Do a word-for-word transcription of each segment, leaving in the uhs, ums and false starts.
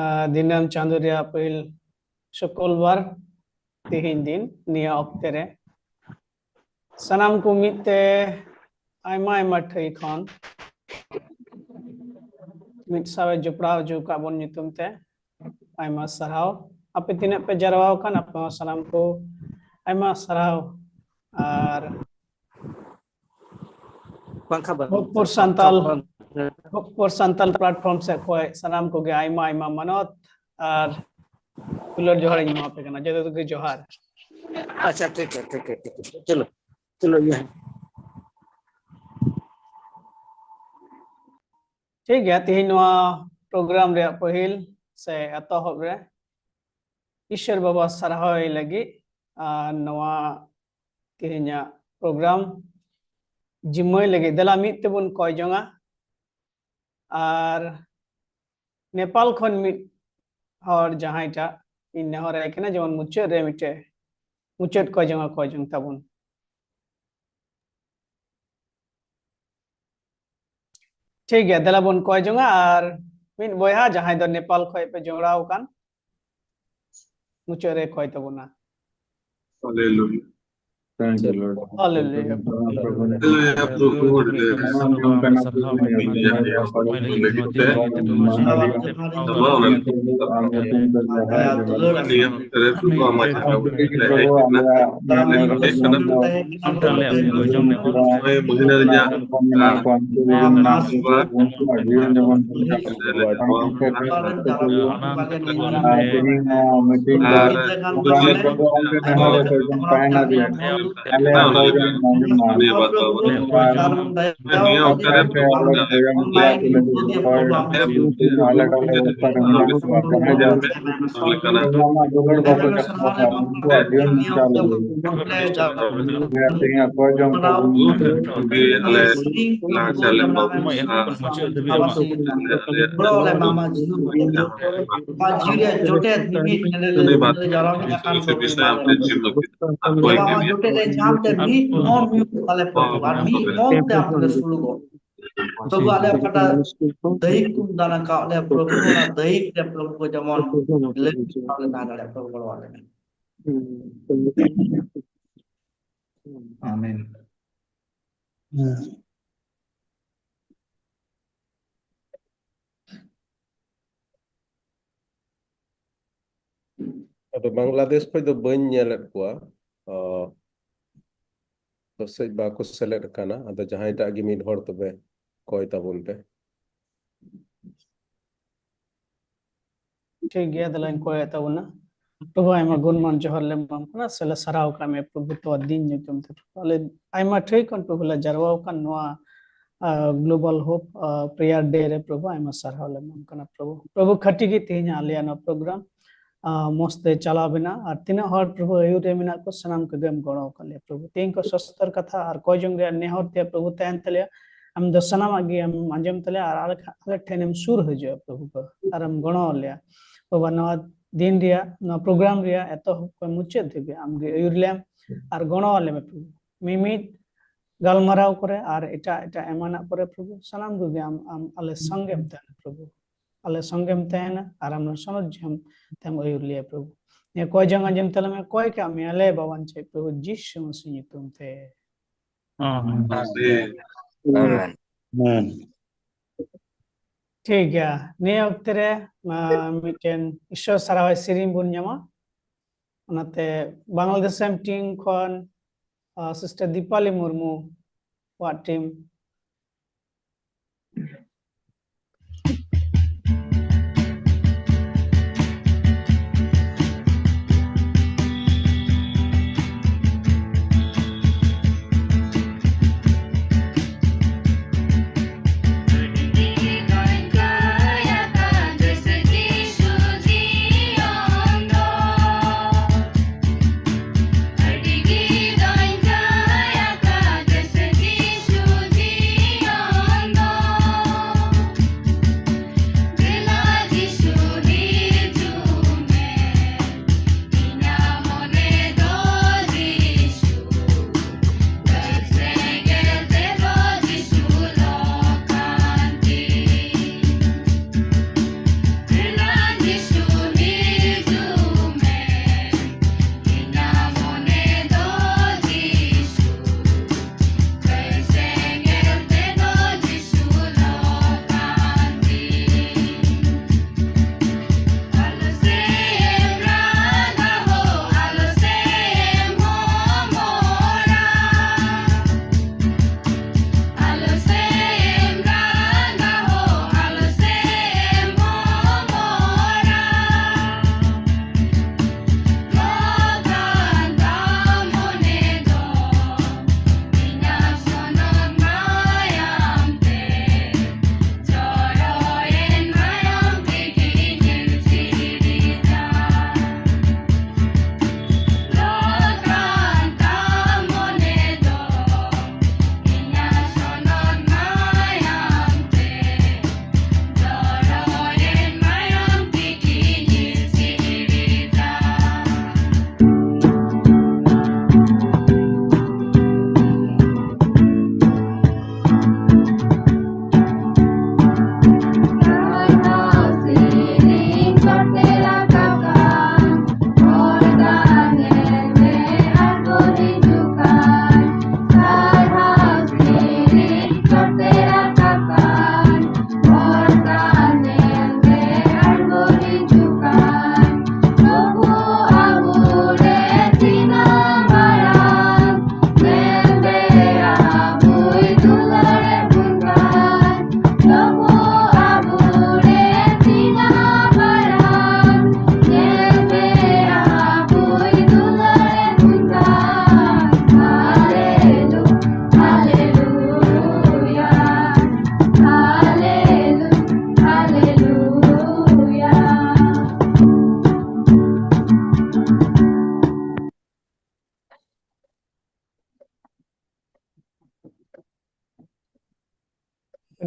ᱟᱨ ᱫᱤᱱᱟᱹᱢ ᱪᱟᱸᱫᱳ ᱨᱮᱭᱟᱜ ᱯᱟᱹᱦᱤᱞ ᱥᱩᱠᱚᱞᱵᱟᱨ ᱛᱮᱦᱮᱧ ᱫᱤᱱ ᱱᱤᱭᱟᱹ ᱚᱠᱛᱮ ᱨᱮ ᱥᱟᱱᱟᱢ ᱠᱚ ᱢᱤᱫ ᱛᱮ ᱟᱭᱢᱟ ᱟᱭᱢᱟ ᱴᱷᱟᱹᱭ ᱠᱷᱚᱱ ᱢᱤᱫ ᱥᱟᱶ ᱮ ᱡᱚᱯᱲᱟᱣ ᱦᱚᱪᱚ ᱟᱠᱟᱫ ᱵᱚᱱ ᱧᱩᱛᱩᱢ ᱛᱮ ᱟᱭᱢᱟ ᱥᱟᱨᱦᱟᱣ᱾ ᱟᱯᱮ ᱛᱤᱱᱟᱹᱜ ᱯᱮ ᱡᱟᱨᱣᱟ ᱟᱠᱟᱱ, ᱟᱯᱮ ᱦᱚᱸ ᱥᱟᱱᱟᱢ ᱠᱚ ᱟᱭᱢᱟ ᱥᱟᱨᱦᱟᱣ᱾ ᱟᱨ ᱵᱟᱝᱠᱷᱟᱱ ᱵᱟᱝ᱾ ᱵᱷᱳᱜᱽᱯᱩᱨ ᱥᱟᱱᱛᱟᱞ, ᱵᱷᱳᱜᱽᱯᱩᱨ ᱥᱟᱱᱛᱟᱞ platform ᱥᱮᱫ ᱠᱷᱚᱱ ᱥᱟᱱᱟᱢ ᱠᱚᱜᱮ ᱟᱭᱢᱟ ᱟᱭᱢᱟ ᱢᱟᱱᱚᱛ ᱟᱨ ᱫᱩᱞᱟᱹᱲ ᱡᱚᱦᱟᱨ ᱤᱧ ᱮᱢᱟ ᱯᱮ ᱠᱟᱱᱟ᱾ ᱡᱚᱛᱚ ᱠᱚᱜᱮ ᱡᱚᱦᱟᱨ᱾ ᱟᱪᱪᱷᱟ, ᱴᱷᱤᱠ ᱜᱮᱭᱟ, ᱴᱷᱤᱠ ᱜᱮᱭᱟ, ᱴᱷᱤᱠ ᱜᱮᱭᱟ᱾ ᱪᱚᱞᱚ, ᱪᱚᱞᱚ, ᱤᱭᱟᱹ᱾ ᱴᱷᱤᱠ ᱜᱮᱭᱟ, ᱛᱮᱦᱮᱧ ᱱᱚᱣᱟ program ᱨᱮᱭᱟᱜ ᱯᱟᱹᱦᱤᱞ ᱥᱮ ᱮᱛᱚᱦᱚᱵ ᱨᱮ ᱤᱥᱚᱨ ᱵᱟᱵᱟ ᱥᱟᱨᱦᱟᱣ ᱮ ᱞᱟᱹᱜᱤᱫ ᱟᱨ ᱱᱚᱣᱟ ᱛᱮᱦᱮᱧᱟᱜ program ᱡᱤᱢᱟᱹᱭ ᱞᱟᱹᱜᱤᱫ ᱫᱮᱞᱟ ᱢᱤᱫ ᱛᱮᱵᱚᱱ ᱠᱚᱭ ᱡᱚᱝᱟ᱾ ᱟᱨ ᱱᱮᱯᱟᱞ ᱠᱷᱚᱱ ᱢᱤᱫ ᱦᱚᱲ ᱡᱟᱦᱟᱸᱭᱴᱟᱜ ᱤᱧ ᱱᱮᱦᱚᱨ ᱟᱭ ᱠᱟᱱᱟ, ᱡᱮᱢᱚᱱ ᱢᱩᱪᱟᱹᱫ ᱨᱮ ᱢᱤᱫᱴᱮᱡ ᱢᱩᱪᱟᱹᱫ ᱠᱚᱭ ᱡᱚᱝᱟ, ᱠᱚᱭ ᱡᱚᱝ ᱛᱟᱵᱚᱱ᱾ ᱴᱷᱤᱠ ᱜᱮᱭᱟ, ᱫᱮᱞᱟ ᱵᱚᱱ ᱠᱚᱭ ᱡᱚᱝᱟ᱾ ᱟᱨ ᱢᱤᱫ ᱵᱚᱭᱦᱟ ᱡᱟᱦᱟᱸᱭ ᱫᱚ ᱱᱮᱯᱟᱞ ᱠᱷᱚᱱ ᱯᱮ ᱡᱚᱲᱟᱣ ᱟᱠᱟᱱ, ᱢᱩᱪᱟᱹᱫ ᱨᱮ ᱠᱚᱭ ᱛᱟᱵᱚᱱᱟ᱾ Hallelujah. Thank you, Lord. Hallelujah. Hallelujah, ᱯᱨᱚᱵᱷᱩ ᱚᱸᱰᱮ ᱞᱟᱹᱜᱤᱫ ᱛᱮ ᱱᱤᱭᱟᱹ ᱚᱠᱛᱚ ᱨᱮ ᱯᱨᱚᱵᱷᱩ ᱟᱢᱟᱜ ᱡᱟᱦᱟᱸ ᱞᱟᱹᱭ ᱠᱟᱱᱟ, ᱱᱚᱜᱼᱚᱭ ᱢᱚᱦᱤᱱᱟ ᱨᱮᱱᱟᱜ ᱢᱚᱦᱤᱱᱟ ᱨᱮᱱᱟᱜ ᱟᱨ ᱛᱮᱦᱮᱧ ᱦᱚᱸ meeting ᱟᱨ ᱛᱟᱦᱮᱱᱟ ᱡᱮ ᱟᱞᱮ ᱚᱱᱟ ᱜᱮ ᱢᱮᱱᱟᱜᱼᱟ᱾ ᱱᱤᱭᱟᱹ ᱚᱠᱛᱚ ᱨᱮ ᱟᱞᱮ ᱠᱚ ᱞᱟᱹᱜᱤᱫ ᱦᱚᱭ ᱟᱞᱮ ᱠᱚ ᱵᱮᱵᱚᱥᱛᱷᱟ ᱨᱮ ᱢᱮᱱᱟᱜ ᱠᱚᱣᱟ, ᱡᱟᱦᱟᱸᱭ ᱡᱟᱦᱟᱸ ᱟᱢᱟᱜ ᱫᱩᱞᱟᱹᱲ ᱵᱟᱠᱚ ᱧᱟᱢ ᱠᱟᱫᱟ, ᱩᱱᱠᱩᱣᱟᱜ ᱡᱤᱭᱚᱱ ᱵᱟᱧᱪᱟᱣ ᱞᱟᱹᱜᱤᱫ ᱛᱮᱦᱮᱧ ᱚᱠᱚᱭ ᱡᱚᱢ ᱠᱚ ᱟᱞᱮ ᱞᱟᱦᱟ ᱪᱟᱞᱮᱱ ᱵᱟᱵᱚᱱ ᱜᱚᱲᱚ ᱟᱞᱮ ᱢᱟ ᱟᱢᱟᱜ ᱡᱤᱣᱤ ᱵᱟᱧᱪᱟᱣ ᱞᱟᱹᱜᱤᱫ ᱟᱢᱟᱜ ᱡᱤᱣᱤ ᱨᱮᱭᱟᱜ ᱡᱚᱴᱮᱫ ᱢᱤᱢᱤᱫ ᱴᱷᱮᱱ ᱞᱮ ᱫᱚᱦᱚ ᱫᱟᱲᱮᱭᱟᱜᱼᱟ᱾ ᱟᱢᱟᱜ ᱡᱚᱴᱮᱫ ᱨᱮ ᱧᱟᱢ ᱛᱮ ᱢᱤᱫ ᱢᱚᱱ ᱦᱩᱭᱩᱜ ᱛᱟᱞᱮ ᱯᱨᱚᱵᱷᱩ, ᱟᱨ ᱢᱤᱫ ᱢᱚᱱ ᱛᱮ ᱟᱢ ᱴᱷᱮᱱ ᱞᱮ ᱥᱩᱨᱩᱜᱼᱟ᱾ ᱛᱚᱵᱩ ᱟᱞᱮ ᱚᱠᱟᱴᱟᱜ ᱫᱟᱹᱭᱤᱠ ᱠᱚ ᱫᱟᱱ ᱟᱠᱟᱫ ᱞᱮᱭᱟ ᱯᱨᱚᱵᱷᱩ, ᱚᱱᱟ ᱫᱟᱹᱭᱤᱠ ᱨᱮ ᱯᱨᱚᱵᱷᱩ ᱡᱮᱢᱚᱱ ᱞᱟᱹᱜᱤᱫ ᱞᱮ ᱛᱟᱦᱮᱸ ᱫᱟᱲᱮᱭᱟᱜ, ᱯᱨᱚᱵᱷᱩ ᱜᱚᱲᱚ ᱟᱞᱮ ᱢᱮ᱾ ᱟᱢᱮᱱ᱾ ᱟᱫᱚ ᱵᱟᱝᱞᱟᱫᱮᱥ ᱠᱷᱚᱡ ᱫᱚ ᱵᱟᱹᱧ ᱧᱮᱞᱮᱫ ᱠᱚᱣᱟ, ᱚ, ᱯᱟᱥᱮᱡ ᱵᱟᱠᱚ ᱥᱮᱞᱮᱫ ᱟᱠᱟᱱᱟ᱾ ᱟᱫᱚ ᱡᱟᱦᱟᱸᱭ ᱴᱟᱜ ᱜᱮ ᱢᱤᱫ ᱦᱚᱲ ᱛᱚᱵᱮ ᱠᱚᱭ ᱛᱟᱵᱚᱱ ᱯᱮ᱾ ᱴᱷᱤᱠ ᱜᱮᱭᱟ, ᱫᱮᱞᱟᱧ ᱠᱚᱭᱮᱫ ᱛᱟᱵᱚᱱᱟ᱾ ᱯᱨᱚᱵᱷᱩ, ᱟᱭᱢᱟ ᱜᱩᱱᱢᱟᱱ ᱡᱚᱦᱟᱨ ᱞᱮ ᱮᱢᱟᱢ ᱠᱟᱱᱟ, ᱥᱮ ᱞᱮ ᱥᱟᱨᱦᱟᱣ ᱠᱟᱜ ᱢᱮ ᱯᱨᱚᱵᱷᱩ, ᱛᱚᱣᱟ ᱫᱤᱱ ᱧᱩᱛᱩᱢ ᱛᱮ᱾ ᱟᱞᱮ ᱟᱭᱢᱟ ᱴᱷᱤᱠ ᱠᱷᱚᱱ ᱯᱨᱚᱵᱷᱩ ᱞᱮ ᱡᱟᱨᱣᱟ ᱟᱠᱟᱱ ᱱᱚᱣᱟ, ᱟ, Global Hope, ᱟ, Prayer Day ᱨᱮ ᱯᱨᱚᱵᱷᱩ, ᱟᱭᱢᱟ ᱥᱟᱨᱦᱟᱣ ᱞᱮ ᱮᱢᱟᱢ ᱠᱟᱱᱟ ᱯᱨᱚᱵᱷᱩ᱾ ᱯᱨᱚᱵᱷᱩ, ᱠᱷᱟᱹᱴᱤ ᱜᱮ ᱛᱮᱦᱮᱧ ᱟᱞᱮᱭᱟᱜ ᱱᱚᱣᱟ program, ᱟ, ᱢᱚᱸᱡᱽ ᱛᱮ ᱪᱟᱞᱟᱣ ᱵᱮᱱᱟ, ᱟᱨ ᱛᱤᱱᱟᱹᱜ ᱦᱚᱲ ᱯᱨᱚᱵᱷᱩ ᱟᱹᱭᱩᱨ ᱨᱮ ᱢᱮᱱᱟᱜ ᱠᱚ, ᱥᱟᱱᱟᱢ ᱠᱚᱜᱮᱢ ᱜᱚᱲᱚ ᱟᱠᱟᱫ ᱞᱮᱭᱟ ᱯᱨᱚᱵᱷᱩ᱾ ᱛᱮᱦᱮᱧ ᱠᱚ ᱥᱚᱥᱛᱚᱨ ᱠᱟᱛᱷᱟ ᱟᱨ ᱠᱚᱭ ᱡᱚᱝ ᱨᱮᱭᱟᱜ ᱱᱮᱦᱚᱨ ᱛᱮ ᱯᱨᱚᱵᱷᱩ ᱛᱟᱦᱮᱱ ᱛᱟᱞᱮᱭᱟ᱾ ᱟᱢ ᱫᱚ ᱥᱟᱱᱟᱢᱟᱜ ᱜᱮ ᱟᱢ ᱟᱸᱡᱚᱢ ᱛᱟᱞᱮᱭᱟ ᱟᱨ ᱟᱞᱮ, ᱟᱞᱮ ᱴᱷᱮᱱᱮᱢ ᱥᱩᱨ ᱦᱤᱡᱩᱜᱼᱟ ᱯᱨᱚᱵᱷᱩ ᱠᱚ, ᱟᱨᱮᱢ ᱜᱚᱲᱚ ᱟᱞᱮᱭᱟ᱾ ᱵᱟᱵᱟ, ᱱᱚᱣᱟ ᱫᱤᱱ ᱨᱮᱭᱟᱜ, ᱱᱚᱣᱟ program ᱨᱮᱭᱟᱜ ᱮᱛᱚᱦᱚᱵ ᱠᱷᱚᱱ ᱢᱩᱪᱟᱹᱫ ᱫᱷᱟᱹᱵᱤᱡ ᱟᱢᱜᱮ ᱟᱹᱭᱩᱨ ᱞᱮᱢ ᱟᱨ ᱜᱚᱲᱚ ᱟᱞᱮ ᱢᱮ ᱯᱨᱚᱵᱷᱩ᱾ ᱢᱤᱢᱤᱫ ᱜᱟᱞᱢᱟᱨᱟᱣ ᱠᱚᱨᱮ ᱟᱨ ᱮᱴᱟᱜ ᱮᱴᱟᱜ ᱮᱢᱟᱱᱟᱜ ᱠᱚᱨᱮ ᱯᱨᱚᱵᱷᱩ, ᱥᱟᱱᱟᱢ ᱠᱚᱜᱮ ᱟᱢ, ᱟᱢ ᱟᱞᱮ ᱥᱚᱸᱜᱮᱢ ᱛᱟᱦᱮᱱᱟ ᱯᱨᱚᱵᱷᱩ, ᱟᱞᱮ ᱥᱚᱸᱜᱮᱢ ᱛᱟᱦᱮᱱᱟ ᱟᱨ ᱟᱢ ᱥᱚᱱᱚᱛ ᱡᱤᱭᱚᱱ ᱛᱮᱢ ᱟᱹᱭᱩᱨ ᱞᱮᱭᱟ ᱯᱨᱚᱵᱷᱩ᱾ ᱱᱤᱭᱟᱹ ᱠᱚᱭ ᱡᱚᱝ ᱟᱸᱡᱚᱢ ᱛᱟᱞᱮ ᱢᱮ, ᱠᱚᱭ ᱠᱟᱜ ᱢᱮᱭᱟ ᱞᱮ ᱵᱟᱵᱟᱱ ᱪᱮᱫ ᱯᱨᱚᱵᱷᱩ ᱡᱤᱥᱩ ᱢᱟᱥᱤ ᱧᱩᱛᱩᱢ ᱛᱮ᱾ ᱟᱢᱮᱱ᱾ ᱟᱢᱮᱱ᱾ ᱴᱷᱤᱠ ᱜᱮᱭᱟ, ᱱᱤᱭᱟᱹ ᱚᱠᱛᱮ ᱨᱮ, ᱟ, ᱢᱤᱫᱴᱮᱱ ᱤᱥᱥᱚᱨ ᱥᱟᱨᱦᱟᱣ ᱥᱮᱨᱮᱧ ᱵᱚᱱ ᱧᱟᱢᱟ᱾ ᱚᱱᱟᱛᱮ ᱵᱟᱝᱞᱟᱫᱮᱥ ᱨᱮᱱ team ᱠᱷᱚᱱ, ᱟ, Sister ᱫᱤᱯᱟᱞᱤ ᱢᱩᱨᱢᱩ ᱣᱟᱜ team᱾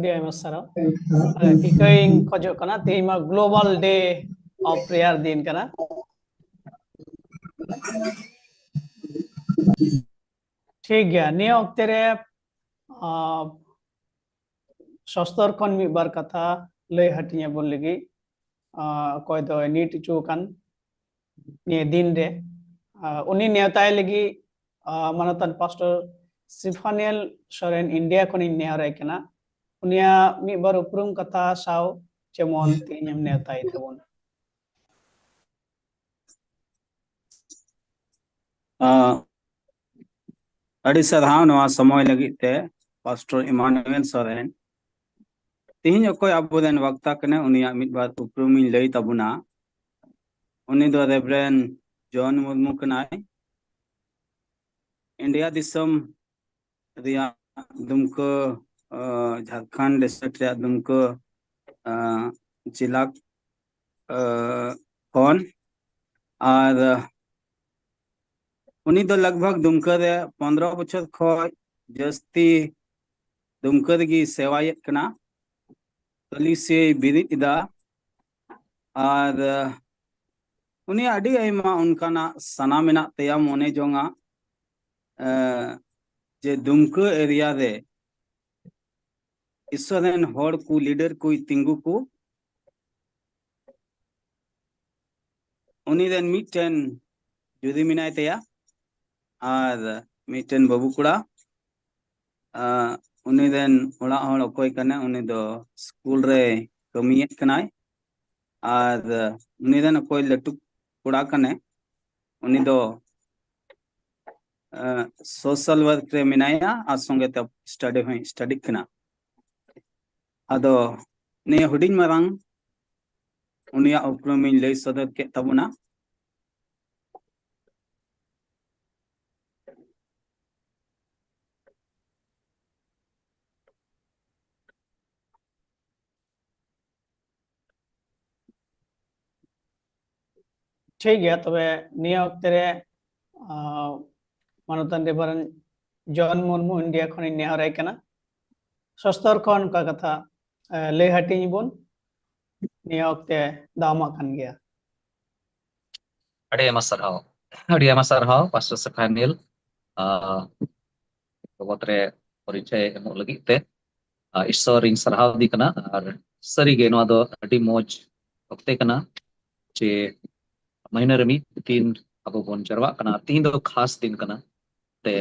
ᱟᱹᱰᱤ ᱟᱭᱢᱟ ᱥᱟᱨᱦᱟᱣ᱾ ᱟᱨ ᱴᱷᱤᱠᱟᱹᱧ ᱠᱷᱚᱡᱚᱜ ᱠᱟᱱᱟ, ᱛᱮᱦᱮᱧ ᱢᱟ Global Day of Prayer ᱫᱤᱱ ᱠᱟᱱᱟ᱾ ᱴᱷᱤᱠ ᱜᱮᱭᱟ, ᱱᱤᱭᱟᱹ ᱚᱠᱛᱮ ᱨᱮ, ᱟᱸ, ᱥᱚᱥᱛᱚᱨ ᱠᱷᱚᱱ ᱢᱤᱫ ᱵᱟᱨ ᱠᱟᱛᱷᱟ ᱞᱟᱹᱭ ᱦᱟᱹᱴᱤᱧ ᱟᱵᱚᱱ ᱞᱟᱹᱜᱤᱫ, ᱟᱸ, ᱚᱠᱚᱭ ᱫᱚᱭ ᱱᱤᱴ ᱦᱚᱪᱚ ᱟᱠᱟᱱ ᱱᱤᱭᱟᱹ ᱫᱤᱱ ᱨᱮ, ᱟᱸ, ᱩᱱᱤ ᱱᱮᱣᱛᱟᱭ ᱞᱟᱹᱜᱤᱫ, ᱟᱸ, ᱢᱟᱱᱚᱛᱟᱱ ᱯᱟᱥᱴᱚᱨ ᱥᱤᱯᱷᱟᱱᱤᱭᱮᱞ ᱥᱚᱨᱮᱱ ᱤᱱᱰᱤᱭᱟ ᱠᱷᱚᱱᱤᱧ ᱱᱮᱦᱚᱨᱟᱭ ᱠᱟᱱᱟ᱾ ᱩᱱᱤᱭᱟᱜ ᱢᱤᱫ ᱵᱟᱨ ᱩᱯᱨᱩᱢ ᱠᱟᱛᱷᱟ ᱥᱟᱶ ᱡᱮᱢᱚᱱ ᱛᱮᱦᱮᱧᱮᱢ ᱱᱮᱣᱛᱟᱭ ᱛᱟᱵᱚᱱ᱾ ᱟᱸ, ᱟᱹᱰᱤ ᱥᱟᱨᱦᱟᱣ ᱱᱚᱣᱟ ᱥᱚᱢᱚᱭ ᱞᱟᱹᱜᱤᱫ ᱛᱮ, ᱯᱟᱥᱴᱚᱨ ᱤᱢᱟᱱᱩᱭᱮᱞ ᱥᱚᱨᱮᱱ᱾ ᱛᱤᱦᱤᱧ ᱚᱠᱚᱭ ᱟᱵᱚᱨᱮᱱ ᱵᱟᱠᱛᱟ ᱠᱟᱱᱟᱭ, ᱩᱱᱤᱭᱟᱜ ᱢᱤᱫ ᱵᱟᱨ ᱩᱯᱨᱩᱢᱤᱧ ᱞᱟᱹᱭ ᱛᱟᱵᱚᱱᱟ᱾ ᱩᱱᱤ ᱫᱚ ᱨᱮᱵᱷᱨᱮᱱᱰ ᱡᱚᱱ ᱢᱩᱨᱢᱩ ᱠᱟᱱᱟᱭ᱾ ᱤᱱᱰᱤᱭᱟ ᱫᱤᱥᱚᱢ ᱨᱮᱭᱟᱜ ᱫᱩᱢᱠᱟᱹ, ᱟᱸ, ᱡᱷᱟᱲᱠᱷᱚᱸᱰ ᱰᱤᱥᱴᱨᱤᱠᱴ ᱨᱮᱭᱟᱜ ᱫᱩᱢᱠᱟᱹ, ᱟᱸ, ᱡᱮᱞᱟ, ᱟᱸ, ᱠᱷᱚᱱ᱾ ᱟᱨ, ᱟᱸ, ᱩᱱᱤ ᱫᱚ ᱞᱟᱜᱽᱵᱷᱟᱜᱽ ᱫᱩᱢᱠᱟᱹ ᱨᱮ ᱯᱚᱱᱨᱚ ᱵᱚᱪᱷᱚᱨ ᱠᱷᱚᱱ ᱡᱟᱹᱥᱛᱤ ᱫᱩᱢᱠᱟᱹ ᱨᱮᱜᱮ ᱥᱮᱣᱟᱭᱮᱫ ᱠᱟᱱᱟ᱾ ᱠᱟᱹᱞᱤᱥᱤᱭᱟᱹᱭ ᱵᱤᱨᱤᱫ ᱮᱫᱟ᱾ ᱟᱨ, ᱟᱸ, ᱩᱱᱤᱭᱟᱜ ᱟᱹᱰᱤ ᱟᱭᱢᱟ ᱚᱱᱠᱟᱱᱟᱜ ᱥᱟᱱᱟ ᱢᱮᱱᱟᱜ ᱛᱟᱭᱟ, ᱢᱚᱱᱮ ᱡᱚᱝᱟᱜ, ᱟᱸ, ᱡᱮ ᱫᱩᱢᱠᱟᱹ ᱮᱨᱤᱭᱟ ᱨᱮ ᱤᱥᱥᱚᱨ ᱨᱮᱱ ᱦᱚᱲ ᱠᱚ, ᱞᱤᱰᱟᱨ ᱠᱚᱭ ᱛᱤᱸᱜᱩ ᱠᱚ᱾ ᱩᱱᱤ ᱨᱮᱱ ᱢᱤᱫᱴᱮᱱ ᱡᱩᱨᱤ ᱢᱮᱱᱟᱭ ᱛᱟᱭᱟ ᱟᱨ ᱢᱤᱫᱴᱮᱱ ᱵᱟᱹᱵᱩ ᱠᱚᱲᱟ᱾ ᱟᱸ, ᱩᱱᱤ ᱨᱮᱱ ᱚᱲᱟᱜ ᱦᱚᱲ ᱚᱠᱚᱭ ᱠᱟᱱᱟᱭ? ᱩᱱᱤ ᱫᱚ ᱥᱠᱩᱞ ᱨᱮ ᱠᱟᱹᱢᱤᱭᱮᱫ ᱠᱟᱱᱟᱭ᱾ ᱟᱨ ᱩᱱᱤ ᱨᱮᱱ ᱚᱠᱚᱭ ᱞᱟᱹᱴᱩ ᱠᱚᱲᱟ ᱠᱟᱱᱟᱭ, ᱩᱱᱤ ᱫᱚ, ᱟᱸ, ᱥᱳᱥᱟᱞ ᱣᱟᱨᱠ ᱨᱮ ᱢᱮᱱᱟᱭᱟ ᱟᱨ ᱥᱚᱸᱜᱮ ᱛᱮ ᱥᱴᱟᱰᱤ ᱦᱚᱸᱭ ᱥᱴᱟᱰᱤᱜ ᱠᱟᱱᱟ᱾ ᱟᱫᱚ ᱱᱤᱭᱟᱹ ᱦᱩᱰᱤᱧ ᱢᱟᱨᱟᱝ ᱩᱱᱤᱭᱟᱜ ᱩᱯᱨᱩᱢᱤᱧ ᱞᱟᱹᱭ ᱥᱚᱫᱚᱨ ᱠᱮᱫ ᱛᱟᱵᱚᱱᱟ᱾ ᱴᱷᱤᱠ ᱜᱮᱭᱟ, ᱛᱚᱵᱮ ᱱᱤᱭᱟᱹ ᱚᱠᱛᱮ ᱨᱮ, ᱟᱸ, ᱢᱟᱱᱚᱛᱟᱱ ᱨᱮᱵᱷᱟᱨᱮᱱᱰ ᱡᱚᱱ ᱢᱩᱨᱢᱩ ᱤᱱᱰᱤᱭᱟ ᱠᱷᱚᱱᱤᱧ ᱱᱮᱦᱚᱨᱟᱭ ᱠᱟᱱᱟ, ᱥᱚᱥᱛᱚᱨ ᱠᱷᱚᱱ ᱚᱠᱟ ᱠᱟᱛᱷᱟ ᱞᱟᱹᱭ ᱦᱟᱹᱴᱤᱧ ᱵᱚᱱ ᱱᱤᱭᱟᱹ ᱚᱠᱛᱮ ᱫᱟᱣ ᱮᱢᱟᱜ ᱠᱟᱱ ᱜᱮᱭᱟ᱾ ᱟᱹᱰᱤ ᱟᱭᱢᱟ ᱥᱟᱨᱦᱟᱣ᱾ ᱟᱹᱰᱤ ᱟᱭᱢᱟ ᱥᱟᱨᱦᱟᱣ ᱯᱟᱥᱴᱚᱨ ᱥᱮᱯᱷᱟᱱᱤᱞ ᱵᱟᱵᱚᱫ ᱨᱮ ᱯᱚᱨᱤᱪᱚᱭ ᱮᱢᱚᱜ ᱞᱟᱹᱜᱤᱫ ᱛᱮ᱾ ᱤᱥᱥᱚᱨ ᱤᱧ ᱥᱟᱨᱦᱟᱣ ᱫᱤ ᱠᱟᱱᱟ᱾ ᱟᱨ ᱥᱟᱹᱨᱤᱜᱮ ᱱᱚᱣᱟ ᱫᱚ ᱟᱹᱰᱤ ᱢᱚᱡᱽ ᱚᱠᱛᱮ ᱠᱟᱱᱟ ᱡᱮ ᱢᱟᱹᱦᱱᱟᱹ ᱨᱮ ᱢᱤᱫ ᱫᱤᱱ ᱟᱵᱚ ᱵᱚᱱ ᱡᱟᱨᱣᱟᱜ ᱠᱟᱱᱟ᱾ ᱛᱤᱦᱤᱧ ᱫᱚ ᱠᱷᱟᱥ ᱫᱤᱱ ᱠᱟᱱᱟ, ᱛᱮ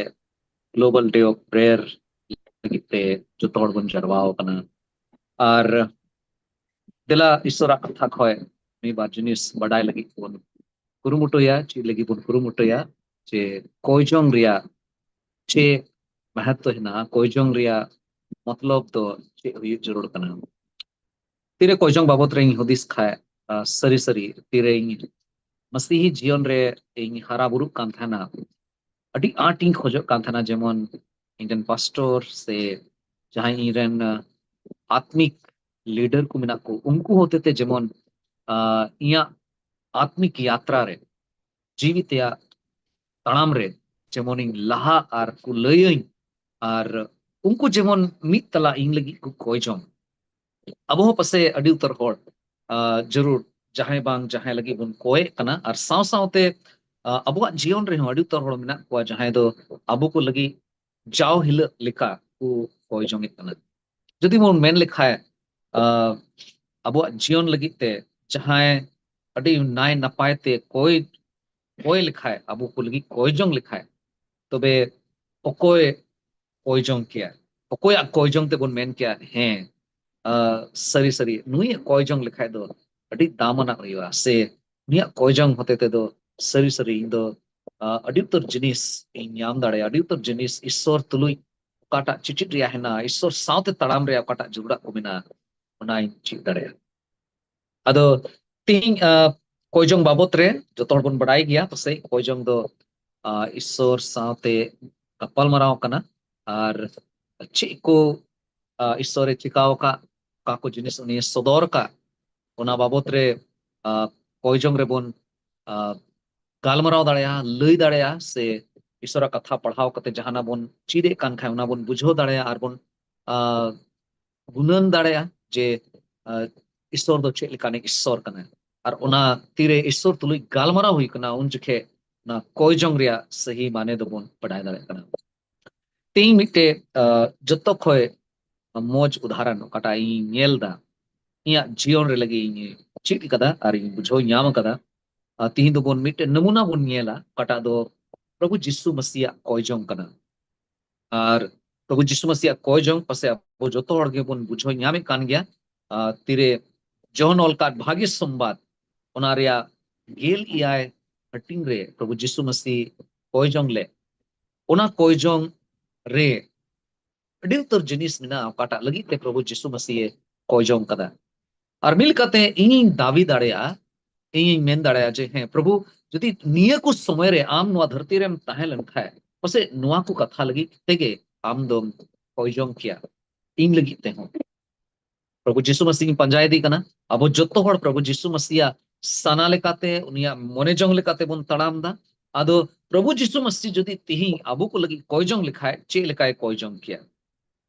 Global Day of Prayer ᱞᱟᱹᱜᱤᱫ ᱛᱮ ᱡᱚᱛᱚ ᱦᱚᱲ ᱵᱚᱱ ᱡᱟᱨᱣᱟ ᱟᱠᱟᱱᱟ᱾ ᱟᱨ ᱫᱮᱞᱟ ᱤᱥᱥᱚᱨᱟᱜ ᱠᱟᱛᱷᱟ ᱠᱷᱚᱱ ᱢᱤᱫ ᱵᱟᱨ ᱡᱤᱱᱤᱥ ᱵᱟᱰᱟᱭ ᱞᱟᱹᱜᱤᱫ ᱵᱚᱱ ᱠᱩᱨᱩᱢᱩᱴᱩᱭᱟ, ᱪᱮᱫ ᱞᱟᱹᱜᱤᱫ ᱵᱚᱱ ᱠᱩᱨᱩᱢᱩᱴᱩᱭᱟ ᱡᱮ ᱠᱚᱭᱡᱚᱝ ᱨᱮᱭᱟᱜ ᱪᱮᱫ ᱢᱟᱦᱟᱛᱛᱚ ᱦᱮᱱᱟᱜᱼᱟ, ᱠᱚᱭᱡᱚᱝ ᱨᱮᱭᱟᱜ ᱢᱚᱛᱞᱚᱵ ᱫᱚ ᱪᱮᱫ ᱦᱩᱭᱩᱜ ᱡᱟᱹᱨᱩᱲ ᱠᱟᱱᱟ᱾ ᱛᱤᱨᱮ ᱠᱚᱭᱡᱚᱝ ᱵᱟᱵᱚᱛ ᱨᱮᱧ ᱦᱩᱫᱤᱥ ᱠᱷᱟᱡ, ᱥᱟᱹᱨᱤ ᱥᱟᱹᱨᱤ ᱛᱤᱨᱮᱧ ᱢᱟᱥᱤᱦᱤ ᱡᱤᱭᱚᱱ ᱨᱮ ᱤᱧ ᱦᱟᱨᱟ ᱵᱩᱨᱩᱜ ᱠᱟᱱ ᱛᱟᱦᱮᱱᱟ, ᱟᱹᱰᱤ ᱟᱸᱴ ᱤᱧ ᱠᱷᱚᱡᱚᱜ ᱠᱟᱱ ᱛᱟᱦᱮᱱᱟ ᱡᱮᱢᱚᱱ ᱤᱧ ᱨᱮᱱ ᱯᱟᱥᱴᱚᱨ ᱥᱮ ᱡᱟᱦᱟᱸᱭ ᱤᱧ ᱨᱮᱱ ᱟᱛᱢᱤᱠ ᱞᱤᱰᱟᱨ ᱠᱚ ᱢᱮᱱᱟᱜ ᱠᱚ, ᱩᱱᱠᱩ ᱦᱚᱛᱮᱛᱮ ᱡᱮᱢᱚᱱ ᱤᱧᱟᱹᱜ ᱟᱛᱢᱤᱠ ᱭᱟᱛᱨᱟ ᱨᱮ, ᱡᱤᱣᱤ ᱛᱮᱭᱟᱜ ᱛᱟᱲᱟᱢ ᱨᱮ ᱡᱮᱢᱚᱱᱤᱧ ᱞᱟᱦᱟ ᱟᱨ ᱠᱚ ᱞᱟᱹᱭᱟᱹᱧ, ᱟᱨ ᱩᱱᱠᱩ ᱡᱮᱢᱚᱱ ᱢᱤᱫ ᱛᱟᱞᱟ ᱤᱧ ᱞᱟᱹᱜᱤᱫ ᱠᱚ ᱠᱚᱭ ᱡᱚᱝ᱾ ᱟᱵᱚ ᱦᱚᱸ ᱯᱟᱥᱮ ᱟᱹᱰᱤ ᱩᱛᱟᱹᱨ ᱦᱚᱲ ᱡᱟᱹᱨᱩᱲ ᱡᱟᱦᱟᱸᱭ ᱵᱟᱝ ᱡᱟᱦᱟᱸᱭ ᱞᱟᱹᱜᱤᱫ ᱵᱚᱱ ᱠᱚᱭᱮᱫ ᱠᱟᱱᱟ, ᱟᱨ ᱥᱟᱶ ᱥᱟᱶᱛᱮ ᱟᱵᱚᱣᱟᱜ ᱡᱤᱭᱚᱱ ᱨᱮᱦᱚᱸ ᱟᱹᱰᱤ ᱩᱛᱟᱹᱨ ᱦᱚᱲ ᱢᱮᱱᱟᱜ ᱠᱚᱣᱟ ᱡᱟᱦᱟᱸᱭ ᱫᱚ ᱟᱵᱚ ᱠᱚ ᱞᱟᱹᱜᱤᱫ ᱡᱟᱣ ᱦᱤᱞᱳᱜ ᱞᱮᱠᱟ ᱠᱚ ᱠᱚᱭ ᱡᱚᱝᱮᱫ ᱠᱟᱱᱟ᱾ ᱡᱩᱫᱤ ᱵᱚᱱ ᱢᱮᱱ ᱞᱮᱠᱷᱟᱡ, ᱟᱵᱚᱣᱟᱜ ᱡᱤᱭᱚᱱ ᱞᱟᱹᱜᱤᱫ ᱛᱮ ᱡᱟᱦᱟᱸᱭ ᱟᱹᱰᱤ ᱱᱟᱭ ᱱᱟᱯᱟᱭ ᱛᱮ ᱠᱚᱭ ᱠᱚᱭ ᱞᱮᱠᱷᱟᱡ, ᱟᱵᱚ ᱠᱚ ᱞᱟᱹᱜᱤᱫ ᱠᱚᱭ ᱡᱚᱝ ᱞᱮᱠᱷᱟᱡ, ᱛᱚᱵᱮ ᱚᱠᱚᱭ ᱠᱚᱭ ᱡᱚᱝ ᱠᱮᱭᱟ? ᱚᱠᱚᱭᱟᱜ ᱠᱚᱭ ᱡᱚᱝ ᱛᱮᱵᱚᱱ ᱢᱮᱱ ᱠᱮᱭᱟ, ᱦᱮᱸ, ᱥᱟᱹᱨᱤ ᱥᱟᱹᱨᱤ ᱱᱩᱭᱟᱜ ᱠᱚᱭ ᱡᱚᱝ ᱞᱮᱠᱷᱟᱡ ᱫᱚ ᱟᱹᱰᱤ ᱫᱟᱢᱟᱱᱟᱜ ᱦᱩᱭᱩᱜᱼᱟ, ᱥᱮ ᱱᱩᱭᱟᱜ ᱠᱚᱭ ᱡᱚᱝ ᱦᱚᱛᱮ ᱛᱮᱫᱚ ᱥᱟᱹᱨᱤ ᱥᱟᱹᱨᱤ ᱤᱧ ᱫᱚ ᱟᱹᱰᱤ ᱩᱛᱟᱹᱨ ᱡᱤᱱᱤᱥ ᱤᱧ ᱧᱟᱢ ᱫᱟᱲᱮᱭᱟᱜᱼᱟ, ᱟᱹᱰᱤ ᱩᱛᱟᱹᱨ ᱡᱤᱱᱤᱥ ᱤᱥᱥᱚᱨ ᱛᱩᱞᱩᱡ ᱚᱠᱟᱴᱟᱜ ᱪᱮᱪᱮᱫ ᱨᱮᱭᱟᱜ ᱦᱮᱱᱟᱜᱼᱟ, ᱤᱥᱥᱚᱨ ᱥᱟᱶᱛᱮ ᱛᱟᱲᱟᱢ ᱨᱮᱭᱟᱜ ᱚᱠᱟᱴᱟᱜ ᱡᱚᱜᱽᱲᱟᱜ ᱠᱚ ᱢᱮᱱᱟᱜᱼᱟ, ᱚᱱᱟᱧ ᱪᱮᱫ ᱫᱟᱲᱮᱭᱟᱜᱼᱟ᱾ ᱟᱫᱚ ᱛᱤᱦᱤᱧ ᱠᱚᱭ ᱡᱚᱝ ᱵᱟᱵᱚᱛ ᱨᱮ ᱡᱚᱛᱚ ᱦᱚᱲ ᱵᱚᱱ ᱵᱟᱰᱟᱭ ᱜᱮᱭᱟ ᱯᱟᱥᱮᱡ ᱠᱚᱭ ᱡᱚᱝ ᱫᱚ ᱤᱥᱥᱚᱨ ᱥᱟᱶᱛᱮ ᱜᱟᱯᱟᱞ ᱢᱟᱨᱟᱣ ᱠᱟᱱᱟ, ᱟᱨ ᱪᱮᱫ ᱠᱚ ᱤᱥᱥᱚᱨᱮ ᱪᱤᱠᱟᱣ ᱟᱠᱟᱫ, ᱚᱠᱟ ᱠᱚ ᱡᱤᱱᱤᱥ ᱩᱱᱤ ᱥᱚᱫᱚᱨ ᱟᱠᱟᱫ, ᱚᱱᱟ ᱵᱟᱵᱚᱛ ᱨᱮ ᱠᱚᱭ ᱡᱚᱝ ᱨᱮᱵᱚᱱ ᱜᱟᱞᱢᱟᱨᱟᱣ ᱫᱟᱲᱮᱭᱟᱜᱼᱟ, ᱞᱟᱹᱭ ᱫᱟᱲᱮᱭᱟᱜᱼᱟ, ᱥᱮ ᱤᱥᱥᱚᱨᱟᱜ ᱠᱟᱛᱷᱟ ᱯᱟᱲᱦᱟᱣ ᱠᱟᱛᱮ ᱡᱟᱦᱟᱱᱟᱜ ᱵᱚᱱ ᱪᱮᱫ ᱮᱫ ᱠᱟᱱ ᱠᱷᱟᱱ ᱚᱱᱟ ᱵᱚᱱ ᱵᱩᱡᱷᱟᱹᱣ ᱫᱟᱲᱮᱭᱟᱜᱼᱟ ᱟᱨ ᱵᱚᱱ ᱟᱨ ᱜᱩᱱᱟᱹᱱ ᱫᱟᱲᱮᱭᱟᱜᱼᱟ ᱡᱮ ᱟᱨ ᱤᱥᱥᱚᱨ ᱫᱚ ᱪᱮᱫ ᱞᱮᱠᱟᱱᱤᱡ ᱤᱥᱥᱚᱨ ᱠᱟᱱᱟᱭ᱾ ᱟᱨ ᱚᱱᱟ ᱛᱤᱨᱮ ᱤᱥᱥᱚᱨ ᱛᱩᱞᱩᱡ ᱜᱟᱞᱢᱟᱨᱟᱣ ᱦᱩᱭ ᱠᱟᱱᱟ, ᱩᱱ ᱡᱚᱠᱷᱮᱡ ᱚᱱᱟ ᱠᱚᱭ ᱡᱚᱝ ᱨᱮᱭᱟᱜ ᱥᱟᱹᱦᱤ ᱢᱟᱱᱮ ᱫᱚᱵᱚᱱ ᱵᱟᱰᱟᱭ ᱫᱟᱲᱮᱭᱟᱜ ᱠᱟᱱᱟ᱾ ᱛᱮᱦᱮᱧ ᱢᱤᱫᱴᱮᱡ ᱟᱨ ᱡᱚᱛᱚ ᱠᱷᱚᱡ ᱢᱚᱡᱽ ᱩᱫᱟᱦᱚᱨᱚᱱ ᱚᱠᱟᱴᱟᱜ ᱤᱧ ᱧᱮᱞ ᱮᱫᱟ, ᱤᱧᱟᱹᱜ ᱡᱤᱭᱚᱱ ᱨᱮ ᱞᱟᱹᱜᱤᱫ ᱤᱧ ᱪᱮᱫ ᱠᱟᱫᱟ ᱟᱨ ᱤᱧ ᱵᱩᱡᱷᱟᱹᱣ ᱧᱟᱢ ᱠᱟᱫᱟ᱾ ᱟᱨ ᱛᱤᱦᱤᱧ ᱫᱚᱵᱚᱱ ᱢᱤᱫᱴᱮᱱ ᱱᱚᱢᱩᱱᱟ ᱵᱚᱱ ᱧᱮᱞᱟ, ᱚᱠᱟᱴᱟᱜ ᱫᱚ ᱯᱨᱚᱵᱷᱩ ᱡᱤᱥᱩ ᱢᱟᱥᱤᱭᱟᱜ ᱠᱚᱭ ᱡᱚᱝ ᱠᱟᱱᱟ᱾ ᱟᱨ ᱯᱨᱚᱵᱷᱩ ᱡᱤᱥᱩ ᱢᱟᱥᱤᱭᱟᱜ ᱠᱚᱭ ᱡᱚᱝ ᱯᱟᱥᱮ ᱟᱵᱚ ᱡᱚᱛᱚ ᱦᱚᱲ ᱜᱮᱵᱚᱱ ᱵᱩᱡᱷᱟᱹᱣ ᱧᱟᱢᱮᱫ ᱠᱟᱱ ᱜᱮᱭᱟ᱾ ᱟᱨ ᱛᱤᱨᱮ ᱡᱚᱦᱚᱱ ᱚᱞ ᱠᱟᱫ ᱵᱷᱟᱜᱮ ᱥᱚᱢᱵᱟᱫ, ᱚᱱᱟ ᱨᱮᱭᱟᱜ ᱜᱮᱞ ᱮᱭᱟᱭ ᱦᱟᱹᱴᱤᱧ ᱨᱮ ᱯᱨᱚᱵᱷᱩ ᱡᱤᱥᱩ ᱢᱟᱥᱤ ᱠᱚᱭ ᱡᱚᱝ ᱞᱮ, ᱚᱱᱟ ᱠᱚᱭ ᱡᱚᱝ ᱨᱮ ᱟᱹᱰᱤ ᱩᱛᱟᱹᱨ ᱡᱤᱱᱤᱥ ᱢᱮᱱᱟᱜᱼᱟ, ᱚᱠᱟᱴᱟᱜ ᱞᱟᱹᱜᱤᱫ ᱛᱮ ᱯᱨᱚᱵᱷᱩ ᱡᱤᱥᱩ ᱢᱟᱥᱤᱭᱮ ᱠᱚᱭ ᱡᱚᱝ ᱠᱟᱫᱟ᱾ ᱟᱨ ᱢᱤᱫ ᱞᱮᱠᱟᱛᱮ ᱤᱧᱤᱧ ᱫᱟᱹᱵᱤ ᱫᱟᱲᱮᱭᱟᱜᱼᱟ, ᱤᱧᱤᱧ ᱢᱮᱱ ᱫᱟᱲᱮᱭᱟᱜᱼᱟ ᱡᱮ, ᱦᱮᱸ ᱯᱨᱚᱵᱷᱩ, ᱡᱩᱫᱤ ᱱᱤᱭᱟᱹ ᱠᱚ ᱥᱚᱢᱚᱭ ᱨᱮ ᱟᱢ ᱱᱚᱣᱟ ᱫᱷᱟᱹᱨᱛᱤ ᱨᱮᱢ ᱛᱟᱦᱮᱸ ᱞᱮᱱ ᱠᱷᱟᱡ, ᱯᱟᱥᱮᱡ ᱱᱚᱣᱟ ᱠᱚ ᱠᱟᱛᱷᱟ ᱞᱟᱹᱜᱤᱫ ᱛᱮᱜᱮ ᱟᱢ ᱫᱚᱢ ᱠᱚᱭ ᱡᱚᱝ ᱠᱮᱭᱟ, ᱤᱧ ᱞᱟᱹᱜᱤᱫ ᱛᱮᱦᱚᱸ᱾ ᱯᱨᱚᱵᱷᱩ ᱡᱤᱥᱩ ᱢᱟᱥᱤᱧ ᱯᱟᱸᱡᱟᱭᱮᱫᱮ ᱠᱟᱱᱟ᱾ ᱟᱵᱚ ᱡᱚᱛᱚ ᱦᱚᱲ ᱯᱨᱚᱵᱷᱩ ᱡᱤᱥᱩ ᱢᱟᱥᱤᱭᱟᱜ ᱥᱟᱱᱟ ᱞᱮᱠᱟᱛᱮ, ᱩᱱᱤᱭᱟᱜ ᱢᱚᱱᱮ ᱡᱚᱝ ᱞᱮᱠᱟᱛᱮ ᱵᱚᱱ ᱛᱟᱲᱟᱢ ᱫᱟ᱾ ᱟᱫᱚ ᱯᱨᱚᱵᱷᱩ ᱡᱤᱥᱩ ᱢᱟᱥᱤ ᱡᱩᱫᱤ ᱛᱤᱦᱤᱧ ᱟᱵᱚ ᱠᱚ ᱞᱟᱹᱜᱤᱫ ᱠᱚᱭ ᱡᱚᱝ ᱞᱮᱠᱷᱟᱡ, ᱪᱮᱫ ᱞᱮᱠᱟᱭ ᱠᱚᱭ ᱡᱚᱝ ᱠᱮᱭᱟ?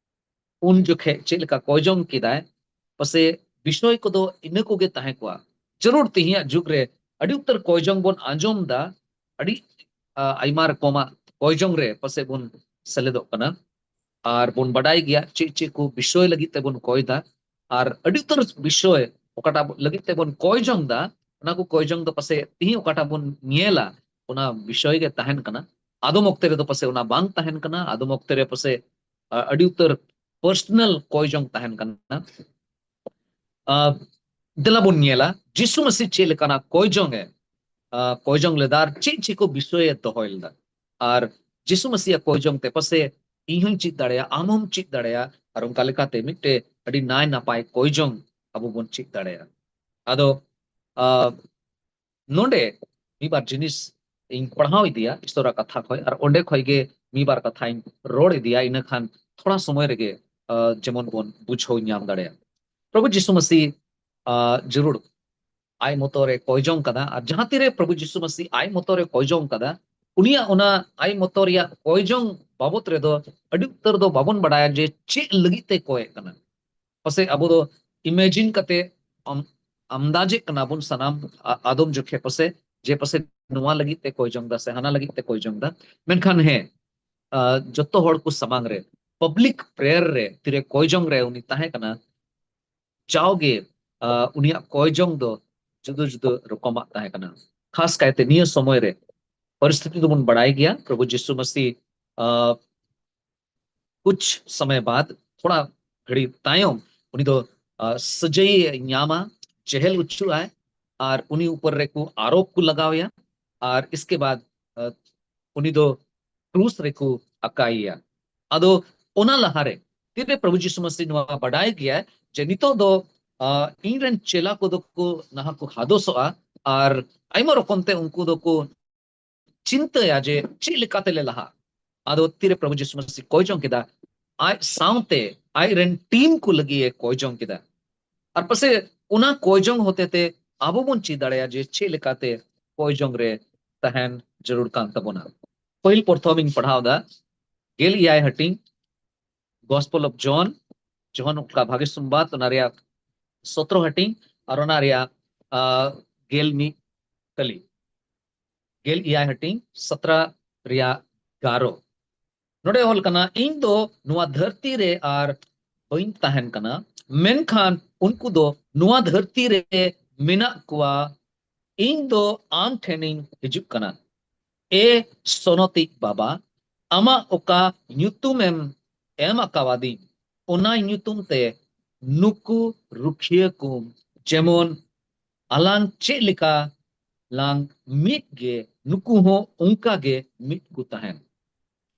ᱩᱱ ᱡᱚᱠᱷᱮᱡ ᱪᱮᱫ ᱞᱮᱠᱟ ᱠᱚᱭ ᱡᱚᱝ ᱠᱮᱫᱟᱭ, ᱯᱟᱥᱮ ᱵᱤᱥᱚᱭ ᱠᱚᱫᱚ ᱤᱱᱟᱹ ᱠᱚᱜᱮ ᱛᱟᱦᱮᱸ ᱠᱚᱜᱼᱟ᱾ ᱡᱟᱹᱨᱩᱲ ᱛᱮᱦᱮᱧᱟᱜ ᱡᱩᱜᱽ ᱨᱮ ᱟᱹᱰᱤ ᱩᱛᱟᱹᱨ ᱠᱚᱭ ᱡᱚᱝ ᱵᱚᱱ ᱟᱸᱡᱚᱢ ᱫᱟ, ᱟᱹᱰᱤ, ᱟ, ᱟᱭᱢᱟ ᱨᱚᱠᱚᱢᱟᱜ ᱠᱚᱭ ᱡᱚᱝ ᱨᱮ ᱯᱟᱥᱮ ᱵᱚᱱ ᱥᱮᱞᱮᱫᱚᱜ ᱠᱟᱱᱟ᱾ ᱟᱨ ᱵᱚᱱ ᱵᱟᱰᱟᱭ ᱜᱮᱭᱟ ᱪᱮᱫ ᱪᱮᱫ ᱠᱚ ᱵᱤᱥᱚᱭ ᱞᱟᱹᱜᱤᱫ ᱛᱮᱵᱚᱱ ᱠᱚᱭ ᱫᱟ, ᱟᱨ ᱟᱹᱰᱤ ᱩᱛᱟᱹᱨ ᱵᱤᱥᱚᱭ ᱚᱠᱟᱴᱟᱜ ᱞᱟᱹᱜᱤᱫ ᱛᱮᱵᱚᱱ ᱠᱚᱭ ᱡᱚᱝ ᱫᱟ, ᱚᱱᱟ ᱠᱚ ᱠᱚᱭ ᱡᱚᱝ ᱫᱚ ᱯᱟᱥᱮ ᱛᱤᱦᱤᱧ ᱚᱠᱟᱴᱟᱜ ᱵᱚᱱ ᱧᱮᱞᱟ, ᱚᱱᱟ ᱵᱤᱥᱚᱭ ᱜᱮ ᱛᱟᱦᱮᱱ ᱠᱟᱱᱟ᱾ ᱟᱫᱚᱢ ᱚᱠᱛᱮ ᱨᱮᱫᱚ ᱯᱟᱥᱮ ᱚᱱᱟ ᱵᱟᱝ ᱛᱟᱦᱮᱱ ᱠᱟᱱᱟ, ᱟᱫᱚᱢ ᱚᱠᱛᱮ ᱨᱮ ᱯᱟᱥᱮ, ᱟ, ᱟᱹᱰᱤ ᱩᱛᱟᱹᱨ ᱯᱟᱨᱥᱚᱱᱟᱞ ᱠᱚᱭ ᱡᱚᱝ ᱛᱟᱦᱮᱱ ᱠᱟᱱᱟ᱾ ᱟ, ᱫᱮᱞᱟ ᱵᱚᱱ ᱧᱮᱞᱟ ᱡᱤᱥᱩ ᱢᱟᱥᱤ ᱪᱮᱫ ᱞᱮᱠᱟᱱᱟᱜ ᱠᱚᱭ ᱡᱚᱝ ᱮ, ᱟ, ᱠᱚᱭ ᱡᱚᱝ ᱞᱮᱫᱟ ᱟᱨ ᱪᱮᱫ ᱪᱮᱫ ᱠᱚ ᱵᱤᱥᱚᱭ ᱮ ᱫᱚᱦᱚᱭ ᱞᱮᱫᱟ᱾ ᱟᱨ ᱡᱤᱥᱩ ᱢᱟᱥᱤᱭᱟᱜ ᱠᱚᱭ ᱡᱚᱝ ᱛᱮ ᱯᱟᱥᱮ ᱤᱧ ᱦᱚᱸᱧ ᱪᱮᱫ ᱫᱟᱲᱮᱭᱟᱜᱼᱟ, ᱟᱢ ᱦᱚᱸᱢ ᱪᱮᱫ ᱫᱟᱲᱮᱭᱟᱜᱼᱟ, ᱟᱨ ᱚᱱᱠᱟ ᱞᱮᱠᱟᱛᱮ ᱢᱤᱫᱴᱮᱡ ᱟᱹᱰᱤ ᱱᱟᱭ ᱱᱟᱯᱟᱭ ᱠᱚᱭ ᱡᱚᱝ ᱟᱵᱚ ᱵᱚᱱ ᱪᱮᱫ ᱫᱟᱲᱮᱭᱟᱜᱼᱟ᱾ ᱟᱫᱚ, ᱟ, ᱱᱚᱰᱮ ᱢᱤᱫ ᱵᱟᱨ ᱡᱤᱱᱤᱥ ᱤᱧ ᱯᱟᱲᱦᱟᱣ ᱤᱫᱤᱭᱟ ᱤᱥᱚᱨᱟᱜ ᱠᱟᱛᱷᱟ ᱠᱷᱚᱡ, ᱟᱨ ᱚᱸᱰᱮ ᱠᱷᱚᱡ ᱜᱮ ᱢᱤᱫ ᱵᱟᱨ ᱠᱟᱛᱷᱟᱧ ᱨᱚᱲ ᱤᱫᱤᱭᱟ, ᱤᱱᱟᱹ ᱠᱷᱟᱱ ᱛᱷᱚᱲᱟ ᱥᱚᱢᱚᱭ ᱨᱮᱜᱮ, ᱟ, ᱡᱮᱢᱚᱱ ᱵᱚᱱ ᱵᱩᱡᱷᱟᱹᱣ ᱧᱟᱢ ᱫᱟᱲᱮᱭᱟᱜᱼᱟ᱾ ᱯᱨᱚᱵᱷᱩ ᱡᱤᱥᱩ ᱢᱟᱥᱤ, ᱟ, ᱡᱟᱹᱨᱩᱲ ᱟᱡ ᱢᱚᱛᱚ ᱨᱮ ᱠᱚᱭ ᱡᱚᱝ ᱠᱟᱫᱟ, ᱟᱨ ᱡᱟᱦᱟᱸ ᱛᱤᱨᱮ ᱯᱨᱚᱵᱷᱩ ᱡᱤᱥᱩ ᱢᱟᱥᱤ ᱟᱡ ᱢᱚᱛᱚ ᱨᱮ ᱠᱚᱭ ᱡᱚᱝ ᱠᱟᱫᱟ, ᱩᱱᱤᱭᱟᱜ ᱚᱱᱟ ᱟᱭ ᱢᱚᱛᱚ ᱨᱮᱭᱟᱜ ᱠᱚᱭ ᱡᱚᱝ ᱵᱟᱵᱚᱛ ᱨᱮᱫᱚ ᱟᱹᱰᱤ ᱩᱛᱟᱹᱨ ᱫᱚ ᱵᱟᱵᱚᱱ ᱵᱟᱰᱟᱭᱟ ᱡᱮ ᱪᱮᱫ ᱞᱟᱹᱜᱤᱫ ᱛᱮ ᱠᱚᱭᱮᱫ ᱠᱟᱱᱟ᱾ ᱯᱟᱥᱮᱡ ᱟᱵᱚ ᱫᱚ imagine ᱠᱟᱛᱮ, ᱟᱢ-, ᱟᱢᱫᱟᱡᱮᱜ ᱠᱟᱱᱟ ᱵᱚᱱ ᱥᱟᱱᱟᱢ ᱟ-, ᱟᱫᱚᱢ ᱡᱚᱠᱷᱮ ᱯᱟᱥᱮ, ᱡᱮ ᱯᱟᱥᱮ ᱱᱚᱣᱟ ᱞᱟᱹᱜᱤᱫ ᱛᱮ ᱠᱚᱭ ᱡᱚᱝ ᱫᱟ ᱥᱮ ᱦᱟᱱᱟ ᱞᱟᱹᱜᱤᱫ ᱛᱮ ᱠᱚᱭ ᱡᱚᱝ ᱫᱟ᱾ ᱢᱮᱱᱠᱷᱟᱱ ᱦᱮᱸ, ᱟ, ᱡᱚᱛᱚ ᱦᱚᱲ ᱠᱚ ᱥᱟᱢᱟᱝ ᱨᱮ public prayer ᱨᱮ ᱛᱤᱨᱮ ᱠᱚᱭ ᱡᱚᱝ ᱨᱮ ᱩᱱᱤ ᱛᱟᱦᱮᱸ ᱠᱟᱱᱟ, ᱡᱟᱣᱜᱮ, ᱟ, ᱩᱱᱤᱭᱟᱜ ᱠᱚᱭ ᱡᱚᱝ ᱫᱚ ᱡᱩᱫᱟᱹ ᱡᱩᱫᱟᱹ ᱨᱚᱠᱚᱢᱟᱜ ᱛᱟᱦᱮᱸ ᱠᱟᱱᱟ᱾ ᱠᱷᱟᱥ ᱠᱟᱭᱛᱮ ᱱᱤᱭᱟᱹ ᱥᱚᱢᱚᱭ ᱨᱮ ᱯᱚᱨᱤᱥᱛᱷᱤᱛᱤ ᱫᱚᱵᱚᱱ ᱵᱟᱲᱟᱭ ᱜᱮᱭᱟ, ᱯᱨᱚᱵᱷᱩ ᱡᱤᱥᱩ ᱢᱟᱥᱤ, ᱟ, ᱠᱩᱪ ᱥᱚᱢᱚᱭ ᱵᱟᱫ, ᱛᱷᱚᱲᱟ ᱜᱷᱟᱹᱲᱤ ᱛᱟᱭᱚᱢ, ᱩᱱᱤ ᱫᱚ, ᱟ, ᱥᱟᱹᱡᱟᱹᱭᱮ ᱧᱟᱢᱟ, ᱡᱮᱦᱮᱞ ᱦᱚᱪᱚᱜᱼᱟᱭ, ᱟᱨ ᱩᱱᱤ ᱩᱯᱚᱨ ᱨᱮᱠᱚ ᱟᱨᱳᱯ ᱠᱚ ᱞᱟᱜᱟᱣᱮᱭᱟ, ᱟᱨ ᱤᱥᱠᱮ ᱵᱟᱫ, ᱟ, ᱩᱱᱤ ᱫᱚ ᱠᱨᱩᱥ ᱨᱮᱠᱚ ᱟᱠᱟᱭᱮᱭᱟ᱾ ᱟᱫᱚ ᱚᱱᱟ ᱞᱟᱦᱟᱨᱮ ᱛᱤᱨᱮ ᱯᱨᱚᱵᱷᱩ ᱡᱤᱥᱩ ᱢᱟᱥᱤ ᱱᱚᱣᱟ ᱵᱟᱰᱟᱭ ᱜᱮᱭᱟᱭ ᱡᱮ ᱱᱤᱛᱚᱜ ᱫᱚ, ᱟ, ᱤᱧ ᱨᱮᱱ ᱪᱮᱞᱟ ᱠᱚᱫᱚ ᱠᱚ ᱱᱟᱦᱟᱜ ᱠᱚ ᱦᱟᱫᱚᱥᱚᱜᱼᱟ, ᱟᱨ ᱟᱭᱢᱟ ᱨᱚᱠᱚᱢ ᱛᱮ ᱩᱱᱠᱩ ᱫᱚᱠᱚ ᱪᱤᱱᱛᱟᱹᱭᱟ ᱡᱮ ᱪᱮᱫ ᱞᱮᱠᱟᱛᱮ ᱞᱮ ᱞᱟᱦᱟᱜ᱾ ᱟᱫᱚ ᱛᱤᱨᱮ ᱯᱨᱚᱵᱷᱩ ᱡᱤᱥᱩ ᱢᱟᱥᱤ ᱠᱚᱭ ᱡᱚᱝ ᱠᱮᱫᱟ, ᱟᱡ ᱥᱟᱶᱛᱮ ᱟᱡ ᱨᱮᱱ ᱴᱤᱢ ᱠᱚ ᱞᱟᱹᱜᱤᱫ ᱮ ᱠᱚᱭ ᱡᱚᱝ ᱠᱮᱫᱟ᱾ ᱟᱨ ᱯᱟᱥᱮ ᱚᱱᱟ ᱠᱚᱭ ᱡᱚᱝ ᱦᱚᱛᱮᱛᱮ ᱟᱵᱚ ᱵᱚᱱ ᱪᱮᱫ ᱫᱟᱲᱮᱭᱟᱜᱼᱟ ᱡᱮ ᱪᱮᱫ ᱞᱮᱠᱟᱛᱮ ᱠᱚᱭ ᱡᱚᱝ ᱨᱮ ᱛᱟᱦᱮᱱ ᱡᱟᱹᱨᱩᱲ ᱠᱟᱱ ᱛᱟᱵᱚᱱᱟ᱾ ᱯᱟᱹᱦᱤᱞ ᱯᱨᱚᱛᱷᱚᱢ ᱤᱧ ᱯᱟᱲᱦᱟᱣ ᱫᱟ, ᱜᱮᱞ ᱮᱭᱟᱭ ᱦᱟᱹᱴᱤᱧ, Gospel of John, ᱡᱚᱦᱚᱱ ᱚᱠᱟ ᱵᱷᱟᱜᱮ ᱥᱚᱢᱵᱟᱫ, ᱚᱱᱟ ᱨᱮᱭᱟᱜ ᱥᱚᱛᱨᱚ ᱦᱟᱹᱴᱤᱧ ᱟᱨ ᱚᱱᱟ ᱨᱮᱭᱟᱜ, ᱟ, ᱜᱮᱞ ᱢᱤᱫ ᱠᱟᱹᱞᱤ, ᱜᱮᱞ ᱮᱭᱟᱭ ᱦᱟᱹᱴᱤᱧ, ᱥᱟᱛᱨᱟ ᱨᱮᱭᱟᱜ ᱜᱟᱨᱚ᱾ ᱱᱚᱰᱮ ᱚᱞ ᱠᱟᱱᱟ, "ᱤᱧ ᱫᱚ ᱱᱚᱣᱟ ᱫᱷᱟᱹᱨᱛᱤ ᱨᱮ ᱟᱨ ᱵᱟᱹᱧ ᱛᱟᱦᱮᱱ ᱠᱟᱱᱟ, ᱢᱮᱱᱠᱷᱟᱱ ᱩᱱᱠᱩ ᱫᱚ ᱱᱚᱣᱟ ᱫᱷᱟᱹᱨᱛᱤ ᱨᱮ ᱢᱮᱱᱟᱜ ᱠᱚᱣᱟ, ᱤᱧ ᱫᱚ ᱟᱢ ᱴᱷᱮᱱᱤᱧ ᱦᱤᱡᱩᱜ ᱠᱟᱱᱟ᱾ ᱮ ᱥᱚᱱᱚᱛᱤᱡ ᱵᱟᱵᱟ, ᱟᱢᱟᱜ ᱚᱠᱟ ᱧᱩᱛᱩᱢᱮᱢ ᱮᱢ ᱟᱠᱟᱣᱟᱫᱤᱧ, ᱚᱱᱟ ᱧᱩᱛᱩᱢ ᱛᱮ ᱱᱩᱠᱩ ᱨᱩᱠᱷᱤᱭᱟᱹ ᱠᱚᱢ, ᱡᱮᱢᱚᱱ ᱟᱞᱟᱝ ᱪᱮᱫ ᱞᱮᱠᱟ ᱞᱟᱝ ᱢᱤᱫ ᱜᱮ, ᱱᱩᱠᱩ ᱦᱚᱸ ᱚᱱᱠᱟ ᱜᱮ ᱢᱤᱫ ᱠᱚ ᱛᱟᱦᱮᱱ᱾"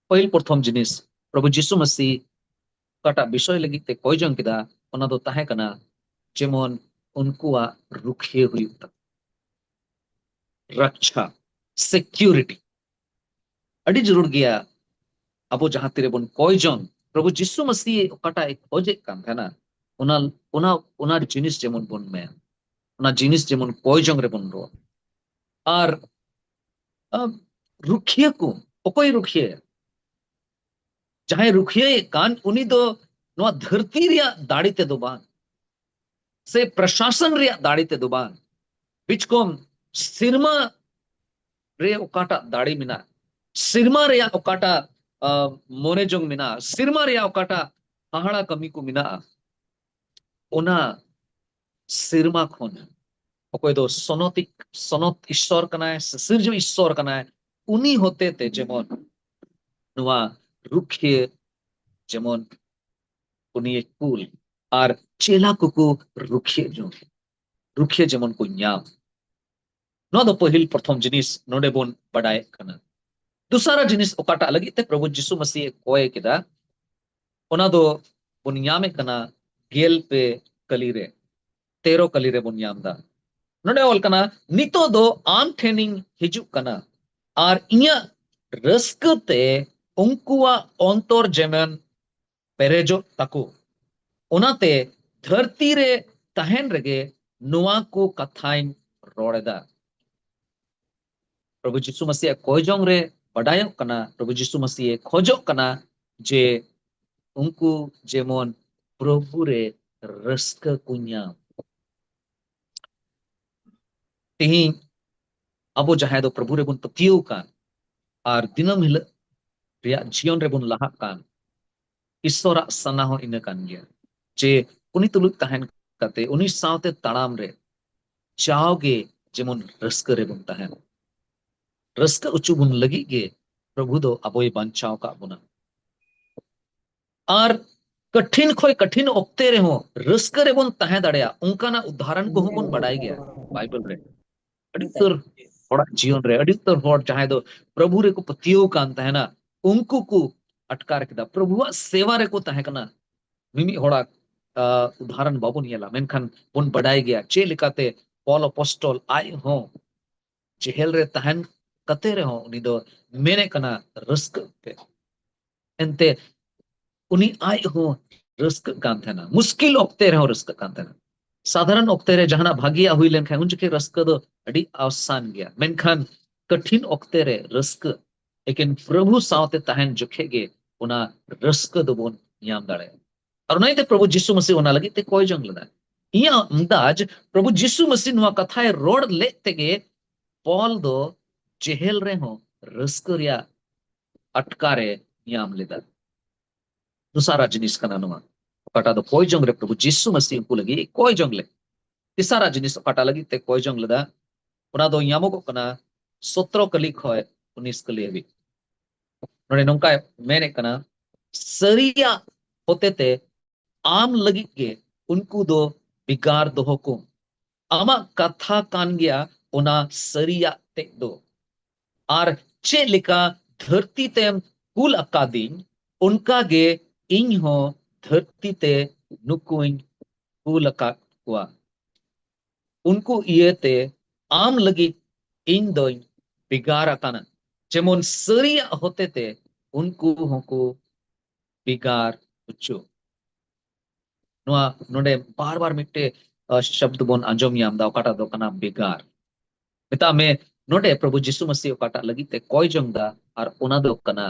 ᱯᱟᱹᱦᱤᱞ ᱯᱨᱚᱛᱷᱚᱢ ᱡᱤᱱᱤᱥ ᱯᱨᱚᱵᱷᱩ ᱡᱤᱥᱩ ᱢᱟᱥᱤ ᱚᱠᱟᱴᱟᱜ ᱵᱤᱥᱚᱭ ᱞᱟᱹᱜᱤᱫ ᱛᱮ ᱠᱚᱭ ᱡᱚᱝ ᱠᱮᱫᱟ, ᱚᱱᱟ ᱫᱚ ᱛᱟᱦᱮᱸ ᱠᱟᱱᱟ ᱡᱮᱢᱚᱱ ᱩᱱᱠᱩᱣᱟᱜ ᱨᱩᱠᱷᱤᱭᱟᱹ ᱦᱩᱭᱩᱜ ᱛᱟᱠᱚ᱾ ᱨᱟᱠᱪᱷᱟ, security ᱟᱹᱰᱤ ᱡᱟᱹᱨᱩᱲ ᱜᱮᱭᱟ᱾ ᱟᱵᱚ ᱡᱟᱦᱟᱸ ᱛᱤᱨᱮ ᱵᱚᱱ ᱠᱚᱭ ᱡᱚᱝ, ᱯᱨᱚᱵᱷᱩ ᱡᱤᱥᱩ ᱢᱟᱥᱤ ᱚᱠᱟᱴᱟᱜ ᱮ ᱠᱷᱚᱡᱮᱫ ᱠᱟᱱ ᱛᱟᱦᱮᱱᱟ, ᱚᱱᱟ, ᱚᱱᱟ, ᱚᱱᱟ ᱡᱤᱱᱤᱥ ᱡᱮᱢᱚᱱ ᱵᱚᱱ ᱢᱮᱱ, ᱚᱱᱟ ᱡᱤᱱᱤᱥ ᱡᱮᱢᱚᱱ ᱠᱚᱭ ᱡᱚᱝ ᱨᱮᱵᱚᱱ ᱨᱚᱲ᱾ ᱟᱨ, ᱟᱢ, ᱨᱩᱠᱷᱤᱭᱟᱹ ᱠᱚ, ᱚᱠᱚᱭ ᱨᱩᱠᱷᱤᱭᱟᱹᱭᱟ? ᱡᱟᱦᱟᱸᱭ ᱨᱩᱠᱷᱤᱭᱟᱹᱭᱮᱫ ᱠᱟᱱ, ᱩᱱᱤ ᱫᱚ ᱱᱚᱣᱟ ᱫᱷᱟᱹᱨᱛᱤ ᱨᱮᱭᱟᱜ ᱫᱟᱲᱮ ᱛᱮᱫᱚ ᱵᱟᱝ, ᱥᱮ ᱯᱨᱚᱥᱟᱥᱚᱱ ᱨᱮᱭᱟᱜ ᱫᱟᱲᱮ ᱛᱮᱫᱚ ᱵᱟᱝ, ᱵᱤᱪᱠᱚᱢ ᱥᱮᱨᱢᱟ ᱨᱮ ᱚᱠᱟᱴᱟᱜ ᱫᱟᱲᱮ ᱢᱮᱱᱟᱜᱼᱟ, ᱥᱮᱨᱢᱟ ᱨᱮᱭᱟᱜ ᱚᱠᱟᱴᱟᱜ, ᱟ, ᱢᱚᱱᱮ ᱡᱚᱝ ᱢᱮᱱᱟᱜᱼᱟ, ᱥᱮᱨᱢᱟ ᱨᱮᱭᱟᱜ ᱚᱠᱟᱴᱟᱜ ᱦᱟᱦᱟᱲᱟ ᱠᱟᱹᱢᱤ ᱠᱚ ᱢᱮᱱᱟᱜᱼᱟ, ᱚᱱᱟ ᱥᱮᱨᱢᱟ ᱠᱷᱚᱱ ᱚᱠᱚᱭ ᱫᱚ ᱥᱚᱱᱚᱛᱤᱠ, ᱥᱚᱱᱚᱛ ᱤᱥᱥᱚᱨ ᱠᱟᱱᱟᱭ, ᱥᱤᱥᱤᱨᱡᱟᱹᱣ ᱤᱥᱥᱚᱨ ᱠᱟᱱᱟᱭ, ᱩᱱᱤ ᱦᱚᱛᱮ ᱛᱮ ᱡᱮᱢᱚᱱ ᱱᱚᱣᱟ ᱨᱩᱠᱷᱤᱭᱟᱹ ᱡᱮᱢᱚᱱ ᱩᱱᱤᱭᱮ ᱠᱩᱞ ᱟᱨ ᱪᱮᱞᱟ ᱠᱚᱠᱚ ᱨᱩᱠᱷᱤᱭᱟᱹ ᱡᱚᱝ, ᱨᱩᱠᱷᱤᱭᱟᱹ ᱡᱮᱢᱚᱱ ᱠᱚ ᱧᱟᱢ᱾ ᱱᱚᱣᱟ ᱫᱚ ᱯᱟᱹᱦᱤᱞ ᱯᱨᱚᱛᱷᱚᱢ ᱡᱤᱱᱤᱥ ᱱᱚᱰᱮ ᱵᱚᱱ ᱵᱟᱰᱟᱭᱮᱫ ᱠᱟᱱᱟ᱾ ᱫᱚᱥᱟᱨᱟ ᱡᱤᱱᱤᱥ ᱚᱠᱟᱴᱟᱜ ᱞᱟᱹᱜᱤᱫ ᱛᱮ ᱯᱨᱚᱵᱷᱩ ᱡᱤᱥᱩ ᱢᱟᱥᱤ ᱮ ᱠᱚᱭ ᱠᱮᱫᱟ, ᱚᱱᱟ ᱫᱚ ᱵᱚᱱ ᱧᱟᱢᱮᱫ ᱠᱟᱱᱟ ᱜᱮᱞ ᱯᱮ ᱠᱟᱹᱞᱤ ᱨᱮ, ᱛᱮᱨᱚ ᱠᱟᱹᱞᱤ ᱨᱮᱵᱚᱱ ᱧᱟᱢ ᱮᱫᱟ᱾ ᱱᱚᱰᱮ ᱚᱞ ᱠᱟᱱᱟ, "ᱱᱤᱛᱚᱜ ᱫᱚ ᱟᱢ ᱴᱷᱮᱱᱤᱧ ᱦᱤᱡᱩᱜ ᱠᱟᱱᱟ ᱟᱨ ᱤᱧᱟᱹᱜ ᱨᱟᱹᱥᱠᱟᱹ ᱛᱮ ᱩᱱᱠᱩᱣᱟᱜ ᱚᱱᱛᱚᱨ ᱡᱮᱢᱚᱱ ᱯᱮᱨᱮᱡᱚᱜ ᱛᱟᱠᱚ, ᱚᱱᱟᱛᱮ ᱫᱷᱟᱹᱨᱛᱤ ᱨᱮ ᱛᱟᱦᱮᱱ ᱨᱮᱜᱮ ᱱᱚᱣᱟ ᱠᱚ ᱠᱟᱛᱷᱟᱧ ᱨᱚᱲ ᱮᱫᱟ᱾" ᱯᱨᱚᱵᱷᱩ ᱡᱤᱥᱩ ᱢᱟᱥᱤᱭᱟᱜ ᱠᱚᱭ ᱡᱚᱝ ᱨᱮ ᱵᱟᱰᱟᱭᱚᱜ ᱠᱟᱱᱟ, ᱯᱨᱚᱵᱷᱩ ᱡᱤᱥᱩ ᱢᱟᱥᱤᱭᱮ ᱠᱷᱚᱡᱚᱜ ᱠᱟᱱᱟ ᱡᱮ ᱩᱱᱠᱩ ᱡᱮᱢᱚᱱ ᱯᱨᱚᱵᱷᱩ ᱨᱮ ᱨᱟᱹᱥᱠᱟᱹ ᱠᱚ ᱧᱟᱢ᱾ ᱛᱮᱦᱮᱧ ᱟᱵᱚ ᱡᱟᱦᱟᱸᱭ ᱫᱚ ᱯᱨᱚᱵᱷᱩ ᱨᱮᱵᱚᱱ ᱯᱟᱹᱛᱭᱟᱹᱣ ᱠᱟᱱ ᱟᱨ ᱫᱤᱱᱟᱹᱢ ᱦᱤᱞᱳᱜ ᱨᱮᱭᱟᱜ ᱡᱤᱭᱚᱱ ᱨᱮᱵᱚᱱ ᱞᱟᱦᱟᱜ ᱠᱟᱱ, ᱤᱥᱥᱚᱨᱟᱜ ᱥᱟᱱᱟ ᱦᱚᱸ ᱤᱱᱟᱹ ᱠᱟᱱ ᱜᱮᱭᱟ ᱡᱮ ᱩᱱᱤ ᱛᱩᱞᱩᱡ ᱛᱟᱦᱮᱱ ᱠᱟᱛᱮ, ᱩᱱᱤ ᱥᱟᱶᱛᱮ ᱛᱟᱲᱟᱢ ᱨᱮ ᱡᱟᱣᱜᱮ ᱡᱮᱢᱚᱱ ᱨᱟᱹᱥᱠᱟᱹ ᱨᱮᱵᱚᱱ ᱛᱟᱦᱮᱱ᱾ ᱨᱟᱹᱥᱠᱟᱹ ᱦᱚᱪᱚ ᱵᱚᱱ ᱞᱟᱹᱜᱤᱫ ᱜᱮ ᱯᱨᱚᱵᱷᱩ ᱫᱚ ᱟᱵᱚᱭ ᱵᱟᱧᱪᱟᱣ ᱟᱠᱟᱫ ᱵᱚᱱᱟ᱾ ᱟᱨ ᱠᱟᱴᱷᱤᱱ ᱠᱷᱚᱱ ᱠᱟᱴᱷᱤᱱ ᱚᱠᱛᱮ ᱨᱮᱦᱚᱸ ᱨᱟᱹᱥᱠᱟᱹ ᱨᱮᱵᱚᱱ ᱛᱟᱦᱮᱸ ᱫᱟᱲᱮᱭᱟᱜᱼᱟ, ᱚᱱᱠᱟᱱᱟᱜ ᱩᱫᱟᱦᱚᱨᱚᱱ ᱠᱚᱦᱚᱸ ᱵᱚᱱ ᱵᱟᱰᱟᱭ ᱜᱮᱭᱟ ᱵᱟᱭᱵᱮᱞ ᱨᱮ᱾ ᱟᱹᱰᱤ ᱩᱛᱟᱹᱨ ᱦᱚᱲᱟᱜ ᱡᱤᱭᱚᱱ ᱨᱮ, ᱟᱹᱰᱤ ᱩᱛᱟᱹᱨ ᱦᱚᱲ ᱡᱟᱦᱟᱸᱭ ᱫᱚ ᱯᱨᱚᱵᱷᱩ ᱨᱮᱠᱚ ᱯᱟᱹᱛᱭᱟᱹᱣ ᱠᱟᱱ ᱛᱟᱦᱮᱱᱟ, ᱩᱱᱠᱩ ᱠᱚ ᱟᱴᱠᱟᱨ ᱠᱮᱫᱟ, ᱯᱨᱚᱵᱷᱩᱣᱟᱜ ᱥᱮᱵᱟ ᱨᱮᱠᱚ ᱛᱟᱦᱮᱸ ᱠᱟᱱᱟ᱾ ᱢᱤᱢᱤᱫ ᱦᱚᱲᱟᱜ, ᱟ, ᱩᱫᱟᱦᱚᱨᱚᱱ ᱵᱟᱵᱚᱱ ᱧᱮᱞᱟ, ᱢᱮᱱᱠᱷᱟᱱ ᱵᱚᱱ ᱵᱟᱰᱟᱭ ᱜᱮᱭᱟ ᱪᱮᱫ ᱞᱮᱠᱟᱛᱮ ᱯᱚᱞ ᱟᱯᱚᱥᱴᱚᱞ ᱟᱡ ᱦᱚᱸ ᱡᱮᱦᱮᱞ ᱨᱮ ᱛᱟᱦᱮᱱ ᱠᱟᱛᱮ ᱨᱮᱦᱚᱸ ᱩᱱᱤ ᱫᱚ ᱢᱮᱱᱮᱫ ᱠᱟᱱᱟ, "ᱨᱟᱹᱥᱠᱟᱹᱜ ᱯᱮ᱾" ᱮᱱᱛᱮ ᱩᱱᱤ ᱟᱡ ᱦᱚᱸ ᱨᱟᱹᱥᱠᱟᱹᱜ ᱠᱟᱱ ᱛᱟᱦᱮᱱᱟ, ᱢᱩᱥᱠᱤᱞ ᱚᱠᱛᱮ ᱨᱮᱦᱚᱸ ᱨᱟᱹᱥᱠᱟᱹᱜ ᱠᱟᱱ ᱛᱟᱦᱮᱱᱟ᱾ ᱥᱟᱫᱷᱟᱨᱚᱱ ᱚᱠᱛᱮ ᱨᱮ ᱡᱟᱦᱟᱱᱟᱜ ᱵᱷᱟᱜᱤᱭᱟᱜ ᱦᱩᱭ ᱞᱮᱱᱠᱷᱟᱱ ᱩᱱ ᱡᱚᱠᱷᱮᱡ ᱨᱟᱹᱥᱠᱟᱹ ᱫᱚ ᱟᱹᱰᱤ ᱟᱣᱥᱟᱱ ᱜᱮᱭᱟ, ᱢᱮᱱᱠᱷᱟᱱ ᱠᱚᱴᱷᱤᱱ ᱚᱠᱛᱮ ᱨᱮ ᱨᱟᱹᱥᱠᱟᱹ, ᱮᱠᱮᱱ ᱯᱨᱚᱵᱷᱩ ᱥᱟᱶᱛᱮ ᱛᱟᱦᱮᱱ ᱡᱚᱠᱷᱮᱡ ᱜᱮ ᱚᱱᱟ ᱨᱟᱹᱥᱠᱟᱹ ᱫᱚᱵᱚᱱ ᱧᱟᱢ ᱫᱟᱲᱮᱭᱟᱜᱼᱟ᱾ ᱟᱨ ᱚᱱᱟ ᱤᱭᱟᱹᱛᱮ ᱯᱨᱚᱵᱷᱩ ᱡᱤᱥᱩ ᱢᱟᱥᱤ ᱚᱱᱟ ᱞᱟᱹᱜᱤᱫ ᱛᱮ ᱠᱚᱭ ᱡᱚᱝ ᱞᱮᱫᱟ᱾ ᱤᱧᱟᱹᱜ ᱟᱱᱫᱟᱡ, ᱯᱨᱚᱵᱷᱩ ᱡᱤᱥᱩ ᱢᱟᱥᱤ ᱱᱚᱣᱟ ᱠᱟᱛᱷᱟᱭ ᱨᱚᱲ ᱞᱮᱫ ᱛᱮᱜᱮ ᱯᱚᱞ ᱫᱚ ᱡᱮᱦᱮᱞ ᱨᱮᱦᱚᱸ ᱨᱟᱹᱥᱠᱟᱹ ᱨᱮᱭᱟᱜ ᱟᱴᱠᱟᱨᱮ ᱧᱟᱢ ᱞᱮᱫᱟ᱾ ᱫᱚᱥᱟᱨᱟᱜ ᱡᱤᱱᱤᱥ ᱠᱟᱱᱟ ᱱᱚᱣᱟ, ᱚᱠᱟᱴᱟᱜ ᱫᱚ ᱠᱚᱭ ᱡᱚᱝ ᱨᱮ ᱯᱨᱚᱵᱷᱩ ᱡᱤᱥᱩ ᱢᱟᱥᱤ ᱩᱱᱠᱩ ᱞᱟᱹᱜᱤᱫ ᱠᱚᱭ ᱡᱚᱝ ᱞᱮᱫ᱾ ᱛᱮᱥᱟᱨᱟᱜ ᱡᱤᱱᱤᱥ ᱚᱠᱟᱴᱟᱜ ᱞᱟᱹᱜᱤᱫ ᱛᱮ ᱠᱚᱭ ᱡᱚᱝ ᱞᱮᱫᱟ, ᱚᱱᱟ ᱫᱚ ᱧᱟᱢᱚᱜᱚᱜ ᱠᱟᱱᱟ ᱥᱚᱛᱨᱚ ᱠᱟᱹᱞᱤ ᱠᱷᱚᱱ ᱩᱱᱤᱥ ᱠᱟᱹᱞᱤ ᱦᱟᱹᱵᱤᱡ᱾ ᱱᱚᱰᱮ ᱱᱚᱝᱠᱟᱭ ᱢᱮᱱᱮᱫ ᱠᱟᱱᱟ, ᱥᱟᱹᱨᱤᱭᱟᱜ ᱦᱚᱛᱮᱛᱮ ᱟᱢ ᱞᱟᱹᱜᱤᱫ ᱜᱮ ᱩᱱᱠᱩ ᱫᱚ ᱵᱷᱮᱜᱟᱨ ᱫᱚᱦᱚ ᱠᱚᱢ᱾ ᱟᱢᱟᱜ ᱠᱟᱛᱷᱟ ᱠᱟᱱ ᱜᱮᱭᱟ ᱚᱱᱟ ᱥᱟᱹᱨᱤᱭᱟᱜ ᱛᱮᱫ ᱫᱚ᱾ ᱟᱨ ᱪᱮᱫ ᱞᱮᱠᱟ ᱫᱷᱟᱹᱨᱛᱤ ᱛᱮᱢ ᱠᱩᱞ ᱟᱠᱟᱫᱤᱧ, ᱚᱱᱠᱟ ᱜᱮ ᱤᱧ ᱦᱚᱸ ᱫᱷᱟᱹᱨᱛᱤ ᱛᱮ ᱱᱩᱠᱩᱧ ᱠᱩᱞ ᱟᱠᱟᱫ ᱠᱚᱣᱟ᱾ ᱩᱱᱠᱩ ᱤᱭᱟᱹᱛᱮ ᱟᱢ ᱞᱟᱹᱜᱤᱫ ᱤᱧ ᱫᱚᱧ ᱵᱷᱮᱜᱟᱨ ᱟᱠᱟᱱᱟ, ᱡᱮᱢᱚᱱ ᱥᱟᱹᱨᱤᱭᱟᱜ ᱦᱚᱛᱮᱛᱮ ᱩᱱᱠᱩ ᱦᱚᱸᱠᱚ ᱵᱷᱮᱜᱟᱨ ᱦᱚᱪᱚ᱾ ᱱᱚᱣᱟ ᱱᱚᱰᱮ ᱵᱟᱨ ᱵᱟᱨ ᱢᱤᱫᱴᱮᱡ, ᱟ, ᱥᱚᱵᱫ ᱵᱚᱱ ᱟᱸᱡᱚᱢ ᱧᱟᱢ ᱮᱫᱟ, ᱚᱠᱟᱴᱟᱜ ᱫᱚ ᱠᱟᱱᱟ ᱵᱷᱮᱜᱟᱨ᱾ ᱢᱮᱛᱟᱜ ᱢᱮ, ᱱᱚᱰᱮ ᱯᱨᱚᱵᱷᱩ ᱡᱤᱥᱩ ᱢᱟᱥᱤ ᱚᱠᱟᱴᱟᱜ ᱞᱟᱹᱜᱤᱫ ᱛᱮ ᱠᱚᱭ ᱡᱚᱝ ᱮᱫᱟ, ᱟᱨ ᱚᱱᱟ ᱫᱚ ᱠᱟᱱᱟ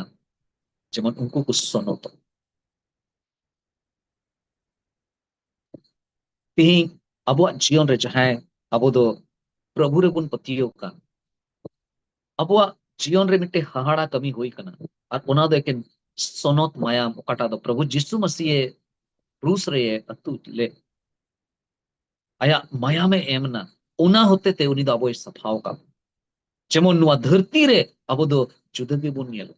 ᱡᱮᱢᱚᱱ ᱩᱱᱠᱩ ᱠᱚ ᱥᱚᱱᱚᱛᱚᱜ᱾ ᱛᱮᱦᱮᱧ ᱟᱵᱚᱣᱟᱜ ᱡᱤᱭᱚᱱ ᱨᱮ ᱡᱟᱦᱟᱸᱭ ᱟᱵᱚ ᱫᱚ ᱯᱨᱚᱵᱷᱩ ᱨᱮᱵᱚᱱ ᱯᱟᱹᱛᱭᱟᱹᱣ ᱠᱟᱱ, ᱟᱵᱚᱣᱟᱜ ᱡᱤᱭᱚᱱ ᱨᱮ ᱢᱤᱫᱴᱮᱱ ᱦᱟᱦᱟᱲᱟ ᱠᱟᱹᱢᱤ ᱦᱩᱭ ᱠᱟᱱᱟ, ᱟᱨ ᱚᱱᱟ ᱫᱚ ᱮᱠᱮᱱ ᱥᱚᱱᱚᱛ ᱢᱟᱭᱟᱢ, ᱚᱠᱟᱴᱟᱜ ᱫᱚ ᱯᱨᱚᱵᱷᱩ ᱡᱤᱥᱩ ᱢᱟᱥᱤ ᱮ ᱠᱨᱩᱥ ᱨᱮ ᱟᱹᱛᱩ ᱞᱮᱫ, ᱟᱭᱟᱜ ᱢᱟᱭᱟᱢᱮ ᱮᱢ ᱮᱱᱟ, ᱚᱱᱟ ᱦᱚᱛᱮ ᱛᱮ ᱩᱱᱤ ᱫᱚ ᱟᱵᱚᱭ ᱥᱟᱯᱷᱟᱣ ᱟᱠᱟᱫ᱾ ᱡᱮᱢᱚᱱ ᱱᱚᱣᱟ ᱫᱷᱟᱹᱨᱛᱤ ᱨᱮ ᱟᱵᱚ ᱫᱚ ᱡᱩᱫᱟᱹ ᱜᱮᱵᱚᱱ ᱧᱮᱞᱟ,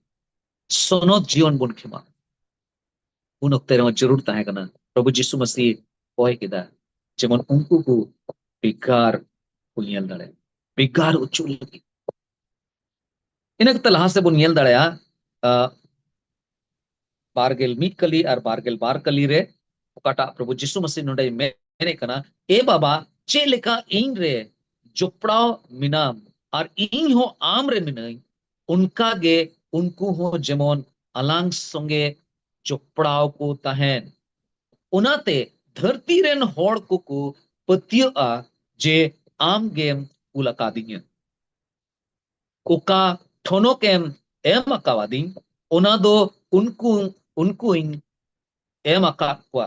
ᱥᱚᱱᱚᱛ ᱡᱤᱭᱚᱱ ᱵᱚᱱ ᱠᱷᱮᱢᱟ᱾ ᱩᱱ ᱚᱠᱛᱮ ᱨᱮᱦᱚᱸ ᱡᱟᱹᱨᱩᱲ ᱛᱟᱦᱮᱸ ᱠᱟᱱᱟ, ᱯᱨᱚᱵᱷᱩ ᱡᱤᱥᱩ ᱢᱟᱥᱤ ᱠᱚᱭ ᱠᱮᱫᱟ, ᱡᱮᱢᱚᱱ ᱩᱱᱠᱩ ᱠᱚ ᱵᱷᱮᱜᱟᱨ ᱠᱚ ᱧᱮᱞ ᱫᱟᱲᱮᱭᱟᱜᱼᱟ, ᱵᱷᱮᱜᱟᱨ ᱦᱚᱪᱚ ᱞᱟᱹᱜᱤᱫ᱾ ᱤᱱᱟᱹ ᱠᱟᱛᱮ ᱞᱟᱦᱟ ᱥᱮᱫ ᱵᱚᱱ ᱧᱮᱞ ᱫᱟᱲᱮᱭᱟᱜᱼᱟ, ᱟ, ᱵᱟᱨᱜᱮᱞ ᱢᱤᱫ ᱠᱟᱹᱞᱤ ᱟᱨ ᱵᱟᱨᱜᱮᱞ ᱵᱟᱨ ᱠᱟᱹᱞᱤ ᱨᱮ ᱚᱠᱟᱴᱟᱜ ᱯᱨᱚᱵᱷᱩ ᱡᱤᱥᱩ ᱢᱟᱥᱤ ᱱᱚᱰᱮᱭ ᱢᱮᱱᱮᱫ ᱠᱟᱱᱟ, "ᱮ ᱵᱟᱵᱟ, ᱪᱮᱫ ᱞᱮᱠᱟ ᱤᱧ ᱨᱮ ᱡᱚᱯᱲᱟᱣ ᱢᱮᱱᱟᱢ ᱟᱨ ᱤᱧ ᱦᱚᱸ ᱟᱢ ᱨᱮ ᱢᱤᱱᱟᱹᱧ, ᱚᱱᱠᱟ ᱜᱮ ᱩᱱᱠᱩ ᱦᱚᱸ ᱡᱮᱢᱚᱱ ᱟᱞᱟᱝ ᱥᱚᱸᱜᱮ ᱡᱚᱯᱲᱟᱣ ᱠᱚ ᱛᱟᱦᱮᱱ᱾ ᱚᱱᱟᱛᱮ ᱫᱷᱟᱹᱨᱛᱤ ᱨᱮᱱ ᱦᱚᱲ ᱠᱚᱠᱚ ᱯᱟᱹᱛᱭᱟᱹᱜᱼᱟ ᱡᱮ ᱟᱢ ᱜᱮᱢ ᱠᱩᱞ ᱟᱠᱟᱫᱤᱧᱟ᱾" ᱚᱠᱟ ᱴᱷᱚᱱᱚᱠ ᱮᱢ ᱮᱢ ᱟᱠᱟᱣᱟᱫᱤᱧ, ᱚᱱᱟ ᱫᱚ ᱩᱱᱠᱩ, ᱩᱱᱠᱩᱧ ᱮᱢ ᱟᱠᱟᱫ ᱠᱚᱣᱟ,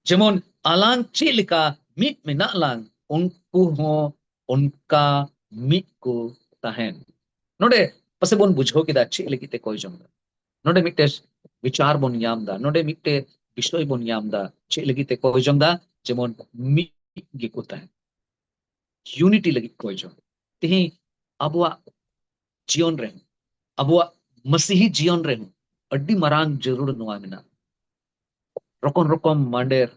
ᱡᱮᱢᱚᱱ ᱟᱞᱟᱝ ᱪᱮᱫ ᱞᱮᱠᱟ ᱢᱤᱫ ᱢᱮᱱᱟᱜ ᱞᱟᱝ, ᱩᱱᱠᱩ ᱦᱚᱸ ᱚᱱᱠᱟ ᱢᱤᱫ ᱠᱚ ᱛᱟᱦᱮᱱ᱾ ᱱᱚᱰᱮ ᱯᱟᱥᱮ ᱵᱚᱱ ᱵᱩᱡᱷᱟᱹᱣ ᱠᱮᱫᱟ ᱪᱮᱫ ᱞᱟᱹᱜᱤᱫ ᱛᱮ ᱠᱚᱭ ᱡᱚᱝ ᱫᱟ᱾ ᱱᱚᱰᱮ ᱢᱤᱫᱴᱮᱱ ᱵᱤᱪᱟᱨ ᱵᱚᱱ ᱧᱟᱢ ᱫᱟ, ᱱᱚᱰᱮ ᱢᱤᱫᱴᱮᱱ ᱵᱤᱥᱚᱭ ᱵᱚᱱ ᱧᱟᱢ ᱫᱟ, ᱪᱮᱫ ᱞᱟᱹᱜᱤᱫ ᱛᱮ ᱠᱚᱭ ᱡᱚᱝ ᱫᱟ, ᱡᱮᱢᱚᱱ ᱢᱤᱫ ᱜᱮᱠᱚ ᱛᱟᱦᱮᱱ, ᱤᱭᱩᱱᱤᱴᱤ ᱞᱟᱹᱜᱤᱫ ᱠᱚᱭ ᱡᱚᱝ᱾ ᱛᱮᱦᱮᱧ ᱟᱵᱚᱣᱟᱜ ᱡᱤᱭᱚᱱ ᱨᱮ, ᱟᱵᱚᱣᱟᱜ ᱢᱟᱥᱤᱦᱤ ᱡᱤᱭᱚᱱ ᱨᱮ ᱟᱹᱰᱤ ᱢᱟᱨᱟᱝ ᱡᱟᱹᱨᱩᱲ ᱱᱚᱣᱟ ᱢᱮᱱᱟᱜᱼᱟ᱾ ᱨᱚᱠᱚᱢ ᱨᱚᱠᱚᱢ ᱢᱟᱱᱰᱮᱨ,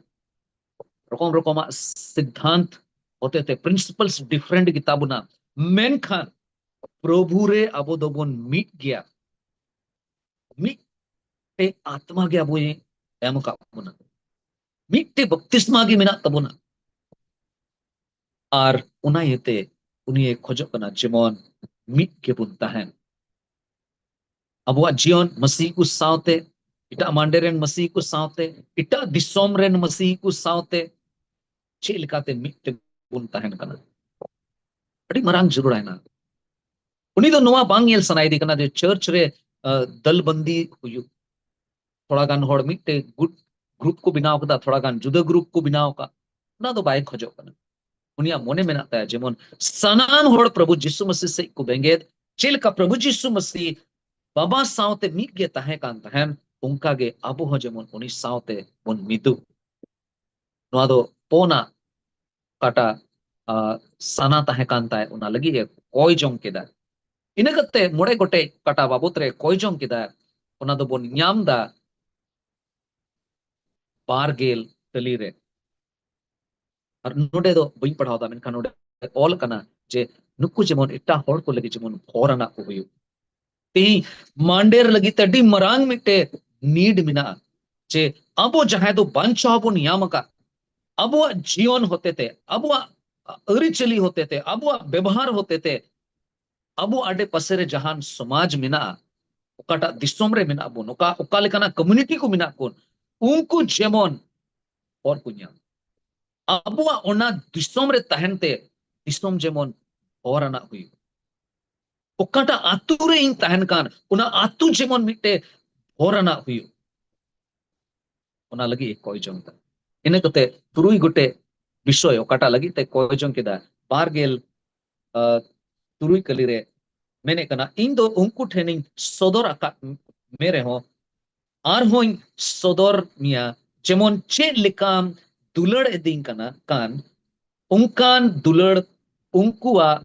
ᱨᱚᱠᱚᱢ ᱨᱚᱠᱚᱢᱟᱜ ᱥᱤᱫᱽᱫᱷᱟᱱᱛ ᱦᱚᱛᱮᱛᱮ, ᱯᱨᱤᱱᱥᱤᱯᱟᱞᱥ ᱰᱤᱯᱷᱟᱨᱮᱱᱴ ᱜᱮᱛᱟ ᱵᱚᱱᱟ, ᱢᱮᱱᱠᱷᱟᱱ ᱯᱨᱚᱵᱷᱩ ᱨᱮ ᱟᱵᱚ ᱫᱚᱵᱚᱱ ᱢᱤᱫ ᱜᱮᱭᱟ᱾ ᱢᱤᱫᱴᱮᱡ ᱟᱛᱢᱟ ᱜᱮ ᱟᱵᱚᱭ ᱮᱢ ᱟᱠᱟᱫ ᱵᱚᱱᱟ, ᱢᱤᱫᱴᱮᱡ ᱵᱟᱯᱛᱤᱥᱢᱟ ᱜᱮ ᱢᱮᱱᱟᱜ ᱛᱟᱵᱚᱱᱟ᱾ ᱟᱨ ᱚᱱᱟ ᱤᱭᱟᱹᱛᱮ ᱩᱱᱤᱭᱮ ᱠᱷᱚᱡᱚᱜ ᱠᱟᱱᱟ ᱡᱮᱢᱚᱱ ᱢᱤᱫ ᱜᱮᱵᱚᱱ ᱛᱟᱦᱮᱱ᱾ ᱟᱵᱚᱣᱟᱜ ᱡᱤᱭᱚᱱ ᱢᱟᱹᱥᱤ ᱠᱚ ᱥᱟᱶᱛᱮ, ᱮᱴᱟᱜ ᱢᱟᱱᱰᱮ ᱨᱮᱱ ᱢᱟᱹᱥᱤ ᱠᱚ ᱥᱟᱶᱛᱮ, ᱮᱴᱟᱜ ᱫᱤᱥᱚᱢ ᱨᱮᱱ ᱢᱟᱹᱥᱤ ᱠᱚ ᱥᱟᱶᱛᱮ ᱪᱮᱫ ᱞᱮᱠᱟᱛᱮ ᱢᱤᱫ ᱛᱮᱵᱚᱱ ᱛᱟᱦᱮᱱ ᱠᱟᱱᱟ᱾ ᱟᱹᱰᱤ ᱢᱟᱨᱟᱝ ᱡᱟᱹᱨᱩᱲ ᱦᱮᱱᱟᱜᱼᱟ᱾ ᱩᱱᱤ ᱫᱚ ᱱᱚᱣᱟ ᱵᱟᱝ ᱧᱮᱞ ᱥᱟᱱᱟᱭᱮᱫᱮ ᱠᱟᱱᱟ ᱡᱮ ᱪᱟᱨᱪ ᱨᱮ, ᱟᱸ, ᱫᱟᱞᱵᱚᱱᱫᱤ ᱦᱩᱭᱩᱜ, ᱛᱷᱚᱲᱟ ᱜᱟᱱ ᱦᱚᱲ ᱢᱤᱫᱴᱮᱡ ᱜᱩᱴ, ᱜᱨᱩᱯ ᱠᱚ ᱵᱮᱱᱟᱣ ᱠᱟᱫᱟ, ᱛᱷᱚᱲᱟ ᱜᱟᱱ ᱡᱩᱫᱟᱹ ᱜᱨᱩᱯ ᱠᱚ ᱵᱮᱱᱟᱣ ᱟᱠᱟᱫ, ᱚᱱᱟ ᱫᱚ ᱵᱟᱭ ᱠᱷᱚᱡᱚᱜ ᱠᱟᱱᱟ᱾ ᱩᱱᱤᱭᱟᱜ ᱢᱚᱱᱮ ᱢᱮᱱᱟᱜ ᱛᱟᱭᱟ ᱡᱮᱢᱚᱱ ᱥᱟᱱᱟᱢ ᱦᱚᱲ ᱯᱨᱚᱵᱷᱩ ᱡᱤᱥᱩ ᱢᱟᱹᱥᱤ ᱥᱮᱫ ᱠᱚ ᱵᱮᱸᱜᱮᱫ, ᱪᱮᱫ ᱞᱮᱠᱟ ᱯᱨᱚᱵᱷᱩ ᱡᱤᱥᱩ ᱢᱟᱹᱥᱤ ᱵᱟᱵᱟ ᱥᱟᱶᱛᱮ ᱢᱤᱫ ᱜᱮ ᱛᱟᱦᱮᱸ ᱠᱟᱱ ᱛᱟᱦᱮᱸᱱ, ᱚᱱᱠᱟ ᱜᱮ ᱟᱵᱚ ᱦᱚᱸ ᱡᱮᱢᱚᱱ ᱩᱱᱤ ᱥᱟᱶᱛᱮ ᱵᱚᱱ ᱢᱤᱫᱚᱜ᱾ ᱱᱚᱣᱟ ᱫᱚ ᱯᱳᱱᱟᱜ ᱚᱠᱟᱴᱟᱜ, ᱟ, ᱥᱟᱱᱟ ᱛᱟᱦᱮᱸ ᱠᱟᱱ ᱛᱟᱭ, ᱚᱱᱟ ᱞᱟᱹᱜᱤᱫ ᱮ ᱠᱚᱭ ᱡᱚᱝ ᱠᱮᱫᱟ᱾ ᱤᱱᱟᱹ ᱠᱟᱛᱮ ᱢᱚᱬᱮ ᱜᱚᱴᱮᱡ ᱚᱠᱟᱴᱟᱜ ᱵᱟᱵᱚᱛ ᱨᱮ ᱠᱚᱭ ᱡᱚᱝ ᱠᱮᱫᱟ, ᱚᱱᱟ ᱫᱚᱵᱚᱱ ᱧᱟᱢ ᱫᱟ ᱵᱟᱨ ᱜᱮᱞ ᱛᱟᱹᱞᱤ ᱨᱮ᱾ ᱟᱨ ᱱᱚᱰᱮ ᱫᱚ ᱵᱟᱹᱧ ᱯᱟᱲᱦᱟᱣ ᱫᱟ, ᱢᱮᱱᱠᱷᱟᱱ ᱱᱚᱰᱮ ᱚᱞ ᱠᱟᱱᱟ ᱡᱮ ᱱᱩᱠᱩ ᱡᱮᱢᱚᱱ ᱮᱴᱟᱜ ᱦᱚᱲ ᱠᱚ ᱞᱟᱹᱜᱤᱫ ᱡᱮᱢᱚᱱ ᱦᱚᱨ ᱟᱱᱟᱜ ᱠᱚ ᱦᱩᱭᱩᱜ᱾ ᱛᱮᱦᱮᱧ ᱢᱟᱱᱰᱮᱨ ᱞᱟᱹᱜᱤᱫ ᱛᱮ ᱟᱹᱰᱤ ᱢᱟᱨᱟᱝ ᱢᱤᱫᱴᱮᱡ ᱱᱤᱰ ᱢᱮᱱᱟᱜᱼᱟ, ᱡᱮ ᱟᱵᱚ ᱡᱟᱦᱟᱸᱭ ᱫᱚ ᱵᱟᱧᱪᱟᱣ ᱵᱚᱱ ᱧᱟᱢ ᱟᱠᱟᱫ, ᱟᱵᱚᱣᱟᱜ ᱡᱤᱭᱚᱱ ᱦᱚᱛᱮᱛᱮ, ᱟᱵᱚᱣᱟᱜ ᱟᱹᱨᱤᱪᱟᱹᱞᱤ ᱦᱚᱛᱮᱛᱮ, ᱟᱵᱚᱣᱟᱜ ᱵᱮᱵᱚᱦᱟᱨ ᱦᱚᱛᱮᱛᱮ, ᱟᱵᱚ ᱟᱰᱮ ᱯᱟᱥᱮ ᱨᱮ ᱡᱟᱦᱟᱱ ᱥᱚᱢᱟᱡᱽ ᱢᱮᱱᱟᱜᱼᱟ, ᱚᱠᱟᱴᱟᱜ ᱫᱤᱥᱚᱢ ᱨᱮ ᱢᱮᱱᱟᱜ ᱵᱚᱱ, ᱚᱠᱟ, ᱚᱠᱟ ᱞᱮᱠᱟᱱᱟᱜ ᱠᱚᱢᱭᱩᱱᱤᱴᱤ ᱠᱚ ᱢᱮᱱᱟᱜ ᱵᱚᱱ, ᱩᱱᱠᱩ ᱡᱮᱢᱚᱱ ᱦᱚᱨ ᱠᱚ ᱧᱟᱢ, ᱟᱵᱚᱣᱟᱜ ᱚᱱᱟ ᱫᱤᱥᱚᱢ ᱨᱮ ᱛᱟᱦᱮᱱ ᱛᱮ ᱫᱤᱥᱚᱢ ᱡᱮᱢᱚᱱ ᱦᱚᱨ ᱟᱱᱟᱜ ᱦᱩᱭᱩᱜ᱾ ᱚᱠᱟᱴᱟᱜ ᱟᱛᱳ ᱨᱮ ᱤᱧ ᱛᱟᱦᱮᱱ ᱠᱟᱱ, ᱚᱱᱟ ᱟᱛᱳ ᱡᱮᱢᱚᱱ ᱢᱤᱫᱴᱮᱡ ᱵᱷᱚᱨ ᱟᱱᱟᱜ ᱦᱩᱭᱩᱜ, ᱚᱱᱟ ᱞᱟᱹᱜᱤᱫ ᱮ ᱠᱚᱭ ᱡᱚᱝ ᱠᱟᱱᱟ᱾ ᱤᱱᱟᱹ ᱠᱟᱛᱮ ᱛᱩᱨᱩᱭ ᱜᱚᱴᱮᱡ ᱵᱤᱥᱚᱭ ᱚᱠᱟᱴᱟᱜ ᱞᱟᱹᱜᱤᱫ ᱛᱮ ᱠᱚᱭ ᱡᱚᱝ ᱠᱮᱫᱟ, ᱵᱟᱨ ᱜᱮᱞ, ᱟᱸ, ᱛᱩᱨᱩᱭ ᱠᱟᱹᱞᱤ ᱨᱮ ᱢᱮᱱᱮᱫ ᱠᱟᱱᱟ, "ᱤᱧ ᱫᱚ ᱩᱱᱠᱩ ᱴᱷᱮᱱᱤᱧ ᱥᱚᱫᱚᱨ ᱟᱠᱟᱫ ᱢᱮ ᱨᱮᱦᱚᱸ, ᱟᱨᱦᱚᱸᱧ ᱥᱚᱫᱚᱨ ᱢᱮᱭᱟ, ᱡᱮᱢᱚᱱ ᱪᱮᱫ ᱞᱮᱠᱟᱢ ᱫᱩᱞᱟᱹᱲ ᱮᱫᱤᱧ ᱠᱟᱱᱟ ᱠᱟᱱ, ᱚᱱᱠᱟᱱ ᱫᱩᱞᱟᱹᱲ ᱩᱱᱠᱩᱣᱟᱜ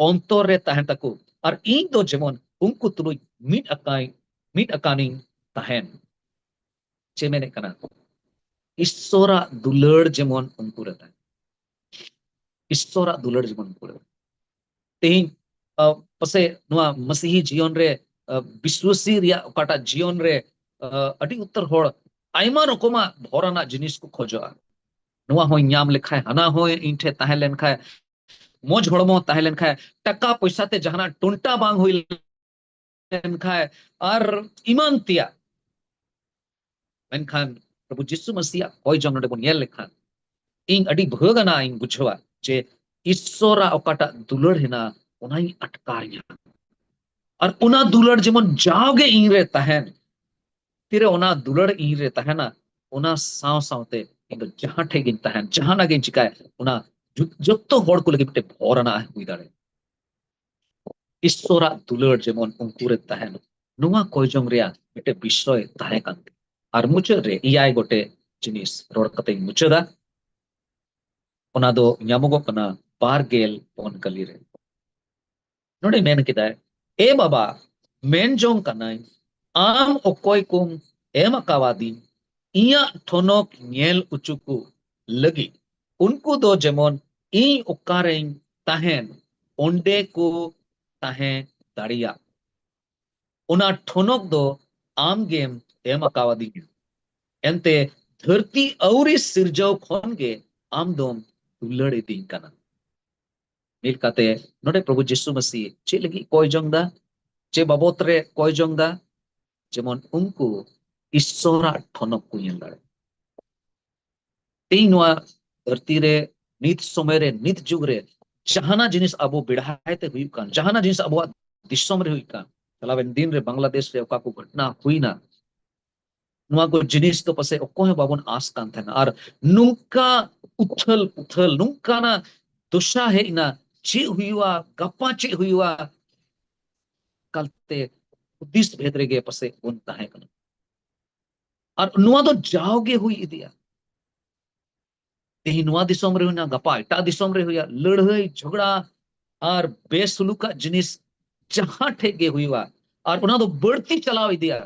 ᱚᱱᱛᱚᱨ ᱨᱮ ᱛᱟᱦᱮᱱ ᱛᱟᱠᱚ, ᱟᱨ ᱤᱧ ᱫᱚ ᱡᱮᱢᱚᱱ ᱩᱱᱠᱩ ᱛᱩᱞᱩᱡ ᱢᱤᱫ ᱟᱠᱟᱭ, ᱢᱤᱫ ᱟᱠᱟᱱᱤᱧ ᱛᱟᱦᱮᱱ᱾" ᱪᱮᱫ ᱢᱮᱱᱮᱫ ᱠᱟᱱᱟ? ᱤᱥᱥᱚᱨᱟᱜ ᱫᱩᱞᱟᱹᱲ ᱡᱮᱢᱚᱱ ᱩᱱᱠᱩ ᱨᱮ ᱛᱟᱦᱮᱱ, ᱤᱥᱥᱚᱨᱟᱜ ᱫᱩᱞᱟᱹᱲ ᱡᱮᱢᱚᱱ ᱩᱱᱠᱩ ᱨᱮ᱾ ᱛᱮᱦᱮᱧ, ᱟ, ᱯᱟᱥᱮ ᱱᱚᱣᱟ ᱢᱟᱥᱤᱦᱤ ᱡᱤᱭᱚᱱ ᱨᱮ, ᱟ, ᱵᱤᱥᱣᱟᱥᱤ ᱨᱮᱭᱟᱜ ᱚᱠᱟᱴᱟᱜ ᱡᱤᱭᱚᱱ ᱨᱮ, ᱟ, ᱟᱹᱰᱤ ᱩᱛᱟᱹᱨ ᱦᱚᱲ ᱟᱭᱢᱟ ᱨᱚᱠᱚᱢᱟᱜ ᱵᱷᱚᱨ ᱟᱱᱟᱜ ᱡᱤᱱᱤᱥ ᱠᱚ ᱠᱷᱚᱡᱚᱜᱼᱟ᱾ ᱱᱚᱣᱟ ᱦᱚᱸᱧ ᱧᱟᱢ ᱞᱮᱠᱷᱟᱱ, ᱦᱟᱱᱟ ᱦᱚᱸ ᱤᱧ ᱴᱷᱮᱱ ᱛᱟᱦᱮᱸ ᱞᱮᱱᱠᱷᱟᱱ, ᱢᱚᱡᱽ ᱦᱚᱲᱢᱚ ᱛᱟᱦᱮᱸ ᱞᱮᱱᱠᱷᱟᱱ, ᱴᱟᱠᱟ ᱯᱚᱭᱥᱟ ᱛᱮ ᱡᱟᱦᱟᱱᱟᱜ ᱴᱚᱱᱴᱟ ᱵᱟᱝ ᱦᱩᱭ ᱞᱮᱱᱠᱷᱟᱱ, ᱟᱨ ᱮᱢᱟᱱ ᱛᱮᱭᱟᱜ᱾ ᱢᱮᱱᱠᱷᱟᱱ ᱯᱨᱚᱵᱷᱩ ᱡᱤᱥᱩ ᱢᱟᱥᱤᱭᱟᱜ ᱠᱚᱭ ᱡᱚᱝ ᱱᱚᱰᱮ ᱵᱚᱱ ᱧᱮᱞ ᱞᱮᱠᱷᱟᱱ, ᱤᱧ ᱟᱹᱰᱤ ᱵᱷᱟᱹᱜᱽ ᱟᱱᱟᱜ ᱤᱧ ᱵᱩᱡᱷᱟᱹᱣᱟ ᱡᱮ ᱤᱥᱥᱚᱨᱟᱜ ᱚᱠᱟᱴᱟᱜ ᱫᱩᱞᱟᱹᱲ ᱦᱮᱱᱟᱜᱼᱟ, ᱚᱱᱟᱧ ᱟᱴᱠᱟᱨ ᱧᱟᱢᱟ᱾ ᱟᱨ ᱚᱱᱟ ᱫᱩᱞᱟᱹᱲ ᱡᱮᱢᱚᱱ ᱡᱟᱣᱜᱮ ᱤᱧ ᱨᱮ ᱛᱟᱦᱮᱱ, ᱛᱤᱨᱮ ᱚᱱᱟ ᱫᱩᱞᱟᱹᱲ ᱤᱧ ᱨᱮ ᱛᱟᱦᱮᱱᱟ, ᱚᱱᱟ ᱥᱟᱶ ᱥᱟᱶᱛᱮ ᱤᱧ ᱫᱚ ᱡᱟᱦᱟᱸ ᱴᱷᱮᱡ ᱜᱤᱧ ᱛᱟᱦᱮᱱ, ᱡᱟᱦᱟᱱᱟᱜ ᱜᱤᱧ ᱪᱤᱠᱟᱭ, ᱚᱱᱟ ᱡᱚ-, ᱡᱚᱛᱚ ᱦᱚᱲ ᱠᱚ ᱞᱟᱹᱜᱤᱫ ᱢᱤᱫᱴᱮᱱ ᱵᱷᱚᱨ ᱟᱱᱟᱜ ᱦᱩᱭ ᱫᱟᱲᱮᱭᱟᱜᱼᱟ᱾ ᱤᱥᱥᱚᱨᱟᱜ ᱫᱩᱞᱟᱹᱲ ᱡᱮᱢᱚᱱ ᱩᱱᱠᱩ ᱨᱮ ᱛᱟᱦᱮᱱ, ᱱᱚᱣᱟ ᱠᱚᱭ ᱡᱚᱝ ᱨᱮᱭᱟᱜ ᱢᱤᱫᱴᱮᱱ ᱵᱤᱥᱚᱭ ᱛᱟᱦᱮᱸ ᱠᱟᱱ ᱛᱤᱧᱟ᱾ ᱟᱨ ᱢᱩᱪᱟᱹᱫ ᱨᱮ ᱮᱭᱟᱭ ᱜᱚᱴᱮᱡ ᱡᱤᱱᱤᱥ ᱨᱚᱲ ᱠᱟᱛᱮᱧ ᱢᱩᱪᱟᱹᱫᱟ᱾ ᱚᱱᱟ ᱫᱚ ᱧᱟᱢᱚᱜᱚᱜ ᱠᱟᱱᱟ ᱵᱟᱨ ᱜᱮᱞ ᱯᱩᱱ ᱠᱟᱹᱞᱤ ᱨᱮ᱾ ᱱᱚᱰᱮ ᱢᱮᱱ ᱠᱮᱫᱟᱭ, "ᱮ ᱵᱟᱵᱟ, ᱢᱮᱱ ᱡᱚᱝ ᱠᱟᱱᱟᱹᱧ, ᱟᱢ ᱚᱠᱚᱭ ᱠᱚᱢ ᱮᱢ ᱟᱠᱟᱣᱟᱫᱤᱧ ᱤᱧᱟᱹᱜ ᱴᱷᱚᱱᱚᱠ ᱧᱮᱞ ᱚᱪᱚ ᱠᱚ ᱞᱟᱹᱜᱤᱫ, ᱩᱱᱠᱩ ᱫᱚ ᱡᱮᱢᱚᱱ ᱤᱧ ᱚᱠᱟᱨᱮᱧ ᱛᱟᱦᱮᱱ, ᱚᱸᱰᱮ ᱠᱚ ᱛᱟᱦᱮᱸ ᱫᱟᱲᱮᱭᱟᱜ᱾ ᱚᱱᱟ ᱴᱷᱚᱱᱚᱠ ᱫᱚ ᱟᱢ ᱜᱮᱢ ᱮᱢ ᱟᱠᱟᱣᱟᱫᱤᱧᱟ᱾ ᱮᱱᱛᱮ ᱫᱷᱟᱹᱨᱛᱤ ᱟᱹᱣᱨᱤ ᱥᱤᱨᱡᱟᱹᱣ ᱠᱷᱚᱱ ᱜᱮ ᱟᱢ ᱫᱚᱢ ᱫᱩᱞᱟᱹᱲ ᱤᱫᱤᱧ ᱠᱟᱱᱟ᱾" ᱢᱤᱫ ᱠᱟᱛᱮ ᱱᱚᱰᱮ ᱯᱨᱚᱵᱷᱩ ᱡᱤᱥᱩ ᱢᱟᱹᱥᱤ ᱪᱮᱫ ᱞᱟᱹᱜᱤᱫ ᱠᱚᱭ ᱡᱚᱝ ᱫᱟ? ᱪᱮᱫ ᱵᱟᱵᱚᱛ ᱨᱮ ᱠᱚᱭ ᱡᱚᱝ ᱫᱟ? ᱡᱮᱢᱚᱱ ᱩᱱᱠᱩ ᱤᱥᱥᱚᱨᱟᱜ ᱴᱷᱚᱱᱚᱠ ᱠᱚ ᱧᱮᱞ ᱫᱟᱲᱮᱭᱟᱜ᱾ ᱛᱮᱦᱮᱧ ᱱᱚᱣᱟ ᱫᱷᱟᱹᱨᱛᱤ ᱨᱮ, ᱱᱤᱛ ᱥᱚᱢᱚᱭ ᱨᱮ, ᱱᱤᱛ ᱡᱩᱜᱽ ᱨᱮ ᱡᱟᱦᱟᱱᱟᱜ ᱡᱤᱱᱤᱥ ᱟᱵᱚ ᱵᱮᱲᱦᱟᱭ ᱛᱮ ᱦᱩᱭᱩᱜ ᱠᱟᱱ, ᱡᱟᱦᱟᱱᱟᱜ ᱡᱤᱱᱤᱥ ᱟᱵᱚᱣᱟᱜ ᱫᱤᱥᱚᱢ ᱨᱮ ᱦᱩᱭᱩᱜ ᱠᱟᱱ, ᱪᱟᱞᱟᱣᱮᱱ ᱫᱤᱱ ᱨᱮ ᱵᱟᱝᱞᱟᱫᱮᱥ ᱨᱮ ᱚᱠᱟ ᱠᱚ ᱜᱷᱚᱴᱱᱟ ᱦᱩᱭᱱᱟ, ᱱᱚᱣᱟ ᱠᱚ ᱡᱤᱱᱤᱥ ᱫᱚ ᱯᱟᱥᱮᱡ ᱚᱠᱚᱭ ᱦᱚᱸ ᱵᱟᱵᱚᱱ ᱟᱸᱥ ᱠᱟᱱ ᱛᱟᱦᱮᱱᱟ᱾ ᱟᱨ ᱱᱚᱝᱠᱟ ᱩᱛᱷᱟᱹᱞ ᱯᱩᱛᱷᱟᱹᱞ, ᱱᱚᱝᱠᱟᱱᱟᱜ ᱫᱚᱥᱟ ᱦᱮᱡ ᱮᱱᱟ, ᱪᱮᱫ ᱦᱩᱭᱩᱜᱼᱟ, ᱜᱟᱯᱟ ᱪᱮᱫ ᱦᱩᱭᱩᱜᱼᱟ, ᱮᱠᱟᱞᱛᱮ ᱦᱩᱫᱤᱥ ᱵᱷᱮᱫ ᱨᱮᱜᱮ ᱯᱟᱥᱮᱡ ᱵᱚᱱ ᱛᱟᱦᱮᱸ ᱠᱟᱱᱟ᱾ ᱟᱨ ᱱᱚᱣᱟ ᱫᱚ ᱡᱟᱣᱜᱮ ᱦᱩᱭ ᱤᱫᱤᱜᱼᱟ᱾ ᱛᱮᱦᱮᱧ ᱱᱚᱣᱟ ᱫᱤᱥᱚᱢ ᱨᱮ ᱦᱩᱭᱱᱟ, ᱜᱟᱯᱟ ᱮᱴᱟᱜ ᱫᱤᱥᱚᱢ ᱨᱮ ᱦᱩᱭᱟ, ᱞᱟᱹᱲᱦᱟᱹᱭ, ᱡᱷᱚᱜᱽᱲᱟ ᱟᱨ ᱵᱮᱥᱩᱞᱩᱠᱟᱜ ᱡᱤᱱᱤᱥ ᱡᱟᱦᱟᱸ ᱴᱷᱮᱡ ᱜᱮ ᱦᱩᱭᱩᱜᱼᱟ, ᱟᱨ ᱚᱱᱟ ᱫᱚ ᱵᱟᱹᱲᱛᱤ ᱪᱟᱞᱟᱣ ᱤᱫᱤᱜᱼᱟ᱾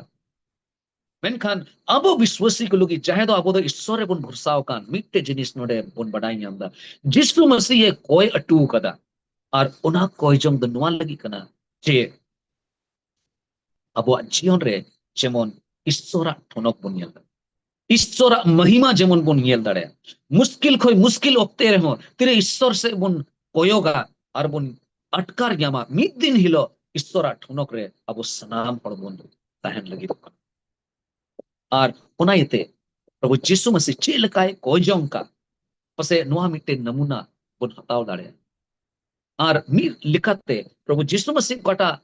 ᱢᱮᱱᱠᱷᱟᱱ ᱟᱵᱚ ᱵᱤᱥᱣᱟᱥᱤ ᱠᱚ ᱞᱟᱹᱜᱤᱫ, ᱡᱟᱦᱟᱸᱭ ᱫᱚ ᱟᱵᱚ ᱫᱚ ᱤᱥᱥᱚᱨ ᱨᱮᱵᱚᱱ ᱵᱷᱚᱨᱥᱟ ᱟᱠᱟᱱ, ᱢᱤᱫᱴᱮᱡ ᱡᱤᱱᱤᱥ ᱱᱚᱰᱮ ᱵᱚᱱ ᱵᱟᱰᱟᱭ ᱧᱟᱢ ᱮᱫᱟ, ᱡᱤᱥᱩ ᱢᱟᱹᱥᱤᱦ ᱮ ᱠᱚᱭ ᱟᱹᱴᱩ ᱟᱠᱟᱫᱟ᱾ ᱟᱨ ᱚᱱᱟ ᱠᱚᱭ ᱡᱚᱝ ᱫᱚ ᱱᱚᱣᱟ ᱞᱟᱹᱜᱤᱫ ᱠᱟᱱᱟ ᱡᱮ ᱟᱵᱚᱣᱟᱜ ᱡᱤᱭᱚᱱ ᱨᱮ ᱡᱮᱢᱚᱱ ᱤᱥᱥᱚᱨᱟᱜ ᱴᱷᱚᱱᱚᱠ ᱵᱚᱱ ᱧᱮᱞ ᱫᱟᱲᱮᱭᱟᱜ, ᱤᱥᱥᱚᱨᱟᱜ ᱢᱟᱦᱤᱢᱟ ᱡᱮᱢᱚᱱ ᱵᱚᱱ ᱧᱮᱞ ᱫᱟᱲᱮᱭᱟᱜ, ᱢᱩᱥᱠᱤᱞ ᱠᱷᱚᱱ ᱢᱩᱥᱠᱤᱞ ᱚᱠᱛᱮ ᱨᱮᱦᱚᱸ ᱛᱤᱨᱮ ᱤᱥᱥᱚᱨ ᱥᱮᱫ ᱵᱚᱱ ᱠᱚᱭᱚᱜᱟ ᱟᱨ ᱵᱚᱱ ᱟᱴᱠᱟᱨ ᱧᱟᱢᱟ, ᱢᱤᱫ ᱫᱤᱱ ᱦᱤᱞᱳᱜ ᱤᱥᱥᱚᱨᱟᱜ ᱴᱷᱚᱱᱚᱠ ᱨᱮ ᱟᱵᱚ ᱥᱟᱱᱟᱢ ᱦᱚᱲ ᱵᱚᱱ ᱛᱟᱦᱮᱱ ᱞᱟᱹᱜᱤᱫᱚᱜ ᱠᱟᱱᱟ᱾ ᱟᱨ ᱚᱱᱟ ᱤᱭᱟᱹᱛᱮ ᱯᱨᱚᱵᱷᱩ ᱡᱤᱥᱩ ᱢᱟᱹᱥᱤ ᱪᱮᱫ ᱞᱮᱠᱟᱭ ᱠᱚᱭ ᱡᱚᱝ ᱠᱟᱜ, ᱯᱟᱥᱮ ᱱᱚᱣᱟ ᱢᱤᱫᱴᱮᱱ ᱱᱟᱢᱩᱱᱟ ᱵᱚᱱ ᱦᱟᱛᱟᱣ ᱫᱟᱲᱮᱭᱟᱜᱼᱟ᱾ ᱟᱨ ᱢᱤᱫ ᱞᱮᱠᱟᱛᱮ ᱯᱨᱚᱵᱷᱩ ᱡᱤᱥᱩ ᱢᱟᱹᱥᱤ ᱚᱠᱟᱴᱟᱜ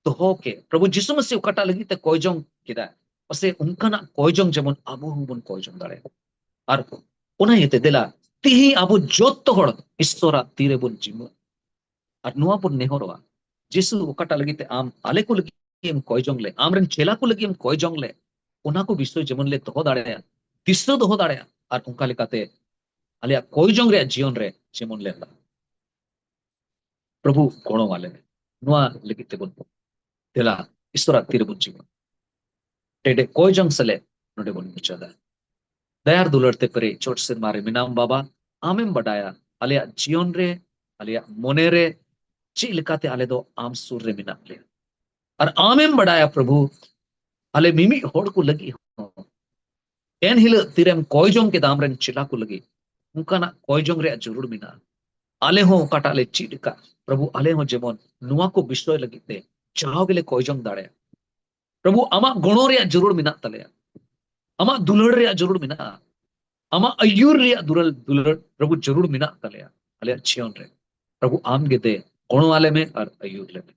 ᱫᱚᱦᱚ ᱠᱮᱫ, ᱯᱨᱚᱵᱷᱩ ᱡᱤᱥᱩ ᱢᱟᱹᱥᱤ ᱚᱠᱟᱴᱟᱜ ᱞᱟᱹᱜᱤᱫ ᱛᱮ ᱠᱚᱭ ᱡᱚᱝ ᱠᱮᱫᱟ, ᱯᱟᱥᱮ ᱚᱱᱠᱟᱱᱟᱜ ᱠᱚᱭ ᱡᱚᱝ ᱡᱮᱢᱚᱱ ᱟᱵᱚ ᱦᱚᱸᱵᱚᱱ ᱠᱚᱭ ᱡᱚᱝ ᱫᱟᱲᱮᱭᱟᱜᱼᱟ᱾ ᱟᱨ ᱚᱱᱟ ᱤᱭᱟᱹᱛᱮ ᱫᱮᱞᱟ ᱛᱤᱦᱤᱧ ᱟᱵᱚ ᱡᱚᱛᱚ ᱦᱚᱲ ᱤᱥᱥᱚᱨᱟᱜ ᱛᱤᱨᱮᱵᱚᱱ ᱡᱤᱢᱟᱹᱜ ᱟᱨ ᱱᱚᱣᱟ ᱵᱚᱱ ᱱᱮᱦᱚᱨᱚᱜᱼᱟ, ᱡᱤᱥᱩ ᱚᱠᱟᱴᱟᱜ ᱞᱟᱹᱜᱤᱫ ᱛᱮ ᱟᱢ ᱟᱞᱮ ᱠᱚ ᱞᱟᱹᱜᱤᱫ ᱮᱢ ᱠᱚᱭ ᱡᱚᱝ ᱞᱮ, ᱟᱢᱨᱮᱱ ᱪᱮᱞᱟ ᱠᱚ ᱞᱟᱹᱜᱤᱫ ᱮᱢ ᱠᱚᱭ ᱡᱚᱝ ᱞᱮ, ᱚᱱᱟ ᱠᱚ ᱵᱤᱥᱚᱭ ᱡᱮᱢᱚᱱ ᱞᱮ ᱫᱚᱦᱚ ᱫᱟᱲᱮᱭᱟᱜ, ᱫᱤᱥᱟᱹ ᱫᱚᱦᱚ ᱫᱟᱲᱮᱭᱟᱜ, ᱟᱨ ᱚᱱᱠᱟ ᱞᱮᱠᱟᱛᱮ ᱟᱞᱮᱭᱟᱜ ᱠᱚᱭ ᱡᱚᱝ ᱨᱮᱭᱟᱜ ᱡᱤᱭᱚᱱ ᱨᱮ ᱡᱮᱢᱚᱱ ᱞᱮ ᱞᱟᱦᱟᱜ᱾ ᱯᱨᱚᱵᱷᱩ ᱜᱚᱲᱚ ᱟᱞᱮ ᱢᱮ᱾ ᱱᱚᱣᱟ ᱞᱟᱹᱜᱤᱫ ᱛᱮᱵᱚᱱ ᱫᱮᱞᱟ ᱤᱥᱥᱚᱨᱟᱜ ᱛᱤᱨᱮᱵᱚᱱ ᱡᱤᱢᱟᱹ᱾ ᱴᱮᱰᱮ ᱠᱚᱭ ᱡᱚᱝ ᱥᱮᱞᱮᱫ ᱱᱚᱰᱮ ᱵᱚᱱ ᱢᱩᱪᱟᱹᱫᱟ᱾ ᱫᱟᱭᱟᱨ ᱫᱩᱞᱟᱹᱲ ᱛᱮ ᱯᱮᱨᱮᱡ ᱪᱚᱴ ᱥᱮᱨᱢᱟ ᱨᱮ ᱢᱮᱱᱟᱢ ᱵᱟᱵᱟ, ᱟᱢᱮᱢ ᱵᱟᱰᱟᱭᱟ ᱟᱞᱮᱭᱟᱜ ᱡᱤᱭᱚᱱ ᱨᱮ, ᱟᱞᱮᱭᱟᱜ ᱢᱚᱱᱮ ᱨᱮ ᱪᱮᱫ ᱞᱮᱠᱟᱛᱮ ᱟᱞᱮ ᱫᱚ ᱟᱢ ᱥᱩᱨ ᱨᱮ ᱢᱮᱱᱟᱜ ᱞᱮᱭᱟ᱾ ᱟᱨ ᱟᱢᱮᱢ ᱵᱟᱰᱟᱭᱟ ᱯᱨᱚᱵᱷᱩ, ᱟᱞᱮ ᱢᱤᱢᱤᱫ ᱦᱚᱲ ᱠᱚ ᱞᱟᱹᱜᱤᱫ ᱦᱚᱸ ᱮᱱ ᱦᱤᱞᱳᱜ ᱛᱤᱨᱮᱢ ᱠᱚᱭ ᱡᱚᱝ ᱠᱮᱫᱟ ᱟᱢᱨᱮᱱ ᱪᱮᱞᱟ ᱠᱚ ᱞᱟᱹᱜᱤᱫ, ᱚᱱᱠᱟᱱᱟᱜ ᱠᱚᱭ ᱡᱚᱝ ᱨᱮᱭᱟᱜ ᱡᱟᱹᱨᱩᱲ ᱢᱮᱱᱟᱜᱼᱟ᱾ ᱟᱞᱮ ᱦᱚᱸ ᱚᱠᱟᱴᱟᱜ ᱞᱮ ᱪᱮᱫ ᱟᱠᱟᱫ ᱯᱨᱚᱵᱷᱩ, ᱟᱞᱮ ᱦᱚᱸ ᱡᱮᱢᱚᱱ ᱱᱚᱣᱟ ᱠᱚ ᱵᱤᱥᱚᱭ ᱞᱟᱹᱜᱤᱫ ᱛᱮ ᱡᱟᱣ ᱜᱮᱞᱮ ᱠᱚᱭ ᱡᱚᱝ ᱫᱟᱲᱮᱭᱟᱜ᱾ ᱯᱨᱚᱵᱷᱩ ᱟᱢᱟᱜ ᱜᱚᱲᱚ ᱨᱮᱭᱟᱜ ᱡᱟᱹᱨᱩᱲ ᱢᱮᱱᱟᱜ ᱛᱟᱞᱮᱭᱟ, ᱟᱢᱟᱜ ᱫᱩᱞᱟᱹᱲ ᱨᱮᱭᱟᱜ ᱡᱟᱹᱨᱩᱲ ᱢᱮᱱᱟᱜᱼᱟ, ᱟᱢᱟᱜ ᱟᱹᱭᱩᱨ ᱨᱮᱭᱟᱜ ᱫᱩᱞᱟᱹᱲ, ᱫᱩᱞᱟᱹᱲ ᱯᱨᱚᱵᱷᱩ ᱡᱟᱹᱨᱩᱲ ᱢᱮᱱᱟᱜ ᱛᱟᱞᱮᱭᱟ ᱟᱞᱮᱭᱟᱜ ᱡᱤᱭᱚᱱ ᱨᱮ᱾ ᱯᱨᱚᱵᱷᱩ ᱟᱢ ᱜᱮ ᱫᱮ ᱜᱚᱲᱚ ᱟᱞᱮ ᱢᱮ ᱟᱨ ᱟᱹᱭᱩᱨ ᱞᱮ ᱢᱮ᱾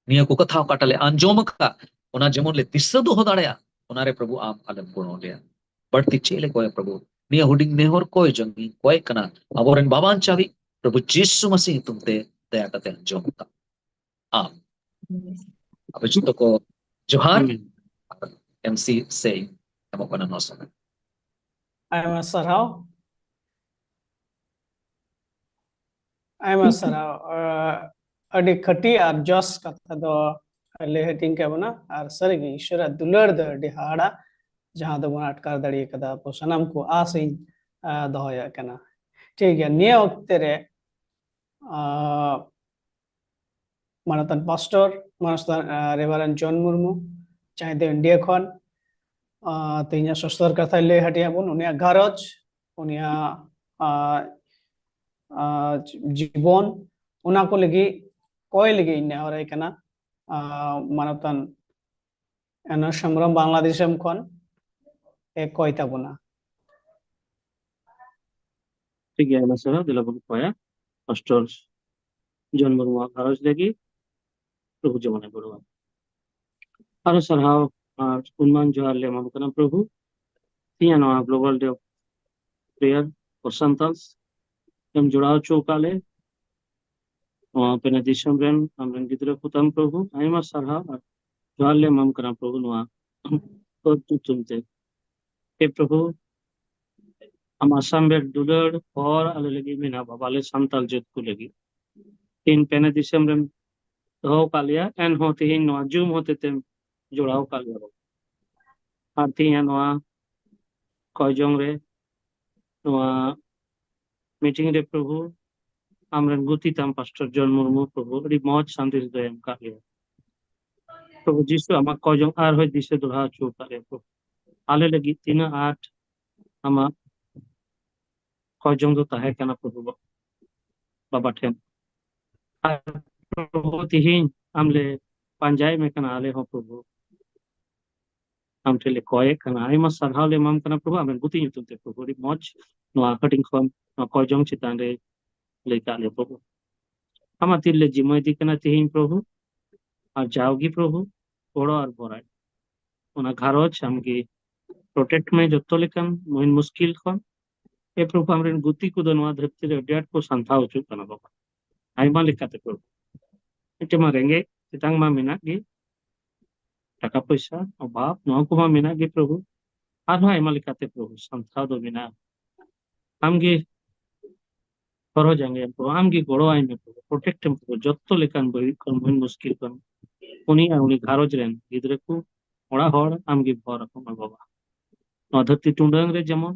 ᱱᱤᱭᱟᱹ ᱠᱚ ᱠᱟᱛᱷᱟ ᱚᱠᱟᱴᱟᱜ ᱞᱮ ᱟᱸᱡᱚᱢ ᱟᱠᱟᱫ, ᱚᱱᱟ ᱡᱮᱢᱚᱱ ᱞᱮ ᱫᱤᱥᱟᱹ ᱫᱚᱦᱚ ᱫᱟᱲᱮᱭᱟᱜ, ᱚᱱᱟᱨᱮ ᱯᱨᱚᱵᱷᱩ ᱟᱢ ᱟᱞᱮᱢ ᱜᱚᱲᱚ ᱞᱮᱭᱟ᱾ ᱵᱟᱹᱲᱛᱤ ᱪᱮᱫ ᱞᱮ ᱠᱚᱭᱟ ᱯᱨᱚᱵᱷᱩ? ᱱᱤᱭᱟᱹ ᱦᱩᱰᱤᱧ ᱱᱮᱦᱚᱨ ᱠᱚᱭ ᱡᱚᱝ ᱤᱧ ᱠᱚᱭ ᱠᱟᱱᱟ, ᱟᱵᱚᱨᱮᱱ ᱵᱟᱵᱟᱱ ᱪᱟᱵᱤ ᱯᱨᱚᱵᱷᱩ ᱡᱤᱥᱩ ᱢᱟᱥᱤ ᱧᱩᱛᱩᱢ ᱛᱮ ᱫᱟᱭᱟ ᱠᱟᱛᱮ ᱟᱸᱡᱚᱢ ᱠᱟᱜ ᱟᱢ᱾ ᱟᱯᱮ ᱡᱚᱛᱚ ᱠᱚ ᱡᱚᱦᱟᱨ᱾ ᱟᱢᱮᱱ᱾ ᱟᱨ ᱮᱢ ᱥᱤ ᱥᱮ ᱮᱢᱚᱜ ᱠᱟᱱᱟ ᱱᱚᱣᱟ ᱥᱚᱢᱚᱭ᱾ ᱟᱭᱢᱟ ᱥᱟᱨᱦᱟᱣ᱾ ᱟᱭᱢᱟ ᱥᱟᱨᱦᱟᱣ᱾ ᱟᱹᱰᱤ ᱠᱷᱟᱹᱴᱤ ᱟᱨ ᱡᱚᱥ ᱠᱟᱛᱷᱟ ᱫᱚ ᱞᱟᱹᱭ ᱦᱟᱹᱴᱤᱧ ᱠᱟᱜ ᱵᱚᱱᱟ, ᱟᱨ ᱥᱟᱹᱨᱤᱜᱮ ᱤᱥᱣᱚᱨᱟᱜ ᱫᱩᱞᱟᱹᱲ ᱫᱚ ᱟᱹᱰᱤ ᱦᱟᱦᱟᱲᱟ, ᱡᱟᱦᱟᱸ ᱫᱚᱵᱚᱱ ᱟᱴᱠᱟᱨ ᱫᱟᱲᱮ ᱠᱟᱫᱟ᱾ ᱟᱵᱚ ᱥᱟᱱᱟᱢ ᱠᱚ ᱟᱥ ᱤᱧ ᱫᱚᱦᱚᱭᱮᱫ ᱠᱟᱱᱟ᱾ ᱴᱷᱤᱠ ᱜᱮᱭᱟ, ᱱᱤᱭᱟᱹ ᱚᱠᱛᱮ ᱨᱮ ᱢᱟᱱᱚᱛᱟᱱ ᱯᱟᱥᱴᱚᱨ, ᱢᱟᱱᱚᱛᱟᱱ ᱨᱮᱵᱷᱟᱨᱮᱱᱰ ᱡᱚᱱ ᱢᱩᱨᱢᱩ, ᱡᱟᱦᱟᱸᱭ ᱫᱚ ᱤᱱᱰᱤᱭᱟ ᱠᱷᱚᱱ ᱛᱮᱦᱮᱧᱟᱜ ᱥᱚᱥᱛᱚᱨ ᱠᱟᱛᱷᱟᱭ ᱞᱟᱹᱭ ᱦᱟᱹᱴᱤᱧ ᱟᱵᱚᱱ, ᱩᱱᱤᱭᱟᱜ ᱜᱷᱟᱨᱚᱸᱡᱽ, ᱩᱱᱤᱭᱟᱜ ᱡᱤᱵᱚᱱ, ᱚᱱᱟ ᱠᱚ ᱞᱟᱹᱜᱤᱫ ᱠᱚᱭ ᱞᱟᱹᱜᱤᱫ ᱤᱧ ᱱᱮᱦᱚᱨᱟᱭ ᱠᱟᱱᱟ᱾ ᱢᱟᱱᱚᱛᱟᱱ ᱮᱱᱚᱥ ᱦᱮᱢᱵᱨᱚᱢ ᱵᱟᱝᱞᱟ ᱫᱤᱥᱚᱢ ᱠᱷᱚᱱ ᱮ ᱠᱚᱭ ᱛᱟᱵᱚᱱᱟ᱾ ᱴᱷᱤᱠ ᱜᱮᱭᱟ, ᱟᱭᱢᱟ ᱥᱟᱨᱦᱟᱣ᱾ ᱫᱮᱞᱟ ᱵᱚᱱ ᱠᱚᱭᱟ ᱯᱟᱥᱴᱚᱨ ᱡᱚᱱ ᱢᱩᱨᱢᱩᱣᱟᱜ ᱜᱷᱟᱨᱚᱸᱡᱽ ᱞᱟᱹᱜᱤᱫ ᱯᱨᱚᱵᱷᱩ ᱡᱮᱢᱚᱱᱮ ᱜᱚᱲᱚᱣᱟ᱾ ᱟᱨᱚ ᱥᱟᱨᱦᱟᱣ ᱟᱨ ᱜᱩᱱᱢᱟᱱ ᱡᱚᱦᱟᱨ ᱞᱮ ᱮᱢᱟᱢ ᱠᱟᱱᱟ ᱯᱨᱚᱵᱷᱩ, ᱛᱮᱦᱮᱧ ᱱᱚᱣᱟ Global Day of Prayer for Santals ᱮᱢ ᱡᱚᱲᱟᱣ ᱦᱚᱪᱚ ᱟᱠᱟᱫ ᱞᱮ ᱱᱚᱣᱟ ᱯᱮᱱᱮ ᱫᱤᱥᱚᱢ ᱨᱮᱱ ᱟᱢᱨᱮᱱ ᱜᱤᱫᱽᱨᱟᱹ ᱠᱚ ᱛᱟᱢ ᱯᱨᱚᱵᱷᱩ, ᱟᱭᱢᱟ ᱥᱟᱨᱦᱟᱣ ᱟᱨ ᱡᱚᱦᱟᱨ ᱞᱮ ᱮᱢᱟᱢ ᱠᱟᱱᱟ ᱯᱨᱚᱵᱷᱩ ᱱᱚᱣᱟ ᱧᱩᱛᱩᱢ ᱛᱮ᱾ ᱦᱮ ᱯᱨᱚᱵᱷᱩ, ᱟᱢ ᱟᱥᱟᱢ ᱵᱮᱨ ᱫᱩᱞᱟᱹᱲ ᱦᱚᱨ ᱟᱞᱮ ᱞᱟᱹᱜᱤᱫ ᱢᱮᱱᱟᱜ ᱵᱟᱵᱟ, ᱟᱞᱮ ᱥᱟᱱᱛᱟᱲ ᱡᱟᱹᱛ ᱠᱚ ᱞᱟᱹᱜᱤᱫ᱾ ᱛᱤᱦᱤᱧ ᱯᱮᱱᱮ ᱫᱤᱥᱚᱢ ᱨᱮᱢ ᱫᱚᱦᱚ ᱟᱠᱟᱫ ᱞᱮᱭᱟ, ᱮᱱᱦᱚᱸ ᱛᱤᱦᱤᱧ ᱱᱚᱣᱟ ᱡᱩᱢ ᱦᱚᱛᱮ ᱛᱮᱢ ᱡᱚᱲᱟᱣ ᱟᱠᱟᱫ ᱞᱮᱭᱟ ᱵᱟᱵᱟ᱾ ᱟᱨ ᱛᱤᱦᱤᱧᱟᱜ ᱱᱚᱣᱟ ᱠᱚᱭ ᱡᱚᱝ ᱨᱮ, ᱱᱚᱣᱟ ᱢᱤᱴᱤᱝ ᱨᱮ ᱯᱨᱚᱵᱷᱩ, ᱟᱢᱨᱮᱱ ᱜᱩᱛᱤ ᱛᱟᱢ ᱯᱟᱥᱴᱚᱨ ᱡᱚᱱ ᱢᱩᱨᱢᱩ ᱯᱨᱚᱵᱷᱩ ᱟᱹᱰᱤ ᱢᱚᱡᱽ ᱥᱟᱸᱫᱮᱥ ᱫᱚᱭ ᱮᱢ ᱟᱠᱟᱫ ᱞᱮᱭᱟ᱾ ᱯᱨᱚᱵᱷᱩ ᱡᱤᱥᱩ ᱟᱢᱟᱜ ᱠᱚᱭ ᱡᱚᱝ ᱟᱨᱦᱚᱸᱭ ᱫᱤᱥᱟᱹ ᱫᱚᱦᱲᱟ ᱦᱚᱪᱚ ᱟᱠᱟᱫ ᱞᱮᱭᱟ ᱯᱨᱚᱵᱷᱩ᱾ ᱟᱞᱮ ᱞᱟᱹᱜᱤᱫ ᱛᱤᱱᱟᱹᱜ ᱟᱸᱴ ᱟᱢᱟᱜ ᱠᱚᱭ ᱡᱚᱝ ᱫᱚ ᱛᱟᱦᱮᱸ ᱠᱟᱱᱟ ᱯᱨᱚᱵᱷᱩ ᱵᱟᱵᱟ ᱴᱷᱮᱱ᱾ ᱟᱨ ᱯᱨᱚᱵᱷᱩ ᱛᱤᱦᱤᱧ ᱟᱢ ᱞᱮ ᱯᱟᱸᱡᱟᱭᱮᱫ ᱢᱮ ᱠᱟᱱᱟ, ᱟᱞᱮ ᱦᱚᱸ ᱯᱨᱚᱵᱷᱩ ᱟᱢ ᱴᱷᱮᱱ ᱞᱮ ᱠᱚᱭᱮᱫ ᱠᱟᱱᱟ᱾ ᱟᱭᱢᱟ ᱥᱟᱨᱦᱟᱣ ᱞᱮ ᱮᱢᱟᱢ ᱠᱟᱱᱟ ᱯᱨᱚᱵᱷᱩ, ᱟᱢᱨᱮᱱ ᱜᱩᱛᱤ ᱧᱩᱛᱩᱢ ᱛᱮ ᱯᱨᱚᱵᱷᱩ᱾ ᱟᱹᱰᱤ ᱢᱚᱡᱽ ᱱᱚᱣᱟ ᱦᱟᱹᱴᱤᱧ ᱠᱷᱚᱱ ᱱᱚᱣᱟ ᱠᱚᱭ ᱡᱚᱝ ᱪᱮᱛᱟᱱ ᱨᱮ ᱞᱟᱹᱭ ᱠᱟᱜ ᱞᱮᱭᱟ ᱯᱨᱚᱵᱷᱩ᱾ ᱟᱢᱟᱜ ᱛᱤᱨᱮᱞᱮ ᱡᱤᱢᱟᱹᱭ ᱤᱫᱤ ᱠᱟᱱᱟ ᱛᱤᱦᱤᱧ ᱯᱨᱚᱵᱷᱩ, ᱟᱨ ᱡᱟᱣᱜᱮ ᱯᱨᱚᱵᱷᱩ ᱜᱚᱲᱚ ᱟᱨ ᱵᱚᱨᱟᱭ ᱚᱱᱟ ᱜᱷᱟᱨᱚᱸᱡᱽ ᱟᱢᱜᱮ protect ᱢᱮ ᱡᱚᱛᱚ ᱞᱮᱠᱟᱱ ᱢᱩᱦᱤᱱ ᱢᱩᱥᱠᱤᱞ ᱠᱷᱚᱱ᱾ ᱮ ᱯᱨᱚᱵᱷᱩ, ᱟᱢᱨᱮᱱ ᱜᱩᱛᱤ ᱠᱚᱫᱚ ᱱᱚᱣᱟ ᱫᱷᱟᱹᱨᱛᱤ ᱨᱮ ᱟᱹᱰᱤ ᱟᱸᱴ ᱠᱚ ᱥᱟᱱᱛᱷᱟᱣ ᱦᱚᱪᱚᱜ ᱠᱟᱱᱟ ᱵᱟᱵᱟ, ᱟᱭᱢᱟ ᱞᱮᱠᱟᱛᱮ ᱯᱨᱚᱵᱷᱩ᱾ ᱢᱤᱫᱴᱮᱱ ᱢᱟ ᱨᱮᱸᱜᱮᱡ ᱛᱮᱛᱟᱝ ᱢᱟ ᱢᱮᱱᱟᱜ ᱜᱮ, ᱴᱟᱠᱟ ᱯᱚᱭᱥᱟ ᱚᱵᱷᱟᱵ ᱱᱚᱣᱟ ᱠᱚᱢᱟ ᱢᱮᱱᱟᱜ ᱜᱮ ᱯᱨᱚᱵᱷᱩ, ᱟᱨᱦᱚᱸ ᱟᱭᱢᱟ ᱞᱮᱠᱟᱛᱮ ᱯᱨᱚᱵᱷᱩ ᱥᱟᱱᱛᱷᱟᱣ ᱫᱚ ᱢᱮᱱᱟᱜᱼᱟ᱾ ᱟᱢᱜᱮ ᱦᱚᱨᱚ ᱡᱟᱸᱜᱮᱭᱟᱢ ᱯᱨᱚᱵᱷᱩ, ᱟᱢᱜᱮ ᱜᱚᱲᱚ ᱟᱭ ᱢᱮ ᱯᱨᱚᱵᱷᱩ, protect ᱮᱢ ᱯᱨᱚᱵᱷᱩ, ᱡᱚᱛᱚ ᱞᱮᱠᱟᱱ ᱵᱟᱹᱲᱤᱡ ᱠᱷᱚᱱ ᱢᱩᱦᱤᱱ ᱢᱩᱥᱠᱤᱞ ᱠᱷᱚᱱ ᱩᱱᱤ ᱟᱨ ᱩᱱᱤ ᱜᱷᱟᱨᱚᱸᱡᱽ ᱨᱮᱱ ᱜᱤᱫᱽᱨᱟᱹ ᱠᱚ, ᱚᱲᱟᱜ ᱦᱚᱲ ᱟᱢᱜᱮ ᱵᱷᱚᱨ ᱟᱠᱚ ᱢᱮ ᱵᱟᱵᱟ᱾ ᱱᱚᱣᱟ ᱫᱷᱟᱹᱨᱛᱤ ᱴᱩᱰᱟᱹᱝ ᱨᱮ ᱡᱮᱢᱚᱱ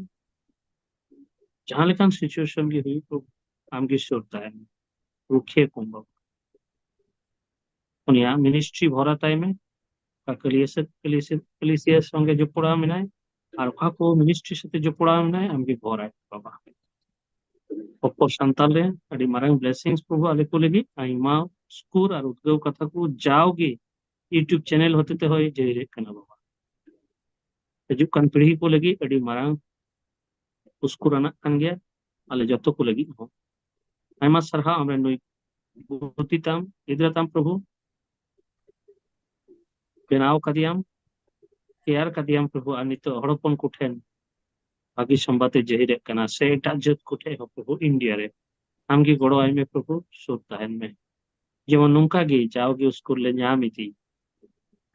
ᱡᱟᱦᱟᱸ ᱞᱮᱠᱟᱱ situation ᱜᱮ ᱦᱩᱭᱩᱜ ᱯᱨᱚᱵᱷᱩ, ᱟᱢᱜᱮ ᱥᱩᱨ ᱛᱟᱦᱮᱱ, ᱨᱩᱠᱷᱤᱭᱟᱹ ᱠᱚᱢ ᱵᱟᱵᱟ᱾ ᱩᱱᱤᱭᱟᱜ ministry ᱵᱷᱚᱨᱟ ᱛᱟᱭ ᱢᱮ, ᱚᱠᱟ ᱠᱟᱹᱞᱤᱭᱟᱹ ᱥᱮ ᱠᱟᱹᱞᱤᱭᱟᱹ ᱥᱮ ᱠᱟᱹᱞᱤᱭᱟᱹ ᱥᱚᱸᱜᱮ ᱡᱚᱯᱲᱟᱣ ᱢᱮᱱᱟᱭ ᱟᱨ ᱚᱠᱟ ᱠᱚ ministry ᱥᱟᱛᱮ ᱡᱚᱯᱲᱟᱣ ᱢᱮᱱᱟᱭ, ᱟᱢᱜᱮ ᱵᱷᱚᱨᱟᱭ ᱵᱟᱵᱟ᱾ ᱚᱯᱚᱨ ᱥᱟᱱᱛᱟᱲ ᱨᱮ ᱟᱹᱰᱤ ᱢᱟᱨᱟᱝ blessings ᱯᱨᱚᱵᱷᱩ ᱟᱞᱮ ᱠᱚ ᱞᱟᱹᱜᱤᱫ ᱟᱭᱢᱟ ᱩᱥᱠᱩᱨ ᱟᱨ ᱩᱫᱽᱜᱟᱹᱣ ᱠᱟᱛᱷᱟ ᱠᱚ ᱡᱟᱣᱜᱮ YouTube channel ᱦᱚᱛᱮ ᱛᱮ ᱦᱚᱭ ᱡᱟᱹᱨᱤᱭᱮᱫ ᱠᱟᱱᱟ ᱵᱟᱵᱟ᱾ ᱦᱤᱡᱩᱜ ᱠᱟᱱ ᱯᱤᱲᱦᱤ ᱠᱚ ᱞᱟᱹᱜᱤᱫ ᱟᱹᱰᱤ ᱢᱟᱨᱟᱝ ᱩᱥᱠᱩᱨ ᱟᱱᱟᱜ ᱠᱟᱱ ᱜᱮᱭᱟ, ᱟᱞᱮ ᱡᱚᱛᱚ ᱠᱚ ᱞᱟᱹᱜᱤᱫ ᱦᱚᱸ᱾ ᱟᱭᱢᱟ ᱥᱟᱨᱦᱟᱣ ᱟᱢᱨᱮᱱ ᱱᱩᱭ ᱜᱩᱛᱤ ᱛᱟᱢ, ᱜᱤᱫᱽᱨᱟᱹ ᱛᱟᱢ ᱯᱨᱚᱵᱷᱩ, ᱵᱮᱱᱟᱣ ᱠᱟᱫᱮᱭᱟᱢ, ᱛᱮᱭᱟᱨ ᱠᱟᱫᱮᱭᱟᱢ ᱯᱨᱚᱵᱷᱩ, ᱟᱨ ᱱᱤᱛᱚᱜ ᱦᱚᱲ ᱦᱚᱯᱚᱱ ᱠᱚᱴᱷᱮᱱ ᱵᱷᱟᱹᱜᱤ ᱥᱚᱢᱵᱟᱫ ᱮ ᱡᱟᱹᱦᱤᱨᱮᱫ ᱠᱟᱱᱟ, ᱥᱮ ᱮᱴᱟᱜ ᱡᱟᱹᱛ ᱠᱚᱴᱷᱮᱱ ᱦᱚᱸ ᱯᱨᱚᱵᱷᱩ ᱤᱱᱰᱤᱭᱟ ᱨᱮ ᱟᱢᱜᱮ ᱜᱚᱲᱚ ᱟᱭ ᱢᱮ ᱯᱨᱚᱵᱷᱩ, ᱥᱩᱨ ᱛᱟᱦᱮᱱ ᱢᱮ᱾ ᱡᱮᱢᱚᱱ ᱱᱚᱝᱠᱟ ᱜᱮ ᱡᱟᱣᱜᱮ ᱩᱥᱠᱩᱨ ᱞᱮ ᱧᱟᱢ ᱤᱫᱤ,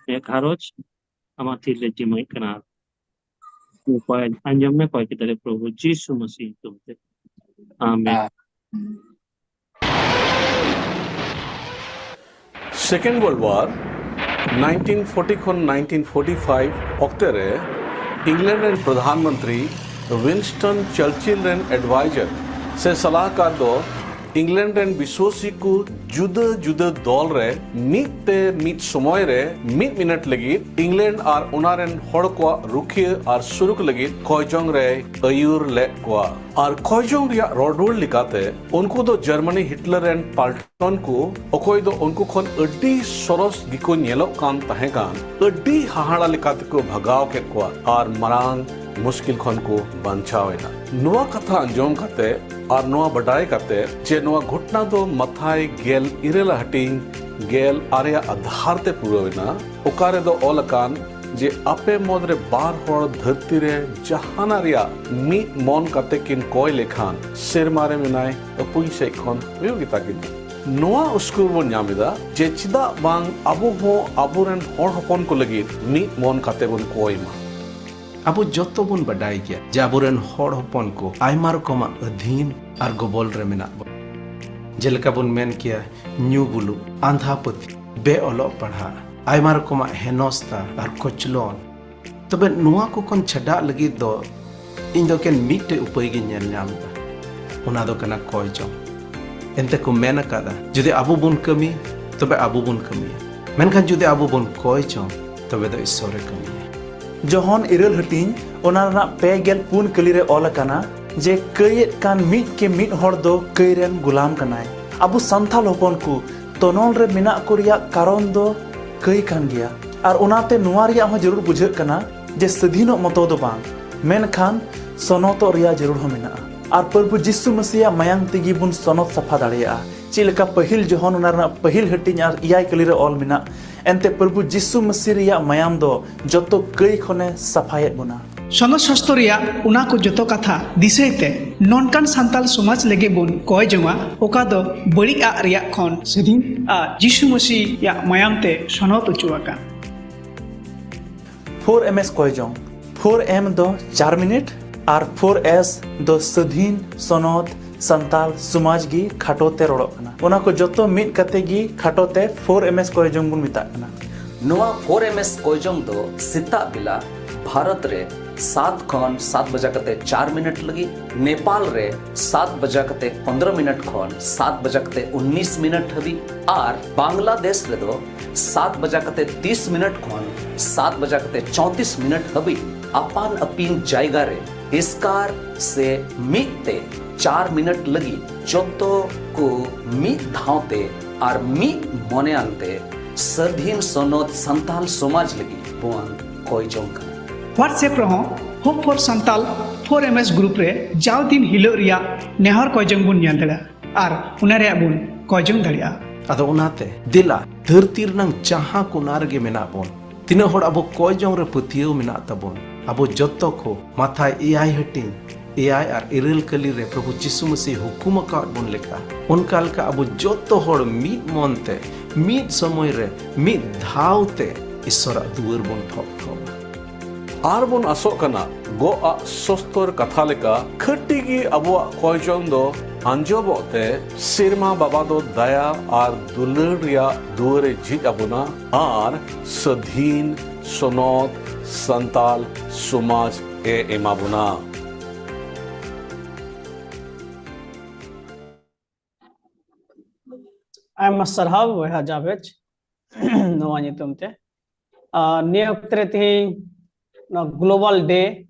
ᱱᱤᱭᱟᱹ ᱜᱷᱟᱨᱚᱸᱡᱽ ᱟᱢᱟᱜ ᱛᱤ ᱨᱮᱞᱮ ᱡᱤᱢᱟᱹᱭᱮᱫ ᱠᱟᱱᱟ᱾ ᱠᱚᱭ ᱟᱸᱡᱚᱢ ᱢᱮ, ᱠᱚᱭ ᱠᱮᱫᱟᱞᱮ ᱯᱨᱚᱵᱷᱩ ᱡᱤᱥᱩ ᱢᱟᱥᱤ ᱧᱩᱛᱩᱢ ᱛᱮ, ᱟᱢᱮᱱ᱾ Second World War, nineteen forty ᱠᱷᱚᱱ nineteen forty five ᱚᱠᱛᱮ ᱨᱮ ᱤᱝᱞᱮᱱᱰ ᱨᱮᱱ ᱯᱨᱚᱫᱷᱟᱱ ᱢᱚᱱᱛᱨᱤ ᱣᱤᱱᱥᱴᱚᱱ ᱪᱟᱨᱪᱤᱞ ᱨᱮᱱ advisor ᱥᱮ ᱥᱟᱞᱟᱦᱠᱟᱨ ᱫᱚ ᱤᱝᱞᱮᱱᱰ ᱨᱮᱱ ᱵᱤᱥᱣᱟᱥᱤ ᱠᱚ ᱡᱩᱫᱟᱹ ᱡᱩᱫᱟᱹ ᱫᱚᱞ ᱨᱮ ᱢᱤᱫ ᱛᱮ ᱢᱤᱫ ᱥᱚᱢᱚᱭ ᱨᱮ ᱢᱤᱫ ᱢᱤᱱᱤᱴ ᱞᱟᱹᱜᱤᱫ ᱤᱝᱞᱮᱱᱰ ᱟᱨ ᱚᱱᱟ ᱨᱮᱱ ᱦᱚᱲ ᱠᱚᱣᱟᱜ ᱨᱩᱠᱷᱤᱭᱟᱹ ᱟᱨ ᱥᱩᱨᱩᱠ ᱞᱟᱹᱜᱤᱫ ᱠᱚᱭᱡᱚᱝ ᱨᱮᱭ ᱟᱹᱭᱩᱨ ᱞᱮᱫ ᱠᱚᱣᱟ᱾ ᱟᱨ ᱠᱚᱭᱡᱚᱝ ᱨᱮᱭᱟᱜ ᱨᱚᱲ ᱨᱩᱣᱟᱹᱲ ᱞᱮᱠᱟᱛᱮ, ᱩᱱᱠᱩ ᱫᱚ ᱡᱟᱨᱢᱟᱱᱤ ᱦᱤᱴᱞᱟᱨ ᱨᱮᱱ ᱯᱟᱞᱴᱚᱱ ᱠᱚ, ᱚᱠᱚᱭ ᱫᱚ ᱩᱱᱠᱩ ᱠᱷᱚᱱ ᱟᱹᱰᱤ ᱥᱚᱨᱚᱥ ᱜᱮᱠᱚ ᱧᱮᱞᱚᱜ ᱠᱟᱱ ᱛᱟᱦᱮᱸ ᱠᱟᱱ, ᱟᱹᱰᱤ ᱦᱟᱦᱟᱲᱟ ᱞᱮᱠᱟᱛᱮ ᱠᱚ ᱵᱷᱟᱜᱟᱣ ᱠᱮᱫ ᱠᱚᱣᱟ ᱟᱨ ᱢᱟᱨᱟᱝ ᱢᱩᱥᱠᱤᱞ ᱠᱷᱚᱱ ᱠᱚ ᱵᱟᱧᱪᱟᱣ ᱮᱱᱟ᱾ ᱱᱚᱣᱟ ᱠᱟᱛᱷᱟ ᱟᱸᱡᱚᱢ ᱠᱟᱛᱮ ᱟᱨ ᱱᱚᱣᱟ ᱵᱟᱰᱟᱭ ᱠᱟᱛᱮ ᱡᱮ ᱱᱚᱣᱟ ᱜᱷᱚᱴᱱᱟ ᱫᱚ ᱢᱟᱛᱷᱟᱭ ᱜᱮᱞ ᱤᱨᱟᱹᱞ ᱦᱟᱹᱴᱤᱧ ᱜᱮᱞ ᱟᱨᱮᱭᱟᱜ ᱟᱫᱷᱟᱨ ᱛᱮ ᱯᱩᱨᱟᱹᱣ ᱮᱱᱟ, ᱚᱠᱟ ᱨᱮᱫᱚ ᱚᱞ ᱟᱠᱟᱱ ᱡᱮ ᱟᱯᱮ ᱢᱩᱫᱽ ᱨᱮ ᱵᱟᱨ ᱦᱚᱲ ᱫᱷᱟᱹᱨᱛᱤ ᱨᱮ ᱡᱟᱦᱟᱱᱟᱜ ᱨᱮᱭᱟᱜ ᱢᱤᱫ ᱢᱚᱱ ᱠᱟᱛᱮ ᱠᱤᱱ ᱠᱚᱭ ᱞᱮᱠᱷᱟᱱ, ᱥᱮᱨᱢᱟ ᱨᱮ ᱢᱮᱱᱟᱭ ᱟᱹᱯᱩᱧ ᱥᱮᱫ ᱠᱷᱚᱱ ᱦᱩᱭᱩᱜ ᱜᱮᱛᱟ ᱠᱤᱱᱟ᱾ ᱱᱚᱣᱟ ᱩᱥᱠᱩᱨ ᱵᱚᱱ ᱧᱟᱢ ᱮᱫᱟ ᱡᱮ ᱪᱮᱫᱟᱜ ᱵᱟᱝ ᱟᱵᱚ ᱦᱚᱸ ᱟᱵᱚᱨᱮᱱ ᱦᱚᱲ ᱦᱚᱯᱚᱱ ᱠᱚ ᱞᱟᱹᱜᱤᱫ ᱢᱤᱫ ᱢᱚᱱ ᱠᱟᱛᱮ ᱵᱚᱱ ᱠᱚᱭ ᱢᱟ᱾ ᱟᱵᱚ ᱡᱚᱛᱚ ᱵᱚᱱ ᱵᱟᱰᱟᱭ ᱜᱮᱭᱟ ᱡᱮ ᱟᱵᱚᱨᱮᱱ ᱦᱚᱲ ᱦᱚᱯᱚᱱ ᱠᱚ ᱟᱭᱢᱟ ᱨᱚᱠᱚᱢᱟᱜ ᱟᱹᱫᱷᱤᱱ ᱟᱨ ᱜᱚᱵᱚᱞ ᱨᱮ ᱢᱮᱱᱟᱜ ᱵᱚᱱᱟ᱾ ᱡᱮᱞᱮᱠᱟ ᱵᱚᱱ ᱢᱮᱱ ᱠᱮᱭᱟ, ᱧᱩ ᱵᱩᱞᱩᱜ, ᱟᱸᱫᱷᱟ ᱯᱟᱹᱛᱭᱟᱹᱣ, ᱵᱮ ᱚᱞᱚᱜ ᱯᱟᱲᱦᱟᱜ, ᱟᱭᱢᱟ ᱨᱚᱠᱚᱢᱟᱜ ᱦᱮᱱᱚᱥᱛᱟ ᱟᱨ ᱠᱚᱪᱞᱚᱱ᱾ ᱛᱚᱵᱮ ᱱᱚᱣᱟ ᱠᱚ ᱠᱷᱚᱱ ᱪᱷᱟᱰᱟᱜ ᱞᱟᱹᱜᱤᱫ ᱫᱚ ᱤᱧ ᱫᱚ ᱮᱠᱮᱱ ᱢᱤᱫᱴᱮᱡ ᱩᱯᱟᱹᱭ ᱜᱤᱧ ᱧᱮᱞ ᱧᱟᱢ ᱮᱫᱟ, ᱚᱱᱟ ᱫᱚ ᱠᱟᱱᱟ ᱠᱚᱭ ᱡᱚᱝ᱾ ᱮᱱᱛᱮ ᱠᱚ ᱢᱮᱱ ᱟᱠᱟᱫᱟ, ᱡᱩᱫᱤ ᱟᱵᱚ ᱵᱚᱱ ᱠᱟᱹᱢᱤ, ᱛᱚᱵᱮ ᱟᱵᱚ ᱵᱚᱱ ᱠᱟᱹᱢᱤᱭᱟ, ᱢᱮᱱᱠᱷᱟᱱ ᱡᱩᱫᱤ ᱟᱵᱚ ᱵᱚᱱ ᱠᱚᱭ ᱡᱚᱝ, ᱛᱚᱵᱮ ᱫᱚ ᱤᱥᱥᱚᱨᱮ ᱠᱟᱹᱢᱤᱭᱟ᱾ ᱡᱚᱦᱚᱱ ᱤᱨᱟᱹᱞ ᱦᱟᱹᱴᱤᱧ, ᱚᱱᱟ ᱨᱮᱱᱟᱜ ᱯᱮ ᱜᱮᱞ ᱯᱩᱱ ᱠᱟᱹᱞᱤ ᱨᱮ ᱚᱞ ᱟᱠᱟᱱᱟ ᱡᱮ ᱠᱟᱹᱭᱮᱫ ᱠᱟᱱ ᱢᱤᱫ ᱠᱮ ᱢᱤᱫ ᱦᱚᱲ ᱫᱚ ᱠᱟᱹᱭ ᱨᱮᱱ ᱜᱩᱞᱟᱢ ᱠᱟᱱᱟᱭ᱾ ᱟᱵᱚ ᱥᱟᱱᱛᱟᱲ ᱦᱚᱯᱚᱱ ᱠᱚ ᱛᱚᱱᱚᱞ ᱨᱮ ᱢᱮᱱᱟᱜ ᱠᱚ ᱨᱮᱭᱟᱜ ᱠᱟᱨᱚᱱ ᱫᱚ ᱠᱟᱹᱭ ᱠᱟᱱ ᱜᱮᱭᱟ, ᱟᱨ ᱚᱱᱟᱛᱮ ᱱᱚᱣᱟ ᱨᱮᱭᱟᱜ ᱦᱚᱸ ᱡᱟᱹᱨᱩᱲ ᱵᱩᱡᱷᱟᱹᱜ ᱠᱟᱱᱟ ᱡᱮ ᱥᱟᱹᱫᱷᱤᱱᱚᱜ ᱢᱚᱛᱚ ᱫᱚ ᱵᱟᱝ, ᱢᱮᱱᱠᱷᱟᱱ ᱥᱚᱱᱚᱛᱚᱜ ᱨᱮᱭᱟᱜ ᱡᱟᱹᱨᱩᱲ ᱦᱚᱸ ᱢᱮᱱᱟᱜᱼᱟ᱾ ᱟᱨ ᱯᱨᱚᱵᱷᱩ ᱡᱤᱥᱩ ᱢᱟᱹᱥᱤᱭᱟᱜ ᱢᱟᱭᱟᱝ ᱛᱮᱜᱮ ᱵᱚᱱ ᱥᱚᱱᱚᱛ ᱥᱟᱯᱷᱟ ᱫᱟᱲᱮᱭᱟᱜᱼᱟ᱾ ᱪᱮᱫ ᱞᱮᱠᱟ ᱯᱟᱹᱦᱤᱞ ᱡᱚᱦᱚᱱ ᱚᱱᱟ ᱨᱮᱱᱟᱜ ᱯᱟᱹᱦᱤᱞ ᱦᱟᱹᱴᱤᱧ ᱟᱨ ᱮᱭᱟᱭ ᱠᱟᱹᱞᱤ ᱨᱮ ᱚᱞ ᱢᱮᱱᱟᱜ, ᱮᱱᱛᱮ ᱯᱨᱚᱵᱷᱩ ᱡᱤᱥᱩ ᱢᱟᱹᱥᱤ ᱨᱮᱭᱟᱜ ᱢᱟᱭᱟᱢ ᱫᱚ ᱡᱚᱛᱚ ᱠᱟᱹᱭ ᱠᱷᱚᱱᱮ ᱥᱟᱯᱷᱟᱭᱮᱫ ᱵᱚᱱᱟ᱾ ᱥᱚᱱᱚᱛ ᱥᱟᱥᱛᱚ ᱨᱮᱭᱟᱜ ᱚᱱᱟ ᱠᱚ ᱡᱚᱛᱚ ᱠᱟᱛᱷᱟ ᱫᱤᱥᱟᱹᱭ ᱛᱮ ᱱᱚᱝᱠᱟᱱ ᱥᱟᱱᱛᱟᱞ ᱥᱚᱢᱟᱡᱽ ᱞᱟᱹᱜᱤᱫ ᱵᱚᱱ ᱠᱚᱭ ᱡᱚᱝᱟ, ᱚᱠᱟ ᱫᱚ ᱵᱟᱹᱲᱤᱡ ᱟᱜ ᱨᱮᱭᱟᱜ ᱠᱷᱚᱱ ᱥᱟᱹᱫᱷᱤᱱ ᱟᱨ ᱡᱤᱥᱩ ᱢᱟᱹᱥᱤᱭᱟᱜ ᱢᱟᱭᱟᱢ ᱛᱮ ᱥᱚᱱᱚᱛ ᱚᱪᱚ ᱟᱠᱟᱱ᱾ ᱯᱷᱳᱨ ᱮᱢ ᱮᱥ ᱠᱚᱭ ᱡᱚᱝ᱾ ᱯᱷᱳᱨ ᱮᱢ ᱫᱚ ᱪᱟᱨ ᱢᱤᱱᱤᱴ ᱟᱨ ᱯᱷᱳᱨ ᱮᱥ ᱫᱚ ᱥᱟᱹᱫᱷᱤᱱ ᱥᱚᱱᱚᱛ ᱥᱟᱱᱛᱟᱞ ᱥᱚᱢᱟᱡᱽ ᱜᱮ ᱠᱷᱟᱴᱚ ᱛᱮ ᱨᱚᱲᱚᱜ ᱠᱟᱱᱟ᱾ ᱚᱱᱟ ᱠᱚ ᱡᱚᱛᱚ ᱢᱤᱫ ᱠᱟᱛᱮ ᱜᱮ ᱠᱷᱟᱴᱚ ᱛᱮ ᱯᱷᱳᱨ ᱮᱢ ᱮᱥ ᱠᱚᱭ ᱡᱚᱝ ᱵᱚᱱ ᱢᱮᱛᱟᱜ ᱠᱟᱱᱟ᱾ ᱱᱚᱣᱟ ᱯᱷᱳᱨ ᱮᱢ ᱮᱥ ᱠᱚᱭ ᱡᱚᱝ ᱫᱚ ᱥᱮᱛᱟᱜ ᱵᱮᱞᱟ ᱵᱷᱟᱨᱚᱛ ᱨᱮ ᱥᱟᱛ ᱠᱷᱚᱱ ᱥᱟᱛ ᱵᱟᱡᱟ ᱠᱟᱛᱮ ᱪᱟᱨ ᱢᱤᱱᱤᱴ ᱞᱟᱹᱜᱤᱫ, ᱱᱮᱯᱟᱞ ᱨᱮ ᱥᱟᱛ ᱵᱟᱡᱟ ᱠᱟᱛᱮ ᱯᱚᱱᱫᱽᱨᱚ ᱢᱤᱱᱤᱴ ᱠᱷᱚᱱ ᱥᱟᱛ ᱵᱟᱡᱟ ᱠᱟᱛᱮ ᱩᱱᱱᱤᱥ ᱢᱤᱱᱤᱴ ᱦᱟᱹᱵᱤᱡ ᱟᱨ ᱵᱟᱝᱞᱟᱫᱮᱥ ᱨᱮᱫᱚ ᱥᱟᱛ ᱵᱟᱡᱟ ᱠᱟᱛᱮ ᱛᱤᱥ ᱢᱤᱱᱤᱴ ᱠᱷᱚᱱ ᱥᱟᱛ ᱵᱟᱡᱟ ᱠᱟᱛᱮ ᱪᱚᱣᱛᱤᱥ ᱢᱤᱱᱤᱴ ᱦᱟᱹᱵᱤᱡ ᱟᱯᱟᱱ ᱟᱹᱯᱤᱱ ᱡᱟᱭᱜᱟ ᱨᱮ ᱮᱥᱠᱟᱨ ᱥᱮ ᱢᱤᱫ ᱛᱮ ᱪᱟᱨ ᱢᱤᱱᱤᱴ ᱞᱟᱹᱜᱤᱫ ᱡᱚᱛᱚ ᱠᱚ ᱢᱤᱫ ᱫᱷᱟᱣ ᱛᱮ ᱟᱨ ᱢᱤᱫ ᱢᱚᱱᱮᱭᱟᱱ ᱛᱮ ᱥᱟᱹᱫᱷᱤᱱ ᱥᱚᱱᱚᱛ ᱥᱟᱱᱛᱟᱞ ᱥᱚᱢᱟᱡᱽ ᱞᱟᱹᱜᱤᱫ ᱵᱚᱱ ᱠᱚᱭ ᱡᱚᱝ ᱠᱟᱱᱟ᱾ WhatsApp ᱨᱮᱦᱚᱸ Hope for Santal four M S group ᱨᱮ ᱡᱟᱣ ᱫᱤᱱ ᱦᱤᱞᱳᱜ ᱨᱮᱭᱟᱜ ᱱᱮᱦᱚᱨ ᱠᱚᱭᱡᱚᱝ ᱵᱚᱱ ᱧᱮᱞ ᱫᱟᱲᱮᱭᱟᱜᱼᱟ ᱟᱨ ᱚᱱᱟ ᱨᱮᱭᱟᱜ ᱵᱚᱱ ᱠᱚᱭᱡᱚᱝ ᱫᱟᱲᱮᱭᱟᱜᱼᱟ᱾ ᱟᱫᱚ ᱚᱱᱟᱛᱮ ᱫᱮᱞᱟ, ᱫᱷᱟᱹᱨᱛᱤ ᱨᱮᱱᱟᱝ ᱡᱟᱦᱟᱸ ᱠᱚᱱᱟ ᱨᱮᱜᱮ ᱢᱮᱱᱟᱜ ᱵᱚᱱ, ᱛᱤᱱᱟᱹᱜ ᱦᱚᱲ ᱟᱵᱚ ᱠᱚᱭᱡᱚᱝ ᱨᱮ ᱯᱟᱹᱛᱭᱟᱹᱣ ᱢᱮᱱᱟᱜ ᱛᱟᱵᱚᱱ, ᱟᱵᱚ ᱡᱚᱛᱚ ᱠᱚ ᱢᱟᱛᱷᱟᱭ ᱮᱭᱟᱭ ᱦᱟᱹᱴᱤᱧ ᱮᱭᱟᱭ ᱟᱨ ᱤᱨᱟᱹᱞ ᱠᱟᱹᱞᱤ ᱨᱮ ᱯᱨᱚᱵᱷᱩ ᱡᱤᱥᱩ ᱢᱟᱹᱥᱤ ᱦᱩᱠᱩᱢ ᱟᱠᱟᱫ ᱵᱚᱱ ᱞᱮᱠᱟ, ᱚᱱᱠᱟ ᱞᱮᱠᱟ ᱟᱵᱚ ᱡᱚᱛᱚ ᱦᱚᱲ ᱢᱤᱫ ᱢᱚᱱ ᱛᱮ, ᱢᱤᱫ ᱥᱚᱢᱚᱭ ᱨᱮ, ᱢᱤᱫ ᱫᱷᱟᱣ ᱛᱮ ᱤᱥᱥᱚᱨᱟᱜ ᱫᱩᱣᱟᱹᱨ ᱵᱚᱱ ᱴᱷᱚᱠ ᱴᱷᱚᱠᱟ᱾ ᱟᱨ ᱵᱚᱱ ᱟᱥᱚᱜ ᱠᱟᱱᱟ, ᱜᱚᱜ ᱟᱜ ᱥᱚᱥᱛᱚᱨ ᱠᱟᱛᱷᱟ ᱞᱮᱠᱟ ᱠᱷᱟᱹᱴᱤ ᱜᱮ ᱟᱵᱚᱣᱟᱜ ᱠᱚᱭᱡᱚᱝ ᱫᱚ ᱟᱸᱡᱚᱢᱚᱜ ᱛᱮ, ᱥᱮᱨᱢᱟ ᱵᱟᱵᱟ ᱫᱚ ᱫᱟᱭᱟ ᱟᱨ ᱫᱩᱞᱟᱹᱲ ᱨᱮᱭᱟᱜ ᱫᱩᱣᱟᱹᱨ ᱮ ᱡᱷᱤᱡ ᱟᱵᱚᱱᱟ ᱟᱨ ᱥᱟᱹᱫᱷᱤᱱ, ᱥᱚᱱᱚᱛ, ᱥᱟᱱᱛᱟᱞ ᱥᱚᱢᱟᱡᱽ ᱮ ᱮᱢᱟ ᱵᱚᱱᱟ᱾ ᱟᱭᱢᱟ ᱥᱟᱨᱦᱟᱣ ᱵᱚᱭᱦᱟ ᱡᱟᱵᱷᱮᱫ ᱱᱚᱣᱟ ᱧᱩᱛᱩᱢ ᱛᱮ᱾ ᱟᱨ ᱱᱤᱭᱟᱹ ᱚᱠᱛᱮ ᱨᱮ ᱛᱮᱦᱮᱧ ᱱᱚᱣᱟ Global Day,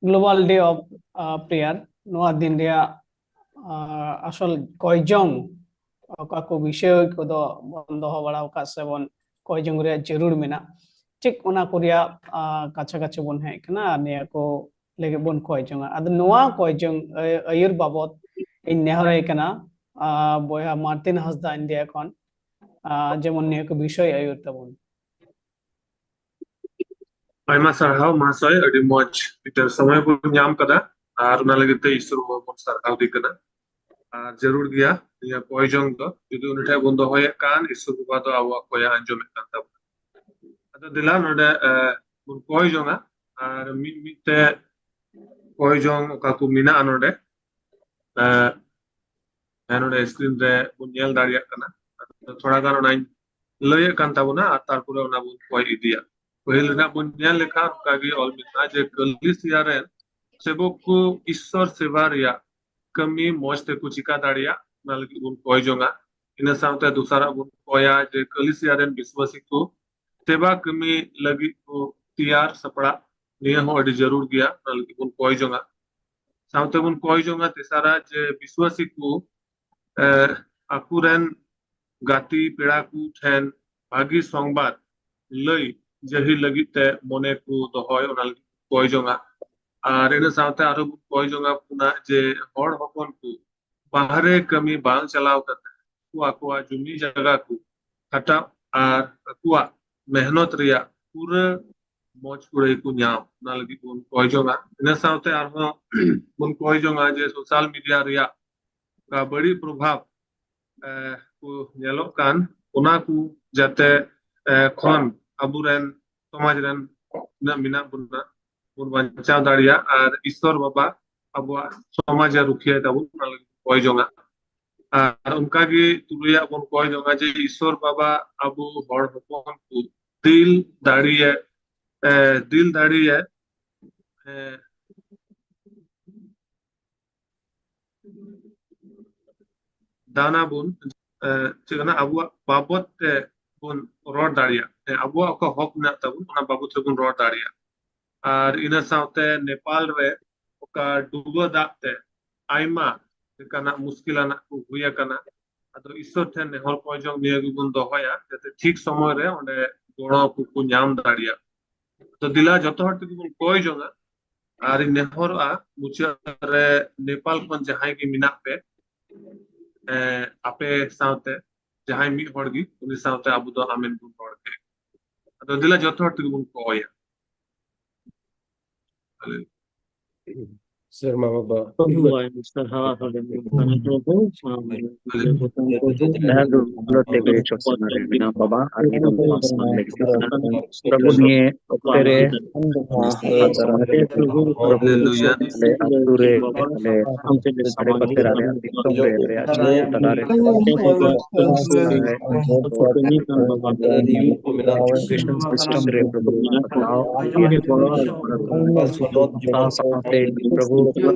Global Day of Prayer, ᱱᱚᱣᱟ ᱫᱤᱱ ᱨᱮᱭᱟᱜ ᱟᱥᱚᱞ ᱠᱚᱭᱡᱚᱝ, ᱚᱠᱟ ᱠᱚ ᱵᱤᱥᱚᱭ ᱠᱚᱫᱚ ᱵᱚᱱ ᱫᱚᱦᱚ ᱵᱟᱲᱟ ᱟᱠᱟᱫ ᱥᱮ ᱵᱚᱱ ᱠᱚᱭᱡᱚᱝ ᱨᱮᱭᱟᱜ ᱡᱟᱹᱨᱩᱲ ᱢᱮᱱᱟᱜ, ᱴᱷᱤᱠ ᱚᱱᱟ ᱠᱚ ᱨᱮᱭᱟᱜ ᱠᱟᱪᱷᱟ ᱠᱟᱪᱷᱤ ᱵᱚᱱ ᱦᱮᱡ ᱠᱟᱱᱟ ᱟᱨ ᱱᱤᱭᱟᱹ ᱠᱚ ᱞᱟᱹᱜᱤᱫ ᱵᱚᱱ ᱠᱚᱭ ᱡᱚᱝᱟ᱾ ᱟᱫᱚ ᱱᱚᱣᱟ ᱠᱚᱭ ᱡᱚᱝ ᱟᱹᱭᱩᱨ ᱵᱟᱵᱚᱛ ᱤᱧ ᱱᱮᱦᱚᱨᱟᱭ ᱠᱟᱱᱟ ᱵᱚᱭᱦᱟ ᱢᱟᱨᱛᱤᱱ ᱦᱟᱸᱥᱫᱟ ᱤᱱᱰᱤᱭᱟ ᱠᱷᱚᱱ, ᱡᱮᱢᱚᱱ ᱱᱤᱭᱟᱹ ᱠᱚ ᱵᱤᱥᱚᱭ ᱟᱹᱭᱩᱨ ᱛᱟᱵᱚᱱ᱾ ᱟᱭᱢᱟ ᱥᱟᱨᱦᱟᱣ ᱢᱟᱦᱟᱥᱚᱭ, ᱟᱹᱰᱤ ᱢᱚᱡᱽ ᱢᱤᱫᱴᱮᱱ ᱥᱚᱢᱚᱭ ᱵᱚᱱ ᱧᱟᱢ ᱠᱟᱫᱟ ᱟᱨ ᱚᱱᱟ ᱞᱟᱹᱜᱤᱫ ᱛᱮ ᱤᱥᱚᱨ ᱵᱟᱵᱟ ᱵᱚᱱ ᱥᱟᱨᱦᱟᱣ ᱫᱮ ᱠᱟᱱᱟ᱾ ᱟᱨ ᱡᱟᱹᱨᱩᱲ ᱜᱮᱭᱟ ᱱᱤᱭᱟᱹ ᱠᱚᱭ ᱡᱚᱝ ᱫᱚ, ᱡᱩᱫᱤ ᱩᱱᱤ ᱴᱷᱮᱱ ᱵᱚᱱ ᱫᱚᱦᱚᱭᱮᱫ ᱠᱟᱱ, ᱤᱥᱚᱨ ᱵᱟᱵᱟ ᱫᱚ ᱟᱵᱚᱣᱟᱜ ᱠᱚᱭᱮ ᱟᱸᱡᱚᱢᱮᱫ ᱠᱟᱱ ᱛᱟᱵᱚᱱᱟ᱾ ᱟᱫᱚ ᱫᱮᱞᱟ ᱱᱚᱰᱮ ᱵᱚᱱ ᱠᱚᱭ ᱡᱚᱝᱟ ᱟᱨ ᱢᱤᱫ ᱢᱤᱫ ᱛᱮ ᱠᱚᱭ ᱡᱚᱝ ᱚᱠᱟ ᱠᱚ ᱢᱮᱱᱟᱜᱼᱟ ᱱᱚᱰᱮ, ᱦᱮᱸ, ᱱᱚᱰᱮ screen ᱨᱮ ᱵᱚᱱ ᱧᱮᱞ ᱫᱟᱲᱮᱭᱟᱜ ᱠᱟᱱᱟ᱾ ᱟᱫᱚ ᱛᱷᱚᱲᱟ ᱜᱟᱱ ᱚᱱᱟᱧ ᱞᱟᱹᱭᱮᱫ ᱠᱟᱱ ᱛᱟᱵᱚᱱᱟ ᱟᱨ ᱛᱟᱨᱯᱚᱨᱮ ᱚᱱᱟ ᱵᱚᱱ ᱠᱚᱭ ᱤᱫᱤᱭᱟ᱾ ᱯᱟᱹᱦᱤᱞ ᱨᱮᱱᱟᱜ ᱵᱚᱱ ᱧᱮᱞ ᱞᱮᱠᱷᱟᱱ ᱚᱱᱠᱟᱜᱮ ᱚᱞ ᱢᱮᱱᱟᱜᱼᱟ ᱡᱮ ᱠᱟᱹᱞᱤᱥᱤᱭᱟ ᱨᱮᱱ ᱥᱮᱵᱚᱠ ᱠᱚ ᱤᱥᱥᱚᱨ ᱥᱮᱵᱟ ᱨᱮᱭᱟᱜ ᱠᱟᱹᱢᱤ ᱢᱚᱸᱡᱽ ᱛᱮᱠᱚ ᱪᱤᱠᱟ ᱫᱟᱲᱮᱭᱟᱜ, ᱚᱱᱟ ᱞᱟᱹᱜᱤᱫ ᱵᱚᱱ ᱠᱚᱭ ᱡᱚᱝᱟ᱾ ᱤᱱᱟᱹ ᱥᱟᱶᱛᱮ ᱫᱚᱥᱟᱨᱟᱜ ᱵᱚᱱ ᱠᱚᱭᱟ ᱡᱮ ᱠᱟᱹᱞᱤᱥᱤᱭᱟ ᱨᱮᱱ ᱵᱤᱥᱣᱟᱥᱤ ᱠᱚ ᱥᱮᱵᱟ ᱠᱟᱹᱢᱤ ᱞᱟᱹᱜᱤᱫ ᱠᱚ ᱛᱮᱭᱟᱨ ᱥᱟᱯᱲᱟᱜ, ᱱᱤᱭᱟᱹ ᱦᱚᱸ ᱟᱹᱰᱤ ᱡᱟᱹᱨᱩᱲ ᱜᱮᱭᱟ, ᱚᱱᱟ ᱞᱟᱹᱜᱤᱫ ᱵᱚᱱ ᱠᱚᱭ ᱡᱚᱝᱟ᱾ ᱥᱟᱶᱛᱮ ᱵᱚᱱ ᱠᱚᱭ ᱡᱚᱝᱟ ᱛᱮᱥᱟᱨᱟᱜ ᱡᱮ ᱵᱤᱥᱣᱟᱥᱤ ᱠᱚ ᱟᱠᱚᱨᱮᱱ ᱜᱟᱛᱮ ᱯᱮᱲᱟ ᱠᱚ ᱴᱷᱮᱱ ᱵᱷᱟᱹᱜᱤ ᱥᱚᱝᱵᱟᱫ ᱞᱟᱹᱭ ᱡᱟᱹᱦᱤ ᱞᱟᱹᱜᱤᱫ ᱛᱮ ᱢᱚᱱᱮ ᱠᱚ ᱫᱚᱦᱚᱭ, ᱚᱱᱟ ᱞᱟᱹᱜᱤᱫ ᱠᱚ ᱠᱚᱭ ᱡᱚᱝᱟ᱾ ᱟᱨ ᱤᱱᱟᱹ ᱥᱟᱶᱛᱮ ᱟᱨᱦᱚᱸ ᱵᱚᱱ ᱠᱚᱭ ᱡᱚᱝᱟ ᱵᱚᱱᱟ ᱡᱮ ᱦᱚᱲ ᱦᱚᱯᱚᱱ ᱠᱚ ᱵᱟᱦᱨᱮ ᱠᱟᱹᱢᱤ ᱵᱟᱝ ᱪᱟᱞᱟᱣ ᱠᱟᱛᱮ ᱟᱠᱚ ᱟᱠᱚᱣᱟᱜ ᱡᱩᱢᱤ ᱡᱟᱭᱜᱟ ᱠᱚ ᱠᱷᱟᱴᱟᱣ ᱟᱨ ᱟᱠᱚᱣᱟᱜ ᱢᱮᱦᱱᱚᱛ ᱨᱮᱭᱟᱜ ᱯᱩᱨᱟᱹ ᱢᱚᱡᱽ ᱠᱩᱲᱟᱹᱭ ᱠᱚ ᱧᱟᱢ, ᱚᱱᱟ ᱞᱟᱹᱜᱤᱫ ᱵᱚᱱ ᱠᱚᱭ ᱡᱚᱝᱟ᱾ ᱤᱱᱟᱹ ᱥᱟᱶᱛᱮ ᱟᱨᱦᱚᱸ ᱵᱚᱱ ᱠᱚᱭ ᱡᱚᱝᱟ ᱡᱮ social media ᱨᱮᱭᱟᱜ ᱚᱠᱟ ᱵᱟᱹᱲᱤᱡ ᱯᱨᱚᱵᱷᱟᱵᱽ, ᱮ, ᱠᱚ ᱧᱮᱞᱚᱜ ᱠᱟᱱ, ᱚᱱᱟ ᱠᱚ ᱡᱟᱛᱮ, ᱮ, ᱠᱷᱚᱱ ᱟᱵᱚᱨᱮᱱ ᱥᱚᱢᱟᱡᱽ ᱨᱮᱱ ᱛᱤᱱᱟᱹᱜ ᱢᱮᱱᱟᱜ ᱵᱚᱱᱟ ᱵᱚᱱ ᱵᱟᱧᱪᱟᱣ ᱫᱟᱲᱮᱭᱟᱜ ᱟᱨ ᱤᱥᱥᱚᱨ ᱵᱟᱵᱟ ᱟᱵᱚᱣᱟᱜ ᱥᱚᱢᱟᱡᱽ ᱮ ᱨᱩᱠᱷᱤᱭᱟᱹᱭ ᱛᱟᱵᱚᱱ, ᱚᱱᱟ ᱞᱟᱹᱜᱤᱫ ᱠᱚᱭ ᱡᱚᱝᱟ᱾ ᱟᱨ ᱚᱱᱠᱟᱜᱮ ᱛᱩᱨᱩᱭᱟᱜ ᱵᱚᱱ ᱠᱚᱭ ᱡᱚᱝᱟ ᱡᱮ ᱤᱥᱥᱚᱨ ᱵᱟᱵᱟ ᱟᱵᱚ ᱦᱚᱲ ᱦᱚᱯᱚᱱ ᱠᱚ ᱫᱤᱞ ᱫᱟᱲᱮᱭᱮ, ᱮ, ᱫᱤᱞ ᱫᱟᱲᱮᱭᱮ, ᱮ, ᱫᱟᱱᱟ ᱵᱚᱱ, ᱮ, ᱪᱮᱫ ᱠᱟᱱᱟ, ᱟᱵᱚᱣᱟᱜ ᱵᱟᱵᱚᱛ ᱛᱮ ᱵᱚᱱ ᱨᱚᱲ ᱫᱟᱲᱮᱭᱟᱜ, ᱮ, ᱟᱵᱚᱣᱟᱜ ᱚᱠᱟ ᱦᱚᱠ ᱢᱮᱱᱟᱜ ᱛᱟᱵᱚᱱ, ᱚᱱᱟ ᱵᱟᱵᱚᱛ ᱨᱮᱵᱚᱱ ᱨᱚᱲ ᱫᱟᱲᱮᱭᱟᱜ᱾ ᱟᱨ ᱤᱱᱟᱹ ᱥᱟᱶᱛᱮ ᱱᱮᱯᱟᱞ ᱨᱮ ᱚᱠᱟ ᱰᱩᱵᱟᱹ ᱫᱟᱜ ᱛᱮ ᱟᱭᱢᱟ ᱞᱮᱠᱟᱱᱟᱜ ᱢᱩᱥᱠᱤᱞ ᱟᱱᱟᱜ ᱠᱚ ᱦᱩᱭ ᱟᱠᱟᱱᱟ, ᱟᱫᱚ ᱤᱥᱥᱚᱨ ᱴᱷᱮᱱ ᱱᱮᱦᱚᱨ ᱠᱚᱭ ᱡᱚᱝ ᱱᱤᱭᱟᱹ ᱜᱮᱵᱚᱱ ᱫᱚᱦᱚᱭᱟ, ᱡᱟᱛᱮ ᱴᱷᱤᱠ ᱥᱚᱢᱚᱭ ᱨᱮ ᱚᱸᱰᱮ ᱜᱚᱲᱚ ᱠᱚᱠᱚ ᱧᱟᱢ ᱫᱟᱲᱮᱭᱟᱜ᱾ ᱛᱚ ᱫᱮᱞᱟ ᱡᱚᱛᱚ ᱦᱚᱲ ᱛᱮᱜᱮ ᱵᱚᱱ ᱠᱚᱭ ᱡᱚᱝᱟ ᱟᱨ ᱤᱧ ᱱᱮᱦᱚᱨᱚᱜᱼᱟ ᱢᱩᱪᱟᱹᱫ ᱨᱮ ᱱᱮᱯᱟᱞ ᱠᱷᱚᱱ ᱡᱟᱦᱟᱸᱭ ᱜᱮ ᱢᱮᱱᱟᱜ ᱯᱮ, ᱮ, ᱟᱯᱮ ᱥᱟᱶᱛᱮ ᱡᱟᱦᱟᱸᱭ ᱢᱤᱫ ᱦᱚᱲ ᱜᱮ, ᱩᱱᱤ ᱥᱟᱶᱛᱮ ᱟᱵᱚ ᱫᱚ ᱟᱢᱮᱱ ᱵᱚᱱ ᱨᱚᱲ ᱠᱮᱫ᱾ ᱟᱫᱚ ᱫᱮᱞᱟ ᱡᱚᱛᱚ ᱦᱚᱲ ᱛᱮᱜᱮ ᱵᱚᱱ ᱠᱚᱭᱟ᱾ ᱥᱮᱨᱢᱟ ᱵᱟᱵᱟ᱾ ᱥᱟᱨᱦᱟᱣ ᱟᱠᱟᱫᱟ᱾ ᱡᱟᱦᱟᱸ ᱫᱚ ᱠᱷᱩᱞᱟᱹ ᱛᱮ ᱵᱮᱨᱮᱫ ᱪᱚᱴ ᱥᱮᱨᱢᱟ ᱨᱮ ᱢᱮᱱᱟᱜ ᱵᱟᱵᱟ ᱟᱨ ᱤᱧ ᱫᱚ ᱱᱚᱣᱟ ᱥᱟᱢᱟᱝ ᱞᱟᱹᱜᱤᱫ ᱛᱮ ᱥᱮᱱᱟ᱾ ᱯᱨᱚᱵᱷᱩ ᱱᱤᱭᱟᱹ ᱚᱠᱛᱮ ᱨᱮ ᱥᱟᱶᱛᱮ ᱯᱨᱚᱵᱷᱩ ᱟᱞᱮ ᱟᱹᱛᱩ ᱨᱮ, ᱟᱞᱮ ᱫᱷᱟᱨᱮ ᱯᱟᱥᱮ ᱨᱮ, ᱟᱞᱮ ᱫᱤᱥᱚᱢ ᱨᱮ, ᱟᱞᱮ ᱟᱹᱛᱩ ᱛᱟᱞᱟ ᱨᱮ ᱠᱨᱤᱥᱱ ᱥᱤᱥᱴᱮᱢ ᱨᱮ ᱯᱨᱚᱵᱷᱩ ᱥᱟᱯᱲᱟᱣ ᱥᱟᱶ ᱥᱟᱶᱛᱮ ᱯᱨᱚᱵᱷᱩ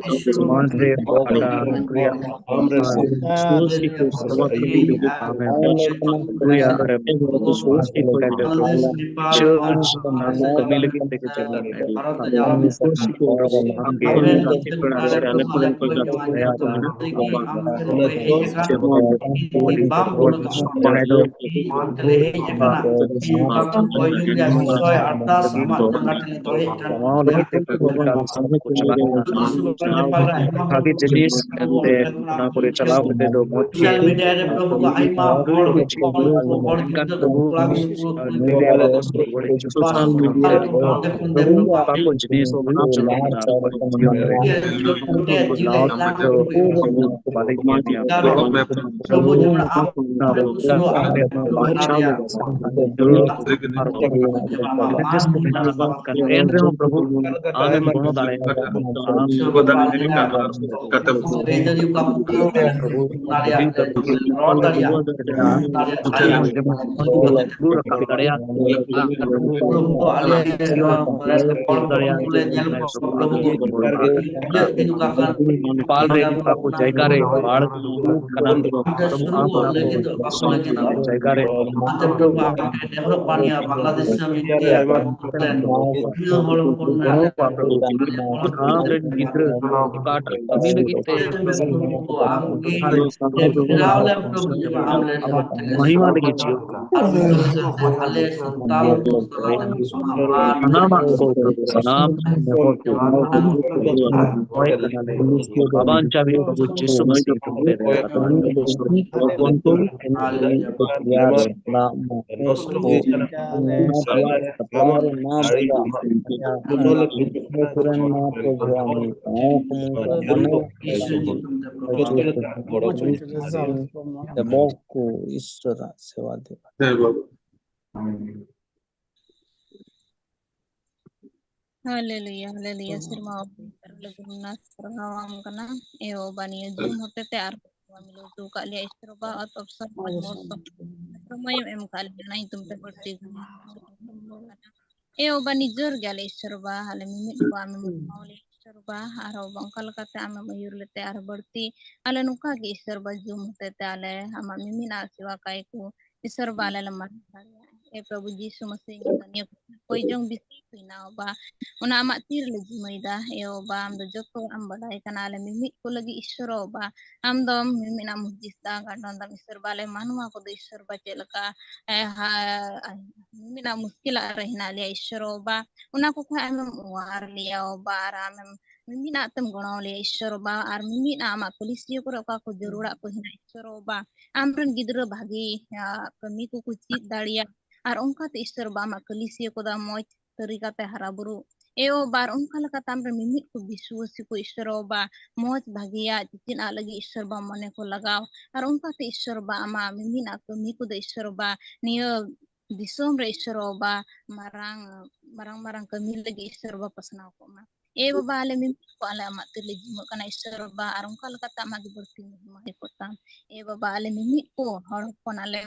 ᱥᱚᱢᱟᱡᱽ ᱨᱮ ᱚᱠᱟᱴᱟᱜ ᱱᱚᱠᱨᱤᱭᱟᱜ ᱟᱢ ᱨᱮᱱ ᱥᱚᱨᱮᱥ ᱠᱚ ᱥᱚᱢᱟᱡᱽ ᱨᱮ ᱟᱢᱮᱢ ᱱᱚᱠᱨᱤᱭᱟ ᱟᱨ ᱮᱢ ᱥᱚᱢᱟᱡᱽ ᱨᱮ ᱪᱟᱹᱞ ᱠᱟᱹᱢᱤ ᱞᱟᱹᱜᱤᱫ ᱛᱮᱜᱮ ᱡᱮᱢᱚᱱ ᱟᱢ ᱜᱮ ᱜᱟᱛᱮ ᱠᱚᱲᱟ ᱥᱮ ᱟᱞᱮ ᱠᱚᱨᱮᱱ ᱠᱚ ᱜᱟᱛᱮ ᱠᱚᱲᱟ ᱠᱚ ᱢᱮᱱᱟᱜ ᱠᱚᱣᱟ, ᱡᱮᱢᱚᱱ ᱠᱚ ᱟᱹᱰᱤ ᱦᱚᱲ ᱡᱟᱦᱟᱸᱭ ᱫᱚ ᱠᱟᱢᱟᱣ ᱞᱟᱹᱜᱤᱫ ᱛᱮ ᱠᱟᱹᱢᱤ ᱠᱟᱱ ᱥᱟᱱᱛᱟᱲ ᱠᱚ ᱪᱟᱞᱟᱜ ᱠᱟᱱᱟ᱾ ᱵᱷᱟᱜᱮ ᱡᱤᱱᱤᱥ ᱮᱱᱛᱮ ᱚᱱᱟ ᱠᱚᱨᱮ ᱪᱟᱞᱟᱣ ᱠᱟᱛᱮ ᱫᱚ ᱢᱚᱡᱽ ᱜᱮ ᱢᱮᱱᱠᱷᱟᱱ ᱛᱚᱵᱩ ᱱᱩᱭ ᱨᱮᱭᱟᱜ ᱵᱟᱠᱚ ᱥᱚᱨᱵᱚᱨᱮ ᱡᱚᱛᱚ ᱥᱟᱱᱛᱟᱲ ᱠᱚ ᱚᱠᱟ ᱠᱚ ᱡᱤᱱᱤᱥ ᱵᱟᱝ ᱪᱟᱞᱟᱜ ᱠᱟᱱᱟ ᱟᱠᱚᱣᱟᱜ ᱡᱤᱭᱚᱱ ᱨᱮ, ᱚᱱᱟ ᱠᱚ ᱞᱟᱦᱟ ᱪᱟᱞᱟᱣ ᱠᱟᱛᱮ ᱫᱚ ᱵᱟᱞᱮ ᱧᱮᱞ ᱧᱟᱢ ᱠᱟᱱᱟ᱾ ᱛᱚᱵᱩ ᱚᱱᱟ ᱵᱚᱸᱜᱟ ᱟᱞᱮ ᱱᱚᱣᱟ ᱵᱟᱧᱪᱟᱣ ᱞᱟᱹᱜᱤᱫ ᱛᱮ ᱡᱟᱹᱨᱩᱲ ᱟᱨ ᱡᱟᱦᱟᱸ ᱡᱤᱱᱤᱥ ᱠᱚ ᱢᱮᱱᱟᱜᱼᱟ, ᱢᱮᱱᱠᱷᱟᱱ ᱮᱱ ᱨᱮᱦᱚᱸ ᱯᱨᱚᱵᱷᱩ ᱟᱢᱮᱢ ᱜᱚᱲᱚ ᱫᱟᱲᱮᱭᱟᱜᱼᱟ᱾ ᱟᱢ ᱯᱨᱚᱵᱷᱩ ᱨᱚᱲ ᱫᱟᱲᱮᱭᱟᱜᱼᱟ᱾ ᱨᱟᱠᱟᱵ ᱫᱟᱲᱮᱭᱟᱜᱼᱟ᱾ ᱯᱟᱞ ᱨᱮ ᱚᱠᱟ ᱠᱚ ᱡᱟᱭᱜᱟ ᱨᱮ ᱵᱟᱲ ᱠᱟᱱᱟ, ᱟᱢ ᱚᱱᱟ ᱠᱚ ᱫᱤᱥᱚᱢ, ᱚᱱᱟ ᱠᱚ ᱡᱟᱭᱜᱟ ᱨᱮ ᱟᱢ ᱨᱮᱱ ᱜᱤᱫᱽᱨᱟᱹ ᱚᱠᱟᱴᱟᱜ ᱠᱟᱹᱢᱤ ᱞᱟᱹᱜᱤᱫ ᱛᱮ ᱟᱢ ᱴᱚᱴᱷᱟ ᱨᱮ ᱟᱢᱟᱜ ᱢᱚᱦᱤᱢᱟ ᱞᱟᱹᱜᱤᱫ ᱡᱤᱭᱚᱱ ᱠᱚ ᱥᱟᱱᱟᱢᱟᱜ ᱠᱚ ᱯᱨᱚᱵᱷᱩ, ᱥᱟᱱᱟᱢ ᱱᱮᱦᱚᱨ ᱠᱚ ᱦᱳᱭ ᱠᱟᱱᱟᱞᱮ ᱵᱟᱵᱟᱱ ᱪᱟᱵᱤ ᱯᱨᱚᱵᱷᱩ ᱡᱤᱥᱩ ᱢᱟᱥᱤ ᱧᱩᱛᱩᱢ ᱛᱮ ᱫᱟᱭᱟ ᱠᱟᱛᱮ᱾ ᱡᱤᱥᱩ ᱧᱩᱛᱩᱢ ᱛᱮ ᱯᱨᱚᱵᱷᱩ ᱟᱞᱮ ᱥᱟᱱᱟᱢ ᱠᱚ ᱤᱥᱚᱨᱟᱜ ᱥᱮᱵᱟ ᱫᱮᱵᱟ᱾ ᱦᱟᱞᱮᱞᱩᱭᱟ, ᱦᱟᱞᱮᱞᱩᱭᱟ᱾ ᱥᱮᱨᱢᱟ ᱵᱟᱯᱩ, ᱞᱟᱹᱜᱤᱫ ᱚᱱᱟ ᱥᱟᱨᱦᱟᱣ ᱟᱢ ᱠᱟᱱᱟ᱾ ᱮ ᱵᱟᱵᱟ, ᱱᱤᱭᱟᱹ Zoom ᱦᱚᱛᱮ ᱛᱮ ᱟᱨ ᱱᱚᱣᱟ ᱢᱤᱞᱟᱹᱣ ᱦᱚᱪᱚ ᱟᱠᱟᱫ ᱞᱮᱭᱟ ᱤᱥᱚᱨ ᱵᱟᱵᱟ, ᱚᱛ ᱚᱯᱥᱚᱨ ᱢᱚᱡᱽ ᱢᱚᱡᱽ ᱥᱚᱢᱚᱭ ᱮᱢ ᱟᱠᱟᱫ ᱞᱮᱭᱟ, ᱚᱱᱟ ᱧᱩᱛᱩᱢ ᱛᱮ ᱵᱟᱹᱲᱛᱤ ᱮ ᱵᱟᱵᱟ, ᱱᱤᱡᱮᱨ ᱜᱮ ᱟᱞᱮ ᱤᱥᱚᱨ ᱵᱟᱵᱟ, ᱟᱞᱮ ᱢᱤᱢᱤᱫ ᱠᱚ ᱟᱢᱮᱢ ᱮᱢᱟᱣ ᱞᱮᱭᱟ᱾ ᱤᱥᱚᱨ ᱵᱟ, ᱟᱨᱦᱚᱸ ᱚᱱᱠᱟ ᱞᱮᱠᱟᱛᱮ ᱟᱢᱮᱢ ᱟᱹᱭᱩᱨ ᱞᱮᱛᱮ ᱟᱨᱦᱚᱸ ᱵᱟᱹᱲᱛᱤ ᱟᱞᱮ ᱱᱚᱝᱠᱟ ᱜᱮ ᱤᱥᱚᱨ ᱵᱟ ᱡᱩᱢ ᱦᱚᱛᱮ ᱛᱮ ᱟᱞᱮ ᱟᱢᱟᱜ ᱢᱤᱢᱤᱫ ᱟᱜ ᱥᱮᱣᱟ ᱠᱟᱭ ᱠᱚ ᱤᱥᱚᱨ ᱵᱟ ᱟᱞᱮ ᱞᱮ ᱢᱟᱱᱟᱣ ᱫᱟᱲᱮᱭᱟᱜᱼᱟ᱾ ᱮ ᱯᱨᱚᱵᱷᱩ ᱡᱤᱥᱩ ᱢᱟᱥᱤ ᱧᱩᱛᱩᱢ ᱱᱤᱭᱟᱹ ᱠᱚᱭ ᱡᱚᱝ ᱵᱤᱥᱤ ᱦᱩᱭᱱᱟ ᱵᱟ, ᱚᱱᱟ ᱟᱢᱟᱜ ᱛᱤ ᱨᱮᱞᱮ ᱡᱤᱢᱟᱹᱭ ᱫᱟ᱾ ᱮ ᱵᱟ, ᱟᱢ ᱫᱚ ᱡᱚᱛᱚ ᱟᱢ ᱵᱟᱰᱟᱭ ᱠᱟᱱᱟ, ᱟᱞᱮ ᱢᱤᱢᱤᱫ ᱠᱚ ᱞᱟᱹᱜᱤᱫ ᱤᱥᱚᱨ ᱵᱟ, ᱟᱢ ᱫᱚᱢ ᱢᱤᱢᱤᱫ ᱟᱢ ᱦᱩᱫᱤᱥ ᱫᱟ, ᱜᱟᱱᱰᱚᱱ ᱫᱟᱢ ᱤᱥᱚᱨ ᱵᱟ, ᱟᱞᱮ ᱢᱟᱱᱣᱟ ᱠᱚᱫᱚ ᱤᱥᱚᱨ ᱵᱟ ᱪᱮᱫ ᱞᱮᱠᱟ ᱮ, ᱦᱟ-, ᱢᱤᱢᱤᱫ ᱟᱜ ᱢᱩᱥᱠᱤᱞᱟᱜ ᱨᱮ ᱦᱮᱱᱟᱜ ᱞᱮᱭᱟ ᱤᱥᱚᱨ ᱵᱟ, ᱚᱱᱟ ᱠᱚ ᱠᱷᱚᱱ ᱟᱢᱮᱢ ᱚᱣᱟᱨ ᱞᱮᱭᱟ ᱵᱟ, ᱟᱨ ᱟᱢᱮᱢ ᱢᱤᱢᱤᱫ ᱟᱜ ᱛᱮᱢ ᱜᱚᱲᱚ ᱞᱮᱭᱟ ᱤᱥᱚᱨ ᱵᱟ, ᱟᱨ ᱢᱤᱢᱤᱫ ᱟᱜ ᱟᱢᱟᱜ ᱠᱟᱹᱞᱤᱥᱤᱭᱟᱹ ᱠᱚᱨᱮ ᱚᱠᱟ ᱠᱚ ᱡᱟᱹᱨᱩᱲᱟᱜ ᱠᱚ ᱦᱮᱱᱟᱜ ᱤᱥᱚᱨ ᱵᱟ, ᱟᱢᱨᱮᱱ ᱜᱤᱫᱽᱨᱟᱹ ᱵᱷᱟᱜᱤ, ᱟ, ᱠᱟᱹᱢᱤ ᱠᱚᱠᱚ ᱪᱮᱫ ᱫᱟᱲᱮᱭᱟᱜ, ᱟᱨ ᱚᱱᱠᱟᱛᱮ ᱤᱥᱚᱨ ᱵᱟ ᱟᱢᱟᱜ ᱠᱟᱹᱞᱤᱥᱤᱭᱟᱹ ᱠᱚᱫᱚ ᱢᱚᱡᱽ ᱛᱟᱹᱨᱤᱠᱟᱛᱮ ᱦᱟᱨᱟ ᱵᱩᱨᱩ᱾ ᱮ ᱵᱟᱵᱟ, ᱟᱨ ᱚᱱᱠᱟ ᱞᱮᱠᱟᱛᱮ ᱟᱢᱨᱮᱱ ᱢᱤᱢᱤᱫ ᱠᱚ ᱵᱤᱥᱣᱟᱹᱥᱤ ᱠᱚ ᱤᱥᱚᱨ ᱵᱟ ᱢᱚᱡᱽ ᱵᱷᱟᱜᱤᱭᱟᱜ ᱪᱮᱪᱮᱫ ᱟᱜ ᱞᱟᱹᱜᱤᱫ ᱤᱥᱚᱨ ᱵᱟ ᱢᱚᱱᱮ ᱠᱚ ᱞᱟᱜᱟᱣ, ᱟᱨ ᱚᱱᱠᱟᱛᱮ ᱤᱥᱚᱨ ᱵᱟ ᱟᱢᱟᱜ ᱢᱤᱢᱤᱫ ᱟᱜ ᱠᱟᱹᱢᱤ ᱠᱚᱫᱚ ᱤᱥᱚᱨ ᱵᱟ ᱱᱤᱭᱟᱹ ᱫᱤᱥᱚᱢ ᱨᱮ ᱤᱥᱚᱨ ᱵᱟ ᱢᱟᱨᱟᱝ, ᱢᱟᱨᱟᱝ ᱢᱟᱨᱟᱝ ᱠᱟᱹᱢᱤ ᱞᱟᱹᱜᱤᱫ ᱤᱥᱚᱨ ᱵᱟ ᱯᱟᱥᱱᱟᱣ ᱠᱚᱜ ᱢᱟ᱾ ᱮ ᱵᱟᱵᱟ, ᱟᱞᱮ ᱢᱤᱢᱤᱫ ᱠᱚ ᱟᱞᱮ ᱟᱢᱟᱜ ᱛᱤᱨᱮᱞᱮ ᱡᱤᱢᱟᱹᱜ ᱠᱟᱱᱟ ᱤᱥᱚᱨ ᱵᱟ, ᱟᱨ ᱚᱱᱠᱟ ᱞᱮᱠᱟᱛᱮ ᱟᱢᱟᱜ ᱜᱮ ᱵᱟᱹᱲᱛᱤ ᱢᱚᱦᱤᱢᱟ ᱦᱩᱭ ᱠᱚᱜ ᱛᱟᱢ᱾ ᱮ ᱵᱟᱵᱟ, ᱟᱞᱮ ᱢᱤᱢᱤᱫ ᱠᱚ ᱦᱚᱲ ᱦᱚᱯᱚᱱ ᱟᱞᱮ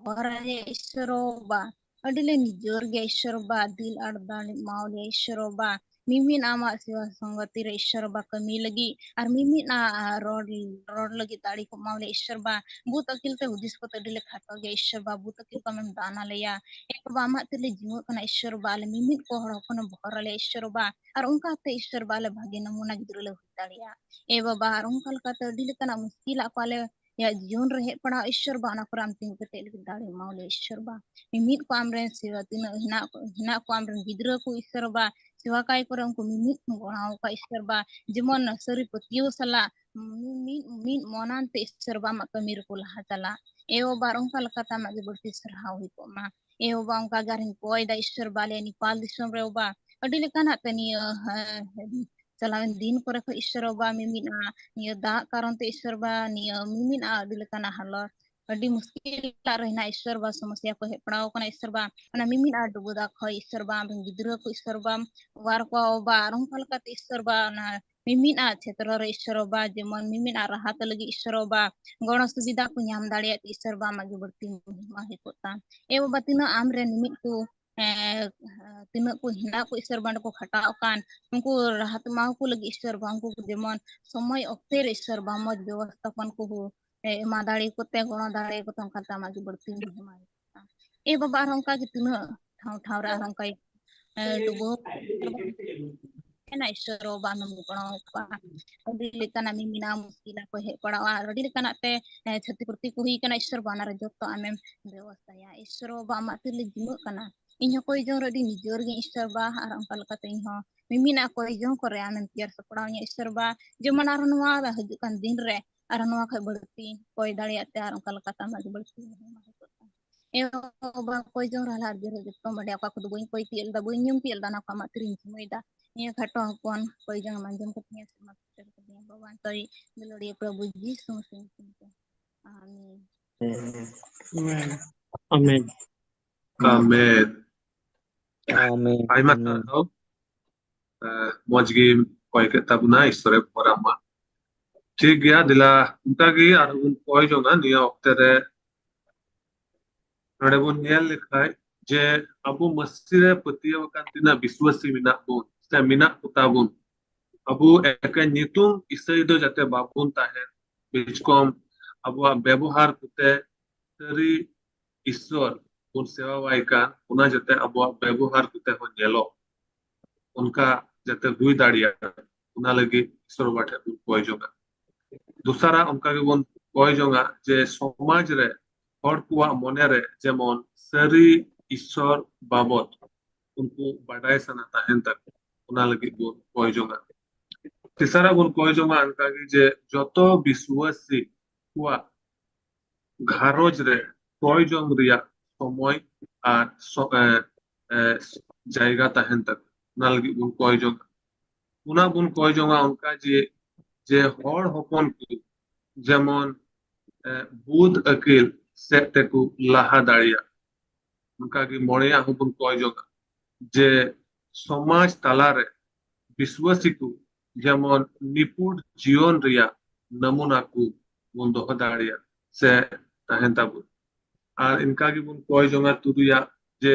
ᱵᱷᱚᱨ ᱟᱞᱮ ᱤᱥᱚᱨ ᱵᱟ, ᱟᱹᱰᱤ ᱞᱮ ᱱᱤᱡᱚᱨ ᱜᱮᱭᱟ ᱤᱥᱚᱨ ᱵᱟ, ᱫᱤᱞ ᱟᱨ ᱫᱟᱲᱮ ᱮᱢᱟᱣ ᱞᱮᱭᱟ ᱤᱥᱚᱨ ᱵᱟ᱾ ᱢᱤᱢᱤᱫ ᱟᱢᱟᱜ ᱥᱮᱣᱟ ᱥᱚᱝᱜᱚᱛᱤ ᱨᱮ ᱤᱥᱚᱨ ᱵᱟ ᱠᱟᱹᱢᱤ ᱞᱟᱹᱜᱤᱫ, ᱟᱨ ᱢᱤᱢᱤᱫ ᱟ-, ᱟ-, ᱨᱚᱲ, ᱨᱚᱲ ᱞᱟᱹᱜᱤᱫ ᱫᱟᱲᱮ ᱠᱚ ᱮᱢᱟᱣ ᱞᱮᱭᱟ ᱤᱥᱚᱨ ᱵᱟ᱾ ᱵᱩᱫ ᱟᱹᱠᱤᱞ ᱛᱮ ᱦᱩᱫᱤᱥ ᱠᱚᱛᱮ ᱟᱹᱰᱤ ᱞᱮ ᱠᱷᱟᱴᱚ ᱜᱮᱭᱟ ᱤᱥᱚᱨ ᱵᱟ, ᱵᱩᱫ ᱟᱹᱠᱤᱞ ᱠᱚ ᱟᱢᱮᱢ ᱫᱟᱱ ᱟᱞᱮᱭᱟ᱾ ᱮ ᱵᱟᱵᱟ, ᱟᱢᱟᱜ ᱛᱤᱨᱮᱞᱮ ᱡᱤᱢᱟᱹᱜ ᱠᱟᱱᱟ ᱤᱥᱚᱨ ᱵᱟ, ᱟᱞᱮ ᱢᱤᱢᱤᱫ ᱠᱚ ᱦᱚᱲ ᱦᱚᱯᱚᱱᱮᱢ ᱵᱚᱦᱚᱨ ᱟᱞᱮᱭᱟ ᱤᱥᱚᱨ ᱵᱟ, ᱟᱨ ᱚᱱᱠᱟᱛᱮ ᱤᱥᱚᱨ ᱵᱟ ᱟᱞᱮ ᱵᱷᱟᱜᱮ ᱱᱚᱢᱩᱱᱟ ᱜᱤᱫᱽᱨᱟᱹ ᱞᱮ ᱦᱩᱭ ᱫᱟᱲᱮᱭᱟᱜ᱾ ᱮ ᱵᱟᱵᱟ, ᱟᱨ ᱚᱱᱠᱟ ᱞᱮᱠᱟᱛᱮ ᱟᱹᱰᱤ ᱞᱮᱠᱟᱱᱟᱜ ᱢᱩᱥᱠᱤᱞᱟᱜ ᱠᱚ ᱟᱞᱮᱭᱟᱜ ᱡᱤᱭᱚᱱ ᱨᱮ ᱦᱮᱡ ᱯᱟᱲᱟᱣ ᱤᱥᱚᱨ ᱵᱟ, ᱚᱱᱟ ᱠᱚᱨᱮ ᱟᱢ ᱛᱤᱸᱜᱩ ᱠᱮᱴᱮᱡ ᱞᱟᱹᱜᱤᱫ ᱫᱟᱲᱮ ᱮᱢᱟᱣ ᱞᱮᱭᱟ ᱤᱥᱚᱨ ᱵᱟ᱾ ᱢᱤᱢᱤᱫ ᱠᱚ ᱟᱢᱨᱮᱱ ᱥᱮᱣᱟ ᱛᱤᱱᱟᱹᱜ ᱦᱮᱱᱟᱜ ᱠᱚ, ᱦᱮᱱᱟᱜ ᱠᱚ ᱟᱢᱨᱮᱱ ᱜᱤᱫᱽᱨᱟᱹ ᱠᱚ ᱤᱥᱚᱨ ᱵᱟ, ᱥᱮᱣᱟ ᱠᱟᱭ ᱠᱚᱨᱮ ᱩᱱᱠᱩ ᱢᱤᱢᱤᱫ ᱠᱚ ᱜᱚᱲᱟᱣ ᱠᱚᱣᱟ ᱤᱥᱚᱨ ᱵᱟ, ᱡᱮᱢᱚᱱ ᱥᱟᱹᱨᱤ ᱯᱟᱹᱛᱭᱟᱹᱣ ᱥᱟᱞᱟᱜ ᱢᱤᱫ, ᱢᱤᱫ ᱢᱚᱱᱟᱱ ᱛᱮ ᱤᱥᱚᱨ ᱵᱟ ᱟᱢᱟᱜ ᱠᱟᱹᱢᱤ ᱨᱮᱠᱚ ᱞᱟᱦᱟ ᱪᱟᱞᱟᱜ᱾ ᱮ ᱵᱟᱵᱟ, ᱟᱨ ᱚᱱᱠᱟ ᱞᱮᱠᱟᱛᱮ ᱟᱢᱟᱜ ᱜᱮ ᱵᱟᱹᱲᱛᱤ ᱥᱟᱨᱦᱟᱣ ᱦᱩᱭ ᱠᱚᱜ ᱢᱟ᱾ ᱮ ᱵᱟᱵᱟ, ᱚᱱᱠᱟ ᱜᱮ ᱟᱨᱦᱚᱸᱧ ᱠᱚᱭ ᱫᱟ ᱤᱥᱚᱨ ᱵᱟ, ᱟᱞᱮ ᱱᱮᱯᱟᱞ ᱫᱤᱥᱚᱢ ᱨᱮ ᱵᱟᱵᱟ ᱟᱹᱰᱤ ᱞᱮᱠᱟᱱᱟᱜ ᱛᱮ ᱱᱤᱭᱟᱹ, ᱦᱮᱸ, ᱦᱮᱸ, ᱪᱟᱞᱟᱣᱮᱱ ᱫᱤᱱ ᱠᱚᱨᱮ ᱠᱷᱚᱱ ᱤᱥᱚᱨ ᱵᱟ ᱢᱤᱢᱤᱫ ᱟ, ᱱᱤᱭᱟᱹ ᱫᱟᱜ ᱠᱟᱨᱚᱱ ᱛᱮ ᱤᱥᱚᱨ ᱵᱟ ᱱᱤᱭᱟᱹ ᱢᱤᱢᱤᱫ ᱟ ᱟᱹᱰᱤ ᱞᱮᱠᱟᱱᱟᱜ ᱦᱟᱞᱚᱛ, ᱟᱹᱰᱤ ᱢᱩᱥᱠᱤᱞ ᱨᱮ ᱦᱮᱱᱟᱜ ᱤᱥᱚᱨ ᱵᱟ, ᱥᱚᱢᱚᱥᱭᱟ ᱠᱚ ᱦᱮᱡ ᱯᱟᱲᱟᱣ ᱠᱟᱱᱟ ᱤᱥᱚᱨ ᱵᱟ, ᱚᱱᱟ ᱢᱤᱢᱤᱫ ᱟ ᱰᱩᱵᱟᱹ ᱫᱟᱜ ᱠᱷᱚᱱ ᱤᱥᱚᱨ ᱵᱟ ᱟᱢᱨᱮᱱ ᱜᱤᱫᱽᱨᱟᱹ ᱠᱚ ᱤᱥᱚᱨ ᱵᱟᱢ ᱚᱣᱟᱨ ᱠᱚᱣᱟ ᱵᱟ, ᱟᱨ ᱚᱱᱠᱟ ᱞᱮᱠᱟᱛᱮ ᱤᱥᱚᱨ ᱵᱟ ᱚᱱᱟ ᱢᱤᱢᱤᱫ ᱟ ᱪᱷᱮᱛᱨᱚ ᱨᱮ ᱤᱥᱚᱨ ᱵᱟ, ᱡᱮᱢᱚᱱ ᱢᱤᱢᱤᱫ ᱟ ᱨᱟᱦᱟᱛ ᱞᱟᱹᱜᱤᱫ ᱤᱥᱚᱨ ᱵᱟ ᱜᱚᱲᱚ ᱥᱩᱵᱤᱫᱷᱟ ᱠᱚ ᱧᱟᱢ ᱫᱟᱲᱮᱭᱟᱜ ᱛᱮ ᱤᱥᱚᱨ ᱵᱟ ᱟᱢᱟᱜ ᱜᱮ ᱵᱟᱹᱲᱛᱤ ᱢᱚᱦᱤᱢᱟ ᱦᱩᱭ ᱠᱚᱜ ᱛᱟᱢ᱾ ᱮ ᱵᱟᱵᱟ, ᱛᱤᱱᱟᱹᱜ ᱟᱢᱨᱮᱱ ᱢᱤᱢᱤᱫ ᱠᱚ ᱮᱸ, ᱛᱤᱱᱟᱹᱜ ᱠᱚ ᱦᱮᱱᱟᱜ ᱠᱚ ᱤᱥᱚᱨ ᱵᱟ ᱚᱸᱰᱮ ᱠᱚ ᱠᱷᱟᱴᱟᱣ ᱠᱟᱱ, ᱩᱱᱠᱩ ᱨᱟᱦᱟᱛ ᱮᱢᱟ ᱠᱚ ᱞᱟᱹᱜᱤᱫ ᱤᱥᱚᱨ ᱵᱟ ᱩᱱᱠᱩ ᱠᱚ ᱡᱮᱢᱚᱱ ᱥᱚᱢᱚᱭ ᱚᱠᱛᱮ ᱨᱮ ᱤᱥᱚᱨ ᱵᱟ ᱢᱚᱡᱽ ᱵᱮᱵᱚᱥᱛᱷᱟᱯᱚᱱ ᱠᱚ ᱦᱩ-, ᱮ, ᱮᱢᱟ ᱫᱟᱲᱮ ᱠᱚᱛᱮ, ᱜᱚᱲᱚ ᱫᱟᱲᱮ ᱠᱚᱛᱮ, ᱚᱱᱠᱟ ᱛᱮ ᱟᱢᱟᱜ ᱜᱮ ᱵᱟᱹᱲᱛᱤ ᱧᱩᱢ ᱮᱢᱟ᱾ ᱮ ᱵᱟᱵᱟ, ᱟᱨᱦᱚᱸ ᱚᱱᱠᱟ ᱜᱮ ᱛᱤᱱᱟᱹᱜ ᱴᱷᱟᱶ ᱴᱷᱟᱶ ᱨᱮ ᱟᱨᱦᱚᱸ ᱚᱱᱠᱟ ᱮ, ᱰᱩᱵᱟᱹ ᱮᱱᱟ ᱤᱥᱚᱨ ᱵᱟ ᱟᱢᱮᱢ ᱜᱚᱲᱚ ᱟᱠᱚᱣᱟ᱾ ᱟᱹᱰᱤ ᱞᱮᱠᱟᱱᱟᱜ ᱢᱤᱢᱤᱱᱟ ᱢᱩᱥᱠᱤᱞᱟ ᱠᱚ ᱦᱮᱡ ᱯᱟᱲᱟᱜᱼᱟ, ᱟᱹᱰᱤ ᱞᱮᱠᱟᱱᱟᱜ ᱛᱮ, ᱮ, ᱪᱷᱟᱹᱛᱤ ᱯᱨᱚᱛᱤ ᱠᱚ ᱦᱩᱭ ᱠᱟᱱᱟ, ᱤᱥᱚᱨ ᱵᱟ ᱚᱱᱟ ᱨᱮ ᱡᱚᱛᱚ ᱟᱢᱮᱢ ᱵᱮᱵᱚᱥᱛᱷᱟᱭᱟ᱾ ᱤᱥᱚᱨ ᱵᱟ ᱟᱢᱟᱜ ᱛᱤᱨᱮ ᱡᱤᱢᱟᱹᱜ ᱠᱟᱱᱟ᱾ ᱤᱧ ᱦᱚᱸ ᱠᱚᱭ ᱡᱚᱝ ᱨᱮ ᱟᱹᱰᱤ ᱱᱤᱡᱚᱨ ᱜᱤᱧ ᱤᱥᱚᱨ ᱵᱟ, ᱟᱨ ᱚᱱᱠᱟ ᱞᱮᱠᱟᱛᱮ ᱤᱧ ᱦᱚᱸ ᱢᱤᱢᱤᱱᱟ ᱠᱚᱭ ᱡᱚᱝ ᱠᱚᱨᱮ ᱟᱢᱮᱢ ᱛᱮᱭᱟᱨ ᱥᱟᱯᱲᱟᱣ ᱤᱧᱟ ᱤᱥᱚᱨ ᱵᱟ, ᱡᱮᱢᱚᱱ ᱟᱨᱦᱚᱸ ᱱᱚᱣᱟ ᱦᱤᱡᱩᱜ ᱠᱟᱱ ᱫᱤᱱ ᱨᱮ ᱟᱨᱦᱚᱸ ᱱᱚᱣᱟ ᱠᱷᱚᱡ ᱵᱟᱹᱲᱛᱤ ᱠᱚᱭ ᱫᱟᱲᱮᱭᱟᱜ ᱛᱮ ᱟᱨ ᱚᱱᱠᱟ ᱞᱮᱠᱟᱛᱮ ᱟᱢᱟᱜ ᱜᱮ ᱵᱟᱹᱲᱛᱤ ᱮ ᱵᱟᱵᱟ, ᱠᱚᱭ ᱡᱚᱝ ᱨᱟᱦᱞᱟ ᱟᱨ ᱡᱚᱨ ᱡᱚᱛᱚ ᱵᱟᱰᱟᱭ, ᱚᱠᱟ ᱠᱚᱫᱚ ᱵᱟᱹᱧ ᱠᱚᱭ ᱛᱤᱭᱳᱜ ᱞᱮᱫᱟ, ᱵᱟᱹᱧ ᱧᱩᱢ ᱛᱤᱭᱳᱜ ᱞᱮᱫᱟ, ᱚᱱᱟ ᱠᱚ ᱟᱢᱟᱜ ᱛᱤᱨᱤᱧ ᱡᱤᱢᱟᱹᱭᱫᱟ᱾ ᱱᱤᱭᱟᱹ ᱠᱷᱟᱴᱚ ᱦᱚᱯᱚᱱ ᱠᱚᱭ ᱡᱚᱝ ᱟᱸᱡᱚᱢ ᱠᱟᱛᱤᱧᱟ, ᱥᱮᱨᱢᱟ ᱥᱮᱴᱮᱨ ᱠᱟᱛᱤᱧᱟ᱾ ᱵᱟᱵᱟ, ᱛᱚᱭ ᱫᱩᱞᱟᱹᱲᱤᱭᱟᱹ ᱯᱨᱚᱵᱷᱩ ᱡᱤᱥᱩ ᱢᱟᱥᱤ ᱧᱩᱛᱩᱢ ᱛᱮ᱾ ᱟᱢᱮᱱ᱾ ᱟᱢᱮᱱ᱾ ᱟᱢᱮᱱ᱾ ᱟᱭᱢᱟ ᱥᱟᱨᱦᱟᱣ᱾ ᱮ, ᱢᱚᱡᱽ ᱜᱮᱢ ᱠᱚᱭ ᱠᱮᱫ ᱛᱟᱵᱚᱱᱟ, ᱤᱥᱚᱨᱮ ᱵᱷᱚᱨᱟᱢ ᱢᱟ᱾ ᱴᱷᱤᱠ ᱜᱮᱭᱟ, ᱫᱮᱞᱟ ᱚᱱᱠᱟ ᱜᱮ ᱟᱨᱦᱚᱸ ᱵᱚᱱ ᱠᱚᱭ ᱡᱚᱝᱟ ᱱᱤᱭᱟᱹ ᱚᱠᱛᱮ ᱨᱮ᱾ ᱱᱚᱰᱮ ᱵᱚᱱ ᱧᱮᱞ ᱞᱮᱠᱷᱟᱡ ᱡᱮ ᱟᱵᱚ ᱢᱟᱹᱥᱤ ᱨᱮ ᱯᱟᱹᱛᱭᱟᱹᱣ ᱟᱠᱟᱱ ᱛᱤᱱᱟᱹᱜ ᱵᱤᱥᱣᱟᱹᱥᱤ ᱢᱮᱱᱟᱜ ᱵᱚᱱ ᱥᱮ ᱢᱮᱱᱟᱜ ᱠᱚᱛᱟ ᱵᱚᱱ, ᱟᱵᱚ ᱮᱠᱮᱱ ᱧᱩᱛᱩᱢ ᱤᱥᱟᱹᱭ ᱫᱚ ᱡᱟᱛᱮ ᱵᱟᱵᱚᱱ ᱛᱟᱦᱮᱱ, ᱵᱤᱪᱠᱚᱢ ᱟᱵᱚᱣᱟᱜ ᱵᱮᱵᱚᱦᱟᱨ ᱠᱚᱛᱮ ᱥᱟᱹᱨᱤ ᱤᱥᱥᱚᱨ ᱵᱚᱱ ᱥᱮᱵᱟᱣᱟᱭ ᱠᱟᱱ, ᱚᱱᱟ ᱡᱟᱛᱮ ᱟᱵᱚᱣᱟᱜ ᱵᱮᱵᱚᱦᱟᱨ ᱠᱚᱛᱮ ᱦᱚᱸ ᱧᱮᱞᱚᱜ, ᱚᱱᱠᱟ ᱡᱟᱛᱮ ᱦᱩᱭ ᱫᱟᱲᱮᱭᱟᱜ, ᱚᱱᱟ ᱞᱟᱹᱜᱤᱫ ᱤᱥᱥᱚᱨ ᱵᱟᱵᱟ ᱴᱷᱮᱱ ᱵᱚᱱ ᱠᱚᱭ ᱡᱚᱝᱟ᱾ ᱫᱚᱥᱟᱨᱟᱜ ᱚᱱᱠᱟ ᱜᱮᱵᱚᱱ ᱠᱚᱭ ᱡᱚᱝᱟ ᱡᱮ ᱥᱚᱢᱟᱡᱽ ᱨᱮ ᱦᱚᱲ ᱠᱚᱣᱟᱜ ᱢᱚᱱᱮ ᱨᱮ ᱡᱮᱢᱚᱱ ᱥᱟᱹᱨᱤ ᱤᱥᱥᱚᱨ ᱵᱟᱵᱚᱛ ᱩᱱᱠᱩ ᱵᱟᱰᱟᱭ ᱥᱟᱱᱟ ᱛᱟᱦᱮᱱ ᱛᱟᱠᱚ, ᱚᱱᱟ ᱞᱟᱹᱜᱤᱫ ᱵᱚᱱ ᱠᱚᱭ ᱡᱚᱝᱟ᱾ ᱛᱮᱥᱟᱨᱟᱜ ᱵᱚᱱ ᱠᱚᱭ ᱡᱚᱝᱟ ᱚᱱᱠᱟᱜᱮ ᱡᱮ ᱡᱚᱛᱚ ᱵᱤᱥᱣᱟᱥᱤ ᱠᱚᱣᱟᱜ ᱜᱷᱟᱨᱚᱸᱡᱽ ᱨᱮ ᱠᱚᱭ ᱡᱚᱝ ᱨᱮᱭᱟᱜ ᱥᱚᱢᱚᱭ ᱟᱨ ᱥᱚ-, ᱮ, ᱮ, ᱡᱟᱭᱜᱟ ᱛᱟᱦᱮᱱ ᱛᱟᱠᱚ, ᱚᱱᱟ ᱞᱟᱹᱜᱤᱫ ᱵᱚᱱ ᱠᱚᱭ ᱡᱚᱝᱟ᱾ ᱚᱱᱟ ᱵᱚᱱ ᱠᱚᱭ ᱡᱚᱝᱟ ᱚᱱᱠᱟ ᱡᱮ, ᱡᱮ ᱦᱚᱲ ᱦᱚᱯᱚᱱ ᱠᱚ ᱡᱮᱢᱚᱱ, ᱮ, ᱵᱩᱫ ᱟᱹᱠᱤᱞ ᱥᱮᱫ ᱛᱮᱠᱚ ᱞᱟᱦᱟ ᱫᱟᱲᱮᱭᱟᱜ᱾ ᱚᱱᱠᱟᱜᱮ ᱢᱚᱬᱮᱭᱟᱜ ᱦᱚᱸᱵᱚᱱ ᱠᱚᱭ ᱡᱚᱝᱟ ᱡᱮ ᱥᱚᱢᱟᱡᱽ ᱛᱟᱞᱟᱨᱮ ᱵᱤᱥᱣᱟᱥᱤ ᱠᱚ ᱡᱮᱢᱚᱱ ᱱᱤᱯᱩᱴ ᱡᱤᱭᱚᱱ ᱨᱮᱭᱟᱜ ᱱᱟᱢᱩᱱᱟ ᱠᱚ ᱵᱚᱱ ᱫᱚᱦᱚ ᱫᱟᱲᱮᱭᱟᱜ ᱥᱮ ᱛᱟᱦᱮᱱ ᱛᱟᱵᱚᱱ᱾ ᱟᱨ ᱤᱱᱠᱟ ᱜᱮᱵᱚᱱ ᱠᱚᱭ ᱡᱚᱝᱟ ᱛᱩᱨᱩᱭᱟᱜ ᱡᱮ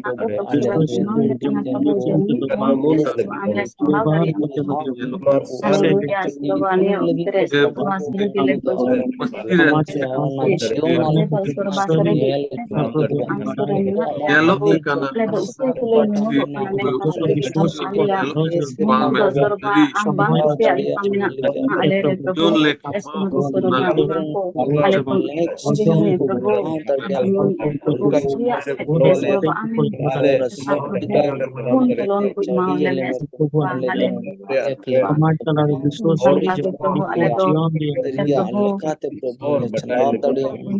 ᱟᱯᱮ ᱠᱚ ᱥᱟᱱᱟᱢ ᱞᱮᱠᱟᱱᱟᱜ ᱟᱵᱚ ᱡᱚᱢ ᱧᱩ ᱠᱚ ᱟᱢ ᱞᱮ ᱥᱟᱢᱵᱷᱟᱣ ᱫᱟᱲᱮᱭᱟᱜᱼᱟ᱾ ᱦᱟᱞᱮᱞᱩᱭᱟ, ᱟᱥᱚᱞ ᱵᱟᱵᱟ ᱱᱤᱭᱟᱹ ᱚᱠᱛᱮ ᱨᱮ ᱟᱢ ᱥᱟᱹᱨᱤ ᱜᱮᱞᱮ ᱠᱷᱚᱡᱚᱜᱼᱟ᱾ ᱥᱚᱢᱟᱡᱽ ᱨᱮ ᱟᱢ ᱡᱤᱭᱚᱱ ᱟᱞᱮ ᱵᱚᱞ ᱥᱚᱨᱵᱟ ᱥᱟᱹᱨᱤ ᱜᱮ ᱟᱢ ᱥᱩᱨ ᱨᱮ ᱢᱮᱱᱟᱜ ᱞᱮᱭᱟ ᱧᱮᱞᱚᱜ ᱯᱨᱚᱵᱷᱩ᱾ ᱞᱮᱠᱟᱱᱟ᱾ ᱟᱞᱮ ᱫᱚ ᱩᱥᱟᱹᱨᱟ ᱠᱚᱞᱮ ᱧᱩᱢᱚᱜ ᱠᱟᱱᱟ, ᱢᱮᱱᱠᱷᱟᱱ ᱟᱞᱮ ᱢᱚᱦᱟ ᱵᱚᱞ ᱥᱚᱨᱵᱟ ᱟᱢ ᱵᱟᱝ ᱠᱩᱥᱤᱭᱟᱜ ᱞᱮᱠᱟ ᱢᱮᱱᱟᱜ ᱞᱮᱭᱟ ᱟᱞᱮ ᱨᱮ ᱯᱨᱚᱵᱷᱩ᱾ ᱮᱥ ᱢᱚᱦᱟ ᱥᱚᱨᱵᱟ ᱚᱱᱟ ᱠᱚ ᱟᱞᱮ ᱠᱷᱚᱱ ᱥᱟᱺᱜᱤᱧ ᱢᱮ ᱯᱨᱚᱵᱷᱩ᱾ ᱟᱢ ᱯᱨᱚᱵᱷᱩ ᱠᱩᱥᱤᱭᱟᱜ ᱮᱥ ᱵᱟᱵᱟ ᱟᱢ ᱟᱨ ᱯᱨᱚᱵᱷᱩ ᱯᱩᱱ ᱪᱚᱞᱚᱱ ᱠᱚ ᱮᱢᱟᱣᱟᱞᱮ ᱢᱮ᱾ ᱥᱚᱢᱟᱡᱽ ᱛᱟᱞᱟᱨᱮ ᱵᱤᱥᱣᱟᱥ ᱞᱟᱹᱜᱤᱫ ᱡᱚᱛᱚ ᱦᱚᱲ ᱡᱤᱭᱚᱱ ᱨᱮᱭᱟᱜ ᱞᱮᱠᱟᱛᱮ ᱯᱨᱚᱵᱷᱩ ᱞᱮ ᱪᱟᱞᱟᱣ ᱫᱟᱲᱮᱭᱟᱜ ᱢᱟ᱾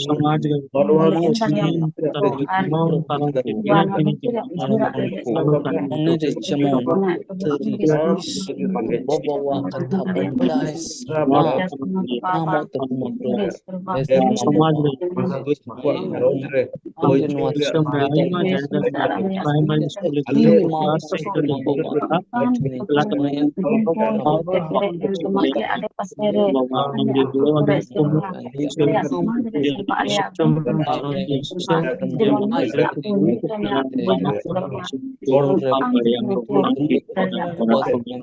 ᱥᱚᱢᱟᱡᱽ ᱨᱮ ᱢᱟᱱᱣᱟ ᱠᱚ ᱥᱟᱹᱜᱤᱧ ᱛᱟᱞᱟᱨᱮ ᱡᱚᱛᱚ ᱦᱚᱲ ᱛᱟᱞᱟᱨᱮ ᱛᱤᱱᱟᱹᱜ ᱛᱤᱱᱟᱹᱜ ᱟᱞᱚ ᱢᱚᱱᱮ ᱨᱮ ᱡᱮᱢᱚᱱ ᱥᱟᱹᱨᱤ ᱵᱟᱵᱟᱣᱟᱜ ᱠᱟᱛᱷᱟ ᱵᱟᱰᱟᱭ ᱥᱟᱱᱟ, ᱟᱢᱟᱜ ᱛᱟᱠᱢᱟ ᱠᱚ ᱮᱥ ᱥᱚᱢᱟᱡᱽ ᱨᱮ ᱟᱢ ᱜᱮ ᱱᱚᱣᱟ ᱫᱤᱥᱚᱢ ᱨᱮ ᱟᱭᱢᱟ ᱡᱟᱭᱜᱟ ᱨᱮ ᱯᱨᱟᱭᱢᱟᱨᱤ ᱥᱠᱩᱞ ᱨᱮ ᱜᱤᱫᱽᱨᱟᱹ ᱠᱚ ᱯᱟᱲᱦᱟᱜ ᱠᱟᱱᱟ, ᱴᱷᱤᱠ ᱢᱮᱱᱟᱜ ᱛᱟᱵᱚᱱᱟ᱾ ᱵᱟᱵᱟ ᱟᱢ ᱜᱮ ᱜᱚᱲᱚ ᱟᱞᱮ ᱠᱚ ᱢᱮ᱾ ᱫᱤᱥᱚᱢ ᱨᱮ ᱵᱷᱟᱨᱚᱛ ᱫᱤᱥᱚᱢ ᱨᱮ ᱜᱤᱫᱽᱨᱟᱹ ᱠᱚ ᱯᱟᱲᱦᱟᱜ ᱠᱟᱱᱟ, ᱜᱚᱲᱚ ᱨᱮ ᱵᱟᱵᱟ ᱟᱢ ᱜᱮ ᱜᱚᱲᱚ ᱟᱞᱮ ᱠᱚ ᱢᱮ᱾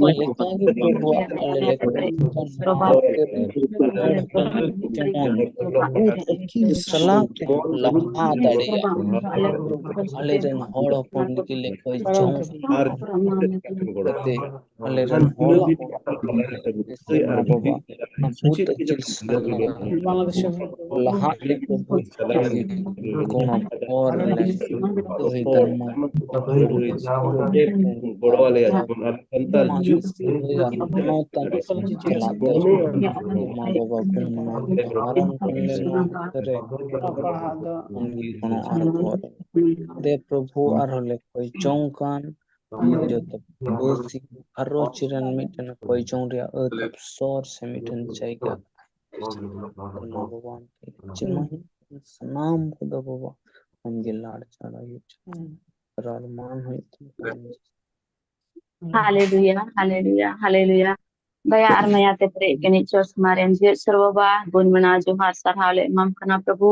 ᱚᱱᱠᱟ ᱞᱮᱠᱟ ᱜᱮ ᱯᱨᱚᱵᱷᱩ ᱟᱞᱮ ᱞᱮ ᱠᱷᱚᱡᱚᱜ ᱠᱟᱱᱟ, ᱡᱮᱢᱚᱱ ᱩᱱᱠᱩ ᱟᱹᱠᱤᱞ ᱥᱟᱞᱟᱜ ᱠᱚ ᱞᱟᱦᱟ ᱫᱟᱲᱮᱭᱟᱜ, ᱟᱞᱮ ᱨᱮᱱ ᱦᱚᱲ ᱦᱚᱯᱚᱱ ᱞᱟᱹᱜᱤᱫ ᱞᱮ ᱠᱷᱚᱡ ᱡᱚᱝ ᱠᱟᱱᱟ᱾ ᱟᱞᱮ ᱨᱮᱱ ᱦᱚᱲᱟᱜ ᱵᱟᱵᱟ ᱞᱟᱦᱟᱜ ᱞᱮᱠᱟ ᱵᱩᱫᱷᱤ ᱜᱩᱱ ᱦᱚᱨ ᱞᱮ ᱦᱩᱭ ᱛᱟᱢᱟ᱾ ᱜᱚᱲᱚ ᱟᱞᱮᱭᱟ, ᱡᱮᱢᱚᱱ ᱟᱞᱮ ᱥᱟᱱᱛᱟᱲ ᱡᱩᱜᱽ ᱢᱟ ᱵᱟᱵᱟ ᱠᱚ ᱢᱟ ᱢᱟᱨᱟᱝ ᱠᱚ ᱞᱮ ᱱᱚᱣᱟ ᱚᱠᱛᱚ ᱨᱮ ᱯᱟᱲᱦᱟᱜ ᱫᱚ ᱠᱷᱚᱱ ᱜᱮ ᱜᱚᱲᱚ ᱟᱨ ᱜᱚᱲᱚ᱾ ᱫᱮ ᱯᱨᱚᱵᱷᱩ ᱟᱨᱦᱚᱸ ᱞᱮ ᱠᱷᱚᱡ ᱡᱚᱝ ᱠᱟᱱ ᱡᱚᱛᱚ ᱯᱟᱹᱨᱥᱤ ᱜᱷᱟᱨᱚᱸᱡᱽ ᱨᱮᱱ ᱢᱤᱫᱴᱮᱱ ᱠᱚᱭ ᱡᱚᱝ ᱨᱮᱭᱟᱜ ᱟᱹᱛ ᱚᱯᱥᱚᱨ ᱥᱮ ᱢᱤᱫᱴᱮᱱ ᱡᱟᱭᱜᱟ᱾ ᱵᱟᱵᱟ ᱥᱟᱱᱟᱢ ᱠᱚᱫᱚ ᱵᱟᱵᱟ ᱟᱢᱜᱮ ᱞᱟᱲ ᱪᱟᱲ ᱦᱩᱭᱩᱜ᱾ ᱟᱨ ᱢᱟᱱ ᱦᱩᱭᱩᱜ ᱛᱟᱢᱟ᱾ ᱦᱟᱞᱮᱞᱩᱭᱟ, ᱦᱟᱞᱮᱞᱩᱭᱟ, ᱦᱟᱞᱮᱞᱩᱭᱟ᱾ ᱫᱟᱭᱟ ᱟᱨ ᱢᱟᱭᱟ ᱛᱮ ᱯᱮᱨᱮᱡ ᱠᱟᱹᱱᱤᱡ ᱪᱚᱥᱢᱟ ᱨᱮᱱ ᱡᱤᱣᱮᱫ ᱥᱚᱨ ᱵᱟᱵᱟ, ᱜᱩᱱ ᱢᱟᱱᱟᱣ ᱡᱚᱦᱟᱨ ᱥᱟᱨᱦᱟᱣ ᱞᱮ ᱮᱢᱟᱢ ᱠᱟᱱᱟ ᱯᱨᱚᱵᱷᱩ᱾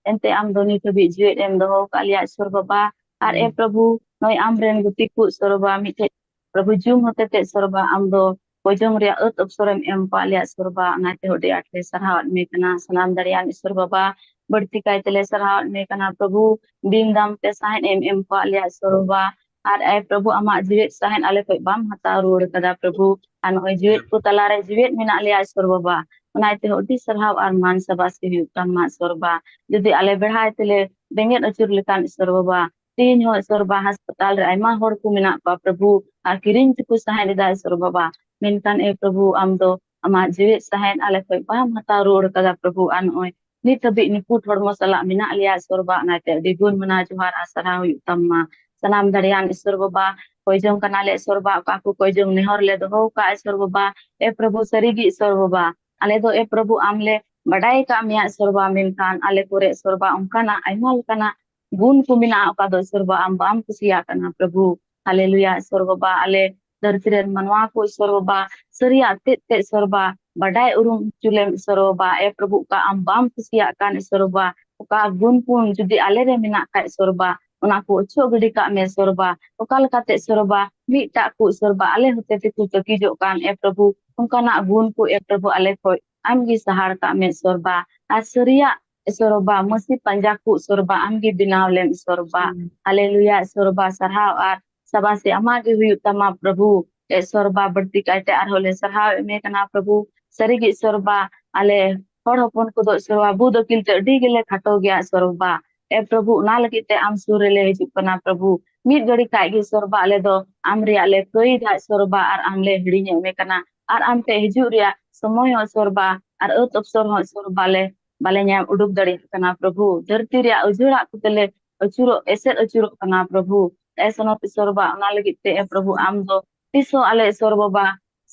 ᱮᱱᱛᱮ ᱟᱢ ᱫᱚ ᱱᱤᱛ ᱦᱟᱹᱵᱤᱡ ᱡᱤᱣᱮᱫ ᱮᱢ ᱫᱚᱦᱚ ᱟᱠᱟᱫ ᱞᱮᱭᱟ ᱥᱚᱨ ᱵᱟᱵᱟ᱾ ᱟᱨ ᱮ ᱯᱨᱚᱵᱷᱩ, ᱱᱚᱜᱼᱚᱭ ᱟᱢ ᱨᱮᱱ ᱜᱩᱛᱤ ᱠᱚ ᱥᱚᱨ ᱵᱟᱵᱟ ᱢᱤᱫᱴᱷᱮᱡ ᱯᱨᱚᱵᱷᱩ ᱡᱩᱢ ᱦᱚᱛᱮᱛᱮ ᱥᱚᱨ ᱵᱟᱵᱟ ᱟᱢ ᱫᱚ ᱠᱚᱭᱡᱚᱝ ᱨᱮᱭᱟᱜ ᱟᱹᱛ ᱚᱯᱥᱚᱨᱮᱢ ᱮᱢ ᱟᱠᱟᱫ ᱞᱮᱭᱟ ᱥᱚᱨ ᱵᱟᱵᱟ, ᱚᱱᱟᱛᱮ ᱟᱹᱰᱤ ᱟᱸᱴ ᱞᱮ ᱥᱟᱨᱦᱟᱣ ᱟᱫ ᱢᱮ ᱠᱟᱱᱟ᱾ ᱥᱟᱱᱟᱢ ᱫᱟᱲᱮᱭᱟᱱ ᱤᱥᱚᱨ ᱵᱟᱵᱟ, ᱵᱟᱹᱲᱛᱤ ᱠᱟᱭ ᱛᱮᱞᱮ ᱥᱟᱨᱦᱟᱣ ᱟᱫ ᱢᱮ ᱠᱟᱱᱟ ᱯᱨᱚᱵᱷᱩ, ᱵᱤᱱ ᱫᱟᱢ ᱛᱮ ᱥᱟᱦᱮᱫ ᱮᱢ ᱮᱢ ᱟᱠᱟᱫ ᱞᱮᱭᱟ ᱥᱚᱨ ᱵᱟᱵᱟ᱾ ᱟᱨ ᱮ ᱯᱨᱚᱵᱷᱩ, ᱟᱢᱟᱜ ᱡᱤᱣᱮᱫ ᱥᱟᱦᱮᱫ ᱟᱞᱮ ᱠᱷᱚᱡ ᱵᱟᱢ ᱦᱟᱛᱟᱣ ᱨᱩᱣᱟᱹᱲ ᱠᱟᱫᱟ ᱯᱨᱚᱵᱷᱩ᱾ ᱟᱨ ᱱᱚᱜᱼᱚᱭ ᱡᱤᱣᱮᱫ ᱠᱚ ᱛᱟᱞᱟᱨᱮ ᱡᱤᱣᱮᱫ ᱢᱮᱱᱟᱜ ᱞᱮᱭᱟ ᱥᱚᱨ ᱵᱟᱵᱟ, ᱚᱱᱟᱛᱮ ᱟᱹᱰᱤ ᱥᱟᱨᱦᱟᱣ ᱟᱨ ᱢᱟᱱ ᱥᱟᱵᱟᱥ ᱜᱮ ᱦᱩᱭᱩᱜ ᱛᱟᱢᱟ ᱥᱚᱨ ᱵᱟᱵᱟ᱾ ᱡᱩᱫᱤ ᱟᱞᱮ ᱵᱮᱲᱦᱟᱭ ᱛᱮᱞᱮ ᱵᱮᱸᱜᱮᱫ ᱟᱹᱪᱩᱨ ᱞᱮᱠᱷᱟᱱ ᱥᱚᱨ ᱵᱟᱵᱟ, ᱛᱮᱦᱮᱧ ᱦᱚᱸ ᱥᱚᱨ ᱵᱟᱵᱟ ᱦᱟᱥᱯᱟᱛᱟᱞ ᱨᱮ ᱟᱭᱢᱟ ᱦᱚᱲ ᱠᱚ ᱢᱮᱱᱟᱜ ᱠᱚᱣᱟ ᱯᱨᱚᱵᱷᱩ, ᱟᱨ ᱠᱤᱨᱤᱧ ᱛᱮᱠᱚ ᱥᱟᱦᱮᱫ ᱮᱫᱟ ᱥᱚᱨ ᱵᱟᱵᱟ᱾ ᱢᱮᱱᱠᱷᱟᱱ ᱮ ᱯᱨᱚᱵᱷᱩ, ᱟᱢ ᱫᱚ ᱟᱢᱟᱜ ᱡᱤᱣᱮᱫ ᱥᱟᱦᱮᱫ ᱟᱞᱮ ᱠᱷᱚᱡ ᱵᱟᱢ ᱦᱟᱛᱟᱣ ᱨᱩᱣᱟᱹᱲ ᱠᱟᱫᱟ ᱯᱨᱚᱵᱷᱩ, ᱟᱨ ᱱᱚᱜᱼᱚᱭ ᱱᱤᱛ ᱦᱟᱹᱵᱤᱡ ᱱᱤᱯᱷᱩᱴ ᱦᱚᱲᱢᱚ ᱥᱟᱞᱟᱜ ᱢᱮᱱᱟᱜ ᱞᱮᱭᱟ ᱥᱚᱨ ᱵᱟᱵᱟ, ᱚᱱᱟᱛᱮ ᱟᱹᱰᱤ ᱜᱩᱱ ᱢᱟᱱᱟᱣ ᱡᱚᱦᱟᱨ ᱟᱨ ᱥᱟᱨᱦᱟᱣ ᱦᱩᱭᱩᱜ ᱛᱟᱢ ᱢᱟ᱾ ᱥᱟᱱᱟᱢ ᱫᱟᱲᱮᱭᱟᱱ ᱤᱥᱚᱨ ᱵᱟᱵᱟ, ᱠᱚᱭ ᱡᱚᱝ ᱠᱟᱱᱟᱞᱮ ᱤᱥᱚᱨ ᱵᱟᱵᱟ, ᱚᱠᱟ ᱠᱚ ᱠᱚᱭ ᱡᱚᱝ ᱱᱮᱦᱚᱨ ᱞᱮ ᱫᱚᱦᱚ ᱟᱠᱟᱫ ᱤᱥᱚᱨ ᱵᱟᱵᱟ, ᱮ ᱯᱨᱚᱵᱷᱩ ᱥᱟᱹᱨᱤᱜᱮ ᱤᱥᱚᱨ ᱵᱟᱵᱟ, ᱟᱞᱮ ᱫᱚ ᱮ ᱯᱨᱚᱵᱷᱩ ᱟᱢ ᱞᱮ ᱵᱟᱰᱟᱭ ᱟᱠᱟᱫ ᱢᱮᱭᱟ ᱤᱥᱚᱨ ᱵᱟᱵᱟ, ᱢᱮᱱᱠᱷᱟᱱ ᱟᱞᱮ ᱠᱚᱨᱮ ᱤᱥᱚᱨ ᱵᱟᱵᱟ ᱚᱱᱠᱟᱱᱟᱜ ᱟᱭᱢᱟ ᱞᱮᱠᱟᱱᱟᱜ ᱜᱩᱱ ᱠᱚ ᱢᱮᱱᱟᱜᱼᱟ, ᱚᱠᱟ ᱫᱚ ᱤᱥᱚᱨ ᱵᱟᱵᱟ ᱟᱢ ᱵᱟᱢ ᱠᱩᱥᱤᱭᱟᱜ ᱠᱟᱱᱟ ᱯᱨᱚᱵᱷᱩ᱾ ᱦᱟᱞᱮᱞᱩᱭᱟ ᱤᱥᱚᱨ ᱵᱟᱵᱟ, ᱟᱞᱮ ᱫᱷᱟᱹᱨᱛᱤ ᱨᱮᱱ ᱢᱟᱱᱣᱟ ᱠᱚ ᱤᱥᱚᱨ ᱵᱟᱵᱟ ᱥᱟᱹᱨᱤᱭᱟᱜ ᱛᱮᱫ ᱛᱮ ᱤᱥᱚᱨ ᱵᱟᱵᱟ ᱵᱟᱰᱟᱭ ᱩᱨᱩᱢ ᱦᱚᱪᱚ ᱞᱮᱢ ᱤᱥᱚᱨ ᱵᱟᱵᱟ, ᱮ ᱯᱨᱚᱵᱷᱩ ᱚᱠᱟ ᱟᱢ ᱵᱟᱢ ᱠᱩᱥᱤᱭᱟᱜ ᱠᱟᱱ ᱤᱥᱚᱨ ᱵᱟᱵᱟ, ᱚᱠᱟ ᱜᱩᱱ ᱯᱩᱱ ᱡᱩᱫᱤ ᱟᱞᱮ ᱨᱮ ᱢᱮᱱᱟᱜ ᱠᱷᱟᱡ ᱤᱥᱚᱨ ᱵᱟᱵᱟ ᱚᱱᱟ ᱠᱚ ᱚᱪᱚᱜ ᱜᱤᱰᱤ ᱠᱟᱜ ᱢᱮ ᱤᱥᱚᱨ ᱵᱟᱵᱟ, ᱚᱠᱟ ᱞᱮᱠᱟᱛᱮ ᱤᱥᱚᱨ ᱵᱟᱵᱟ ᱢᱤᱫᱴᱟᱜ ᱠᱚ ᱤᱥᱚᱨ ᱵᱟᱵᱟ ᱟᱞᱮ ᱦᱚᱛᱮ ᱛᱮᱠᱚ ᱛᱟᱹᱠᱤᱡᱚᱜ ᱠᱟᱱ ᱮ ᱯᱨᱚᱵᱷᱩ ᱚᱱᱠᱟᱱᱟᱜ ᱜᱩᱱ ᱠᱚ ᱮ ᱯᱨᱚᱵᱷᱩ ᱟᱞᱮ ᱠᱷᱚᱡ ᱟᱢ ᱜᱮ ᱥᱟᱦᱟᱲ ᱠᱟᱜ ᱢᱮ ᱤᱥᱚᱨ ᱵᱟᱵᱟ, ᱟᱨ ᱥᱟᱹᱨᱤᱭᱟᱜ ᱤᱥᱚᱨ ᱵᱟᱵᱟ ᱢᱟᱹᱥᱤ ᱯᱟᱸᱡᱟ ᱠᱚ ᱤᱥᱚᱨ ᱵᱟᱵᱟ ᱟᱢ ᱜᱮ ᱵᱮᱱᱟᱣ ᱞᱮᱢ ᱤᱥᱚᱨ ᱵᱟᱵᱟ᱾ ᱦᱩᱸ᱾ ᱦᱟᱞᱮᱞᱩᱭᱟ ᱤᱥᱚᱨ ᱵᱟᱵᱟ ᱥᱟᱨᱦᱟᱣ ᱟᱨ ᱥᱟᱵᱟᱥᱤ ᱟᱢᱟᱜ ᱜᱮ ᱦᱩᱭᱩᱜ ᱛᱟᱢᱟ ᱯᱨᱚᱵᱷᱩ᱾ ᱤᱥᱚᱨ ᱵᱟᱵᱟ ᱵᱟᱹᱲᱛᱤ ᱠᱟᱭᱛᱮ ᱟᱨᱦᱚᱸ ᱞᱮ ᱥᱟᱨᱦᱟᱣ ᱮᱫ ᱢᱮ ᱠᱟᱱᱟ ᱯᱨᱚᱵᱷᱩ᱾ ᱥᱟᱹᱨᱤᱜᱮ ᱤᱥᱚᱨ ᱵᱟᱵᱟ ᱟᱞᱮ ᱦᱚᱲ ᱦᱚᱯᱚᱱ ᱠᱚᱫᱚ ᱤᱥᱚᱨ ᱵᱟᱵᱟ ᱵᱩᱫ ᱟᱹᱠᱤᱞ ᱛᱮ ᱟᱹᱰᱤ ᱜᱮᱞᱮ ᱠᱷᱟᱴᱚ ᱜᱮᱭᱟ ᱤᱥᱚᱨ ᱵᱟᱵᱟ᱾ ᱮ ᱯᱨᱚᱵᱷᱩ ᱚᱱᱟ ᱞᱟᱹᱜᱤᱫ ᱛᱮ ᱟᱢ ᱥᱩᱨ ᱨᱮᱞᱮ ᱦᱤᱡᱩᱜ ᱠᱟᱱᱟ ᱯᱨᱚᱵᱷᱩ᱾ ᱢᱤᱫ ᱜᱷᱟᱹᱲᱤ ᱠᱷᱟᱡ ᱜᱮ ᱤᱥᱚᱨ ᱵᱟᱵᱟ ᱟᱞᱮ ᱫᱚ ᱟᱢ ᱨᱮᱭᱟᱜ ᱞᱮ ᱠᱟᱹᱭ ᱫᱟ ᱤᱥᱚᱨ ᱵᱟᱵᱟ, ᱟᱨ ᱟᱢ ᱞᱮ ᱦᱤᱲᱤᱧᱮᱫ ᱢᱮ ᱠᱟᱱᱟ᱾ ᱟᱨ ᱟᱢ ᱴᱷᱮᱡ ᱦᱤᱡᱩᱜ ᱨᱮᱭᱟᱜ ᱥᱚᱢᱚᱭ ᱦᱚᱸ ᱤᱥᱚᱨ ᱵᱟᱵᱟ ᱟᱨ ᱟᱹᱛ ᱚᱯᱥᱚᱨ ᱦᱚᱸ ᱤᱥᱚᱨ ᱵᱟᱵᱟ ᱞᱮ ᱵᱟᱞᱮ ᱧᱟᱢ ᱩᱰᱩᱠ ᱫᱟᱲᱮᱭᱟᱜ ᱠᱟᱱᱟ ᱯᱨᱚᱵᱷᱩ᱾ ᱫᱷᱟᱹᱨᱛᱤ ᱨᱮᱭᱟᱜ ᱩᱡᱷᱟᱹᱲᱟᱜ ᱠᱚᱛᱮ ᱞᱮ ᱟᱹᱪᱩᱨᱚᱜ ᱮᱥᱮᱫ ᱟᱹᱪᱩᱨᱚᱜ ᱠᱟᱱᱟ ᱯᱨᱚᱵᱷᱩ᱾ ᱮ ᱥᱚᱱᱚᱛ ᱤᱥᱚᱨ ᱵᱟᱵᱟ ᱚᱱᱟ ᱞᱟᱹᱜᱤᱫ ᱛᱮ ᱮ ᱯᱨᱚᱵᱷᱩ ᱟᱢ ᱫᱚ ᱛᱤᱥ ᱦᱚᱸ ᱟᱞᱮ ᱤᱥᱚᱨ ᱵᱟᱵᱟ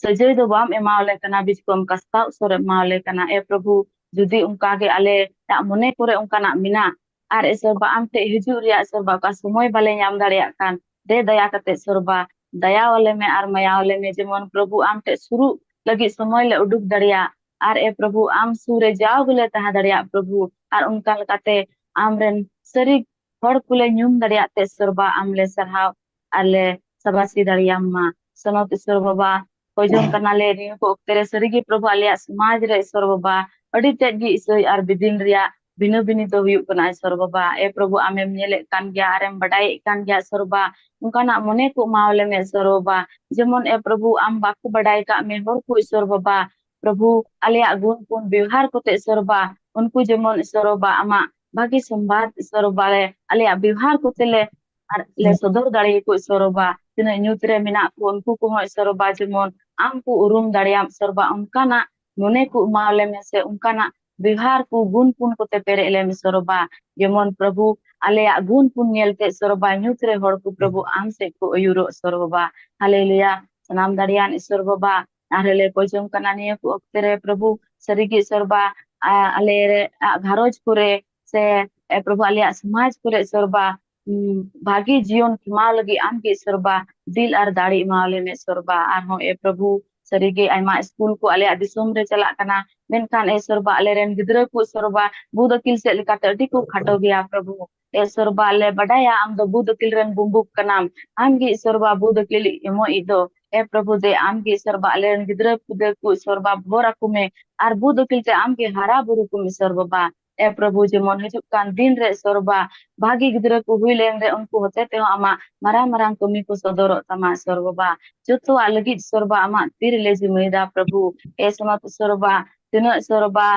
ᱥᱟᱹᱡᱟᱹᱭ ᱫᱚ ᱵᱟᱢ ᱮᱢᱟᱣᱟᱞᱮ ᱠᱟᱱᱟ, ᱵᱤᱪᱠᱚᱢ ᱠᱟᱥᱛᱟᱣ ᱤᱥᱚᱨ ᱮᱢᱟᱣᱟᱞᱮ ᱠᱟᱱᱟ ᱮ ᱯᱨᱚᱵᱷᱩ᱾ ᱡᱩᱫᱤ ᱚᱱᱠᱟ ᱜᱮ ᱟᱞᱮᱭᱟᱜ ᱢᱚᱱᱮ ᱠᱚᱨᱮ ᱚᱱᱠᱟᱱᱟᱜ ᱢᱮᱱᱟᱜ ᱟᱨ ᱤᱥᱚᱨ ᱵᱟᱵᱟ ᱟᱢ ᱴᱷᱮᱡ ᱦᱤᱡᱩᱜ ᱨᱮᱭᱟᱜ ᱤᱥᱚᱨ ᱵᱟᱵᱟ ᱚᱠᱟ ᱥᱚᱢᱚᱭ ᱵᱟᱞᱮ ᱧᱟᱢ ᱫᱟᱲᱮᱭᱟᱜ ᱠᱟᱱ, ᱫᱮ ᱫᱟᱭᱟ ᱠᱟᱛᱮ ᱤᱥᱚᱨ ᱵᱟᱵᱟ ᱫᱟᱭᱟᱣᱟᱞᱮ ᱢᱮ ᱟᱨ ᱢᱟᱭᱟᱣᱟᱞᱮ ᱢᱮ, ᱡᱮᱢᱚᱱ ᱯᱨᱚᱵᱷᱩ ᱟᱢ ᱴᱷᱮᱡ ᱥᱩᱨᱩᱜ ᱞᱟᱹᱜᱤᱫ ᱥᱚᱢᱚᱭ ᱞᱮ ᱩᱰᱩᱠ ᱫᱟᱲᱮᱭᱟᱜ᱾ ᱟᱨ ᱮ ᱯᱨᱚᱵᱷᱩ ᱟᱢ ᱥᱩᱨ ᱨᱮ ᱡᱟᱣ ᱜᱮᱞᱮ ᱛᱟᱦᱮᱸ ᱫᱟᱲᱮᱭᱟᱜ ᱯᱨᱚᱵᱷᱩ, ᱟᱨ ᱚᱱᱠᱟ ᱞᱮᱠᱟᱛᱮ ᱟᱢᱨᱮᱱ ᱥᱟᱹᱨᱤ ᱦᱚᱲ ᱠᱚᱞᱮ ᱧᱩᱢ ᱫᱟᱲᱮᱭᱟᱜ ᱛᱮ ᱤᱥᱚᱨ ᱵᱟᱵᱟ ᱟᱢ ᱞᱮ ᱥᱟᱨᱦᱟᱣ ᱟᱨ ᱞᱮ ᱥᱟᱵᱟᱥᱤ ᱫᱟᱲᱮᱭᱟᱢ ᱢᱟ᱾ ᱥᱚᱱᱚᱛ ᱤᱥᱚᱨ ᱵᱟᱵᱟ ᱠᱚᱭ ᱡᱚᱝ ᱠᱟᱱᱟᱞᱮ ᱱᱤᱭᱟᱹ ᱠᱚ ᱚᱠᱛᱮ ᱨᱮ ᱥᱟᱹᱨᱤᱜᱮ ᱯᱨᱚᱵᱷᱩ ᱟᱞᱮᱭᱟᱜ ᱥᱚᱢᱟᱡᱽ ᱨᱮ ᱤᱥᱚᱨ ᱵᱟᱵᱟ ᱟᱹᱰᱤ ᱛᱮᱫ ᱜᱮ ᱤᱥᱟᱹᱭ ᱟᱨ ᱵᱤᱫᱤᱱ ᱨᱮᱭᱟᱜ ᱵᱷᱤᱱᱟᱹ ᱵᱷᱤᱱᱤ ᱫᱚ ᱦᱩᱭᱩᱜ ᱠᱟᱱᱟ ᱤᱥᱚᱨ ᱵᱟᱵᱟ᱾ ᱮ ᱯᱨᱚᱵᱷᱩ ᱟᱢᱮᱢ ᱧᱮᱞᱮᱫ ᱠᱟᱱ ᱜᱮᱭᱟ ᱟᱨᱮᱢ ᱵᱟᱰᱟᱭᱮᱫ ᱠᱟᱱ ᱜᱮᱭᱟ ᱤᱥᱚᱨ ᱵᱟᱵᱟ, ᱚᱱᱠᱟᱱᱟᱜ ᱢᱚᱱᱮ ᱠᱚ ᱮᱢᱟᱣᱟᱞᱮ ᱢᱮ ᱤᱥᱚᱨ ᱵᱟᱵᱟ᱾ ᱡᱮᱢᱚᱱ ᱮ ᱯᱨᱚᱵᱷᱩ ᱟᱢ ᱵᱟᱠᱚ ᱵᱟᱰᱟᱭ ᱠᱟᱜ ᱢᱮ ᱦᱚᱲ ᱠᱚ ᱤᱥᱚᱨ ᱵᱟᱵᱟ, ᱯᱨᱚᱵᱷᱩ ᱟᱞᱮᱭᱟᱜ ᱜᱩᱱ ᱯᱩᱱ ᱵᱮᱣᱦᱟᱨ ᱠᱚᱛᱮ ᱤᱥᱚᱨ ᱵᱟᱵᱟ ᱩᱱᱠᱩ ᱡᱮᱢᱚᱱ ᱤᱥᱚᱨ ᱵᱟᱵᱟ ᱟᱢᱟᱜ ᱵᱷᱟᱹᱜᱤ ᱥᱚᱢᱵᱟᱫ ᱤᱥᱚᱨ ᱵᱟᱵᱟ ᱞᱮ ᱟᱞᱮᱭᱟᱜ ᱵᱮᱣᱦᱟᱨ ᱠᱚᱛᱮ ᱞᱮ ᱟᱨ ᱞᱮ ᱥᱚᱫᱚᱨ ᱫᱟᱲᱮᱭᱟᱠᱚ ᱤᱥᱚᱨ ᱵᱟᱵᱟ᱾ ᱛᱤᱱᱟᱹᱜ ᱧᱩᱛ ᱨᱮ ᱢᱮᱱᱟᱜ ᱠᱚ ᱩᱱᱠᱩ ᱠᱚᱦᱚᱸ ᱤᱥᱚᱨ ᱵᱟᱵᱟ ᱡᱮᱢᱚᱱ ᱟᱢ ᱠᱚ ᱩᱨᱩᱢ ᱫᱟᱲᱮᱭᱟᱢ ᱤᱥᱚᱨ ᱵᱟᱵᱟ, ᱚᱱᱠᱟᱱᱟᱜ ᱢᱚᱱᱮ ᱠᱚ ᱮᱢᱟᱣᱟᱞᱮ ᱢᱮ ᱥᱮ ᱚᱱᱠᱟᱱᱟᱜ ᱵᱮᱣᱦᱟᱨ ᱠᱚ ᱜᱩᱱ ᱯᱩᱱ ᱠᱚᱛᱮ ᱯᱮᱨᱮᱡ ᱞᱮᱢ ᱤᱥᱚᱨ ᱵᱟᱵᱟ᱾ ᱡᱮᱢᱚᱱ ᱯᱨᱚᱵᱷᱩ ᱟᱞᱮᱭᱟᱜ ᱜᱩᱱ ᱯᱩᱱ ᱧᱮᱞᱛᱮ ᱤᱥᱚᱨ ᱵᱟᱵᱟ ᱧᱩᱛ ᱨᱮ ᱦᱚᱲ ᱠᱚ ᱯᱨᱚᱵᱷᱩ ᱟᱢ ᱥᱮᱫ ᱠᱚ ᱟᱹᱭᱩᱨᱚᱜ ᱤᱥᱚᱨ ᱵᱟᱵᱟ᱾ ᱦᱟᱞᱮᱞᱩᱭᱟ᱾ ᱥᱟᱱᱟᱢ ᱫᱟᱲᱮᱭᱟᱱ ᱤᱥᱚᱨ ᱵᱟᱵᱟ, ᱟᱨ ᱞᱮ ᱠᱚᱭ ᱡᱚᱝ ᱠᱟᱱᱟ ᱱᱤᱭᱟᱹ ᱠᱚ ᱚᱠᱛᱮ ᱨᱮ ᱯᱨᱚᱵᱷᱩ ᱥᱟᱹᱨᱤᱜᱮ ᱤᱥᱚᱨ ᱵᱟᱵᱟ, ᱟ-, ᱟᱞᱮ ᱨᱮ, ᱟ, ᱜᱷᱟᱨᱚᱸᱡᱽ ᱠᱚᱨᱮ ᱥᱮ, ᱮ, ᱯᱨᱚᱵᱷᱩ ᱟᱞᱮᱭᱟᱜ ᱥᱚᱢᱟᱡᱽ ᱠᱚᱨᱮ ᱤᱥᱚᱨ ᱵᱟᱵᱟ, ᱩᱢ, ᱵᱷᱟᱜᱮ ᱡᱤᱭᱚᱱ ᱠᱷᱮᱢᱟᱣ ᱞᱟᱹᱜᱤᱫ ᱟᱢᱜᱮ ᱤᱥᱚᱨ ᱵᱟ ᱫᱤᱞ ᱟᱨ ᱫᱟᱲᱮ ᱮᱢᱟᱣ ᱞᱮᱢᱮ ᱤᱥᱚᱨ ᱵᱟ᱾ ᱟᱨᱦᱚᱸ ᱮ ᱯᱨᱚᱵᱷᱩ, ᱥᱟᱹᱨᱤᱜᱮ ᱟᱭᱢᱟ ᱥᱠᱩᱞ ᱠᱚ ᱟᱞᱮᱭᱟᱜ ᱫᱤᱥᱚᱢ ᱨᱮ ᱪᱟᱞᱟᱜ ᱠᱟᱱᱟ, ᱢᱮᱱᱠᱷᱟᱱ ᱮ ᱤᱥᱚᱨ ᱵᱟ ᱟᱞᱮᱨᱮᱱ ᱜᱤᱫᱽᱨᱟᱹ ᱠᱚ ᱤᱥᱚᱨ ᱵᱟ ᱵᱩᱫ ᱟᱹᱠᱤᱞ ᱥᱮᱫ ᱞᱮᱠᱟᱛᱮ ᱟᱹᱰᱤ ᱠᱚ ᱠᱷᱟᱴᱚ ᱜᱮᱭᱟ ᱯᱨᱚᱵᱷᱩ᱾ ᱮ ᱤᱥᱚᱨ ᱵᱟ ᱟᱞᱮ ᱵᱟᱰᱟᱭᱟ ᱟᱢ ᱫᱚ ᱵᱩᱫ ᱟᱹᱠᱤᱞ ᱨᱮᱱ ᱵᱩᱢᱵᱩᱠ ᱠᱟᱱᱟᱢ, ᱟᱢᱜᱮ ᱤᱥᱚᱨ ᱵᱟ ᱵᱩᱫ ᱟᱹᱠᱤᱞ ᱮᱢᱚᱜ ᱤᱡ ᱫᱚ᱾ ᱮ ᱯᱨᱚᱵᱷᱩ ᱫᱮ ᱟᱢᱜᱮ ᱤᱥᱚᱨ ᱵᱟ ᱟᱞᱮᱨᱮᱱ ᱜᱤᱫᱽᱨᱟᱹ ᱯᱤᱫᱽᱨᱟᱹ ᱠᱚ ᱤᱥᱚᱨ ᱵᱟ ᱵᱷᱚᱨ ᱟᱠᱚ ᱢᱮ, ᱟᱨ ᱵᱩᱫ ᱟᱹᱠᱤᱞ ᱛᱮ ᱟᱢᱜᱮ ᱦᱟᱨᱟ ᱵᱩᱨᱩ ᱠᱚᱢ ᱤᱥᱚᱨ ᱵᱟᱵᱟ᱾ ᱮ ᱯᱨᱚᱵᱷᱩ, ᱡᱮᱢᱚᱱ ᱦᱤᱡᱩᱜ ᱠᱟᱱ ᱫᱤᱱ ᱨᱮ ᱤᱥᱚᱨ ᱵᱟ ᱵᱷᱟᱜᱤ ᱜᱤᱫᱽᱨᱟᱹ ᱠᱚ ᱦᱩᱭ ᱞᱮᱱ ᱨᱮ ᱩᱱᱠᱩ ᱦᱚᱛᱮ ᱛᱮᱦᱚᱸ ᱟᱢᱟᱜ ᱢᱟᱨᱟᱝ ᱢᱟᱨᱟᱝ ᱠᱟᱹᱢᱤ ᱠᱚ ᱥᱚᱫᱚᱨᱚᱜ ᱛᱟᱢᱟ ᱤᱥᱚᱨ ᱵᱟᱵᱟ᱾ ᱡᱚᱛᱚᱣᱟᱜ ᱞᱟᱹᱜᱤᱫ ᱤᱥᱚᱨ ᱵᱟ ᱟᱢᱟᱜ ᱛᱤ ᱨᱮᱞᱮ ᱡᱤᱢᱟᱹᱭᱮᱫᱟ ᱯᱨᱚᱵᱷᱩ᱾ ᱮ ᱥᱚᱱᱚᱛ ᱤᱥᱚᱨ ᱵᱟ, ᱛᱤᱱᱟᱹᱜ ᱤᱥᱚᱨ ᱵᱟ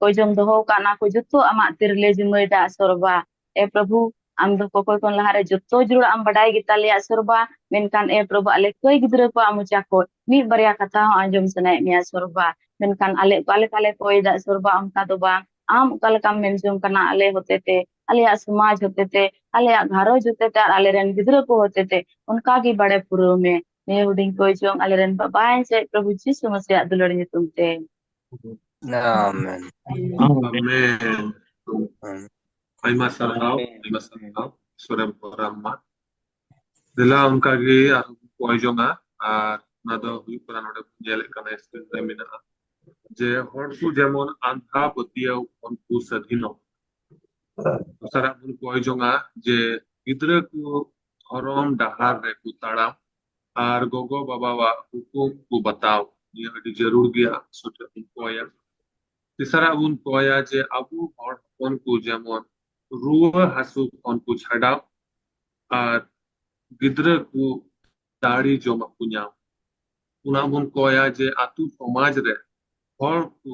ᱠᱚᱭ ᱡᱚᱢ ᱫᱚᱦᱚ ᱟᱠᱟᱫ ᱚᱱᱟ ᱠᱚ ᱡᱚᱛᱚ ᱟᱢᱟᱜ ᱛᱤ ᱨᱮᱞᱮ ᱡᱤᱢᱟᱹᱭᱮᱫᱟ ᱤᱥᱚᱨ ᱵᱟ᱾ ᱮ ᱯᱨᱚᱵᱷᱩ, ᱟᱢ ᱫᱚ ᱠᱚᱠᱚᱭ ᱠᱷᱚᱱ ᱞᱟᱦᱟᱨᱮ ᱡᱚᱛᱚ ᱡᱩᱲᱟᱹ ᱟᱢ ᱵᱟᱰᱟᱭ ᱜᱮᱛᱟᱞᱮᱭᱟ ᱤᱥᱚᱨ ᱵᱟ᱾ ᱢᱮᱱᱠᱷᱟᱱ ᱮ ᱯᱨᱚᱵᱷᱩ, ᱟᱞᱮ ᱠᱟᱹᱭ ᱜᱤᱫᱽᱨᱟᱹ ᱠᱚᱣᱟᱜ ᱢᱚᱪᱟ ᱠᱷᱚᱱ ᱢᱤᱫ ᱵᱟᱨᱭᱟ ᱠᱟᱛᱷᱟ ᱦᱚᱸ ᱟᱸᱡᱚᱢ ᱥᱟᱱᱟᱭᱮᱫ ᱢᱮᱭᱟ ᱤᱥᱚᱨ ᱵᱟ᱾ ᱢᱮᱱᱠᱷᱟᱱ ᱟᱞᱮ ᱚᱠᱟ ᱞᱮᱠᱟ ᱞᱮ ᱠᱚᱭ ᱮᱫᱟ ᱤᱥᱚᱨ ᱵᱟ, ᱚᱱᱠᱟ ᱫᱚ ᱵᱟᱝ᱾ ᱟᱢ ᱚᱠᱟ ᱞᱮᱠᱟᱢ ᱢᱮᱱ ᱡᱚᱝ ᱠᱟᱱᱟ ᱟᱞᱮ ᱦᱚᱛᱮᱛᱮ, ᱟᱞᱮᱭᱟᱜ ᱥᱚᱢᱟᱡᱽ ᱦᱚᱛᱮᱛᱮ, ᱟᱞᱮᱭᱟᱜ ᱜᱷᱟᱨᱚᱸᱡᱽ ᱦᱚᱛᱮᱛᱮ ᱟᱨ ᱟᱞᱮᱨᱮᱱ ᱜᱤᱫᱽᱨᱟᱹ ᱠᱚ ᱦᱚᱛᱮᱛᱮ ᱚᱱᱠᱟ ᱜᱮ ᱵᱟᱲᱮ ᱯᱩᱨᱟᱹᱣ ᱢᱮ᱾ ᱱᱤᱭᱟᱹ ᱦᱩᱰᱤᱧ ᱠᱚᱭ ᱡᱚᱝ ᱟᱞᱮᱨᱮᱱ ᱵᱟᱵᱟᱭ ᱥᱮ ᱯᱨᱚᱵᱷᱩ ᱡᱤᱥᱩ ᱢᱟᱥᱤᱭᱟᱜ ᱫᱩᱞᱟᱹᱲ ᱧᱩᱛᱩᱢ ᱛᱮ᱾ ᱟᱢᱮᱱ᱾ ᱟᱢᱮᱱ᱾ ᱟᱭᱢᱟ ᱥᱟᱨᱦᱟᱣ, ᱟᱭᱢᱟ ᱥᱟᱨᱦᱟᱣ, ᱥᱚᱨᱮᱱ ᱵᱚᱨᱟᱢ ᱢᱟ᱾ ᱫᱮᱞᱟ ᱚᱱᱠᱟ ᱜᱮ ᱟᱨᱦᱚᱸ ᱵᱚᱱ ᱠᱚᱭ ᱡᱚᱝᱟ, ᱟᱨ ᱚᱱᱟ ᱫᱚ ᱦᱩᱭᱩᱜ ᱠᱟᱱᱟ, ᱱᱚᱰᱮ ᱵᱚᱱ ᱧᱮᱞᱮᱫ ᱠᱟᱱᱟ, screen ᱨᱮ ᱢᱮᱱᱟᱜᱼᱟ, ᱡᱮ ᱦᱚᱲ ᱠᱚ ᱡᱮᱢᱚᱱ ᱟᱸᱫᱷᱟ ᱯᱟᱹᱛᱭᱟᱹᱣ ᱠᱷᱚᱱ ᱠᱚ ᱥᱟᱹᱫᱷᱤᱱᱚᱜ᱾ ᱫᱚᱥᱟᱨᱟᱜ ᱵᱚᱱ ᱠᱚᱭ ᱡᱚᱝᱟ ᱡᱮ ᱜᱤᱫᱽᱨᱟᱹ ᱠᱚ ᱫᱷᱚᱨᱚᱢ ᱰᱟᱦᱟᱨ ᱨᱮᱠᱚ ᱛᱟᱲᱟᱢ ᱟᱨ ᱜᱚᱜᱚ ᱵᱟᱵᱟᱣᱟᱜ ᱦᱩᱠᱩᱢ ᱠᱚ ᱵᱟᱛᱟᱣ᱾ ᱱᱤᱭᱟᱹ ᱟᱹᱰᱤ ᱡᱟᱹᱨᱩᱲ ᱜᱮᱭᱟ, ᱥᱚᱴᱷᱤᱠ ᱵᱚᱱ ᱠᱚᱭᱟ᱾ ᱛᱮᱥᱟᱨᱟᱜ ᱵᱚᱱ ᱠᱚᱭᱟ ᱡᱮ ᱟᱵᱚ ᱦᱚᱲ ᱦᱚᱯᱚᱱ ᱠᱚ ᱡᱮᱢᱚᱱ ᱨᱩᱣᱟᱹ ᱦᱟᱹᱥᱩ ᱠᱷᱚᱱ ᱠᱚ ᱪᱷᱟᱰᱟᱣ ᱟᱨ ᱜᱤᱫᱽᱨᱟᱹ ᱠᱚ ᱫᱟᱲᱮ ᱡᱚᱢᱟᱜ ᱠᱚ ᱧᱟᱢ᱾ ᱚᱱᱟ ᱵᱚᱱ ᱠᱚᱭᱟ ᱡᱮ ᱟᱛᱳ ᱥᱚᱢᱟᱡᱽ ᱨᱮ ᱦᱚᱲ ᱠᱚ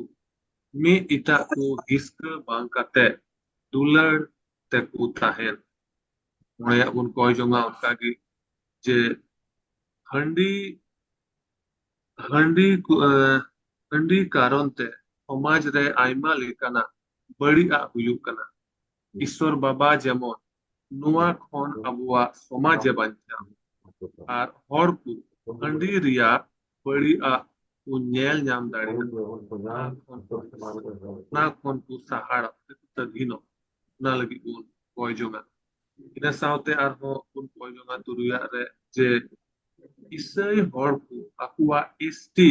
ᱢᱤᱫ ᱮᱴᱟᱜ ᱠᱚ ᱦᱤᱥᱠᱟᱹ ᱵᱟᱝ ᱠᱟᱛᱮ ᱫᱩᱞᱟᱹᱲ ᱛᱮᱠᱚ ᱛᱟᱦᱮᱱ᱾ ᱢᱚᱬᱮᱭᱟᱜ ᱵᱚᱱ ᱠᱚᱭ ᱡᱚᱝᱟ ᱚᱱᱠᱟᱜᱮ ᱡᱮ ᱦᱟᱺᱰᱤ, ᱦᱟᱺᱰᱤ ᱠᱚ, ᱮ, ᱦᱟᱺᱰᱤ ᱠᱟᱨᱚᱱ ᱛᱮ ᱥᱚᱢᱟᱡᱽ ᱨᱮ ᱟᱭᱢᱟ ᱞᱮᱠᱟᱱᱟᱜ ᱵᱟᱹᱲᱤᱡᱟᱜ ᱦᱩᱭᱩᱜ ᱠᱟᱱᱟ᱾ ᱤᱥᱥᱚᱨ ᱵᱟᱵᱟ ᱡᱮᱢᱚᱱ ᱱᱚᱣᱟ ᱠᱷᱚᱱ ᱟᱵᱚᱣᱟᱜ ᱥᱚᱢᱟᱡᱽ ᱮ ᱵᱟᱧᱪᱟᱣ ᱟᱨ ᱦᱚᱲ ᱠᱚ ᱦᱟᱺᱰᱤ ᱨᱮᱭᱟᱜ ᱵᱟᱹᱲᱤᱡᱟᱜ ᱠᱚ ᱧᱮᱞ ᱧᱟᱢ ᱫᱟᱲᱮᱭᱟᱜᱼᱟ, ᱚᱱᱟ ᱠᱷᱚᱱ ᱠᱚ, ᱚᱱᱟ ᱠᱷᱚᱱ ᱠᱚ ᱥᱟᱦᱟᱲᱚᱜ ᱥᱮ ᱠᱚ ᱥᱟᱹᱜᱤᱱᱚᱜ, ᱚᱱᱟ ᱞᱟᱹᱜᱤᱫ ᱵᱚᱱ ᱠᱚᱭ ᱡᱚᱝᱟ᱾ ᱤᱱᱟᱹ ᱥᱟᱶᱛᱮ ᱟᱨᱦᱚᱸ ᱵᱚᱱ ᱠᱚᱭ ᱡᱚᱝᱟ ᱛᱩᱨᱩᱭᱟᱜ ᱨᱮ ᱡᱮ ᱤᱥᱟᱹᱭ ᱦᱚᱲ ᱠᱚ ᱟᱠᱚᱣᱟᱜ ᱮᱥ ᱴᱤ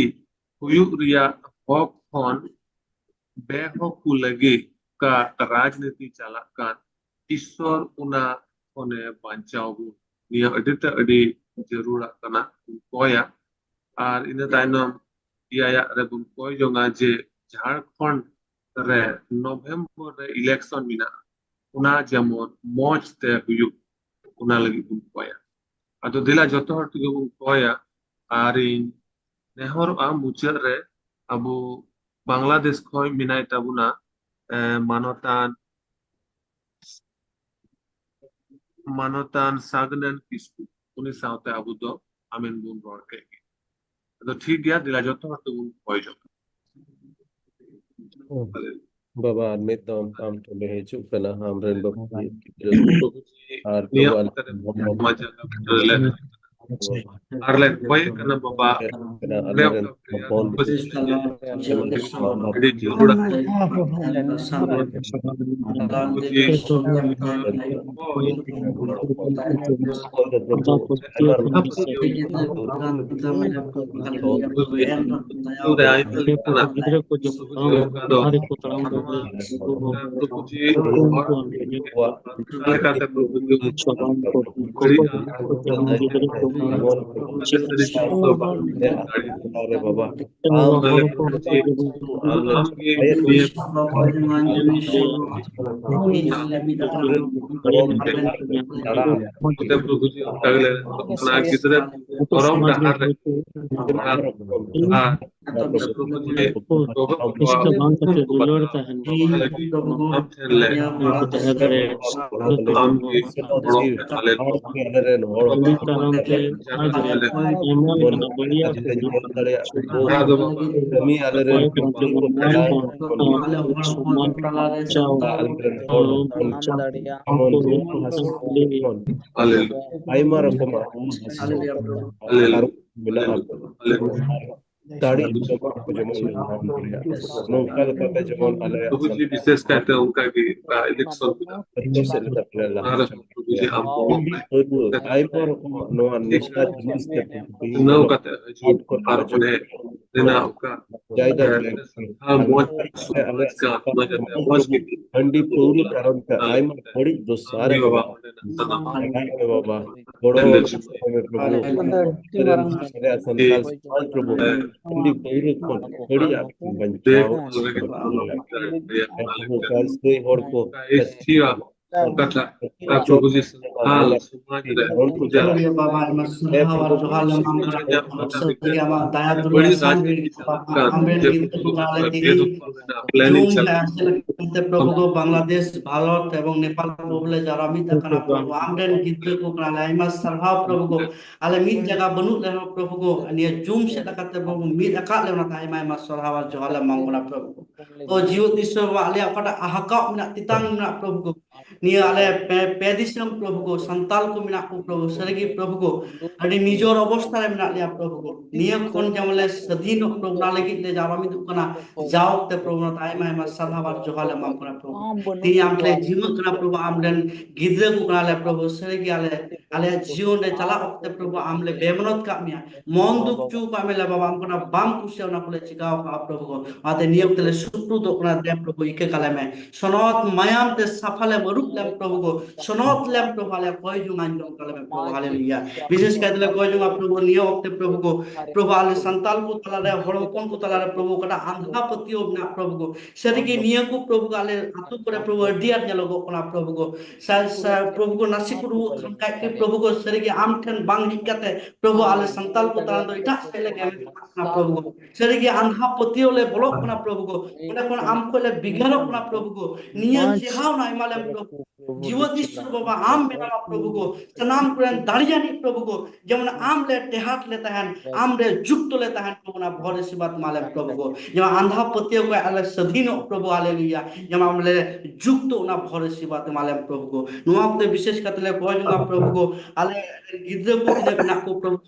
ᱦᱩᱭᱩᱜ ᱨᱮᱭᱟᱜ ᱦᱚᱠ ᱠᱷᱚᱱ ᱵᱮᱦᱚᱠ ᱠᱚ ᱞᱟᱹᱜᱤᱫ ᱚᱠᱟ ᱨᱟᱡᱽᱱᱤᱛᱤ ᱪᱟᱞᱟᱜ ᱠᱟᱱ, ᱤᱥᱥᱚᱨ ᱚᱱᱟ ᱠᱷᱚᱱᱮ ᱵᱟᱧᱪᱟᱣ ᱵᱚᱱ᱾ ᱱᱤᱭᱟᱹ ᱟᱹᱰᱤ ᱛᱮ ᱟᱹᱰᱤ ᱡᱟᱹᱨᱩᱲᱟᱜ ᱠᱟᱱᱟ ᱵᱚᱱ ᱠᱚᱭᱟ᱾ ᱟᱨ ᱤᱱᱟᱹ ᱛᱟᱭᱱᱚᱢ ᱮᱭᱟᱭᱟᱜ ᱨᱮᱵᱚᱱ ᱠᱚᱭ ᱡᱚᱝᱟ ᱡᱮ ᱡᱷᱟᱲᱠᱷᱚᱸᱰ ᱨᱮ ᱱᱚᱵᱷᱮᱢᱵᱚᱨ ᱨᱮ ᱤᱞᱮᱠᱥᱚᱱ ᱢᱮᱱᱟᱜᱼᱟ, ᱚᱱᱟ ᱡᱮᱢᱚᱱ ᱢᱚᱡᱽ ᱛᱮ ᱦᱩᱭᱩᱜ, ᱚᱱᱟ ᱞᱟᱹᱜᱤᱫ ᱵᱚᱱ ᱠᱚᱭᱟ᱾ ᱟᱫᱚ ᱫᱮᱞᱟ ᱡᱚᱛᱚ ᱦᱚᱲ ᱛᱮᱜᱮ ᱵᱚᱱ ᱠᱚᱭᱟ᱾ ᱟᱨᱤᱧ ᱱᱮᱦᱚᱨᱚᱜᱼᱟ ᱢᱩᱪᱟᱹᱫ ᱨᱮ ᱟᱵᱚ ᱵᱟᱝᱞᱟᱫᱮᱥ ᱠᱷᱚᱱ ᱢᱮᱱᱟᱭ ᱛᱟᱵᱚᱱᱟ, ᱮ, ᱢᱟᱱᱚᱛᱟᱱ, ᱢᱟᱱᱚᱛᱟᱱ ᱥᱟᱜᱱᱟᱱ ᱠᱤᱥᱠᱩ, ᱩᱱᱤ ᱥᱟᱶᱛᱮ ᱟᱵᱚ ᱫᱚ ᱟᱢᱮᱱ ᱵᱚᱱ ᱨᱚᱲ ᱠᱮᱫ ᱜᱮ᱾ ᱟᱫᱚ ᱴᱷᱤᱠ ᱜᱮᱭᱟ, ᱫᱮᱞᱟ ᱡᱚᱛᱚ ᱦᱚᱲ ᱛᱮᱵᱚᱱ ᱠᱚᱭ ᱡᱚᱝᱟ᱾ ᱵᱟᱵᱟ, ᱟᱨ ᱢᱤᱫ ᱫᱚᱢ ᱟᱢ ᱴᱷᱮᱱ ᱞᱮ ᱦᱤᱡᱩᱜ ᱠᱟᱱᱟ, ᱟᱢᱨᱮᱱ ᱵᱟᱹᱵᱩ ᱜᱤᱫᱽᱨᱟᱹ ᱟᱨ ᱱᱤᱭᱟᱹ ᱵᱟᱵᱟ ᱚᱠᱛᱚ ᱨᱮ ᱢᱟ ᱡᱟᱭᱜᱟ ᱵᱩᱴᱟᱹ ᱨᱮᱞᱮ ᱟᱨ ᱞᱮ ᱠᱚᱭᱮᱜ ᱠᱟᱱᱟ ᱵᱟᱵᱟ, ᱟᱞᱮ ᱚᱠᱟ ᱯᱨᱮᱭᱟᱥ ᱵᱚᱱ ᱟᱹᱰᱤ ᱡᱟᱹᱨᱩᱲᱟ᱾ ᱨᱮ ᱟᱭᱢᱟ ᱞᱮᱠᱟᱱᱟᱜ ᱜᱤᱫᱽᱨᱟᱹ ᱠᱚ ᱡᱚᱠᱷᱚᱱ ᱫᱚ ᱚᱠᱟ ᱞᱮᱠᱟᱛᱮ ᱯᱨᱚᱵᱷᱩ ᱜᱤᱫᱽᱨᱟᱹ ᱠᱚ ᱵᱟᱹᱲᱤᱡᱼᱟ, ᱚᱱᱟ ᱞᱮᱠᱟᱛᱮ ᱯᱨᱚᱵᱷᱩ ᱡᱤ ᱟᱢ ᱟᱢ ᱜᱮ ᱱᱤᱭᱟᱹ ᱠᱚᱛᱮ ᱯᱨᱚᱵᱷᱩ ᱡᱤ ᱚᱱᱠᱟ ᱜᱮᱞᱮ ᱚᱱᱟ ᱜᱤᱫᱽᱨᱟᱹ ᱫᱷᱚᱨᱚᱢ ᱰᱟᱦᱟᱨ ᱨᱮ ᱟᱨ ᱤᱥᱠᱟ ᱵᱟᱝ ᱠᱟᱛᱮ ᱫᱩᱞᱟᱹᱲ ᱛᱟᱦᱮᱱ ᱛᱟᱵᱚᱱᱟ᱾ ᱟᱢ ᱴᱷᱮᱱ ᱞᱮ ᱩᱱᱠᱩ ᱛᱟᱦᱮᱸ ᱫᱟᱲᱮᱭᱟᱜᱼᱟ᱾ ᱟᱢ ᱜᱮ ᱜᱚᱲᱚ ᱟᱞᱮ ᱨᱮᱱ ᱦᱚᱲ ᱠᱚ ᱟᱹᱰᱤ ᱠᱟᱨᱚᱱ ᱛᱮ ᱥᱚᱢᱟᱡᱽ ᱨᱮ ᱟᱭᱢᱟ ᱞᱮᱠᱟᱱᱟᱜ ᱵᱟᱹᱲᱤᱡ ᱠᱟᱹᱢᱤ ᱠᱟᱹᱢᱤ ᱟᱞᱮ ᱨᱮᱱ ᱚᱠᱚᱭ ᱠᱚ ᱡᱮᱢᱚᱱ ᱱᱚᱣᱟ ᱠᱚ ᱥᱚᱢᱟᱡᱽ ᱵᱟᱧᱪᱟᱣ ᱟᱞᱮ ᱨᱮᱱ ᱦᱚᱲ ᱦᱚᱯᱚᱱ ᱡᱮᱢᱚᱱ ᱨᱩᱯ ᱦᱟᱹᱥᱩ ᱠᱷᱚᱱ ᱟᱭᱢᱟ ᱨᱚᱠᱚᱢᱟᱜ ᱨᱩᱯ ᱦᱟᱹᱥᱩ ᱟᱨ ᱢᱮᱱᱟᱜᱼᱟ᱾ ᱫᱟᱲᱮ ᱡᱚᱛᱚ ᱠᱚ ᱡᱮᱢᱚᱱ ᱞᱮ ᱧᱟᱢ ᱫᱟᱲᱮᱭᱟᱜ, ᱱᱚᱝᱠᱟ ᱞᱮᱠᱟᱛᱮ ᱡᱮᱢᱚᱱ ᱟᱞᱮᱭᱟᱜ ᱵᱤᱥᱮᱥ ᱠᱟᱭᱛᱮ ᱚᱱᱠᱟ ᱜᱮ ᱚᱱᱠᱟ ᱤᱞᱮᱠᱥᱚᱱ ᱡᱚᱛᱚ ᱥᱮᱫ ᱞᱮᱠᱟᱛᱮ ᱞᱮ ᱞᱟᱦᱟ ᱟᱨ ᱥᱮᱱᱚᱜ᱾ ᱯᱟᱹᱨᱣᱟᱹ, ᱟᱭᱢᱟ ᱨᱚᱠᱚᱢᱟᱜ ᱱᱚᱣᱟ ᱱᱮᱥᱟ ᱡᱤᱱᱤᱥ ᱛᱮ ᱩᱛᱱᱟᱹᱣ ᱠᱟᱛᱮ ᱦᱤᱡᱩᱜ ᱟᱨ ᱚᱸᱰᱮ ᱨᱮᱱᱟᱜ ᱚᱠᱟ ᱡᱟᱭᱜᱟ ᱨᱮ ᱟᱞᱮ ᱥᱟᱱᱛᱟᱲ ᱥᱚᱢᱟᱡᱽ ᱨᱮ ᱢᱚᱡᱽ ᱜᱮ ᱦᱟᱺᱰᱤ ᱯᱟᱹᱣᱨᱟᱹ ᱠᱟᱨᱚᱱ ᱛᱮ ᱟᱭᱢᱟ ᱵᱟᱹᱲᱤᱡ ᱫᱚᱥᱟ ᱨᱮ ᱵᱟᱵᱟ, ᱵᱟᱵᱟ, ᱜᱚᱲᱚ ᱟᱞᱮᱭᱟᱜ ᱥᱟᱱᱛᱟᱲ ᱥᱚᱢᱟᱡᱽ ᱯᱨᱚᱵᱷᱩ, ᱦᱟᱺᱰᱤ ᱯᱟᱹᱣᱨᱟᱹ ᱠᱷᱚᱱ ᱵᱟᱹᱲᱤᱡ ᱟᱜ ᱵᱟᱧᱪᱟᱣ ᱥᱟᱹᱭ ᱦᱚᱲ ᱠᱚ ᱠᱟᱛᱷᱟ ᱯᱨᱚᱵᱷᱩ ᱡᱤᱥᱩ ᱦᱟᱞ ᱥᱚᱢᱟᱡᱽ ᱨᱮ ᱵᱟᱵᱟ, ᱟᱭᱢᱟ ᱥᱟᱨᱦᱟᱣ ᱟᱨ ᱡᱚᱦᱟᱨ ᱞᱮ ᱮᱢᱟᱢ ᱠᱟᱱᱟ᱾ ᱟᱢᱟᱜ ᱫᱟᱭᱟ ᱫᱩᱞᱟᱹᱲ ᱥᱟᱶ ᱜᱮ ᱟᱢ ᱨᱮᱱ ᱜᱤᱫᱽᱨᱟᱹ ᱠᱚ ᱛᱟᱞᱟ ᱨᱮ ᱛᱮᱦᱮᱧ ᱡᱩᱢ ᱨᱮ ᱟᱥᱮ ᱞᱮᱠᱟᱛᱮ ᱯᱨᱚᱵᱷᱩ ᱠᱚ ᱵᱟᱝᱞᱟᱫᱮᱥ, ᱵᱷᱟᱨᱚᱛ ᱮᱵᱚᱝ ᱱᱮᱯᱟᱞ ᱯᱨᱚᱵᱷᱩ ᱞᱮ ᱡᱟᱣᱨᱟ ᱢᱤᱫ ᱟᱠᱟᱱᱟ ᱯᱨᱚᱵᱷᱩ᱾ ᱟᱢ ᱨᱮᱱ ᱜᱤᱫᱽᱨᱟᱹ ᱠᱚ ᱠᱟᱱᱟ ᱞᱮ᱾ ᱟᱭᱢᱟ ᱥᱟᱨᱦᱟᱣ ᱯᱨᱚᱵᱷᱩ ᱠᱚ᱾ ᱟᱞᱮ ᱢᱤᱫ ᱡᱟᱭᱜᱟ ᱵᱟᱹᱱᱩᱜ ᱨᱮᱦᱚᱸ ᱯᱨᱚᱵᱷᱩ ᱠᱚ ᱱᱤᱭᱟᱹ ᱡᱩᱢ ᱥᱮᱫ ᱞᱮᱠᱟᱛᱮ ᱯᱨᱚᱵᱷᱩ ᱢᱤᱫ ᱟᱠᱟᱫ ᱞᱮ ᱚᱱᱟᱛᱮ ᱟᱭᱢᱟ ᱟᱭᱢᱟ ᱥᱟᱨᱦᱟᱣ ᱟᱨ ᱡᱚᱦᱟᱨ ᱞᱮ ᱮᱢᱟᱢ ᱠᱟᱱᱟ ᱯᱨᱚᱵᱷᱩ ᱠᱚ᱾ ᱛᱚ ᱡᱤᱣᱮᱫ ᱤᱥᱣᱚᱨ ᱵᱟᱵᱟ ᱟᱞᱮᱭᱟᱜ ᱚᱠᱟᱴᱟᱜ ᱦᱟᱠᱟᱣ ᱢᱮᱱᱟᱜ ᱛᱮᱛᱟᱝ ᱢᱮᱱᱟᱜ ᱯᱨᱚᱵᱷᱩ ᱠᱚ, ᱱᱤᱭᱟᱹ ᱟᱞᱮ ᱯᱮ, ᱯᱮ ᱫᱤᱥᱚᱢ ᱯᱨᱚᱵᱷᱩ ᱠᱚ, ᱥᱟᱱᱛᱟᱞ ᱠᱚ ᱢᱮᱱᱟᱜ ᱠᱚ ᱯᱨᱚᱵᱷᱩ, ᱥᱟᱹᱨᱤᱜᱮ ᱯᱨᱚᱵᱷᱩ ᱠᱚ, ᱟᱹᱰᱤ ᱱᱤᱡᱚᱨ ᱚᱵᱚᱥᱛᱷᱟ ᱨᱮ ᱢᱮᱱᱟᱜ ᱞᱮᱭᱟ ᱯᱨᱚᱵᱷᱩ ᱠᱚ᱾ ᱱᱤᱭᱟᱹ ᱠᱷᱚᱱ ᱡᱮᱢᱚᱱ ᱞᱮ ᱥᱟᱹᱫᱷᱤᱱᱚᱜ ᱯᱨᱚᱵᱷᱩ, ᱚᱱᱟ ᱞᱟᱹᱜᱤᱫ ᱞᱮ ᱡᱟᱣᱨᱟ ᱢᱤᱫᱚᱜ ᱠᱟᱱᱟ᱾ ᱡᱟᱣ ᱚᱠᱛᱮ ᱯᱨᱚᱵᱷᱩ ᱚᱱᱟᱛᱮ ᱟᱭᱢᱟ ᱟᱭᱢᱟ ᱥᱟᱨᱦᱟᱣ ᱟᱨ ᱡᱚᱦᱟᱨ ᱞᱮ ᱮᱢᱟᱢ ᱠᱟᱱᱟ ᱯᱨᱚᱵᱷᱩ᱾ ᱛᱮᱦᱮᱧ ᱟᱢ ᱴᱷᱮᱱ ᱡᱤᱢᱟᱹᱜ ᱠᱟᱱᱟ ᱯᱨᱚᱵᱷᱩ, ᱟᱢ ᱨᱮᱱ ᱜᱤᱫᱽᱨᱟᱹ ᱠᱚ ᱠᱟᱱᱟ ᱞᱮ ᱯᱨᱚᱵᱷᱩ᱾ ᱥᱟᱹᱨᱤᱜᱮ ᱟᱞᱮ, ᱟᱞᱮᱭᱟᱜ ᱡᱤᱭᱚᱱ ᱨᱮ ᱪᱟᱞᱟᱜ ᱚᱠᱛᱮ ᱯᱨᱚᱵᱷᱩ ᱟᱢ ᱞᱮ ᱵᱮᱢᱚᱱᱚᱛ ᱠᱟᱜ ᱢᱮᱭᱟ, ᱢᱚᱱ ᱫᱩᱠ ᱦᱚᱪᱚ ᱠᱟᱜ ᱢᱮ ᱞᱮ ᱵᱟᱵᱟ, ᱟᱢ ᱠᱟᱱᱟ ᱵᱟᱢ ᱠᱩᱥᱤᱭᱟᱜᱼᱟ ᱚᱱᱟ ᱠᱚᱞᱮ ᱪᱤᱠᱟᱣ ᱠᱟᱜᱼᱟ ᱯᱨᱚᱵᱷᱩ ᱠᱚ᱾ ᱚᱱᱟᱛᱮ ᱱᱤᱭᱟᱹ ᱚᱠᱛᱮ ᱞᱮ ᱥᱩᱯᱨᱩᱫᱚᱜ ᱠᱟᱱᱟ, ᱫᱮ ᱯᱨᱚᱵᱷᱩ ᱤᱠᱟᱹ ᱠᱟᱞᱮ ᱢᱮ᱾ ᱥᱚᱱᱚᱛ ᱢᱟᱭᱟᱢ ᱛᱮ ᱥᱟᱯᱷᱟ ᱞᱮ ᱢᱟᱹᱨᱩᱵ ᱞᱮᱢ ᱯᱨᱚᱵᱷᱩ ᱠᱚ, ᱥᱚᱱᱚᱛ ᱞᱮᱢ ᱯᱨᱚᱵᱷᱩ, ᱟᱞᱮ ᱠᱚᱭ ᱡᱚᱝ ᱟᱸᱡᱚᱢ ᱛᱟᱞᱮ ᱢᱮ ᱯᱨᱚᱵᱷᱩ, ᱦᱟᱞᱮᱞᱩᱭᱟ᱾ ᱵᱤᱥᱮᱥ ᱠᱟᱭᱛᱮ ᱞᱮ ᱠᱚᱭ ᱡᱚᱝᱟ ᱯᱨᱚᱵᱷᱩ, ᱱᱤᱭᱟᱹ ᱚᱠᱛᱮ ᱯᱨᱚᱵᱷᱩ ᱠᱚ, ᱯᱨᱚᱵᱷᱩ ᱟᱞᱮ ᱥᱟᱱᱛᱟᱞ ᱠᱚ ᱛᱟᱞᱟᱨᱮ, ᱦᱚᱲ ᱦᱚᱯᱚᱱ ᱠᱚ ᱛᱟᱞᱟᱨᱮ ᱯᱨᱚᱵᱷᱩ ᱚᱠᱟᱴᱟᱜ ᱟᱸᱫᱷᱟ ᱯᱟᱹᱛᱭᱟᱹᱣ ᱢᱮᱱᱟᱜ ᱯᱨᱚᱵᱷᱩ ᱠᱚ, ᱥᱟᱹᱨᱤᱜᱮ ᱱᱤᱭᱟᱹ ᱠᱚ ᱯᱨᱚᱵᱷᱩ ᱠᱚ ᱟᱞᱮ ᱟᱹᱛᱩ ᱠᱚᱨᱮ ᱯᱨᱚᱵᱷᱩ ᱟᱹᱰᱤ ᱟᱸᱴ ᱧᱮᱞᱚᱜᱚᱜ ᱠᱟᱱᱟ ᱯᱨᱚᱵᱷᱩ ᱠᱚ᱾ ᱥᱟ-, ᱥᱟ-, ᱯᱨᱚᱵᱷᱩ ᱠᱚ ᱱᱟᱥᱮ ᱠᱚ ᱨᱩᱣᱟᱹᱜ ᱠᱷᱟᱱ ᱠᱷᱟᱡ ᱜᱮ ᱯᱨᱚᱵᱷᱩ ᱠᱚ ᱥᱟᱹᱨᱤᱜᱮ ᱟᱢ ᱴᱷᱮᱱ ᱵᱟᱝ ᱦᱮᱡ ᱠᱟᱛᱮ ᱯᱨᱚᱵᱷᱩ ᱟᱞᱮ ᱥᱟᱱᱛᱟᱞ ᱠᱚ ᱛᱟᱞᱟ ᱫᱚ ᱮᱴᱟᱜ ᱥᱮᱫ ᱞᱮ ᱜᱮᱢᱮᱨ ᱠᱟᱱᱟ ᱯᱨᱚᱵᱷᱩ ᱠᱚ᱾ ᱥᱟᱹᱨᱤᱜᱮ ᱟᱸᱫᱷᱟ ᱯᱟᱹᱛᱭᱟᱹᱣ ᱞᱮ ᱵᱚᱞᱚᱜ ᱠᱟᱱᱟ ᱯᱨᱚᱵᱷᱩ ᱠᱚ᱾ ᱚᱸᱰᱮ ᱠᱷᱚᱱ ᱟᱢ ᱠᱷᱚᱱ ᱞᱮ ᱵᱷᱮᱜᱟᱨᱚᱜ ᱠᱟᱱᱟ ᱯᱨᱚᱵᱷᱩ ᱠᱚ᱾ ᱱᱤᱭᱟᱹ ᱪᱮᱦᱟᱣ ᱱᱟ ᱮᱢᱟ ᱞᱮᱢ ᱯᱨᱚᱵᱷᱩ᱾ ᱡᱤᱣᱮᱫ ᱤᱥᱥᱚᱨ ᱵᱟᱵᱟ, ᱟᱢ ᱢᱮᱱᱟᱢᱟ ᱯᱨᱚᱵᱷᱩ ᱠᱚ, ᱥᱟᱱᱟᱢ ᱠᱚᱨᱮᱱ ᱫᱟᱲᱮᱭᱟᱱᱤᱡ ᱯᱨᱚᱵᱷᱩ ᱠᱚ, ᱡᱮᱢᱚᱱ ᱟᱢ ᱞᱮ ᱴᱮᱦᱟᱴ ᱞᱮ ᱛᱟᱦᱮᱱ, ᱟᱢ ᱨᱮ ᱡᱩᱠᱛᱚ ᱞᱮ ᱛᱟᱦᱮᱱ ᱯᱨᱚᱵᱷᱩ, ᱚᱱᱟ ᱵᱷᱚᱨ ᱟᱥᱤᱨᱵᱟᱫ ᱮᱢᱟ ᱞᱮᱢ ᱯᱨᱚᱵᱷᱩ ᱠᱚ᱾ ᱡᱮᱢᱚᱱ ᱟᱸᱫᱷᱟ ᱯᱟᱹᱛᱭᱟᱹᱣ ᱠᱷᱚᱱ ᱟᱞᱮ ᱥᱟᱹᱫᱷᱤᱱᱚᱜ ᱯᱨᱚᱵᱷᱩ, ᱦᱟᱞᱮᱞᱩᱭᱟ᱾ ᱡᱮᱢᱚᱱ ᱟᱢ ᱞᱮ ᱡᱩᱠᱛᱚ, ᱚᱱᱟ ᱵᱷᱚᱨ ᱟᱥᱤᱨᱵᱟᱫ ᱮᱢᱟ ᱞᱮᱢ ᱯᱨᱚᱵᱷᱩ ᱠᱚ᱾ ᱱᱚᱣᱟ ᱚᱠᱛᱮ ᱵᱤᱥᱮᱥ ᱠᱟᱛᱮ ᱞᱮ ᱠᱚᱭ ᱡᱚᱝᱟ ᱯᱨᱚᱵᱷᱩ ᱠᱚ, ᱟᱞᱮ ᱜᱤᱫᱽᱨᱟᱹ ᱠᱚ ᱛᱤᱱᱟᱹᱜ ᱢᱮᱱᱟᱜ ᱠᱚ ᱯᱨᱚᱵᱷᱩ,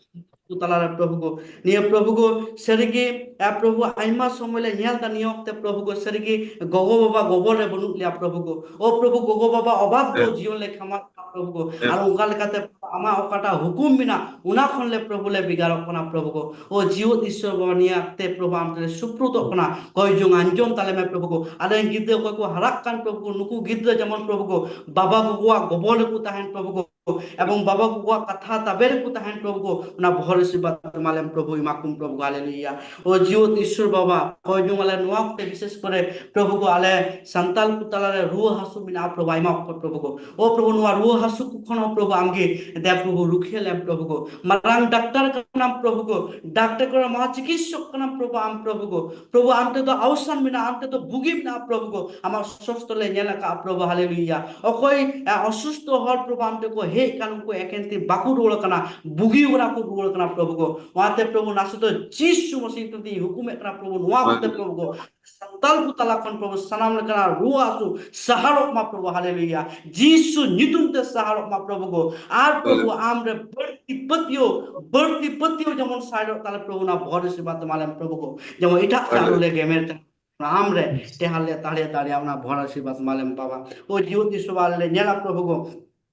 ᱠᱚ ᱛᱟᱞᱟᱨᱮ ᱯᱨᱚᱵᱷᱩ ᱠᱚ, ᱱᱤᱭᱟᱹ ᱯᱨᱚᱵᱷᱩ ᱠᱚ ᱥᱟᱹᱨᱤᱜᱮ, ᱮ ᱯᱨᱚᱵᱷᱩ, ᱟᱭᱢᱟ ᱥᱚᱢᱚᱭ ᱞᱮ ᱧᱮᱞ ᱮᱫᱟ ᱱᱤᱭᱟᱹ ᱚᱠᱛᱮ ᱯᱨᱚᱵᱷᱩ ᱠᱚ, ᱥᱟᱹᱨᱤᱜᱮ ᱜᱚᱜᱚ ᱵᱟᱵᱟ ᱜᱚᱵᱚᱞ ᱨᱮ ᱵᱟᱹᱱᱩᱜ ᱞᱮᱭᱟ ᱯᱨᱚᱵᱷᱩ ᱠᱚ᱾ ᱚ ᱯᱨᱚᱵᱷᱩ, ᱜᱚᱜᱚ ᱵᱟᱵᱟ ᱚᱵᱷᱟᱵ ᱫᱚ ᱡᱤᱭᱚᱱ ᱞᱮ ᱠᱷᱟᱢᱟᱣ ᱮᱫᱟ ᱯᱨᱚᱵᱷᱩ ᱠᱚ, ᱟᱨ ᱚᱱᱠᱟ ᱞᱮᱠᱟᱛᱮ ᱟᱢᱟᱜ ᱚᱠᱟᱴᱟᱜ ᱦᱩᱠᱩᱢ ᱢᱮᱱᱟᱜ, ᱚᱱᱟ ᱠᱷᱚᱱ ᱞᱮ ᱯᱨᱚᱵᱷᱩ ᱞᱮ ᱵᱷᱮᱜᱟᱨᱚᱜ ᱠᱟᱱᱟ ᱯᱨᱚᱵᱷᱩ ᱠᱚ᱾ ᱚ ᱡᱤᱣᱮᱫ ᱤᱥᱥᱚᱨ ᱵᱟᱵᱟ, ᱱᱤᱭᱟᱹ ᱚᱠᱛᱮ ᱯᱨᱚᱵᱷᱩ ᱟᱢ ᱴᱷᱮᱱ ᱞᱮ ᱥᱩᱯᱨᱩᱫᱚᱜ ᱠᱟᱱᱟ, ᱠᱚᱭ ᱡᱚᱝ ᱟᱸᱡᱚᱢ ᱛᱟᱞᱮ ᱢᱮ ᱯᱨᱚᱵᱷᱩ ᱠᱚ᱾ ᱟᱞᱮ ᱨᱮᱱ ᱜᱤᱫᱽᱨᱟᱹ ᱚᱠᱚᱭ ᱠᱚ ᱦᱟᱨᱟᱜ ᱠᱟᱱ ᱯᱨᱚᱵᱷᱩ ᱠᱚ, ᱱᱩᱠᱩ ᱜᱤᱫᱽᱨᱟᱹ ᱡᱮᱢᱚᱱ ᱯᱨᱚᱵᱷᱩ ᱠᱚ ᱵᱟᱵᱟ ᱜᱚᱜᱚᱣᱟᱜ ᱜᱚᱵᱚᱞ ᱨᱮᱠᱚ ᱛᱟᱦᱮᱱ ᱯᱨᱚᱵᱷᱩ ᱠᱚ, ᱮᱵᱚᱝ ᱵᱟᱵᱟ ᱜᱚᱜᱚᱣᱟᱜ ᱠᱟᱛᱷᱟ ᱛᱟᱵᱮ ᱨᱮᱠᱚ ᱛᱟᱦᱮᱱ ᱯᱨᱚᱵᱷᱩ ᱠᱚ, ᱚᱱᱟ ᱵᱚᱦᱚᱨ ᱟᱥᱤᱨᱵᱟᱫ ᱮᱢᱟ ᱞᱮᱢ ᱯᱨᱚᱵᱷᱩ, ᱮᱢᱟ ᱠᱚᱢ ᱯᱨᱚᱵᱷᱩ, ᱦᱟᱞᱮᱞᱩᱭᱟ᱾ ᱚ ᱡᱤᱣᱮᱫ ᱤᱥᱥᱚᱨ ᱵᱟᱵᱟ, ᱠᱚᱭ ᱡᱚᱝ ᱟᱞᱮ ᱱᱚᱣᱟ ᱚᱠᱛᱮ ᱵᱤᱥᱮᱥ ᱠᱚᱨᱮ ᱯᱨᱚᱵᱷᱩ ᱠᱚ, ᱟᱞᱮ ᱥᱟᱱᱛᱟᱞ ᱠᱚ ᱛᱟᱞᱟᱨᱮ ᱨᱩᱣᱟᱹ ᱦᱟᱹᱥᱩ ᱢᱮᱱᱟᱜᱼᱟ ᱯᱨᱚᱵᱷᱩ, ᱟᱭᱢᱟ ᱚᱠᱛᱚ ᱯᱨᱚᱵᱷᱩ ᱠᱚ᱾ ᱚ ᱯᱨᱚᱵᱷᱩ, ᱱᱚᱣᱟ ᱨᱩᱣᱟᱹ ᱦᱟᱹᱥᱩ ᱠᱚ ᱠᱷᱚᱱ ᱦᱚᱸ ᱯᱨᱚᱵᱷᱩ ᱟᱢᱜᱮ ᱫᱮ ᱯᱨᱚᱵᱷᱩ ᱨᱩᱠᱷᱤᱭᱟᱹ ᱞᱮᱢ ᱯᱨᱚᱵᱷᱩ ᱠᱚ᱾ ᱢᱟᱨᱟᱝ ᱰᱟᱠᱛᱟᱨ ᱠᱟᱱᱟᱢ ᱯᱨᱚᱵᱷᱩ ᱠᱚ, ᱰᱟᱠᱛᱟᱨ ᱠᱚᱨᱮ ᱢᱚᱦᱟ ᱪᱤᱠᱤᱛᱥᱚᱠ ᱠᱟᱱᱟᱢ ᱯᱨᱚᱵᱷᱩ ᱟᱢ ᱯᱨᱚᱵᱷᱩ ᱠᱚ᱾ ᱯᱨᱚᱵᱷᱩ, ᱟᱢ ᱴᱷᱮᱱ ᱫᱚ ᱟᱣᱥᱟᱱ ᱢᱮᱱᱟᱜᱼᱟ, ᱟᱢ ᱴᱷᱮᱱ ᱫᱚ ᱵᱩᱜᱤ ᱢᱮᱱᱟᱜᱼᱟ ᱯᱨᱚᱵᱷᱩ ᱠᱚ᱾ ᱟᱢᱟᱜ ᱥᱚᱥᱛᱚ ᱞᱮ ᱧᱮᱞ ᱟᱠᱟᱫᱼᱟ ᱯᱨᱚᱵᱷᱩ, ᱦᱟᱞᱮᱞᱩᱭᱟ᱾ ᱚᱠᱚᱭ, ᱮ, ᱚᱥᱩᱥᱛᱷᱚ ᱦᱚᱲ ᱯᱨᱚᱵᱷᱩ ᱟᱢ ᱴᱷᱮᱱ ᱠᱚ ᱦᱮᱡ ᱠᱟᱱ, ᱩᱱᱠᱩ ᱮᱠᱮᱱ ᱛᱤ ᱵᱟᱠᱚ ᱨᱩᱣᱟᱹᱲ ᱠᱟᱱᱟ, ᱵᱩᱜᱤ ᱠᱟᱱᱟ ᱠᱚ, ᱨᱩᱣᱟᱹᱲ ᱠᱟᱱᱟ ᱯᱨᱚᱵᱷᱩ ᱠᱚ᱾ ᱚᱱᱟᱛᱮ ᱯᱨᱚᱵᱷᱩ, ᱱᱟᱥᱮ ᱫᱚ ᱡᱤᱥᱩ ᱢᱟᱥᱤ ᱧᱩᱛᱩᱢ ᱛᱮᱧ ᱦᱩᱠᱩᱢᱮᱫ ᱠᱟᱱᱟ ᱯᱨᱚᱵᱷᱩ, ᱱᱚᱣᱟ ᱠᱚᱛᱮ ᱯᱨᱚᱵᱷᱩ ᱠᱚ, ᱥᱟᱱᱛᱟᱞ ᱠᱚ ᱛᱟᱞᱟ ᱠᱷᱚᱱ ᱯᱨᱚᱵᱷᱩ ᱥᱟᱱᱟᱢ ᱞᱮᱠᱟᱱᱟᱜ ᱨᱩᱣᱟᱹ ᱦᱟᱹᱥᱩ ᱥᱟᱦᱟᱲᱚᱜ ᱢᱟ ᱯᱨᱚᱵᱷᱩ, ᱦᱟᱞᱮᱞᱩᱭᱟ᱾ ᱡᱤᱥᱩ ᱧᱩᱛᱩᱢ ᱛᱮ ᱥᱟᱦᱟᱲᱚᱜ ᱢᱟ ᱯᱨᱚᱵᱷᱩ ᱠᱚ᱾ ᱟᱨ ᱯᱨᱚᱵᱷᱩ ᱟᱢ ᱨᱮ ᱵᱟᱹᱲᱛᱤ ᱯᱟᱹᱛᱭᱟᱹᱣ, ᱵᱟᱹᱲᱛᱤ ᱯᱟᱹᱛᱭᱟᱹᱣ ᱡᱮᱢᱚᱱ ᱥᱟᱦᱟᱲᱚᱜ ᱛᱟᱞᱮ ᱯᱨᱚᱵᱷᱩ, ᱚᱱᱟ ᱵᱷᱚᱨ ᱟᱥᱤᱨᱵᱟᱫ ᱮᱢᱟ ᱞᱮᱢ ᱯᱨᱚᱵᱷᱩ ᱠᱚ᱾ ᱡᱮᱢᱚᱱ ᱮᱴᱟᱜ ᱥᱮᱫ ᱟᱞᱚ ᱞᱮ ᱜᱮᱢᱮᱨ ᱪᱟᱞᱟᱜ, ᱟᱢ ᱨᱮ ᱴᱮᱦᱟᱞ ᱞᱮ ᱛᱟᱲᱮ ᱫᱟᱲᱮᱭᱟᱜ, ᱚᱱᱟ ᱵᱷᱚᱨ ᱟᱥᱤᱨᱵᱟᱫ ᱮᱢᱟ ᱞᱮᱢ ᱵᱟᱵᱟ᱾ ᱚ ᱡᱤᱣᱮᱫ ᱤᱥᱥᱚᱨ ᱵᱟᱵᱟ, ᱟᱞᱮ ᱞᱮ ᱧᱮᱞᱟ ᱯᱨᱚᱵᱷᱩ ᱠᱚ,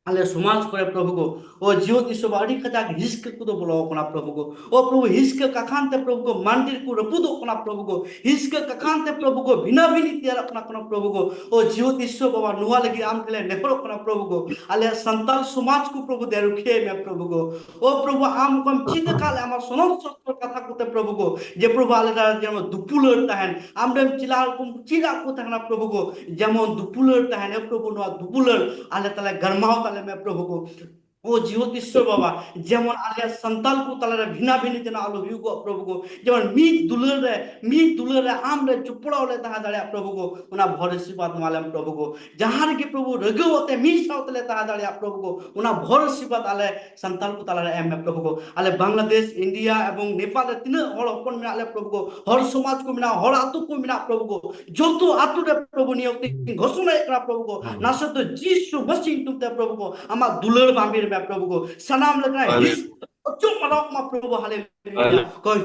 ᱟᱞᱮ ᱥᱚᱢᱟᱡᱽ ᱠᱚᱨᱮ ᱯᱨᱚᱵᱷᱩ ᱠᱚ, ᱚ ᱡᱤᱣᱮᱫ ᱤᱥᱚᱨ ᱵᱟᱵᱟ, ᱟᱹᱰᱤ ᱠᱟᱡᱟᱠ ᱦᱤᱥᱠᱟᱹ ᱠᱚᱫᱚ ᱵᱚᱞᱚ ᱟᱠᱟᱱᱟ ᱯᱨᱚᱵᱷᱩ ᱠᱚ᱾ ᱚ ᱯᱨᱚᱵᱷᱩ, ᱦᱤᱥᱠᱟᱹ ᱠᱟᱠᱷᱟᱱ ᱛᱮ ᱯᱨᱚᱵᱷᱩ ᱠᱚ ᱢᱟᱱᱰᱤᱨ ᱠᱚ ᱨᱟᱹᱯᱩᱫᱚᱜ ᱠᱟᱱᱟ ᱯᱨᱚᱵᱷᱩ ᱠᱚ᱾ ᱦᱤᱥᱠᱟᱹ ᱠᱟᱠᱷᱟᱱ ᱛᱮ ᱯᱨᱚᱵᱷᱩ ᱠᱚ ᱵᱷᱤᱱᱟ ᱵᱷᱤᱱᱤ ᱛᱮᱭᱟᱨᱚᱜ ᱠᱟᱱᱟ ᱠᱟᱱᱟ ᱯᱨᱚᱵᱷᱩ ᱠᱚ᱾ ᱚ ᱡᱤᱣᱮᱫ ᱤᱥᱚᱨ ᱵᱟᱵᱟ, ᱱᱚᱣᱟ ᱞᱟᱹᱜᱤᱫ ᱟᱢ ᱴᱷᱮᱱ ᱞᱮ ᱱᱮᱦᱚᱨᱚᱜ ᱠᱟᱱᱟ ᱯᱨᱚᱵᱷᱩ ᱠᱚ᱾ ᱟᱞᱮ ᱥᱟᱱᱛᱟᱞ ᱥᱚᱢᱟᱡᱽ ᱠᱚ ᱯᱨᱚᱵᱷᱩ ᱫᱮ ᱨᱩᱠᱷᱤᱭᱟᱹᱭ ᱢᱮ ᱯᱨᱚᱵᱷᱩ ᱠᱚ᱾ ᱚ ᱯᱨᱚᱵᱷᱩ, ᱟᱢ ᱚᱠᱟᱢ ᱪᱮᱫ ᱟᱠᱟᱫ ᱞᱮ, ᱟᱢᱟᱜ ᱥᱚᱱᱚᱛ ᱥᱚᱥᱛᱨᱚ ᱠᱟᱛᱷᱟ ᱠᱚᱛᱮ ᱯᱨᱚᱵᱷᱩ ᱠᱚ, ᱡᱮ ᱯᱨᱚᱵᱷᱩ ᱟᱞᱮ ᱫᱟᱨᱟ ᱡᱮᱢᱚᱱ ᱫᱩᱯᱩᱞᱟᱹᱲ ᱛᱟᱦᱮᱱ, ᱟᱢ ᱨᱮᱱ ᱪᱮᱞᱟ ᱠᱚ ᱪᱮᱫ ᱟᱠᱚ ᱛᱟᱦᱮᱱᱟ ᱯᱨᱚᱵᱷᱩ ᱠᱚ, ᱡᱮᱢᱚᱱ ᱫᱩᱯᱩᱞᱟᱹᱲ ᱛᱟᱦᱮᱱ᱾ ᱮ ᱯᱨᱚᱵᱷᱩ, ᱱᱚᱣᱟ ᱫᱩᱯᱩᱞᱟᱹᱲ ᱟᱞᱮ ᱛᱟᱞᱮ ᱜᱟᱨᱢᱟᱣ ᱛᱟᱞᱮ ᱢᱮ ᱯᱨᱚᱵᱷᱩ ᱠᱚ᱾ ᱚ ᱡᱤᱣᱮᱫ ᱤᱥᱚᱨ ᱵᱟᱵᱟ, ᱡᱮᱢᱚᱱ ᱟᱞᱮ ᱥᱟᱱᱛᱟᱞ ᱠᱚ ᱛᱟᱞᱟᱨᱮ ᱵᱷᱤᱱᱟ ᱵᱷᱤᱱᱤ ᱡᱮᱱᱚ ᱟᱞᱚ ᱦᱩᱭᱩᱜᱚᱜ ᱯᱨᱚᱵᱷᱩ ᱠᱚ, ᱡᱮᱢᱚᱱ ᱢᱤᱫ ᱫᱩᱞᱟᱹᱲ ᱨᱮ, ᱢᱤᱫ ᱫᱩᱞᱟᱹᱲ ᱨᱮ ᱟᱢ ᱨᱮ ᱪᱚᱯᱲᱟᱣ ᱞᱮ ᱛᱟᱦᱮᱸ ᱫᱟᱲᱮᱭᱟᱜ ᱯᱨᱚᱵᱷᱩ ᱠᱚ, ᱚᱱᱟ ᱵᱷᱚᱨ ᱟᱥᱤᱨᱵᱟᱫ ᱮᱢᱟ ᱞᱮᱢ ᱯᱨᱚᱵᱷᱩ ᱠᱚ᱾ ᱡᱟᱦᱟᱸ ᱨᱮᱜᱮ ᱯᱨᱚᱵᱷᱩ ᱨᱟᱹᱜᱟᱹᱣ ᱟᱛᱮ ᱢᱤᱫ ᱥᱟᱶ ᱛᱮᱞᱮ ᱛᱟᱦᱮᱸ ᱫᱟᱲᱮᱭᱟᱜ ᱯᱨᱚᱵᱷᱩ ᱠᱚ, ᱚᱱᱟ ᱵᱷᱚᱨ ᱟᱥᱤᱨᱵᱟᱫ ᱟᱞᱮ ᱥᱟᱱᱛᱟᱞ ᱠᱚ ᱛᱟᱞᱟᱨᱮ ᱮᱢ ᱢᱮ ᱯᱨᱚᱵᱷᱩ ᱠᱚ᱾ ᱟᱞᱮ ᱵᱟᱝᱞᱟᱫᱮᱥ, ᱤᱱᱰᱤᱭᱟ ᱮᱵᱚᱝ ᱱᱮᱯᱟᱞ ᱨᱮ ᱛᱤᱱᱟᱹᱜ ᱦᱚᱲ ᱦᱚᱯᱚᱱ ᱢᱮᱱᱟᱜ ᱞᱮ ᱯᱨᱚᱵᱷᱩ ᱠᱚ, ᱦᱚᱲ ᱥᱚᱢᱟᱡᱽ ᱠᱚ ᱢᱮᱱᱟᱜᱼᱟ, ᱦᱚᱲ ᱟᱹᱛᱩ ᱠᱚ ᱢᱮᱱᱟᱜ ᱯᱨᱚᱵᱷᱩ ᱠᱚ, ᱡᱚᱛᱚ ᱟᱹᱛᱩ ᱨᱮ ᱯᱨᱚᱵᱷᱩ ᱱᱤᱭᱟᱹ ᱚᱠᱛᱮ ᱜᱷᱳᱥᱚᱱᱟᱭᱮᱫ ᱠᱟᱱᱟ ᱯᱨᱚᱵᱷᱩ ᱠᱚ, ᱱᱟᱥᱮ ᱫᱚ ᱡᱤᱥᱩ ᱢᱟᱹᱥᱤ ᱧᱩᱛᱩᱢ ᱛᱮ ᱯᱨᱚᱵᱷᱩ ᱠᱚ, ᱟᱢᱟᱜ ᱫᱩᱞᱟᱹᱲ ᱵᱟᱢᱵᱤᱨ ᱢᱮ ᱯᱨᱚᱵᱷᱩ ᱠᱚ, ᱥᱟᱱᱟᱢ ᱞᱮᱠᱟᱱᱟᱜ ᱦᱤᱸᱥ ᱚᱪᱚᱜ ᱢᱟᱨᱟᱣ ᱢᱟ ᱯᱨᱚᱵᱷᱩ, ᱦᱟᱞᱮᱞᱩᱭᱟ᱾ ᱠᱚᱭ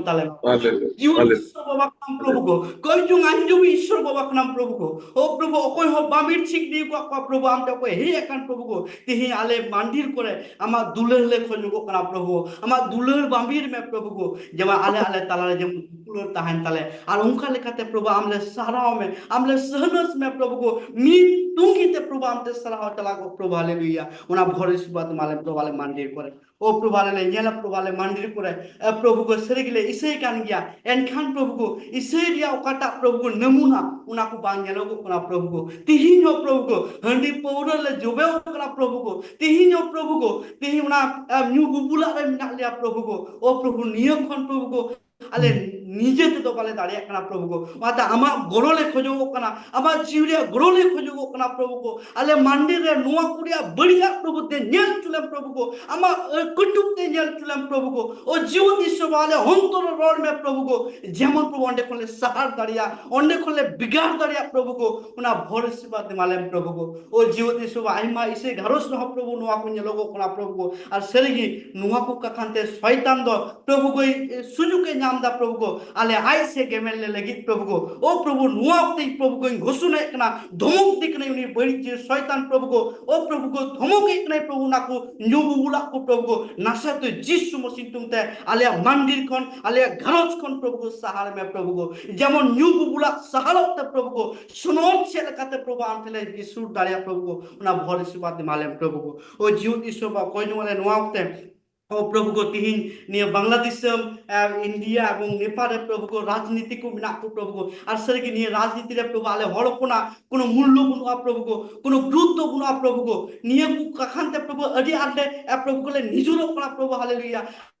ᱛᱟᱞᱮ ᱢᱟ᱾ ᱡᱤᱣᱮᱫ ᱤᱥᱚᱨ ᱵᱟᱵᱟ ᱠᱟᱱᱟᱢ ᱯᱨᱚᱵᱷᱩ ᱠᱚ, ᱠᱚᱭ ᱡᱚᱝ ᱟᱸᱡᱚᱢ ᱤᱥᱚᱨ ᱵᱟᱵᱟ ᱠᱟᱱᱟᱢ ᱯᱨᱚᱵᱷᱩ ᱠᱚ᱾ ᱚ ᱯᱨᱚᱵᱷᱩ, ᱚᱠᱚᱭ ᱦᱚᱸ ᱵᱟᱢᱵᱤᱨ ᱪᱷᱤᱠ ᱫᱤᱭ ᱠᱚᱣᱟ ᱯᱨᱚᱵᱷᱩ, ᱟᱢ ᱴᱷᱮᱱ ᱚᱠᱚᱭ ᱦᱮᱡ ᱟᱠᱟᱱ ᱯᱨᱚᱵᱷᱩ ᱠᱚ, ᱛᱮᱦᱮᱧ ᱟᱞᱮ ᱢᱟᱱᱰᱤᱨ ᱠᱚᱨᱮ ᱟᱢᱟᱜ ᱫᱩᱞᱟᱹᱲ ᱞᱮ ᱠᱷᱚᱡᱚᱜᱚᱜ ᱠᱟᱱᱟ ᱯᱨᱚᱵᱷᱩ, ᱟᱢᱟᱜ ᱫᱩᱞᱟᱹᱲ ᱵᱟᱢᱵᱤᱨ ᱢᱮ ᱯᱨᱚᱵᱷᱩ ᱠᱚ, ᱡᱮᱢᱚᱱ ᱟᱞᱮ ᱟᱞᱮ ᱛᱟᱞᱟᱨᱮ ᱡᱮᱢᱚᱱ ᱫᱩᱞᱟᱹᱲ ᱛᱟᱦᱮᱱ ᱛᱟᱞᱮ᱾ ᱟᱨ ᱚᱱᱠᱟ ᱞᱮᱠᱟᱛᱮ ᱯᱨᱚᱵᱷᱩ ᱟᱢ ᱞᱮ ᱥᱟᱨᱦᱟᱣ ᱢᱮ, ᱟᱢ ᱞᱮ ᱥᱟᱦᱱᱟᱹᱥ ᱢᱮ ᱯᱨᱚᱵᱷᱩ ᱠᱚ, ᱢᱤᱫ ᱛᱩᱝᱜᱤ ᱛᱮ ᱯᱨᱚᱵᱷᱩ ᱟᱢ ᱛᱮ ᱥᱟᱨᱦᱟᱣ ᱪᱟᱞᱟᱜᱚᱜ ᱯᱨᱚᱵᱷᱩ, ᱦᱟᱞᱮᱞᱩᱭᱟ᱾ ᱚᱱᱟ ᱵᱷᱚᱨ ᱟᱥᱤᱨᱵᱟᱫ ᱮᱢᱟ ᱞᱮᱢ ᱯᱨᱚᱵᱷᱩ ᱟᱞᱮ ᱢᱟᱱᱰᱤᱨ ᱠᱚᱨᱮ᱾ ᱚ ᱯᱨᱚᱵᱷᱩ, ᱟᱞᱮ ᱞᱮ ᱧᱮᱞᱟ ᱯᱨᱚᱵᱷᱩ ᱟᱞᱮ ᱢᱟᱱᱰᱤᱨ ᱠᱚᱨᱮ, ᱮ ᱯᱨᱚᱵᱷᱩ ᱠᱚ, ᱥᱟᱹᱨᱤ ᱜᱮᱞᱮ ᱤᱥᱟᱹᱭ ᱠᱟᱱ ᱜᱮᱭᱟ᱾ ᱮᱱᱠᱷᱟᱱ ᱯᱨᱚᱵᱷᱩ ᱠᱚ, ᱤᱥᱟᱹᱭ ᱨᱮᱭᱟᱜ ᱚᱠᱟᱴᱟᱜ ᱯᱨᱚᱵᱷᱩ ᱠᱚ ᱱᱟᱢᱩᱱᱟ, ᱚᱱᱟ ᱠᱚ ᱵᱟᱝ ᱧᱮᱞᱚᱜᱚᱜ ᱠᱟᱱᱟ ᱯᱨᱚᱵᱷᱩ ᱠᱚ᱾ ᱛᱤᱦᱤᱧ ᱦᱚᱸ ᱯᱨᱚᱵᱷᱩ ᱠᱚ, ᱦᱟᱺᱰᱤ ᱯᱟᱹᱣᱨᱟᱹ ᱞᱮ ᱡᱚᱵᱮᱣ ᱠᱟᱱᱟ ᱯᱨᱚᱵᱷᱩ ᱠᱚ᱾ ᱛᱤᱦᱤᱧ ᱦᱚᱸ ᱯᱨᱚᱵᱷᱩ ᱠᱚ, ᱛᱤᱦᱤᱧ ᱚᱱᱟ, ᱮ, ᱧᱩ ᱵᱩᱵᱩᱞᱟᱜ ᱨᱮ ᱢᱮᱱᱟᱜ ᱞᱮᱭᱟ ᱯᱨᱚᱵᱷᱩ ᱠᱚ᱾ ᱚ ᱯᱨᱚᱵᱷᱩ, ᱱᱤᱭᱟᱹ ᱠᱷᱚᱱ ᱯᱨᱚᱵᱷᱩ ᱠᱚ, ᱟᱞᱮ ᱱᱤᱡᱮ ᱛᱮᱫᱚ ᱵᱟᱞᱮ ᱫᱟᱲᱮᱭᱟᱜ ᱠᱟᱱᱟ ᱯᱨᱚᱵᱷᱩ ᱠᱚ᱾ ᱚᱱᱟᱛᱮ ᱟᱢᱟᱜ ᱜᱚᱲᱚ ᱞᱮ ᱠᱷᱚᱡᱚᱜᱚᱜ ᱠᱟᱱᱟ, ᱟᱢᱟᱜ ᱡᱤᱣᱤ ᱨᱮᱭᱟᱜ ᱜᱚᱲᱚ ᱞᱮ ᱠᱷᱚᱡᱚᱜᱚᱜ ᱠᱟᱱᱟ ᱯᱨᱚᱵᱷᱩ ᱠᱚ᱾ ᱟᱞᱮ ᱢᱟᱱᱰᱤ ᱨᱮ ᱱᱚᱣᱟ ᱠᱚ ᱨᱮᱭᱟᱜ ᱵᱟᱹᱲᱤᱡᱟᱜ ᱯᱨᱚᱵᱷᱩ ᱛᱮ ᱧᱮᱞ ᱦᱚᱪᱚ ᱞᱮᱢ ᱯᱨᱚᱵᱷᱩ ᱠᱚ, ᱟᱢᱟᱜ, ᱮ, ᱠᱟᱹᱴᱩᱵ ᱛᱮ ᱧᱮᱞ ᱦᱚᱪᱚ ᱞᱮᱢ ᱯᱨᱚᱵᱷᱩ ᱠᱚ᱾ ᱚ ᱡᱤᱣᱮᱫ ᱤᱥᱚᱨ ᱵᱟᱵᱟ, ᱟᱞᱮ ᱚᱱᱛᱚᱨ ᱨᱮ ᱨᱚᱲ ᱢᱮ ᱯᱨᱚᱵᱷᱩ ᱠᱚ, ᱡᱮᱢᱚᱱ ᱯᱨᱚᱵᱷᱩ ᱚᱸᱰᱮ ᱠᱷᱚᱱ ᱞᱮ ᱥᱟᱦᱟᱨ ᱫᱟᱲᱮᱭᱟᱜ, ᱚᱸᱰᱮ ᱠᱷᱚᱱ ᱞᱮ ᱵᱷᱮᱜᱟᱨ ᱫᱟᱲᱮᱭᱟᱜ ᱯᱨᱚᱵᱷᱩ ᱠᱚ, ᱚᱱᱟ ᱵᱷᱚᱨ ᱟᱥᱤᱨᱵᱟᱫ ᱮᱢᱟ ᱞᱮᱢ ᱯᱨᱚᱵᱷᱩ ᱠᱚ᱾ ᱚ ᱡᱤᱣᱮᱫ ᱤᱥᱚᱨ ᱵᱟᱵᱟ, ᱟᱭᱢᱟ ᱤᱥᱟᱹᱭ ᱜᱷᱟᱨᱚᱸᱡᱽ ᱨᱮᱦᱚᱸ ᱯᱨᱚᱵᱷᱩ ᱱᱚᱣᱟ ᱠᱚ ᱧᱮᱞᱚᱜᱚᱜ ᱠᱟᱱᱟ ᱯᱨᱚᱵᱷᱩ ᱠᱚ᱾ ᱟᱨ ᱥᱟᱹᱨᱤᱜᱮ ᱱᱚᱣᱟ ᱠᱚ ᱠᱟᱠᱷᱟᱱ ᱛᱮ ᱥᱚᱭᱛᱟᱱ ᱫᱚ ᱯᱨᱚᱵᱷᱩ ᱠᱚᱭ, ᱮ, ᱥᱩᱡᱩᱜ ᱮ ᱧᱟᱢ ᱧᱟᱢ ᱮᱫᱟ ᱯᱨᱚᱵᱷᱩ ᱜᱚ, ᱟᱞᱮ ᱟᱡ ᱥᱮᱫ ᱜᱮᱢᱮᱨ ᱞᱮ ᱞᱟᱹᱜᱤᱫ ᱯᱨᱚᱵᱷᱩ ᱜᱚ᱾ ᱳ ᱯᱨᱚᱵᱷᱩ, ᱱᱚᱣᱟ ᱚᱠᱛᱮ ᱯᱨᱚᱵᱷᱩ ᱜᱚᱧ ᱜᱷᱳᱥᱚᱱᱟᱭᱮᱫ ᱠᱟᱱᱟ, ᱫᱷᱚᱢᱚᱠ ᱫᱤ ᱠᱟᱱᱟᱭ ᱩᱱᱤ ᱵᱟᱹᱲᱤᱡ ᱡᱤᱱᱤᱥ ᱥᱚᱭᱛᱟᱱ ᱯᱨᱚᱵᱷᱩ ᱜᱚ᱾ ᱳ ᱯᱨᱚᱵᱷᱩ ᱜᱚ, ᱫᱷᱚᱢᱚᱠᱮᱫ ᱠᱟᱱᱟᱭ ᱯᱨᱚᱵᱷᱩ, ᱚᱱᱟ ᱠᱚ ᱧᱩ ᱵᱩᱵᱩᱞᱟᱜ ᱠᱚ ᱯᱨᱚᱵᱷᱩ ᱜᱚ, ᱱᱟᱥᱮ ᱛᱮ ᱡᱤᱥᱩ ᱢᱟᱥᱤ ᱧᱩᱛᱩᱢ ᱛᱮ ᱟᱞᱮᱭᱟᱜ ᱢᱟᱱᱰᱤᱨ ᱠᱷᱚᱱ, ᱟᱞᱮᱭᱟᱜ ᱜᱷᱟᱨᱚᱸᱡᱽ ᱠᱷᱚᱱ ᱯᱨᱚᱵᱷᱩ ᱜᱚ, ᱥᱟᱦᱟᱨ ᱢᱮ ᱯᱨᱚᱵᱷᱩ ᱜᱚ᱾ ᱡᱮᱢᱚᱱ ᱧᱩ ᱵᱩᱵᱩᱞᱟᱜ ᱥᱟᱦᱟᱨᱚᱜ ᱛᱮ ᱯᱨᱚᱵᱷᱩ ᱜᱚ, ᱥᱚᱱᱚᱛ ᱪᱮᱫ ᱞᱮᱠᱟᱛᱮ ᱯᱨᱚᱵᱷᱩ ᱟᱢ ᱴᱷᱮᱱ ᱞᱮ ᱥᱩᱨ ᱫᱟᱲᱮᱭᱟᱜ ᱯᱨᱚᱵᱷᱩ ᱜᱚ, ᱚᱱᱟ ᱵᱷᱚᱨ ᱥᱮᱵᱟ ᱮᱢᱟᱞᱮᱢ ᱯᱨᱚᱵᱷᱩ ᱜᱚ᱾ ᱳ ᱡᱤᱣᱮᱫ ᱤᱥᱚᱨ ᱵᱟ, ᱚᱠᱚᱭ ᱡᱮᱢᱚᱱ ᱱᱚᱣᱟ ᱚᱠᱛᱮ ᱳ ᱯᱨᱚᱵᱷᱩ ᱜᱚ, ᱛᱤᱦᱤᱧ ᱱᱤᱭᱟᱹ ᱵᱟᱝᱞᱟᱫᱮᱥ ᱫᱤᱥᱚᱢ, ᱟᱨ ᱤᱱᱰᱤᱭᱟ ᱮᱵᱚᱝ ᱱᱮᱯᱟᱞ ᱨᱮ ᱯᱨᱚᱵᱷᱩ ᱜᱚ, ᱨᱟᱡᱽᱱᱤᱛᱤ ᱠᱚ ᱢᱮᱱᱟᱜ ᱠᱚ ᱯᱨᱚᱵᱷᱩ ᱜᱚ᱾ ᱟᱨ ᱥᱟᱹᱨᱤᱜᱮ ᱱᱤᱭᱟᱹ ᱨᱟᱡᱽᱱᱤᱛᱤ ᱨᱮ ᱯᱨᱚᱵᱷᱩ ᱟᱞᱮ ᱦᱚᱲ ᱦᱚᱯᱚᱱᱟᱜ ᱠᱳᱱᱳ ᱢᱩᱞᱞᱚ ᱵᱟᱹᱱᱩᱜᱼᱟ ᱯᱨᱚᱵᱷᱩ ᱜᱚ, ᱠᱳᱱᱳ ᱜᱩᱨᱩᱛᱛᱚ ᱵᱟᱹᱱᱩᱜᱼᱟ ᱯᱨᱚᱵᱷᱩ ᱜᱚ᱾ ᱱᱤᱭᱟᱹ ᱠᱚ ᱠᱟᱠᱷᱟᱱ ᱛᱮ ᱯᱨᱚᱵᱷᱩ ᱟᱹᱰᱤ ᱟᱸᱴ ᱞᱮ, ᱮ, ᱯᱨᱚᱵᱷᱩ ᱜᱚ, ᱞᱮ ᱱᱤᱡᱚᱨᱚᱜ ᱠᱟᱱᱟ ᱯᱨᱚᱵᱷᱩ, ᱦᱟᱞᱮᱞᱩᱭᱟ᱾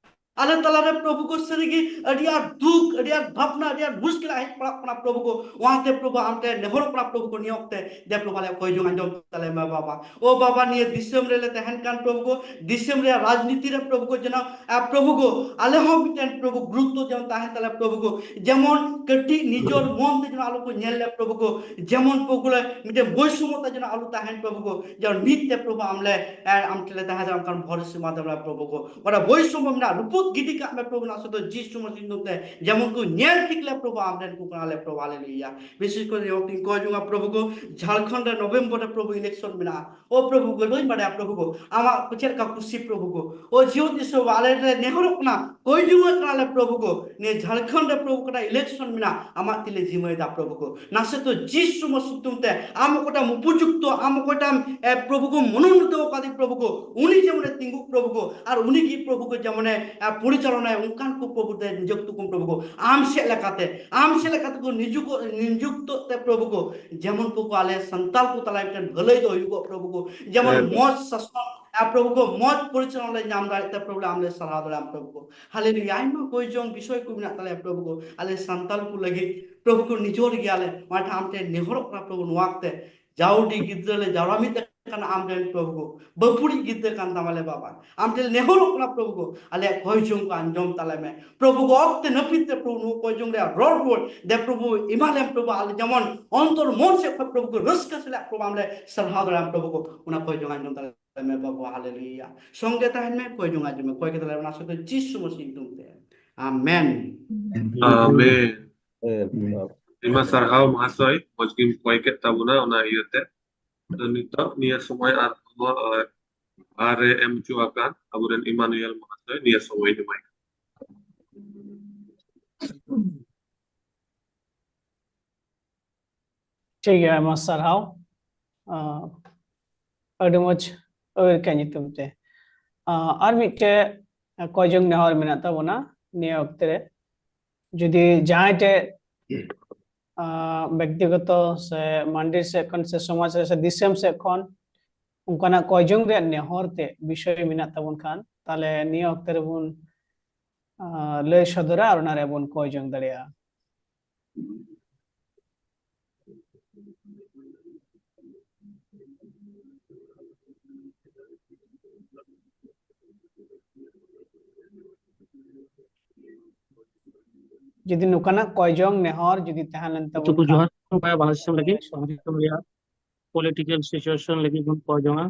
ᱟᱞᱮ ᱛᱟᱞᱟᱨᱮ ᱯᱨᱚᱵᱷᱩ ᱜᱚ, ᱥᱟᱹᱨᱤᱜᱮ ᱟᱹᱰᱤ ᱟᱸᱴ ᱫᱩᱠ, ᱟᱹᱰᱤ ᱟᱸᱴ ᱵᱷᱟᱵᱽᱱᱟ, ᱟᱹᱰᱤ ᱟᱸᱴ ᱢᱩᱥᱠᱤᱞ ᱦᱮᱡ ᱯᱟᱲᱟᱜ ᱠᱟᱱᱟ ᱯᱨᱚᱵᱷᱩ ᱜᱚ᱾ ᱚᱱᱟᱛᱮ ᱯᱨᱚᱵᱷᱩ ᱟᱢ ᱴᱷᱮᱱ ᱱᱮᱦᱚᱨᱚᱜ ᱠᱟᱱᱟ ᱯᱨᱚᱵᱷᱩ ᱜᱚ, ᱱᱤᱭᱟᱹ ᱚᱠᱛᱮ ᱫᱮ ᱯᱨᱚᱵᱷᱩ ᱟᱞᱮ ᱠᱚᱭ ᱡᱚᱝ ᱟᱸᱡᱚᱢ ᱛᱟᱞᱮ ᱢᱮ ᱵᱟᱵᱟ᱾ ᱳ ᱵᱟᱵᱟ, ᱱᱤᱭᱟᱹ ᱫᱤᱥᱚᱢ ᱨᱮᱞᱮ ᱛᱟᱦᱮᱱ ᱠᱟᱱ ᱯᱨᱚᱵᱷᱩ ᱜᱚ, ᱫᱤᱥᱚᱢ ᱨᱮᱭᱟᱜ ᱨᱟᱡᱽᱱᱤᱛᱤ ᱨᱮ ᱯᱨᱚᱵᱷᱩ ᱜᱚ, ᱡᱮᱱᱚ, ᱟ, ᱯᱨᱚᱵᱷᱩ ᱜᱚ, ᱟᱞᱮ ᱦᱚᱸ ᱢᱤᱫᱴᱮᱱ ᱯᱨᱚᱵᱷᱩ ᱜᱩᱨᱩᱛᱛᱚ ᱡᱮᱱᱚ ᱛᱟᱦᱮᱱ ᱛᱟᱞᱮ ᱯᱨᱚᱵᱷᱩ ᱜᱚ, ᱡᱮᱢᱚᱱ ᱠᱟᱹᱴᱤᱡ ᱱᱤᱡᱚᱨ ᱢᱚᱱ ᱛᱮ ᱡᱮᱱᱚ ᱟᱞᱚ ᱠᱚ ᱧᱮᱞ ᱞᱮ ᱯᱨᱚᱵᱷᱩ ᱜᱚ, ᱡᱮᱢᱚᱱ ᱯᱨᱚᱵᱷᱩ ᱞᱮ ᱢᱤᱫᱴᱮᱱ ᱵᱳᱭᱥᱚᱢᱚᱛᱟ ᱡᱮᱱᱚ ᱟᱞᱚ ᱛᱟᱦᱮᱱ ᱯᱨᱚᱵᱷᱩ ᱜᱚ, ᱡᱮᱢᱚᱱ ᱢᱤᱫ ᱛᱮ ᱯᱨᱚᱵᱷᱩ ᱟᱢ ᱞᱮ, ᱮ, ᱟᱢ ᱴᱷᱮᱱ ᱞᱮ ᱛᱟᱦᱮᱸ ᱫᱟᱲᱮᱭᱟᱜ ᱚᱱᱠᱟᱱ ᱵᱷᱚᱨᱥᱟ ᱮᱢᱟ ᱫᱮ ᱯᱨᱚᱵᱷᱩ ᱜᱚ᱾ ᱚᱱᱟ ᱵᱳᱭᱥᱚᱢᱚ ᱢᱮᱱᱟᱜ ᱨᱩᱯᱩᱫ ᱜᱤᱰᱤ ᱠᱟᱜ ᱢᱮ ᱯᱨᱚᱵᱷᱩ, ᱚᱱᱟ ᱥᱚᱫᱚ ᱡᱤᱥᱩ ᱢᱟᱥᱤ ᱧᱩᱛᱩᱢ ᱛᱮ, ᱡᱮᱢᱚᱱ ᱠᱚ ᱧᱮᱞ ᱴᱷᱤᱠ ᱞᱮ ᱯᱨᱚᱵᱷᱩ ᱟᱢ ᱨᱮᱱ ᱠᱚ ᱠᱟᱱᱟ ᱞᱮ ᱯᱨᱚᱵᱷᱩ, ᱦᱟᱞᱮᱞᱩᱭᱟ᱾ ᱵᱤᱥᱮᱥ ᱠᱚᱨᱮ ᱱᱤᱭᱟᱹ ᱚᱠᱛᱮᱧ ᱠᱚᱭ ᱡᱚᱝᱟ ᱯᱨᱚᱵᱷᱩ ᱜᱚ, ᱡᱷᱟᱲᱠᱷᱚᱸᱰ ᱨᱮ ᱱᱚᱵᱷᱮᱢᱵᱚᱨ ᱨᱮ ᱯᱨᱚᱵᱷᱩ ᱤᱞᱮᱠᱥᱚᱱ ᱢᱮᱱᱟᱜᱼᱟ᱾ ᱳ ᱯᱨᱚᱵᱷᱩ ᱜᱚ, ᱵᱟᱹᱧ ᱵᱟᱰᱟᱭᱟ ᱯᱨᱚᱵᱷᱩ ᱜᱚ, ᱟᱢᱟᱜ ᱪᱮᱫ ᱞᱮᱠᱟ ᱠᱩᱥᱤ ᱯᱨᱚᱵᱷᱩ ᱜᱚ᱾ ᱳ ᱡᱤᱣᱮᱫ ᱤᱥᱚᱨ ᱵᱟ, ᱟᱞᱮ ᱞᱮ ᱱᱮᱦᱚᱨᱚᱜ ᱠᱟᱱᱟ, ᱠᱚᱭ ᱡᱚᱝ ᱠᱟᱱᱟ ᱞᱮ ᱯᱨᱚᱵᱷᱩ ᱜᱚ, ᱱᱤᱭᱟᱹ ᱡᱷᱟᱲᱠᱷᱚᱸᱰ ᱨᱮ ᱯᱨᱚᱵᱷᱩ ᱚᱠᱟᱴᱟᱜ ᱤᱞᱮᱠᱥᱚᱱ ᱢᱮᱱᱟᱜᱼᱟ, ᱟᱢᱟᱜ ᱛᱤ ᱞᱮ ᱡᱤᱢᱟᱹᱭᱮᱫᱟ ᱯᱨᱚᱵᱷᱩ ᱜᱚ᱾ ᱱᱟᱥᱮ ᱛᱚ ᱡᱤᱥᱩ ᱢᱟᱥᱤ ᱧᱩᱛᱩᱢ ᱛᱮ ᱟᱢ ᱚᱠᱚᱭᱴᱟᱜ ᱩᱯᱚᱡᱩᱠᱛᱚ, ᱟᱢ ᱚᱠᱚᱭᱴᱟᱜ, ᱮ, ᱯᱨᱚᱵᱷᱩ ᱜᱚ ᱢᱚᱱᱳᱱᱤᱛᱚ ᱟᱠᱟᱫᱮ ᱯᱨᱚᱵᱷᱩ ᱜᱚ, ᱩᱱᱤ ᱡᱮᱢᱚᱱᱮ ᱛᱤᱸᱜᱩ ᱯᱨᱚᱵᱷᱩ ᱜᱚ, ᱟᱨ ᱩᱱᱤ ᱜᱮ ᱯᱨᱚᱵᱷᱩ ᱜᱚ ᱡᱮᱢᱚᱱᱮ, ᱮ, ᱯᱚᱨᱤᱪᱟᱞᱚᱱᱟᱭ, ᱚᱱᱠᱟᱱ ᱠᱚ ᱯᱨᱚᱵᱷᱩ ᱛᱮ ᱱᱤᱡᱩᱠᱛᱚ ᱠᱚ ᱯᱨᱚᱵᱷᱩ ᱜᱚ, ᱟᱢ ᱪᱮᱫ ᱞᱮᱠᱟᱛᱮ, ᱟᱢ ᱪᱮᱫ ᱞᱮᱠᱟᱛᱮ ᱠᱚ ᱱᱤᱡᱩᱠᱚ-, ᱱᱤᱡᱩᱠᱛᱚ ᱛᱮ ᱯᱨᱚᱵᱷᱩ ᱜᱚ, ᱡᱮᱢᱚᱱ ᱠᱚ, ᱠᱚ ᱟᱞᱮ ᱥᱟᱱᱛᱟᱞ ᱠᱚ ᱛᱟᱞᱟ ᱢᱤᱫᱴᱮᱱ ᱵᱷᱟᱹᱞᱟᱹᱭ ᱫᱚ ᱦᱩᱭᱩᱜᱚᱜ ᱯᱨᱚᱵᱷᱩ ᱜᱚ, ᱡᱮᱢᱚᱱ ᱦᱮᱸ᱾ ᱢᱚᱡᱽ ᱥᱟᱥᱚᱱ, ᱮ, ᱯᱨᱚᱵᱷᱩ ᱜᱚ, ᱢᱚᱡᱽ ᱯᱚᱨᱤᱪᱟᱞᱚᱱᱟ ᱞᱮ ᱧᱟᱢ ᱫᱟᱲᱮᱭᱟᱜ ᱛᱮ ᱯᱨᱚᱵᱷᱩ ᱟᱢ ᱞᱮ ᱥᱟᱨᱦᱟᱣ ᱫᱟᱲᱮᱭᱟᱢ ᱯᱨᱚᱵᱷᱩ ᱜᱚ᱾ ᱦᱟᱞᱮᱞᱩᱭᱟ, ᱟᱭᱢᱟ ᱠᱚᱭ ᱡᱚᱝ ᱵᱤᱥᱚᱭ ᱠᱚ ᱢᱮᱱᱟᱜ ᱛᱟᱞᱮᱭᱟ ᱯᱨᱚᱵᱷᱩ ᱜᱚ, ᱟᱞᱮ ᱥᱟᱱᱛᱟᱞ ᱠᱚ ᱞᱟᱹᱜᱤᱫ ᱯᱨᱚᱵᱷᱩ ᱠᱚ ᱱᱤᱡᱚᱨ ᱜᱮᱭᱟᱞᱮ, ᱚᱱᱟᱛᱮ ᱟᱢ ᱴᱷᱮᱱ ᱱᱮᱦᱚᱨᱚᱜ ᱠᱟᱱᱟ ᱯᱨᱚᱵᱷᱩ ᱱᱚᱣᱟ ᱚᱠᱛᱮ, ᱡᱟᱣᱰᱤ ᱜᱤᱫᱽᱨᱟᱹ ᱞᱮ ᱡᱟᱣᱨᱟ ᱢᱤᱫ ᱠᱟᱱᱟ ᱟᱢ ᱨᱮᱱ ᱯᱨᱚᱵᱷᱩ ᱜᱚ, ᱵᱟᱹᱯᱩᱲᱤᱡ ᱜᱤᱫᱽᱨᱟᱹ ᱠᱟᱱ ᱛᱟᱢᱟᱞᱮ ᱵᱟᱵᱟ, ᱟᱢ ᱴᱷᱮᱱ ᱱᱮᱦᱚᱨᱚᱜ ᱠᱟᱱᱟ ᱯᱨᱚᱵᱷᱩ ᱜᱚ, ᱟᱞᱮᱭᱟᱜ ᱠᱚᱭ ᱡᱚᱝ ᱠᱚ ᱟᱸᱡᱚᱢ ᱛᱟᱞᱮ ᱢᱮ ᱯᱨᱚᱵᱷᱩ ᱜᱚ, ᱚᱠᱛᱮ ᱱᱟᱹᱯᱤᱛ ᱛᱮ ᱯᱨᱚᱵᱷᱩ ᱱᱚᱣᱟ ᱠᱚᱭ ᱡᱚᱝ ᱨᱮᱭᱟᱜ ᱨᱚᱲ ᱨᱩᱣᱟᱹᱲ ᱫᱮ ᱯᱨᱚᱵᱷᱩ ᱮᱢᱟᱞᱮᱢ ᱯᱨᱚᱵᱷᱩ, ᱟᱞᱮ ᱡᱮᱢᱚᱱ ᱚᱱᱛᱚᱨ ᱢᱚᱱ ᱥᱮᱫ ᱠᱷᱚᱱ ᱯᱨᱚᱵᱷᱩ ᱜᱚ ᱨᱟᱹᱥᱠᱟᱹ ᱥᱟᱞᱟᱜ ᱯᱨᱚᱵᱷᱩ ᱟᱢ ᱞᱮ ᱥᱟᱨᱦᱟᱣ ᱫᱟᱲᱮᱭᱟᱢ ᱯᱨᱚᱵᱷᱩ ᱜᱚ, ᱚᱱᱟ ᱠᱚᱭ ᱡᱚᱝ ᱟᱸᱡᱚᱢ ᱛᱟᱞᱮ ᱢᱮ ᱵᱟᱵᱟ, ᱦᱟᱞᱮᱞᱩᱭᱟ᱾ ᱥᱚᱝᱜᱮ ᱛᱟᱦᱮᱱ ᱢᱮ, ᱠᱚᱭ ᱡᱚᱝ ᱟᱸᱡᱚᱢ ᱢᱮ, ᱠᱚᱭ ᱠᱮᱫᱟᱞᱮ ᱚᱱᱟ ᱥᱟᱶᱛᱮ ᱡᱤᱥᱩ ᱢᱟᱥᱤ ᱧᱩᱛᱩᱢ ᱛᱮ᱾ ᱟᱢᱮᱱ᱾ ᱟᱢᱮᱱ᱾ ᱟᱭᱢᱟ ᱥᱟᱨᱦᱟᱣ ᱢᱚᱦᱟᱥᱚᱭ, ᱢᱚᱡᱽ ᱜᱮᱢ ᱠᱚᱭ ᱠᱮᱫ ᱛᱟᱵᱚᱱᱟ ᱚᱱᱟ ᱤᱭᱟᱹᱛᱮ᱾ ᱛᱚ ᱱᱤᱛᱚᱜ ᱱᱤᱭᱟᱹ ᱥᱚᱢᱚᱭ ᱟᱨᱦᱚᱸ, ᱟᱨ ᱮ ᱮᱢ ᱦᱚᱪᱚ ᱟᱠᱟᱱ ᱟᱵᱚᱨᱮᱱ ᱤᱢᱟᱱᱩᱭᱮᱞ ᱢᱚᱦᱟᱥᱚᱭ ᱱᱤᱭᱟᱹ ᱥᱚᱢᱚᱭ ᱮᱢᱟᱭ ᱠᱟᱱᱟ᱾ ᱴᱷᱤᱠ ᱜᱮᱭᱟ, ᱟᱭᱢᱟ ᱥᱟᱨᱦᱟᱣ᱾ ᱟᱸ, ᱟᱹᱰᱤ ᱢᱚᱡᱽ ᱟᱹᱭᱠᱟᱹ ᱧᱩᱛᱩᱢ ᱛᱮ᱾ ᱟᱸ, ᱟᱨ ᱢᱤᱫᱴᱮᱡ ᱠᱚᱭᱡᱚᱝ ᱱᱮᱦᱚᱨ ᱢᱮᱱᱟᱜ ᱛᱟᱵᱚᱱᱟ ᱱᱤᱭᱟᱹ ᱚᱠᱛᱮ ᱨᱮ᱾ ᱡᱩᱫᱤ ᱡᱟᱦᱟᱸᱭ ᱴᱷᱮᱡ, ᱟᱸ, ᱵᱮᱠᱛᱤᱜᱚᱛᱚ ᱥᱮ ᱢᱟᱱᱰᱤ ᱥᱮᱫ ᱠᱷᱚᱱ ᱥᱮ ᱥᱚᱢᱟᱡᱽ ᱨᱮ ᱥᱮ ᱫᱤᱥᱚᱢ ᱥᱮᱫ ᱠᱷᱚᱱ ᱚᱱᱠᱟᱱᱟᱜ ᱠᱚᱭᱡᱚᱝ ᱨᱮᱭᱟᱜ ᱱᱮᱦᱚᱨ ᱛᱮ ᱵᱤᱥᱚᱭ ᱢᱮᱱᱟᱜ ᱛᱟᱵᱚᱱ ᱠᱷᱟᱱ, ᱛᱟᱦᱞᱮ ᱱᱤᱭᱟᱹ ᱚᱠᱛᱮ ᱨᱮᱵᱚᱱ, ᱟᱸ, ᱞᱟᱹᱭ ᱥᱚᱫᱚᱨᱟ ᱟᱨ ᱚᱱᱟ ᱨᱮᱭᱟᱜ ᱵᱚᱱ ᱠᱚᱭᱡᱚᱝ ᱫᱟᱲᱮᱭᱟᱜᱼᱟ᱾ ᱡᱩᱫᱤ ᱱᱚᱝᱠᱟᱱᱟᱜ ᱠᱚᱭᱡᱚᱝ ᱱᱮᱦᱚᱨ ᱡᱩᱫᱤ ᱛᱟᱦᱮᱸ ᱞᱮᱱ ᱛᱟᱵᱚᱱ ᱠᱷᱟᱱ, ᱡᱚᱦᱟᱨ ᱜᱚᱢᱠᱮ, ᱵᱟᱦᱟ ᱫᱤᱥᱚᱢ ᱞᱟᱹᱜᱤᱫ ᱥᱚᱢᱟᱡᱽ ᱨᱮᱭᱟᱜ political situation ᱞᱟᱹᱜᱤᱫ ᱵᱚᱱ ᱠᱚᱭ ᱡᱚᱝᱟ᱾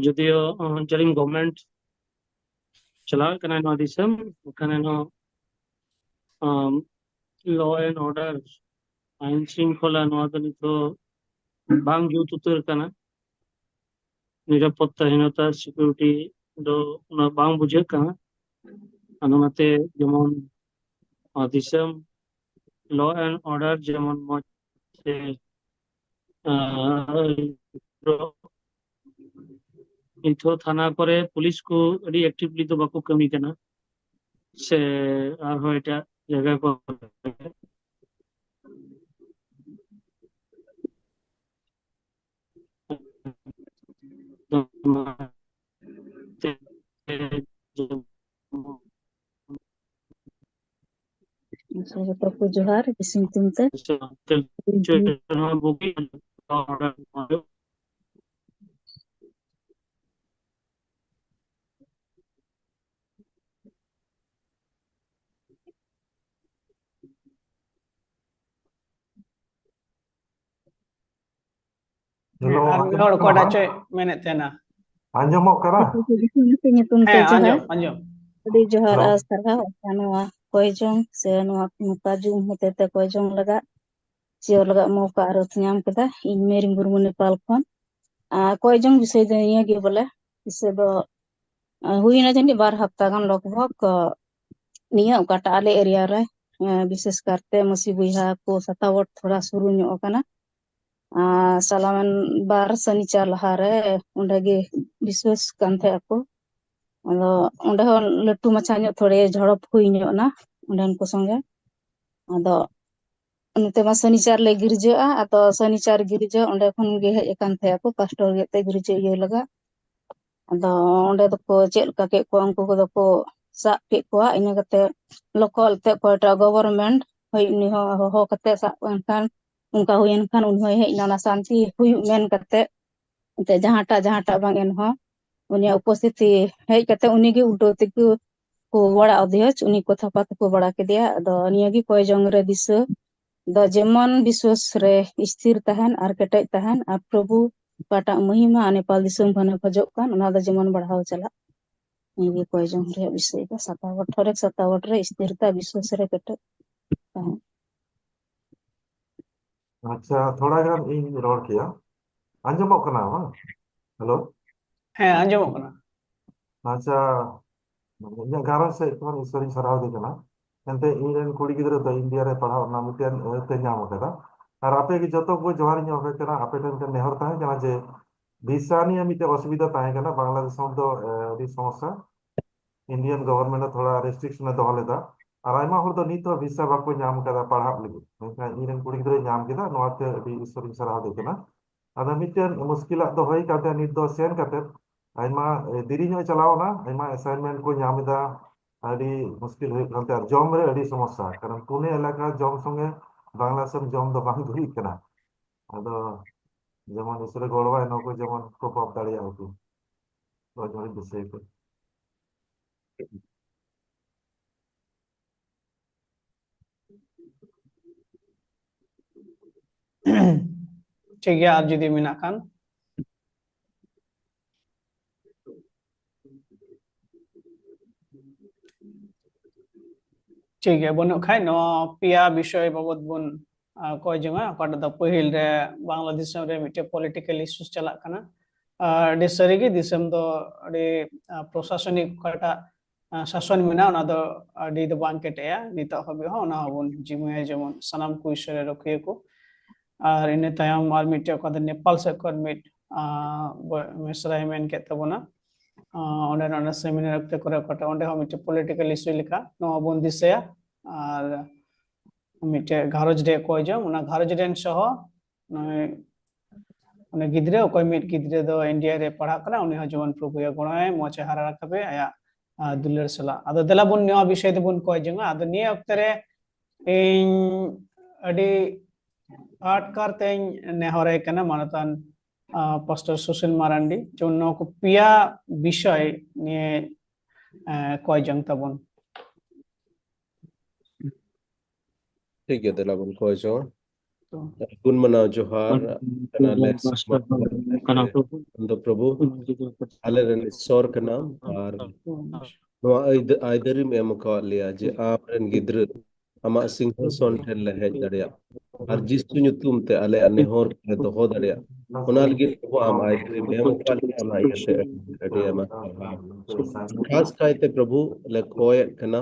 ᱡᱩᱫᱤᱭᱳ, ᱟᱸ, ᱡᱟᱹᱨᱤᱢ government ᱪᱟᱞᱟᱣᱮᱫ ᱠᱟᱱᱟ ᱱᱚᱣᱟ ᱫᱤᱥᱚᱢ, ᱮᱱᱠᱷᱟᱱ ᱱᱚᱣᱟ, ᱟᱸ, law and order, ᱟᱭᱤᱱ ᱥᱤᱝᱠᱷᱚᱞᱟ, ᱱᱚᱣᱟ ᱫᱚ ᱱᱤᱛᱚᱜ ᱵᱟᱝ ᱡᱩᱛ ᱩᱛᱟᱹᱨ ᱠᱟᱱᱟ᱾ ᱱᱤᱨᱟᱯᱚᱛᱛᱟ ᱦᱤᱱᱚᱛᱟ, security ᱫᱚ ᱩᱱᱟᱹᱜ ᱵᱟᱝ ᱵᱩᱡᱷᱟᱹᱜ ᱠᱟᱱᱟ᱾ ᱟᱫᱚ ᱚᱱᱟᱛᱮ ᱡᱮᱢᱚᱱ, ᱟᱸ, ᱫᱤᱥᱚᱢ law and order ᱡᱮᱢᱚᱱ ᱢᱚᱡᱽ ᱛᱮ, ᱟᱸ, ᱱᱤᱛ ᱦᱚᱸ ᱛᱷᱟᱱᱟ ᱠᱚᱨᱮ ᱯᱩᱞᱤᱥ ᱠᱚ ᱟᱹᱰᱤ actively ᱫᱚ ᱵᱟᱠᱚ ᱠᱟᱹᱢᱤ ᱠᱟᱱᱟ, ᱥᱮ ᱟᱨᱦᱚᱸ ᱮᱴᱟᱜ ᱡᱟᱭᱜᱟ ᱠᱚᱨᱮ᱾ ᱟᱪᱪᱷᱟ, ᱡᱚᱛᱚ ᱠᱚ ᱡᱚᱦᱟᱨ, ᱡᱤᱥᱩ ᱧᱩᱛᱩᱢ ᱛᱮ᱾ ᱦᱮᱞᱳ, ᱦᱮᱸ, ᱟᱨ ᱢᱤᱫ ᱦᱚᱲ ᱟᱸᱡᱚᱢᱚᱜ ᱚᱠᱚᱭᱴᱟᱜ ᱠᱟᱱᱟ? ᱪᱚᱭ ᱢᱮᱱᱮᱫ ᱛᱟᱦᱮᱱᱟ᱾ ᱟᱸᱡᱚᱢᱚᱜ ᱠᱟᱱᱟ? ᱡᱤᱥᱩ ᱧᱩᱛᱩᱢ ᱛᱮ ᱦᱮᱸ, ᱡᱚᱦᱟᱨ᱾ ᱟᱸᱡᱚᱢ, ᱟᱸᱡᱚᱢ᱾ ᱟᱹᱰᱤ ᱡᱚᱦᱟᱨ ᱟᱨ ᱥᱟᱨᱦᱟᱣ ᱱᱚᱣᱟ ᱠᱚᱭ ᱡᱚᱝ ᱥᱮ ᱱᱚᱣᱟ ᱱᱚᱝᱠᱟ ᱡᱩᱢ ᱦᱚᱛᱮᱛᱮ ᱠᱚᱭ ᱡᱚᱝ ᱞᱟᱜᱟᱜ ᱪᱮᱭᱟᱨ ᱞᱟᱜᱟᱜ ᱢᱚᱣᱠᱟ ᱟᱨ ᱧᱟᱢ ᱠᱮᱫᱟ᱾ ᱤᱧ ᱢᱮᱨᱤ ᱢᱩᱨᱢᱩ ᱱᱮᱯᱟᱞ ᱠᱷᱚᱱ᱾ ᱟᱨ ᱠᱚᱭ ᱡᱚᱝ ᱵᱤᱥᱚᱭ ᱫᱚ ᱱᱤᱭᱟᱹ ᱜᱮ ᱵᱚᱞᱮ, ᱵᱤᱥᱚᱭ ᱫᱚ, ᱟᱨ ᱦᱩᱭᱱᱟ ᱡᱟᱹᱱᱤᱡ ᱵᱟᱨ ᱦᱟᱯᱛᱟ ᱜᱟᱱ ᱞᱚᱜᱽ ᱵᱷᱚᱜᱽ, ᱟᱨ ᱱᱤᱭᱟᱹ ᱚᱠᱟᱴᱟᱜ ᱟᱞᱮ ᱮᱨᱤᱭᱟ ᱨᱮ, ᱟᱨ ᱵᱤᱥᱮᱥ ᱠᱟᱨᱛᱮ ᱢᱟᱹᱥᱤ ᱵᱚᱭᱦᱟ ᱠᱚ ᱥᱟᱛᱟᱣᱚᱴ ᱛᱷᱚᱲᱟ ᱥᱩᱨᱩ ᱧᱚᱜ ᱟᱠᱟᱱᱟ᱾ ᱟᱨ ᱪᱟᱞᱟᱣᱮᱱ ᱵᱟᱨ ᱥᱟᱱᱤᱪᱟᱨ ᱞᱟᱦᱟᱨᱮ ᱚᱸᱰᱮ ᱜᱮ ᱵᱤᱥᱣᱟᱹᱥ ᱠᱟᱱ ᱛᱟᱦᱮᱸ ᱟᱠᱚ᱾ ᱟᱫᱚ ᱚᱸᱰᱮ ᱦᱚᱸ ᱞᱟᱹᱴᱩ ᱢᱟᱪᱷᱟ ᱧᱚᱜ ᱛᱷᱚᱲᱮ ᱡᱷᱚᱲᱚᱯ ᱦᱩᱭ ᱧᱚᱜ ᱮᱱᱟ ᱚᱸᱰᱮᱱ ᱠᱚ ᱥᱚᱸᱜᱮ᱾ ᱟᱫᱚ ᱱᱚᱛᱮ ᱢᱟ ᱥᱟᱱᱤᱪᱟᱨ ᱞᱮ ᱜᱤᱨᱡᱟᱹᱜᱼᱟ, ᱟᱫᱚ ᱥᱟᱱᱤᱪᱟᱨ ᱜᱤᱨᱡᱟᱹ ᱚᱸᱰᱮ ᱠᱷᱚᱱ ᱜᱮ ᱦᱮᱡ ᱟᱠᱟᱱ ᱛᱟᱦᱮᱸ ᱟᱠᱚ, ᱯᱟᱥᱴᱚᱨ ᱜᱮ ᱮᱱᱛᱮ ᱜᱤᱨᱡᱟᱹ ᱤᱭᱟᱹ ᱞᱟᱜᱟᱜ᱾ ᱟᱫᱚ ᱚᱸᱰᱮ ᱫᱚᱠᱚ ᱪᱮᱫ ᱞᱮᱠᱟ ᱠᱮᱫ ᱠᱚᱣᱟ, ᱩᱱᱠᱩ ᱠᱚᱫᱚ ᱠᱚ ᱥᱟᱵ ᱠᱮᱫ ᱠᱚᱣᱟ᱾ ᱤᱱᱟᱹ ᱠᱟᱛᱮ ᱞᱳᱠᱟᱞ ᱛᱮ ᱚᱠᱚᱭᱴᱟᱜ ᱜᱚᱵᱷᱚᱨᱱᱢᱮᱱᱴ ᱦᱳᱭ, ᱩᱱᱤ ᱦᱚᱸ ᱦᱚᱦᱚ ᱠᱟᱛᱮ ᱥᱟᱵ ᱮᱱᱠᱷᱟᱱ, ᱚᱱᱠᱟ ᱦᱩᱭᱮᱱ ᱠᱷᱟᱱ ᱩᱱᱤ ᱦᱚᱸᱭ ᱦᱮᱡ ᱮᱱᱟ, ᱚᱱᱟ ᱥᱟᱱᱛᱤ ᱦᱩᱭᱩᱜ ᱢᱮᱱ ᱠᱟᱛᱮ᱾ ᱮᱱᱛᱮ ᱡᱟᱦᱟᱸᱴᱟᱜ ᱡᱟᱦᱟᱸᱴᱟᱜ ᱵᱟᱝ, ᱮᱱᱦᱚᱸ ᱩᱱᱤᱭᱟᱜ ᱩᱯᱚᱥᱛᱷᱤᱛᱤ ᱦᱮᱡ ᱠᱟᱛᱮ ᱩᱱᱤᱜᱮ ᱩᱞᱴᱟᱹ ᱛᱮᱠᱚ ᱠᱚ ᱵᱟᱲᱟ ᱟᱫᱮᱭᱟ, ᱩᱱᱤ ᱠᱚ ᱛᱷᱟᱯᱟ ᱛᱷᱩᱯᱩ ᱵᱟᱲᱟ ᱠᱮᱫᱮᱭᱟ᱾ ᱟᱫᱚ ᱱᱤᱭᱟᱹ ᱜᱮ ᱠᱚᱭ ᱡᱚᱝ ᱨᱮ ᱫᱤᱥᱟᱹ ᱫᱚ, ᱡᱮᱢᱚᱱ ᱵᱤᱥᱣᱟᱥ ᱨᱮ ᱥᱛᱷᱤᱨ ᱛᱟᱦᱮᱱ ᱟᱨ ᱠᱮᱴᱮᱡ ᱛᱟᱦᱮᱱ, ᱟᱨ ᱯᱨᱚᱵᱷᱩ ᱚᱠᱟᱴᱟᱜ ᱢᱚᱦᱤᱢᱟ ᱱᱮᱯᱟᱞ ᱫᱤᱥᱚᱢ ᱜᱷᱟᱱᱮ ᱠᱷᱚᱡᱚᱜ ᱠᱟᱱ, ᱚᱱᱟ ᱫᱚ ᱡᱮᱢᱚᱱ ᱵᱟᱲᱦᱟᱣ ᱪᱟᱞᱟᱜ᱾ ᱱᱤᱭᱟᱹ ᱜᱮ ᱠᱚᱭ ᱡᱚᱝ ᱨᱮᱭᱟᱜ ᱵᱤᱥᱚᱭ ᱫᱚ, ᱥᱟᱛᱟᱣᱚᱴ, ᱦᱚᱨᱮᱠ ᱥᱟᱛᱟᱣᱚᱴ ᱨᱮ ᱥᱛᱷᱤᱨᱛᱟ, ᱵᱤᱥᱣᱟᱥ ᱨᱮ ᱠᱮᱴᱮᱡ ᱛᱟᱦᱮᱱ᱾ ᱟᱪᱪᱷᱟ, ᱛᱷᱚᱲᱟ ᱜᱟᱱ ᱤᱧ ᱨᱚᱲ ᱠᱮᱭᱟ᱾ ᱟᱸᱡᱚᱢᱚᱜ ᱠᱟᱱᱟ ᱵᱟᱝ? ᱦᱮᱞᱳ? ᱦᱮᱸ, ᱟᱸᱡᱚᱢᱚᱜ ᱠᱟᱱᱟ᱾ ᱟᱪᱪᱷᱟ, ᱤᱧᱟᱹᱜ ᱜᱷᱟᱨᱚᱸᱡᱽ ᱥᱮᱫ ᱠᱷᱚᱱ ᱤᱥᱚᱨᱤᱧ ᱥᱟᱨᱦᱟᱣ ᱫᱮ ᱠᱟᱱᱟ᱾ ᱮᱱᱛᱮ ᱤᱧ ᱨᱮᱱ ᱠᱩᱲᱤ ᱜᱤᱫᱽᱨᱟᱹ ᱫᱚ ᱤᱱᱰᱤᱭᱟ ᱨᱮ ᱯᱟᱲᱦᱟᱣ ᱨᱮᱱᱟᱜ ᱢᱤᱫᱴᱮᱱ ᱟᱹᱭᱫᱟᱹᱨ ᱧᱟᱢ ᱟᱠᱟᱫᱟ᱾ ᱟᱨ ᱟᱯᱮ ᱜᱮ ᱡᱚᱛᱚ ᱠᱚ ᱡᱚᱦᱟᱨ ᱤᱧ ᱮᱢᱟᱯᱮ ᱠᱟᱱᱟ᱾ ᱟᱯᱮ ᱴᱷᱮᱱ ᱢᱤᱫᱴᱮᱱ ᱱᱮᱦᱚᱨ ᱛᱟᱦᱮᱸ ᱠᱟᱱᱟ ᱡᱮ ᱵᱷᱤᱥᱟ ᱱᱤᱭᱮ ᱢᱤᱫᱴᱮᱱ ᱚᱥᱩᱵᱤᱫᱷᱟ ᱛᱟᱦᱮᱸ ᱠᱟᱱᱟ, ᱵᱟᱝᱞᱟᱫᱮᱥ ᱦᱚᱲ ᱫᱚ, ᱮ, ᱟᱹᱰᱤ ᱥᱚᱢᱚᱥᱥᱟ᱾ ᱤᱱᱰᱤᱭᱟᱱ ᱜᱚᱵᱷᱚᱨᱱᱢᱮᱱᱴ ᱮ ᱛᱷᱚᱲᱟ ᱨᱮᱥᱴᱨᱤᱠᱥᱚᱱ ᱮ ᱫᱚᱦᱚ ᱞᱮᱫᱟ, ᱟᱨ ᱟᱭᱢᱟ ᱦᱚᱲ ᱫᱚ ᱱᱤᱛ ᱦᱚᱸ ᱵᱷᱤᱥᱟ ᱵᱟᱠᱚ ᱧᱟᱢ ᱟᱠᱟᱫᱟ ᱯᱟᱲᱦᱟᱜ ᱞᱟᱹᱜᱤᱫ᱾ ᱢᱮᱱᱠᱷᱟᱱ ᱤᱧ ᱨᱮᱱ ᱠᱩᱲᱤ ᱜᱤᱫᱽᱨᱟᱹᱭ ᱧᱟᱢ ᱠᱮᱫᱟ, ᱱᱚᱣᱟᱛᱮ ᱟᱹᱰᱤ ᱤᱥᱚᱨᱤᱧ ᱥᱟᱨᱦᱟᱣ ᱫᱮ ᱠᱟᱱᱟ᱾ ᱟᱫᱚ ᱢᱤᱫᱴᱮᱱ ᱢᱩᱥᱠᱤᱞᱟᱜ ᱫᱚ ᱦᱩᱭ ᱠᱟᱱ ᱛᱟᱭᱟ, ᱱᱤᱛ ᱫᱚ ᱥᱮᱱ ᱠᱟᱛᱮ ᱟᱭᱢᱟ, ᱮ, ᱫᱮᱨᱤ ᱧᱚᱜ ᱮ ᱪᱟᱞᱟᱣ ᱮᱱᱟ, ᱟᱭᱢᱟ ᱟᱥᱟᱭᱤᱱᱢᱮᱱᱴ ᱠᱚ ᱧᱟᱢ ᱮᱫᱟ, ᱟᱹᱰᱤ ᱢᱩᱥᱠᱤᱞ ᱦᱩᱭᱩᱜ ᱠᱟᱱ ᱛᱟᱭᱟ᱾ ᱟᱨ ᱡᱚᱢ ᱨᱮ ᱟᱹᱰᱤ ᱥᱚᱢᱚᱥᱥᱟ, ᱠᱟᱨᱚᱱ ᱯᱩᱱᱮ ᱮᱞᱟᱠᱟ ᱡᱚᱢ ᱥᱚᱸᱜᱮ ᱵᱟᱝᱞᱟᱫᱮᱥ ᱨᱮᱱ ᱡᱚᱢ ᱫᱚ ᱵᱟᱝ ᱦᱩᱭᱩᱜ ᱠᱟᱱᱟ᱾ ᱟᱫᱚ ᱡᱮᱢᱚᱱ ᱤᱥᱚᱨᱮ ᱜᱚᱲᱚᱣᱟᱭ, ᱱᱚᱣᱟ ᱠᱚ ᱡᱮᱢᱚᱱ ᱠᱚ ᱯᱟᱯ ᱫᱟᱲᱮᱭᱟᱜᱼᱟ ᱟᱨᱠᱤ᱾ ᱱᱚᱣᱟ ᱡᱮᱢᱚᱱ ᱫᱤᱥᱟᱹᱭ ᱯᱮ᱾ ᱴᱷᱤᱠ ᱜᱮᱭᱟ, ᱟᱨ ᱡᱩᱫᱤ ᱢᱮᱱᱟᱜ ᱠᱷᱟᱱ᱾ ᱴᱷᱤᱠ ᱜᱮᱭᱟ, ᱵᱟᱹᱱᱩᱜ ᱠᱷᱟᱡ ᱱᱚᱣᱟ ᱯᱮᱭᱟ ᱵᱤᱥᱚᱭ ᱵᱟᱵᱚᱛ ᱵᱚᱱ, ᱟᱸ, ᱠᱚᱭ ᱡᱚᱝᱟ᱾ ᱚᱠᱟᱴᱟᱜ ᱫᱚ ᱯᱟᱹᱦᱤᱞ ᱨᱮ ᱵᱟᱝᱞᱟ ᱫᱤᱥᱚᱢ ᱨᱮ ᱢᱤᱫᱴᱮᱡ political issues ᱪᱟᱞᱟᱜ ᱠᱟᱱᱟ᱾ ᱟᱨ ᱟᱹᱰᱤ ᱥᱟᱹᱨᱤᱜᱮ ᱫᱤᱥᱚᱢ ᱫᱚ ᱟᱹᱰᱤ, ᱟᱸ, ᱯᱨᱚᱥᱟᱥᱚᱱᱤᱠ ᱚᱠᱟᱴᱟᱜ, ᱟᱸ, ᱥᱟᱥᱚᱱ ᱢᱮᱱᱟᱜᱼᱟ, ᱚᱱᱟ ᱫᱚ ᱟᱹᱰᱤ ᱫᱚ ᱵᱟᱝ ᱠᱮᱴᱮᱡᱼᱟ᱾ ᱱᱤᱛᱚᱜ ᱦᱟᱹᱵᱤᱡ ᱦᱚᱸ ᱚᱱᱟ ᱦᱚᱸᱵᱚᱱ ᱡᱤᱢᱟᱹᱭᱟ, ᱡᱮᱢᱚᱱ ᱥᱟᱱᱟᱢ ᱠᱚ ᱤᱥᱚᱨ ᱨᱮ ᱨᱩᱠᱷᱤᱭᱟᱹ ᱠᱚ᱾ ᱟᱨ ᱤᱱᱟᱹ ᱛᱟᱭᱚᱢ ᱟᱨ ᱢᱤᱫᱴᱮᱡ ᱚᱠᱟ ᱫᱚ ᱱᱮᱯᱟᱞ ᱥᱮᱫ ᱠᱷᱚᱱ ᱢᱤᱫ, ᱟᱸ, ᱵᱚ-, ᱢᱤᱥᱨᱟᱭ ᱢᱮᱱ ᱠᱮᱫ ᱛᱟᱵᱚᱱᱟ᱾ ᱟᱸ, ᱚᱸᱰᱮ ᱚᱱᱟ seminar ᱚᱠᱛᱮ ᱠᱚᱨᱮ ᱚᱠᱟᱴᱟᱜ ᱚᱸᱰᱮ ᱦᱚᱸ ᱢᱤᱫᱴᱮᱡ political issue ᱞᱮᱠᱟ ᱱᱚᱣᱟ ᱵᱚᱱ ᱫᱤᱥᱟᱹᱭᱟ᱾ ᱟᱨ ᱢᱤᱫᱴᱮᱡ ᱜᱷᱟᱨᱚᱸᱡᱽ ᱨᱮ ᱠᱚᱭ ᱡᱚᱝ, ᱚᱱᱟ ᱜᱷᱟᱨᱚᱸᱡᱽ ᱨᱮᱱ ᱥᱚᱦᱚ ᱱᱩᱭ, ᱩᱱᱤ ᱜᱤᱫᱽᱨᱟᱹ, ᱚᱠᱚᱭ ᱢᱤᱫ ᱜᱤᱫᱽᱨᱟᱹ ᱫᱚ ᱤᱱᱰᱤᱭᱟ ᱨᱮ ᱯᱟᱲᱦᱟᱜ ᱠᱟᱱᱟ, ᱩᱱᱤ ᱦᱚᱸ ᱡᱮᱢᱚᱱ ᱯᱨᱚᱵᱷᱩᱭ ᱜᱚᱲᱚᱭᱟᱭ, ᱢᱚᱸᱡᱽ ᱮ ᱦᱟᱨᱟ ᱨᱟᱠᱟᱵᱮ ᱟᱭᱟᱜ, ᱟᱸ, ᱫᱩᱞᱟᱹᱲ ᱥᱟᱞᱟᱜ᱾ ᱟᱫᱚ ᱫᱮᱞᱟ ᱵᱚᱱ ᱱᱚᱣᱟ ᱵᱤᱥᱚᱭ ᱛᱮᱵᱚᱱ ᱠᱚᱭ ᱡᱚᱝᱟ᱾ ᱟᱫᱚ ᱱᱤᱭᱟᱹ ᱚᱠᱛᱮ ᱨᱮ ᱤᱧ ᱟᱹᱰᱤ ᱟᱴᱠᱟᱨ ᱛᱮᱧ ᱱᱮᱦᱚᱨᱟᱭ ᱠᱟᱱᱟ ᱢᱟᱱᱚᱛᱟᱱ, ᱟᱸ, ᱯᱟᱥᱴᱚᱨ ᱥᱩᱥᱤᱞ ᱢᱟᱨᱟᱱᱰᱤ, ᱡᱮᱢᱚᱱ ᱱᱚᱣᱟ ᱠᱚ ᱯᱮᱭᱟ ᱵᱤᱥᱚᱭ ᱱᱤᱭᱮ, ᱟᱸ, ᱠᱚᱭ ᱡᱚᱝ ᱛᱟᱵᱚᱱ᱾ ᱴᱷᱤᱠ ᱜᱮᱭᱟ, ᱫᱮᱞᱟ ᱵᱚᱱ ᱠᱚᱭ ᱡᱚᱝᱟ᱾ ᱛᱚ᱾ ᱜᱩᱱ ᱢᱟᱱᱟᱣ ᱡᱚᱦᱟᱨ ᱠᱟᱱᱟᱞᱮ᱾ ᱠᱟᱱᱟ ᱯᱨᱚᱵᱷᱩ᱾ ᱟᱢ ᱫᱚ ᱯᱨᱚᱵᱷᱩ ᱟᱞᱮ ᱨᱮᱱ ᱤᱥᱥᱚᱨ ᱠᱟᱱᱟᱢ ᱟᱨ ᱱᱚᱣᱟ ᱟᱹᱭᱫᱟᱹ-, ᱟᱹᱭᱫᱟᱹᱨᱤᱢ ᱮᱢ ᱟᱠᱟᱣᱟᱫ ᱞᱮᱭᱟ ᱡᱮ ᱟᱢ ᱨᱮᱱ ᱜᱤᱫᱽᱨᱟᱹ ᱟᱢᱟᱜ ᱥᱤᱝᱦᱟᱥᱚᱱ ᱴᱷᱮᱱ ᱞᱮ ᱦᱮᱡ ᱫᱟᱲᱮᱭᱟᱜ ᱟᱨ ᱡᱤᱥᱩ ᱧᱩᱛᱩᱢ ᱛᱮ ᱟᱞᱮᱭᱟᱜ ᱱᱮᱦᱚᱨ ᱞᱮ ᱫᱚᱦᱚ ᱫᱟᱲᱮᱭᱟᱜ, ᱚᱱᱟ ᱞᱟᱹᱜᱤᱫ ᱯᱨᱚᱵᱷᱩ ᱟᱢ ᱟᱹᱭᱫᱟᱹᱨᱤᱢ ᱮᱢ ᱟᱠᱟᱫ ᱞᱮᱭᱟ᱾ ᱚᱱᱟ ᱤᱭᱟᱹᱛᱮ ᱟᱹᱰᱤ ᱟᱭᱢᱟ ᱥᱟᱨᱦᱟᱣ᱾ ᱠᱷᱟᱥ ᱠᱟᱭᱛᱮ ᱯᱨᱚᱵᱷᱩ ᱞᱮ ᱠᱚᱭᱮᱫ ᱠᱟᱱᱟ,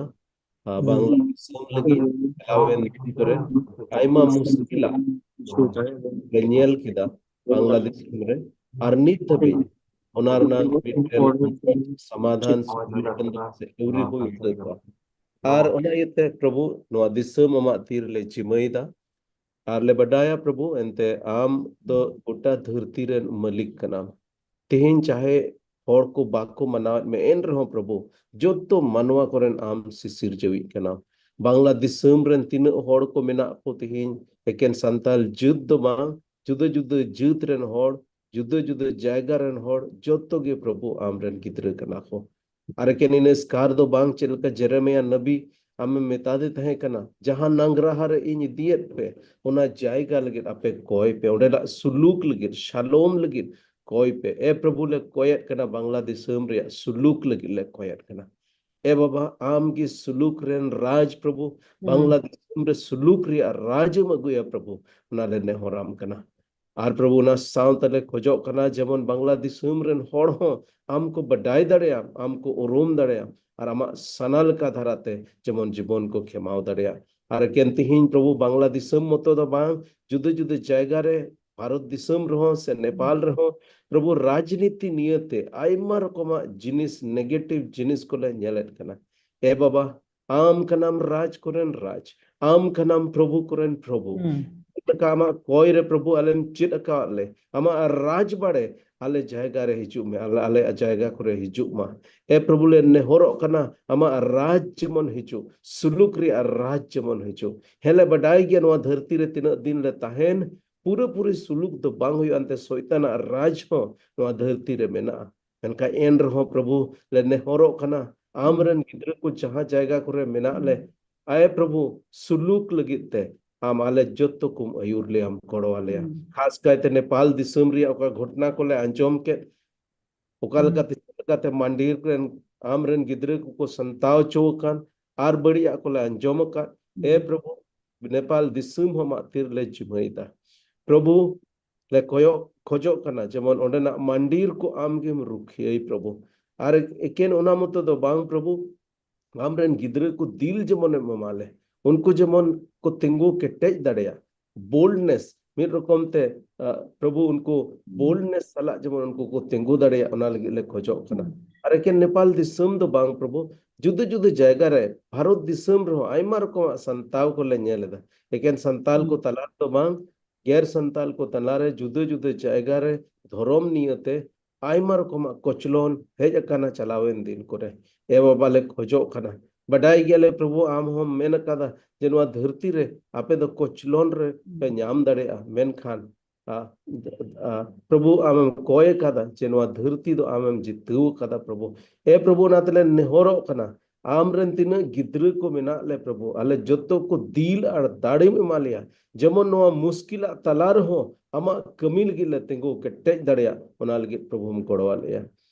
ᱟᱨ ᱵᱟᱝᱞᱟ ᱫᱤᱥᱚᱢ ᱞᱟᱹᱜᱤᱫ ᱪᱟᱞᱟᱣᱮᱱ ᱫᱤᱱ ᱠᱚᱨᱮ ᱟᱭᱢᱟ ᱢᱩᱥᱠᱤᱞᱟᱜ ᱞᱮ ᱧᱮᱞ ᱠᱮᱫᱟ ᱵᱟᱝᱞᱟ ᱫᱤᱥᱚᱢ ᱨᱮ, ᱟᱨ ᱱᱤᱛ ᱫᱷᱟᱹᱵᱤᱡ ᱚᱱᱟ ᱨᱮᱱᱟᱜ ᱢᱤᱫᱴᱮᱱ ᱥᱚᱢᱟᱫᱷᱟᱱ solution ᱫᱚ ᱟᱹᱣᱨᱤ ᱦᱩᱭ ᱩᱛᱟᱹᱨᱚᱜᱼᱟ᱾ ᱟᱨ ᱚᱱᱟ ᱤᱭᱟᱹᱛᱮ ᱯᱨᱚᱵᱷᱩ ᱱᱚᱣᱟ ᱫᱤᱥᱚᱢ ᱟᱢᱟᱜ ᱛᱤ ᱨᱮᱞᱮ ᱡᱤᱢᱟᱹᱭᱮᱫᱟ, ᱟᱨ ᱞᱮ ᱵᱟᱰᱟᱭᱟ ᱯᱨᱚᱵᱷᱩ ᱮᱱᱛᱮ ᱟᱢ ᱫᱚ ᱜᱚᱴᱟ ᱫᱷᱟᱹᱨᱛᱤ ᱨᱮᱱ ᱢᱟᱹᱞᱤᱠ ᱠᱟᱱᱟᱢ᱾ ᱛᱮᱦᱮᱧ ᱪᱟᱦᱮ ᱦᱚᱲ ᱠᱚ ᱵᱟᱠᱚ ᱢᱟᱱᱟᱣᱮᱫ ᱢᱮ, ᱮᱱ ᱨᱮᱦᱚᱸ ᱯᱨᱚᱵᱷᱩ ᱡᱚᱛᱚ ᱢᱟᱱᱣᱟ ᱠᱚᱨᱮᱱ ᱟᱢ ᱥᱤᱥᱤᱨᱡᱟᱹᱣᱤᱡ ᱠᱟᱱᱟᱢ᱾ ᱵᱟᱝᱞᱟ ᱫᱤᱥᱚᱢ ᱨᱮᱱ ᱛᱤᱱᱟᱹᱜ ᱦᱚᱲ ᱠᱚ ᱢᱮᱱᱟᱜ ᱠᱚ ᱛᱮᱦᱮᱧ, ᱮᱠᱮᱱ ᱥᱟᱱᱛᱟᱞ ᱡᱟᱹᱛ ᱫᱚ ᱵᱟᱝ, ᱡᱩᱫᱟᱹ ᱡᱩᱫᱟᱹ ᱡᱟᱹᱛ ᱨᱮᱱ ᱦᱚᱲ, ᱡᱩᱫᱟᱹ ᱡᱩᱫᱟᱹ ᱡᱟᱭᱜᱟ ᱨᱮᱱ ᱦᱚᱲ, ᱡᱚᱛᱚ ᱜᱮ ᱯᱨᱚᱵᱷᱩ ᱟᱢ ᱨᱮᱱ ᱜᱤᱫᱽᱨᱟᱹ ᱠᱟᱱᱟ ᱠᱚ᱾ ᱟᱨ ᱮᱠᱮᱱ ᱤᱱᱟᱹ ᱮᱥᱠᱟᱨ ᱫᱚ ᱵᱟᱝ, ᱪᱮᱫ ᱞᱮᱠᱟ ᱡᱮᱨᱮᱢᱤᱭᱟ ᱱᱟᱵᱤ ᱟᱢᱮᱢ ᱢᱮᱛᱟᱫᱮ ᱛᱟᱦᱮᱸ ᱠᱟᱱᱟ, ᱡᱟᱦᱟᱸ ᱱᱟᱝᱜᱽᱨᱟᱦᱟ ᱨᱮ ᱤᱧ ᱤᱫᱤᱭᱮᱫ ᱯᱮ, ᱚᱱᱟ ᱡᱟᱭᱜᱟ ᱞᱟᱹᱜᱤᱫ ᱟᱯᱮ ᱠᱚᱭ ᱯᱮ, ᱚᱸᱰᱮᱱᱟᱜ ᱥᱩᱞᱩᱠ ᱞᱟᱹᱜᱤᱫ, ᱥᱟᱞᱚᱢ ᱞᱟᱹᱜᱤᱫ, ᱠᱚᱭ ᱯᱮ᱾ ᱮ ᱯᱨᱚᱵᱷᱩ, ᱞᱮ ᱠᱚᱭᱮᱫ ᱠᱟᱱᱟ, ᱵᱟᱝᱞᱟ ᱫᱤᱥᱚᱢ ᱨᱮᱭᱟᱜ ᱥᱩᱞᱩᱠ ᱞᱟᱹᱜᱤᱫ ᱞᱮ ᱠᱚᱭᱮᱫ ᱠᱟᱱᱟ᱾ ᱮ ᱵᱟᱵᱟ, ᱟᱢ ᱜᱮ ᱥᱩᱞᱩᱠ ᱨᱮᱱ ᱨᱟᱡᱽ ᱯᱨᱚᱵᱷᱩ, ᱦᱩᱸ᱾ ᱵᱟᱝᱞᱟ ᱫᱤᱥᱚᱢ ᱨᱮ ᱥᱩᱞᱩᱠ ᱨᱮᱭᱟᱜ ᱨᱟᱡᱽ ᱮᱢ ᱟᱹᱜᱩᱭᱟ ᱯᱨᱚᱵᱷᱩ, ᱚᱱᱟ ᱞᱮ ᱱᱮᱦᱚᱨᱟᱢ ᱠᱟᱱᱟ᱾ ᱟᱨ ᱯᱨᱚᱵᱷᱩ, ᱚᱱᱟ ᱥᱟᱶᱛᱮ ᱞᱮ ᱠᱷᱚᱡᱚᱜ ᱠᱟᱱᱟ, ᱡᱮᱢᱚᱱ ᱵᱟᱝᱞᱟ ᱫᱤᱥᱚᱢ ᱨᱮᱱ ᱦᱚᱲ ᱦᱚᱸ ᱟᱢ ᱠᱚ ᱵᱟᱰᱟᱭ ᱫᱟᱲᱮᱭᱟᱢ, ᱟᱢ ᱠᱚ ᱩᱨᱩᱢ ᱫᱟᱲᱮᱭᱟᱢ, ᱟᱨ ᱟᱢᱟᱜ ᱥᱟᱱᱟ ᱞᱮᱠᱟ ᱫᱷᱟᱨᱟᱛᱮ ᱡᱮᱢᱚᱱ ᱡᱤᱵᱚᱱ ᱠᱚ ᱠᱷᱮᱢᱟᱣ ᱫᱟᱲᱮᱭᱟᱜ᱾ ᱟᱨ ᱮᱠᱮᱱ ᱛᱤᱦᱤᱧ ᱯᱨᱚᱵᱷᱩ, ᱵᱟᱝᱞᱟ ᱫᱤᱥᱚᱢ ᱢᱚᱛᱚ ᱫᱚ ᱵᱟᱝ, ᱡᱩᱫᱟᱹ ᱡᱩᱫᱟᱹ ᱡᱟᱭᱜᱟ ᱨᱮ, ᱵᱷᱟᱨᱚᱛ ᱫᱤᱥᱚᱢ ᱨᱮᱦᱚᱸ ᱥᱮ ᱱᱮᱯᱟᱞ ᱨᱮᱦᱚᱸ, ᱯᱨᱚᱵᱷᱩ, ᱨᱟᱡᱽᱱᱤᱛᱤ ᱱᱤᱭᱟᱹᱛᱮ ᱟᱭᱢᱟ ᱨᱚᱠᱚᱢᱟᱜ ᱡᱤᱱᱤᱥ, negative ᱡᱤᱱᱤᱥ ᱠᱚᱞᱮ ᱧᱮᱞᱮᱫ ᱠᱟᱱᱟ᱾ ᱮ ᱵᱟᱵᱟ, ᱟᱢ ᱠᱟᱱᱟᱢ ᱨᱟᱡᱽ ᱠᱚᱨᱮᱱ ᱨᱟᱡᱽ, ᱟᱢ ᱠᱟᱱᱟᱢ ᱯᱨᱚᱵᱷᱩ ᱠᱚᱨᱮᱱ ᱯᱨᱚᱵᱷᱩ᱾ ᱦᱩᱸ᱾ ᱪᱮᱫ ᱞᱮᱠᱟ ᱟᱢᱟᱜ ᱠᱚᱭ ᱨᱮ ᱯᱨᱚᱵᱷᱩ ᱟᱞᱮᱢ ᱪᱮᱫ ᱟᱠᱟᱣᱟᱫ ᱞᱮ, ᱟᱢᱟᱜ ᱨᱟᱡᱽ ᱵᱟᱲᱮ ᱟᱞᱮ ᱡᱟᱭᱜᱟ ᱨᱮ ᱦᱤᱡᱩᱜ ᱢᱮ, ᱟᱞᱮ, ᱟᱞᱮᱭᱟᱜ ᱡᱟᱭᱜᱟ ᱠᱚᱨᱮ ᱦᱤᱡᱩᱜ ᱢᱟ᱾ ᱮ ᱯᱨᱚᱵᱷᱩ, ᱞᱮ ᱱᱮᱦᱚᱨᱚᱜ ᱠᱟᱱᱟ, ᱟᱢᱟᱜ ᱨᱟᱡᱽ ᱡᱮᱢᱚᱱ ᱦᱤᱡᱩᱜ, ᱥᱩᱞᱩᱠ ᱨᱮᱭᱟᱜ ᱨᱟᱡᱽ ᱡᱮᱢᱚᱱ ᱦᱤᱡᱩᱜ᱾ ᱦᱮᱸ, ᱞᱮ ᱵᱟᱰᱟᱭ ᱜᱮᱭᱟ ᱱᱚᱣᱟ ᱫᱷᱟᱹᱨᱛᱤ ᱨᱮ ᱛᱤᱱᱟᱹᱜ ᱫᱤᱱ ᱞᱮ ᱛᱟᱦᱮᱱ, ᱯᱩᱨᱟᱹᱯᱩᱨᱤ ᱥᱩᱞᱩᱠ ᱫᱚ ᱵᱟᱝ ᱦᱩᱭᱩᱜᱼᱟ, ᱮᱱᱛᱮ ᱥᱚᱭᱛᱟᱱᱟᱜ ᱨᱟᱡᱽ ᱦᱚᱸ ᱱᱚᱣᱟ ᱫᱷᱟᱹᱨᱛᱤ ᱨᱮ ᱢᱮᱱᱟᱜᱼᱟ᱾ ᱢᱮᱱᱠᱷᱟᱱ ᱮᱱ ᱨᱮᱦᱚᱸ ᱯᱨᱚᱵᱷᱩ, ᱞᱮ ᱱᱮᱦᱚᱨᱚᱜ ᱠᱟᱱᱟ, ᱟᱢ ᱦᱩᱸ᱾ ᱨᱮᱱ ᱜᱤᱫᱽᱨᱟᱹ ᱠᱚ ᱡᱟᱦᱟᱸ ᱡᱟᱭᱜᱟ ᱠᱚᱨᱮ ᱢᱮᱱᱟᱜ ᱞᱮ, ᱦᱩᱸ᱾ ᱟᱭ ᱯᱨᱚᱵᱷᱩ, ᱥᱩᱞᱩᱠ ᱞᱟᱹᱜᱤᱫ ᱛᱮ ᱟᱢ ᱟᱞᱮ ᱡᱚᱛᱚ ᱠᱚᱢ ᱟᱹᱭᱩᱨ ᱞᱮᱭᱟᱢ, ᱜᱚᱲᱚ ᱟᱞᱮᱭᱟᱢ᱾ ᱦᱩᱸ᱾ ᱠᱷᱟᱥ ᱠᱟᱭᱛᱮ ᱱᱮᱯᱟᱞ ᱫᱤᱥᱚᱢ ᱨᱮᱭᱟᱜ ᱚᱠᱟ ᱜᱷᱚᱴᱚᱱᱟ ᱠᱚᱞᱮ ᱟᱸᱡᱚᱢ ᱠᱮᱫ, ᱚᱠᱟ ᱦᱩᱸ᱾ ᱞᱮᱠᱟᱛᱮ, ᱪᱮᱫ ᱞᱮᱠᱟᱛᱮ ᱢᱟᱱᱰᱤᱨ ᱨᱮᱱ ᱟᱢ ᱨᱮᱱ ᱜᱤᱫᱽᱨᱟᱹ ᱠᱚᱠᱚ ᱥᱟᱱᱛᱟᱣ ᱦᱚᱪᱚ ᱟᱠᱟᱱ, ᱟᱨ ᱵᱟᱹᱲᱤᱡᱟᱜ ᱠᱚᱞᱮ ᱟᱸᱡᱚᱢ ᱟᱠᱟᱫ᱾ ᱮ ᱦᱩᱸ᱾ ᱯᱨᱚᱵᱷᱩ, ᱱᱮᱯᱟᱞ ᱫᱤᱥᱚᱢ ᱦᱚᱸ ᱟᱢᱟᱜ ᱛᱤ ᱨᱮᱞᱮ ᱡᱤᱢᱟᱹᱭᱮᱫᱟ᱾ ᱯᱨᱚᱵᱷᱩ, ᱞᱮ ᱠᱚᱭᱚᱜ, ᱠᱷᱚᱡᱚᱜ ᱠᱟᱱᱟ, ᱡᱮᱢᱚᱱ ᱚᱸᱰᱮᱱᱟᱜ ᱢᱟᱱᱰᱤᱨ ᱠᱚ ᱟᱢ ᱜᱮᱢ ᱨᱩᱠᱷᱤᱭᱟᱹᱭ ᱯᱨᱚᱵᱷᱩ᱾ ᱟᱨ ᱮᱠᱮᱱ ᱚᱱᱟ ᱢᱚᱛᱚ ᱫᱚ ᱵᱟᱝ ᱯᱨᱚᱵᱷᱩ, ᱟᱢ ᱨᱮᱱ ᱜᱤᱫᱽᱨᱟᱹ ᱠᱚ ᱫᱤᱞ ᱡᱮᱢᱚᱱ ᱮᱢ ᱮᱢᱟ ᱞᱮ, ᱩᱱᱠᱩ ᱡᱮᱢᱚᱱ ᱠᱚ ᱛᱤᱸᱜᱩ ᱠᱮᱴᱮᱡ ᱫᱟᱲᱮᱭᱟᱜ, boldness, ᱢᱤᱫ ᱨᱚᱠᱚᱢ ᱛᱮ, ᱟ, ᱯᱨᱚᱵᱷᱩ, ᱩᱱᱠᱩ ᱦᱩᱸ᱾ boldness ᱥᱟᱞᱟᱜ ᱡᱮᱢᱚᱱ ᱩᱱᱠᱩ ᱠᱚ ᱛᱤᱸᱜᱩ ᱫᱟᱲᱮᱭᱟᱜ, ᱚᱱᱟ ᱞᱟᱹᱜᱤᱫ ᱞᱮ ᱠᱷᱚᱡᱚᱜ ᱠᱟᱱᱟ᱾ ᱦᱩᱸ᱾ ᱟᱨ ᱮᱠᱮᱱ ᱱᱮᱯᱟᱞ ᱫᱤᱥᱚᱢ ᱫᱚ ᱵᱟᱝ ᱯᱨᱚᱵᱷᱩ, ᱡᱩᱫᱟᱹ ᱡᱩᱫᱟᱹ ᱡᱟᱭᱜᱟ ᱨᱮ, ᱵᱷᱟᱨᱚᱛ ᱫᱤᱥᱚᱢ ᱨᱮᱦᱚᱸ ᱟᱭᱢᱟ ᱨᱚᱠᱚᱢᱟᱜ ᱥᱟᱱᱛᱟᱣ ᱠᱚᱞᱮ ᱧᱮᱞ ᱮᱫᱟ᱾ ᱮᱠᱮᱱ ᱥᱟᱱᱛᱟᱞ ᱠᱚ ᱦᱩᱸ᱾ ᱛᱟᱞᱟ ᱨᱮᱫᱚ ᱵᱟᱝ, ᱜᱮᱨ ᱥᱟᱱᱛᱟᱞ ᱠᱚ ᱛᱟᱞᱟᱨᱮ ᱡᱩᱫᱟᱹ ᱡᱩᱫᱟᱹ ᱡᱟᱭᱜᱟ ᱨᱮ ᱫᱷᱚᱨᱚᱢ ᱱᱤᱭᱟᱹᱛᱮ ᱟᱭᱢᱟ ᱨᱚᱠᱚᱢᱟᱜ ᱠᱚᱪᱞᱚᱱ ᱦᱮᱡ ᱟᱠᱟᱱᱟ ᱪᱟᱞᱟᱣᱮᱱ ᱫᱤᱱ ᱠᱚᱨᱮ᱾ ᱮ ᱵᱟᱵᱟ, ᱞᱮ ᱠᱷᱚᱡᱚᱜ ᱠᱟᱱᱟ, ᱵᱟᱰᱟᱭ ᱜᱮᱭᱟᱞᱮ ᱯᱨᱚᱵᱷᱩ, ᱟᱢ ᱦᱚᱸᱢ ᱢᱮᱱ ᱟᱠᱟᱫᱟ ᱡᱮ ᱱᱚᱣᱟ ᱫᱷᱟᱹᱨᱛᱤ ᱨᱮ ᱟᱯᱮ ᱫᱚ ᱠᱚᱪᱞᱚᱱ ᱨᱮ ᱯᱮ ᱧᱟᱢ ᱫᱟᱲᱮᱭᱟᱜᱼᱟ, ᱢᱮᱱᱠᱷᱟᱱ, ᱟ, ᱟ, ᱯᱨᱚᱵᱷᱩ, ᱟᱢᱮᱢ ᱠᱚᱭ ᱟᱠᱟᱫᱟ ᱡᱮ ᱱᱚᱣᱟ ᱫᱷᱟᱹᱨᱛᱤ ᱫᱚ ᱟᱢᱮᱢ ᱡᱤᱛᱟᱹᱣ ᱟᱠᱟᱫᱟ ᱯᱨᱚᱵᱷᱩ᱾ ᱮ ᱯᱨᱚᱵᱷᱩ, ᱚᱱᱟ ᱛᱮᱞᱮ ᱱᱮᱦᱚᱨᱚᱜ ᱠᱟᱱᱟ, ᱟᱢ ᱨᱮᱱ ᱛᱤᱱᱟᱹᱜ ᱜᱤᱫᱽᱨᱟᱹ ᱠᱚ ᱢᱮᱱᱟᱜ ᱞᱮ ᱯᱨᱚᱵᱷᱩ, ᱟᱞᱮ ᱡᱚᱛᱚ ᱠᱚ ᱫᱤᱞ ᱟᱨ ᱫᱟᱲᱮᱢ ᱮᱢᱟ ᱞᱮᱭᱟ, ᱡᱮᱢᱚᱱ ᱱᱚᱣᱟ ᱢᱩᱥᱠᱤᱞᱟᱜ ᱛᱟᱞᱟ ᱨᱮᱦᱚᱸ ᱟᱢᱟᱜ ᱠᱟᱹᱢᱤ ᱞᱟᱹᱜᱤᱫ ᱞᱮ ᱛᱤᱸᱜᱩ ᱠᱮᱴᱮᱡ ᱫᱟᱲᱮᱭᱟᱜ, ᱚᱱᱟ ᱞᱟᱹᱜᱤᱫ ᱯᱨᱚᱵᱷᱩᱢ ᱜᱚᱲᱚ ᱟᱞᱮᱭᱟ᱾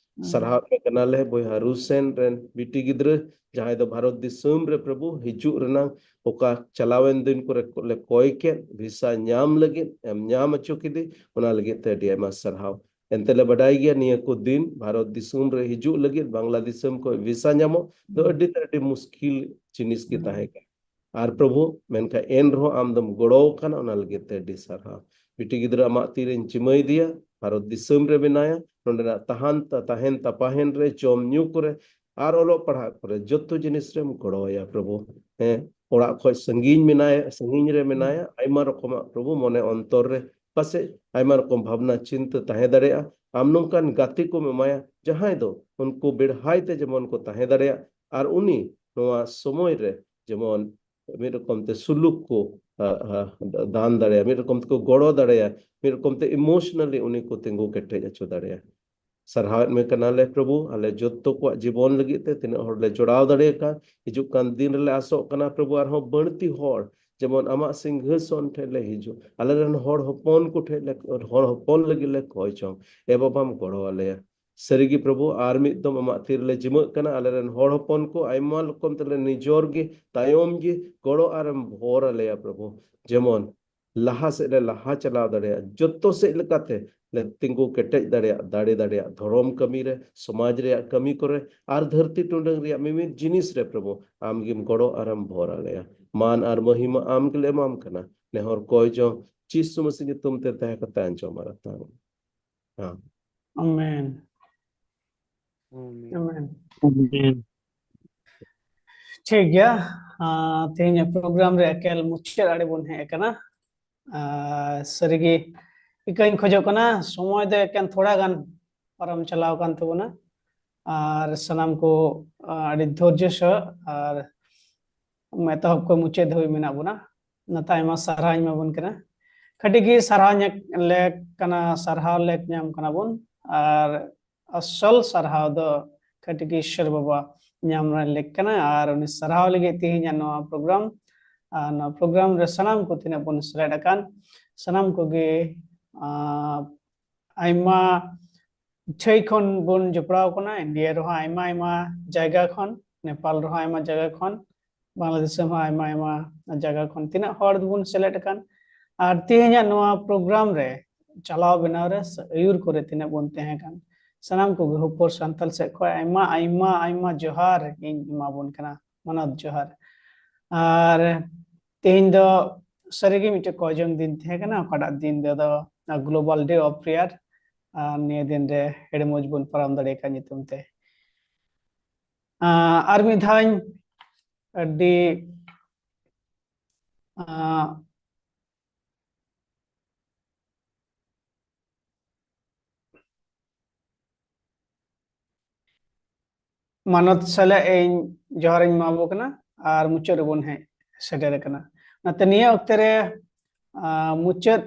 ᱥᱟᱨᱦᱟᱣ ᱮᱢ ᱠᱟᱱᱟᱞᱮ ᱵᱚᱭᱦᱟ ᱨᱩᱥᱮᱱ ᱨᱮᱱ ᱵᱤᱴᱤ ᱜᱤᱫᱽᱨᱟᱹ, ᱡᱟᱦᱟᱸᱭ ᱫᱚ ᱵᱷᱟᱨᱚᱛ ᱫᱤᱥᱚᱢ ᱨᱮ ᱯᱨᱚᱵᱷᱩ ᱦᱤᱡᱩᱜ ᱨᱮᱱᱟᱝ ᱚᱠᱟ ᱪᱟᱞᱟᱣᱮᱱ ᱫᱤᱱ ᱠᱚᱨᱮ ᱞᱮ ᱠᱚᱭ ᱠᱮᱫ, ᱵᱷᱤᱥᱟ ᱧᱟᱢ ᱞᱟᱹᱜᱤᱫ ᱮᱢ ᱧᱟᱢ ᱦᱚᱪᱚ ᱠᱮᱫᱮ, ᱚᱱᱟ ᱞᱟᱹᱜᱤᱫ ᱛᱮ ᱟᱹᱰᱤ ᱟᱭᱢᱟ ᱥᱟᱨᱦᱟᱣ᱾ ᱮᱱᱛᱮ ᱞᱮ ᱵᱟᱰᱟᱭ ᱜᱮᱭᱟ, ᱱᱤᱭᱟᱹ ᱠᱚ ᱫᱤᱱ ᱵᱷᱟᱨᱚᱛ ᱫᱤᱥᱚᱢ ᱨᱮ ᱦᱤᱡᱩᱜ ᱞᱟᱹᱜᱤᱫ ᱵᱟᱝᱞᱟ ᱫᱤᱥᱚᱢ ᱠᱷᱚᱱ ᱵᱷᱤᱥᱟ ᱧᱟᱢᱚᱜ ᱫᱚ ᱟᱹᱰᱤ ᱛᱮ ᱟᱹᱰᱤ ᱢᱩᱥᱠᱤᱞ ᱡᱤᱱᱤᱥ ᱜᱮ ᱛᱟᱦᱮᱸ ᱠᱟᱱᱟ᱾ ᱟᱨ ᱯᱨᱚᱵᱷᱩ, ᱢᱮᱱᱠᱷᱟᱱ ᱮᱱ ᱨᱮᱦᱚᱸ ᱟᱢ ᱫᱚᱢ ᱜᱚᱲᱚ ᱟᱠᱟᱱᱟ, ᱚᱱᱟ ᱞᱟᱹᱜᱤᱫ ᱛᱮ ᱟᱹᱰᱤ ᱥᱟᱨᱦᱟᱣ᱾ ᱵᱤᱴᱤ ᱜᱤᱫᱽᱨᱟᱹ ᱟᱢᱟᱜ ᱛᱤᱨᱮᱧ ᱡᱤᱢᱟᱹᱭ ᱫᱤᱭᱟ, ᱵᱷᱟᱨᱚᱛ ᱫᱤᱥᱚᱢ ᱨᱮ ᱢᱮᱱᱟᱭᱟ, ᱱᱚᱸᱰᱮᱱᱟᱜ ᱛᱟᱦᱟᱱ, ᱛᱟᱦᱮᱱ ᱛᱟᱯᱟᱦᱮᱱ ᱨᱮ, ᱡᱚᱢ ᱧᱩ ᱠᱚᱨᱮ, ᱟᱨ ᱚᱞᱚᱜ ᱯᱟᱲᱦᱟᱜ ᱠᱚᱨᱮ, ᱡᱚᱛᱚ ᱡᱤᱱᱤᱥ ᱨᱮᱢ ᱜᱚᱲᱚ ᱟᱭᱟ ᱯᱨᱚᱵᱷᱩ᱾ ᱦᱮᱸ, ᱚᱲᱟᱜ ᱠᱷᱚᱱ ᱥᱟᱺᱜᱤᱧ ᱢᱮᱱᱟᱭᱟ, ᱥᱟᱺᱜᱤᱧ ᱨᱮ ᱢᱮᱱᱟᱭᱟ, ᱟᱭᱢᱟ ᱨᱚᱠᱚᱢᱟᱜ ᱯᱨᱚᱵᱷᱩ ᱢᱚᱱᱮ ᱚᱱᱛᱚᱨ ᱨᱮ ᱯᱟᱥᱮᱡ ᱟᱭᱢᱟ ᱨᱚᱠᱚᱢ ᱵᱷᱟᱵᱽᱱᱟ ᱪᱤᱱᱛᱟᱹ ᱛᱟᱦᱮᱸ ᱫᱟᱲᱮᱭᱟᱜᱼᱟ᱾ ᱟᱢ ᱱᱚᱝᱠᱟᱱ ᱜᱟᱛᱮ ᱠᱚᱢ ᱮᱢᱟᱭᱟ, ᱡᱟᱦᱟᱸᱭ ᱫᱚ ᱩᱱᱠᱩ ᱵᱮᱲᱦᱟᱭ ᱛᱮ ᱡᱮᱢᱚᱱ ᱠᱚ ᱛᱟᱦᱮᱸ ᱫᱟᱲᱮᱭᱟᱜ, ᱟᱨ ᱩᱱᱤ ᱱᱚᱣᱟ ᱥᱚᱢᱚᱭ ᱨᱮ ᱡᱮᱢᱚᱱ ᱢᱤᱫ ᱨᱚᱠᱚᱢ ᱛᱮ ᱥᱩᱞᱩᱠ ᱠᱚ, ᱟ, ᱟ, ᱫᱟᱱ ᱫᱟᱲᱮᱭᱟᱜᱼᱟ, ᱢᱤᱫ ᱨᱚᱠᱚᱢ ᱛᱮᱠᱚ ᱜᱚᱲᱚ ᱫᱟᱲᱮᱭᱟᱜᱼᱟ, ᱢᱤᱫ ᱨᱚᱠᱚᱢ ᱛᱮ emotionally ᱩᱱᱤ ᱠᱚ ᱛᱤᱸᱜᱩ ᱠᱮᱴᱮᱡ ᱦᱚᱪᱚ ᱫᱟᱲᱮᱭᱟᱜᱼᱟ᱾ ᱥᱟᱨᱦᱟᱣᱮᱫ ᱢᱮ ᱠᱟᱱᱟᱞᱮ ᱯᱨᱚᱵᱷᱩ, ᱟᱞᱮ ᱡᱚᱛᱚ ᱠᱚᱣᱟᱜ ᱡᱤᱵᱚᱱ ᱞᱟᱹᱜᱤᱫ ᱛᱮ ᱛᱤᱱᱟᱹᱜ ᱦᱚᱲ ᱞᱮ ᱡᱚᱲᱟᱣ ᱫᱟᱲᱮ ᱟᱠᱟᱫ, ᱦᱤᱡᱩᱜ ᱠᱟᱱ ᱫᱤᱱ ᱨᱮᱞᱮ ᱟᱥᱚᱜ ᱠᱟᱱᱟ ᱯᱨᱚᱵᱷᱩ, ᱟᱨᱦᱚᱸ ᱵᱟᱹᱲᱛᱤ ᱦᱚᱲ ᱡᱮᱢᱚᱱ ᱟᱢᱟᱜ ᱥᱤᱝᱦᱟᱥᱚᱱ ᱴᱷᱮᱱ ᱞᱮ ᱦᱤᱡᱩᱜ, ᱟᱞᱮ ᱨᱮᱱ ᱦᱚᱲ ᱦᱚᱯᱚᱱ ᱠᱚ ᱴᱷᱮᱱ ᱞᱮ, ᱦᱚᱲ ᱦᱚᱯᱚᱱ ᱞᱟᱹᱜᱤᱫ ᱞᱮ ᱠᱚᱭ ᱪᱚᱝ᱾ ᱮ ᱵᱟᱵᱟᱢ ᱜᱚᱲᱚ ᱟᱞᱮᱭᱟ᱾ ᱥᱟᱹᱨᱤᱜᱮ ᱯᱨᱚᱵᱷᱩ, ᱟᱨ ᱢᱤᱫ ᱫᱚᱢ ᱟᱢᱟᱜ ᱛᱤ ᱨᱮᱞᱮ ᱡᱤᱢᱟᱹᱜ ᱠᱟᱱᱟ᱾ ᱟᱞᱮ ᱨᱮᱱ ᱦᱚᱲ ᱦᱚᱯᱚᱱ ᱠᱚ ᱟᱭᱢᱟ ᱨᱚᱠᱚᱢ ᱛᱮᱞᱮ ᱱᱤᱡᱚᱨ ᱜᱮ, ᱛᱟᱭᱚᱢ ᱜᱮ, ᱜᱚᱲᱚ ᱟᱨᱮᱢ ᱵᱷᱚᱨ ᱟᱞᱮᱭᱟ ᱯᱨᱚᱵᱷᱩ, ᱡᱮᱢᱚᱱ ᱞᱟᱦᱟ ᱥᱮᱫ ᱞᱮ ᱞᱟᱦᱟ ᱪᱟᱞᱟᱣ ᱫᱟᱲᱮᱭᱟᱜᱼᱟ, ᱡᱚᱛᱚ ᱥᱮᱫ ᱞᱮᱠᱟᱛᱮ ᱞᱮ ᱛᱤᱸᱜᱩ ᱠᱮᱴᱮᱡ ᱫᱟᱲᱮᱭᱟᱜ, ᱫᱟᱲᱮ ᱫᱟᱲᱮᱭᱟᱜ ᱫᱷᱚᱨᱚᱢ ᱠᱟᱹᱢᱤ ᱨᱮ, ᱥᱚᱢᱟᱡᱽ ᱨᱮᱭᱟᱜ ᱠᱟᱹᱢᱤ ᱠᱚᱨᱮ, ᱟᱨ ᱫᱷᱟᱹᱨᱛᱤ ᱴᱩᱰᱟᱹᱝ ᱨᱮᱭᱟᱜ ᱢᱤᱢᱤᱫ ᱡᱤᱱᱤᱥ ᱨᱮ ᱯᱨᱚᱵᱷᱩ, ᱟᱢ ᱜᱮᱢ ᱜᱚᱲᱚ ᱟᱨᱮᱢ ᱵᱷᱚᱨ ᱟᱞᱮᱭᱟ᱾ ᱢᱟᱱ ᱟᱨ ᱢᱚᱦᱤᱢᱟ ᱟᱢ ᱜᱮᱞᱮ ᱮᱢᱟᱢ ᱠᱟᱱᱟ᱾ ᱱᱮᱦᱚᱨ ᱠᱚᱭ ᱡᱚᱝ ᱡᱤᱥᱩ ᱢᱟᱹᱥᱤ ᱧᱩᱛᱩᱢ ᱛᱮ ᱛᱟᱦᱮᱸ ᱠᱟᱛᱮ ᱟᱸᱡᱚᱢ ᱟᱨ ᱟᱛᱟᱝ᱾ ᱦᱮᱸ᱾ ᱟᱢᱮᱱ᱾ ᱟᱢᱮᱱ᱾ ᱟᱢᱮᱱ᱾ ᱴᱷᱤᱠ ᱜᱮᱭᱟ᱾ ᱟᱸ, ᱛᱮᱦᱮᱧᱟᱜ ᱯᱨᱳᱜᱨᱟᱢ ᱨᱮ ᱮᱠᱟᱞ ᱢᱩᱪᱟᱹᱫ ᱟᱲᱮ ᱵᱚᱱ ᱦᱮᱡ ᱟᱠᱟᱱᱟ᱾ ᱟᱨ ᱥᱟᱹᱨᱤᱜᱮ ᱤᱠᱟᱹᱧ ᱠᱷᱚᱡᱚᱜ ᱠᱟᱱᱟ, ᱥᱚᱢᱚᱭ ᱫᱚ ᱮᱠᱮᱱ ᱛᱷᱚᱲᱟ ᱜᱟᱱ ᱯᱟᱨᱚᱢ ᱪᱟᱞᱟᱣ ᱟᱠᱟᱱ ᱛᱟᱵᱚᱱᱟ᱾ ᱟᱨ ᱥᱟᱱᱟᱢ ᱠᱚ, ᱟᱸ, ᱟᱹᱰᱤ ᱫᱷᱳᱨᱡᱚ ᱥᱚᱦ ᱟᱨ ᱮᱛᱚᱦᱚᱵ ᱠᱷᱚᱱ ᱢᱩᱪᱟᱹᱫ ᱫᱷᱟᱹᱵᱤᱡ ᱢᱮᱱᱟᱜ ᱵᱚᱱᱟ᱾ ᱚᱱᱟᱛᱮ ᱟᱭᱢᱟ ᱥᱟᱨᱦᱟᱣ ᱤᱧ ᱮᱢᱟᱵᱚᱱ ᱠᱟᱱᱟ᱾ ᱠᱟᱹᱴᱤᱡ ᱜᱮ ᱥᱟᱨᱦᱟᱣ ᱧᱟ-, ᱞᱮᱠ ᱠᱟᱱᱟ, ᱥᱟᱨᱦᱟᱣ ᱞᱮᱠ ᱧᱟᱢ ᱠᱟᱱᱟ ᱵᱚᱱ᱾ ᱟᱨ ᱟᱥᱚᱞ ᱥᱟᱨᱦᱟᱣ ᱫᱚ ᱠᱟᱹᱴᱤᱡ ᱜᱮ ᱤᱥᱥᱚᱨ ᱵᱟᱵᱟ ᱧᱟᱢ ᱨᱮ ᱞᱮᱠ ᱠᱟᱱᱟ, ᱟᱨ ᱩᱱᱤ ᱥᱟᱨᱦᱟᱣ ᱞᱟᱹᱜᱤᱫ ᱛᱮᱦᱮᱧᱟᱜ ᱱᱚᱣᱟ ᱯᱨᱳᱜᱨᱟᱢ, ᱟᱨ ᱱᱚᱣᱟ ᱯᱨᱳᱜᱨᱟᱢ ᱨᱮ ᱥᱟᱱᱟᱢ ᱠᱚ ᱛᱤᱱᱟᱹᱜ ᱵᱚᱱ ᱥᱮᱞᱮᱫ ᱟᱠᱟᱱ, ᱥᱟᱱᱟᱢ ᱠᱚᱜᱮ, ᱟᱸ, ᱟᱭᱢᱟ ᱴᱷᱮᱡ ᱠᱷᱚᱱ ᱵᱚᱱ ᱡᱚᱯᱲᱟᱣ ᱠᱟᱱᱟ, ᱤᱱᱰᱤᱭᱟ ᱨᱮᱦᱚᱸ ᱟᱭᱢᱟ ᱟᱭᱢᱟ ᱡᱟᱭᱜᱟ ᱠᱷᱚᱱ, ᱱᱮᱯᱟᱞ ᱨᱮᱦᱚᱸ ᱟᱭᱢᱟ ᱡᱟᱭᱜᱟ ᱠᱷᱚᱱ, ᱵᱟᱝᱞᱟᱫᱮᱥ ᱨᱮᱦᱚᱸ ᱟᱭᱢᱟ ᱟᱭᱢᱟ ᱡᱟᱭᱜᱟ ᱠᱷᱚᱱ ᱛᱤᱱᱟᱹᱜ ᱦᱚᱲ ᱵᱚᱱ ᱥᱮᱞᱮᱫ ᱟᱠᱟᱱ, ᱟᱨ ᱛᱮᱦᱮᱧᱟᱜ ᱱᱚᱣᱟ ᱯᱨᱳᱜᱨᱟᱢ ᱨᱮ ᱪᱟᱞᱟᱣ ᱵᱮᱱᱟᱣ ᱨᱮ ᱥᱮ ᱟᱹᱭᱩᱨ ᱠᱚᱨᱮ ᱛᱤᱱᱟᱹᱜ ᱵᱚᱱ ᱛᱟᱦᱮᱸ ᱠᱟᱱ, ᱥᱟᱱᱟᱢ ᱠᱚᱜᱮ ᱦᱚᱯᱚᱨ ᱥᱟᱱᱛᱟᱞ ᱥᱮᱫ ᱠᱷᱚᱱ ᱟᱭᱢᱟ ᱟᱭᱢᱟ ᱟᱭᱢᱟ ᱡᱚᱦᱟᱨ ᱤᱧ ᱮᱢᱟᱵᱚᱱ ᱠᱟᱱᱟ, ᱢᱟᱱᱚᱛ ᱡᱚᱦᱟᱨ᱾ ᱟᱨ ᱛᱮᱦᱮᱧ ᱫᱚ ᱥᱟᱹᱨᱤᱜᱮ ᱢᱤᱫᱴᱮᱡ ᱠᱚᱭᱡᱚᱝ ᱫᱤᱱ ᱛᱟᱦᱮᱸ ᱠᱟᱱᱟ, ᱚᱠᱟᱴᱟᱜ ᱫᱤᱱ ᱫᱚ, ᱫᱚ Global Day of Prayer, ᱟᱨ ᱱᱤᱭᱟᱹ ᱫᱤᱱ ᱨᱮ ᱟᱹᱰᱤ ᱢᱚᱡᱽ ᱵᱚᱱ ᱯᱟᱨᱚᱢ ᱫᱟᱲᱮ ᱟᱠᱟᱫ ᱧᱩᱛᱩᱢ ᱛᱮ᱾ ᱟᱨ ᱢᱤᱫ ᱫᱷᱟᱣ ᱟᱹᱰᱤ, ᱟᱸ, ᱢᱟᱱᱚᱛ ᱥᱟᱞᱟᱜ ᱤᱧ ᱡᱚᱦᱟᱨ ᱤᱧ ᱮᱢᱟᱵᱚ ᱠᱟᱱᱟ ᱟᱨ ᱢᱩᱪᱟᱹᱫ ᱨᱮᱵᱚᱱ ᱦᱮᱡ ᱥᱮᱴᱮᱨ ᱟᱠᱟᱱᱟ᱾ ᱚᱱᱟᱛᱮ ᱱᱤᱭᱟᱹ ᱚᱠᱛᱮ ᱨᱮ, ᱟᱸ, ᱢᱩᱪᱟᱹᱫ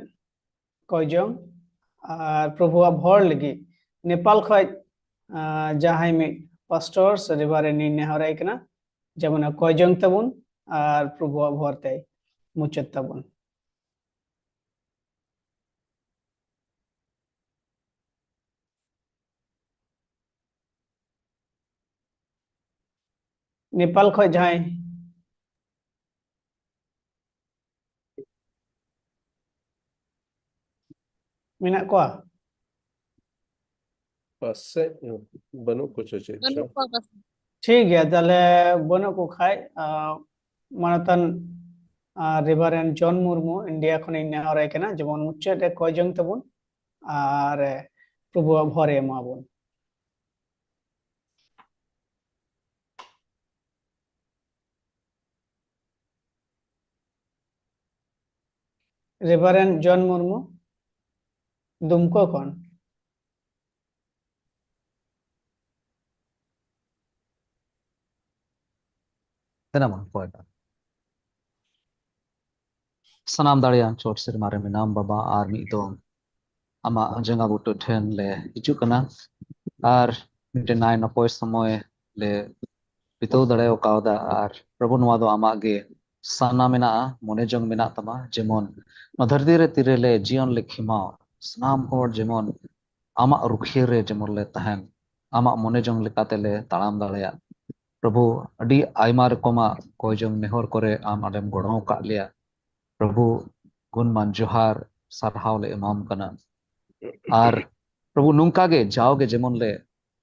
ᱠᱚᱭᱡᱚᱝ ᱟᱨ ᱯᱨᱚᱵᱷᱩᱣᱟᱜ ᱵᱷᱚᱨ ᱞᱟᱹᱜᱤᱫ ᱱᱮᱯᱟᱞ ᱠᱷᱚᱡ, ᱟᱸ, ᱡᱟᱦᱟᱸᱭ ᱢᱤᱫ ᱯᱟᱥᱴᱚᱨ ᱥᱮ ᱨᱮᱵᱷᱟᱨᱮᱱᱰ ᱤᱧ ᱱᱮᱦᱚᱨᱟᱭ ᱠᱟᱱᱟ, ᱡᱮᱢᱚᱱ ᱠᱚᱭᱡᱚᱝ ᱛᱟᱵᱚᱱ ᱟᱨ ᱯᱨᱚᱵᱷᱩᱣᱟᱜ ᱵᱷᱚᱨ ᱛᱮᱭ ᱢᱩᱪᱟᱹᱫ ᱛᱟᱵᱚᱱ᱾ ᱱᱮᱯᱟᱞ ᱠᱷᱚᱡ ᱡᱟᱦᱟᱸᱭ ᱢᱮᱱᱟᱜ ᱠᱚᱣᱟ? ᱯᱟᱥᱮᱡ ᱵᱟᱹᱱᱩᱜ ᱠᱚ ᱪᱚ ᱪᱮᱫ ᱪᱚ᱾ ᱵᱟᱹᱱᱩᱜ ᱠᱚᱣᱟ ᱯᱟᱥᱮᱡ᱾ ᱴᱷᱤᱠ ᱜᱮᱭᱟ, ᱛᱟᱦᱞᱮ ᱵᱟᱹᱱᱩᱜ ᱠᱚ ᱠᱷᱟᱡ, ᱟᱸ, ᱢᱟᱱᱚᱛᱟᱱ, ᱟᱸ, ᱨᱮᱵᱷᱟᱨᱮᱱᱰ ᱡᱚᱱ ᱢᱩᱨᱢᱩ ᱤᱱᱰᱤᱭᱟ ᱠᱷᱚᱱᱤᱧ ᱱᱮᱦᱚᱨᱟᱭ ᱠᱟᱱᱟ, ᱡᱮᱢᱚᱱ ᱢᱩᱪᱟᱹᱫ ᱨᱮ ᱠᱚᱭᱡᱚᱝ ᱛᱟᱵᱚᱱ ᱟᱨ ᱯᱨᱚᱵᱷᱩᱣᱟᱜ ᱵᱷᱚᱨᱮ ᱮᱢᱟ ᱵᱚᱱ᱾ ᱨᱮᱵᱷᱟᱨᱮᱱᱰ ᱡᱚᱱ ᱢᱩᱨᱢᱩ, ᱫᱩᱢᱠᱚ ᱠᱷᱚᱱ᱾ ᱥᱟᱱᱟᱢ ᱚᱠᱚᱭ ᱫᱚ ᱥᱟᱱᱟᱢ ᱫᱟᱲᱮᱭᱟᱱ ᱪᱚᱴ ᱥᱮᱨᱢᱟ ᱨᱮ ᱢᱮᱱᱟᱢ ᱵᱟᱵᱟ, ᱟᱨ ᱢᱤᱫ ᱫᱚᱢ ᱟᱢᱟᱜ ᱡᱟᱸᱜᱟ ᱵᱩᱴᱟᱹ ᱴᱷᱮᱱ ᱞᱮ ᱦᱤᱡᱩᱜ ᱠᱟᱱᱟ, ᱟᱨ ᱢᱤᱫᱴᱮᱱ ᱱᱟᱭ ᱱᱟᱯᱟᱭ ᱥᱚᱢᱚᱭ ᱞᱮ ᱵᱤᱛᱟᱹᱣ ᱫᱟᱲᱮ ᱠᱟᱣᱫᱟ᱾ ᱟᱨ ᱯᱨᱚᱵᱷᱩ, ᱱᱚᱣᱟ ᱫᱚ ᱟᱢᱟᱜ ᱜᱮ ᱥᱟᱱᱟ ᱢᱮᱱᱟᱜᱼᱟ, ᱢᱚᱱᱮ ᱡᱚᱝ ᱢᱮᱱᱟᱜ ᱛᱟᱢᱟ, ᱡᱮᱢᱚᱱ ᱱᱚᱣᱟ ᱫᱷᱟᱹᱨᱛᱤ ᱨᱮ ᱛᱤᱨᱮᱞᱮ ᱡᱤᱭᱚᱱ ᱞᱮ ᱠᱷᱮᱢᱟᱣ, ᱥᱟᱱᱟᱢ ᱦᱚᱲ ᱡᱮᱢᱚᱱ ᱟᱢᱟᱜ ᱨᱩᱠᱷᱤᱭᱟᱹ ᱨᱮ ᱡᱮᱢᱚᱱ ᱞᱮ ᱛᱟᱦᱮᱱ, ᱟᱢᱟᱜ ᱢᱚᱱᱮ ᱡᱚᱝ ᱞᱮᱠᱟᱛᱮ ᱞᱮ ᱛᱟᱲᱟᱢ ᱫᱟᱲᱮᱭᱟᱜ᱾ ᱯᱨᱚᱵᱷᱩ, ᱟᱹᱰᱤ ᱟᱭᱢᱟ ᱨᱚᱠᱚᱢᱟᱜ ᱠᱚᱭ ᱡᱚᱝ ᱱᱮᱦᱚᱨ ᱠᱚᱨᱮ ᱟᱢ ᱟᱞᱮᱢ ᱜᱚᱲᱚ ᱟᱠᱟᱫ ᱞᱮᱭᱟ᱾ ᱯᱨᱚᱵᱷᱩ, ᱜᱩᱱᱢᱟᱱ ᱡᱚᱦᱟᱨ, ᱥᱟᱨᱦᱟᱣ ᱞᱮ ᱮᱢᱟᱢ ᱠᱟᱱᱟ᱾ ᱟᱨ ᱯᱨᱚᱵᱷᱩ, ᱱᱚᱝᱠᱟ ᱜᱮ ᱡᱟᱣᱜᱮ ᱡᱮᱢᱚᱱ ᱞᱮ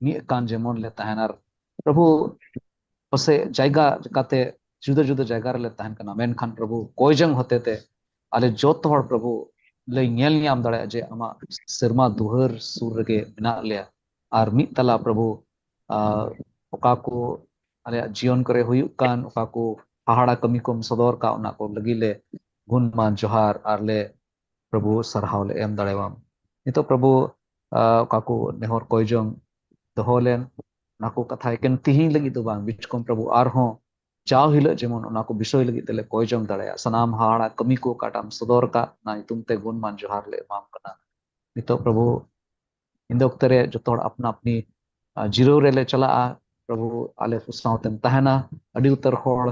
ᱢᱤᱫ ᱠᱟᱱ, ᱡᱮᱢᱚᱱ ᱞᱮ ᱛᱟᱦᱮᱱ᱾ ᱟᱨ ᱯᱨᱚᱵᱷᱩ, ᱯᱟᱥᱮ ᱡᱟᱭᱜᱟ ᱞᱮᱠᱟᱛᱮ ᱡᱩᱫᱟᱹ ᱡᱩᱫᱟᱹ ᱡᱟᱭᱜᱟ ᱨᱮᱞᱮ ᱛᱟᱦᱮᱱ ᱠᱟᱱᱟ, ᱢᱮᱱᱠᱷᱟᱱ ᱯᱨᱚᱵᱷᱩ, ᱠᱚᱭ ᱡᱚᱝ ᱦᱚᱛᱮᱛᱮ ᱟᱞᱮ ᱡᱚᱛᱚ ᱦᱚᱲ ᱯᱨᱚᱵᱷᱩ ᱞᱮ ᱧᱮᱞ ᱧᱟᱢ ᱫᱟᱲᱮᱭᱟᱜᱼᱟ ᱡᱮ ᱟᱢᱟᱜ ᱥᱮᱨᱢᱟ ᱫᱩᱦᱟᱹᱨ ᱥᱩᱨ ᱨᱮᱜᱮ ᱢᱮᱱᱟᱜ ᱞᱮᱭᱟ᱾ ᱟᱨ ᱢᱤᱫ ᱛᱟᱞᱟ ᱯᱨᱚᱵᱷᱩ, ᱟᱨ ᱚᱠᱟ ᱠᱚ ᱟᱞᱮᱭᱟᱜ ᱡᱤᱭᱚᱱ ᱠᱚᱨᱮ ᱦᱩᱭᱩᱜ ᱠᱟᱱ, ᱚᱠᱟ ᱠᱚ ᱦᱟᱦᱟᱲᱟ ᱠᱟᱹᱢᱤ ᱠᱚᱢ ᱥᱚᱫᱚᱨ ᱠᱟᱜ, ᱚᱱᱟ ᱠᱚ ᱞᱟᱹᱜᱤᱫ ᱞᱮ ᱜᱩᱱᱢᱟᱱ ᱡᱚᱦᱟᱨ ᱟᱨ ᱞᱮ ᱯᱨᱚᱵᱷᱩ ᱥᱟᱨᱦᱟᱣ ᱞᱮ ᱮᱢ ᱫᱟᱲᱮᱭᱟᱢ᱾ ᱱᱤᱛᱚᱜ ᱯᱨᱚᱵᱷᱩ, ᱟᱨ ᱚᱠᱟ ᱠᱚ ᱱᱮᱦᱚᱨ ᱠᱚᱭ ᱡᱚᱝ ᱫᱚᱦᱚ ᱞᱮᱱ, ᱚᱱᱟ ᱠᱚ ᱠᱟᱛᱷᱟ ᱮᱠᱮᱱ ᱛᱤᱦᱤᱧ ᱞᱟᱹᱜᱤᱫ ᱫᱚ ᱵᱟᱝ, ᱵᱤᱪᱠᱚᱢ ᱯᱨᱚᱵᱷᱩ ᱟᱨᱦᱚᱸ ᱡᱟᱣ ᱦᱤᱞᱳᱜ ᱡᱮᱢᱚᱱ ᱚᱱᱟ ᱠᱚ ᱵᱤᱥᱚᱭ ᱞᱟᱹᱜᱤᱫ ᱛᱮᱞᱮ ᱠᱚᱭ ᱡᱚᱝ ᱫᱟᱲᱮᱭᱟᱜ᱾ ᱥᱟᱱᱟᱢ ᱦᱟᱦᱟᱲᱟ ᱠᱟᱹᱢᱤ ᱠᱚ ᱚᱠᱟᱴᱟᱜ ᱮᱢ ᱥᱚᱫᱚᱨ ᱟᱠᱟᱫ, ᱚᱱᱟ ᱧᱩᱛᱩᱢ ᱛᱮ ᱜᱩᱱᱢᱟᱱ ᱡᱚᱦᱟᱨ ᱞᱮ ᱮᱢᱟᱢ ᱠᱟᱱᱟ᱾ ᱱᱤᱛᱚᱜ ᱯᱨᱚᱵᱷᱩ, ᱧᱤᱫᱟᱹ ᱚᱠᱛᱮ ᱨᱮ ᱡᱚᱛᱚ ᱦᱚᱲ ᱟᱯᱱᱟ ᱟᱯᱱᱤ, ᱟᱨ ᱡᱤᱨᱟᱹᱣ ᱨᱮᱞᱮ ᱪᱟᱞᱟᱜᱼᱟ᱾ ᱯᱨᱚᱵᱷᱩ, ᱟᱞᱮ ᱠᱚ ᱥᱟᱶᱛᱮᱢ ᱛᱟᱦᱮᱱᱟ᱾ ᱟᱹᱰᱤ ᱩᱛᱟᱹᱨ ᱦᱚᱲ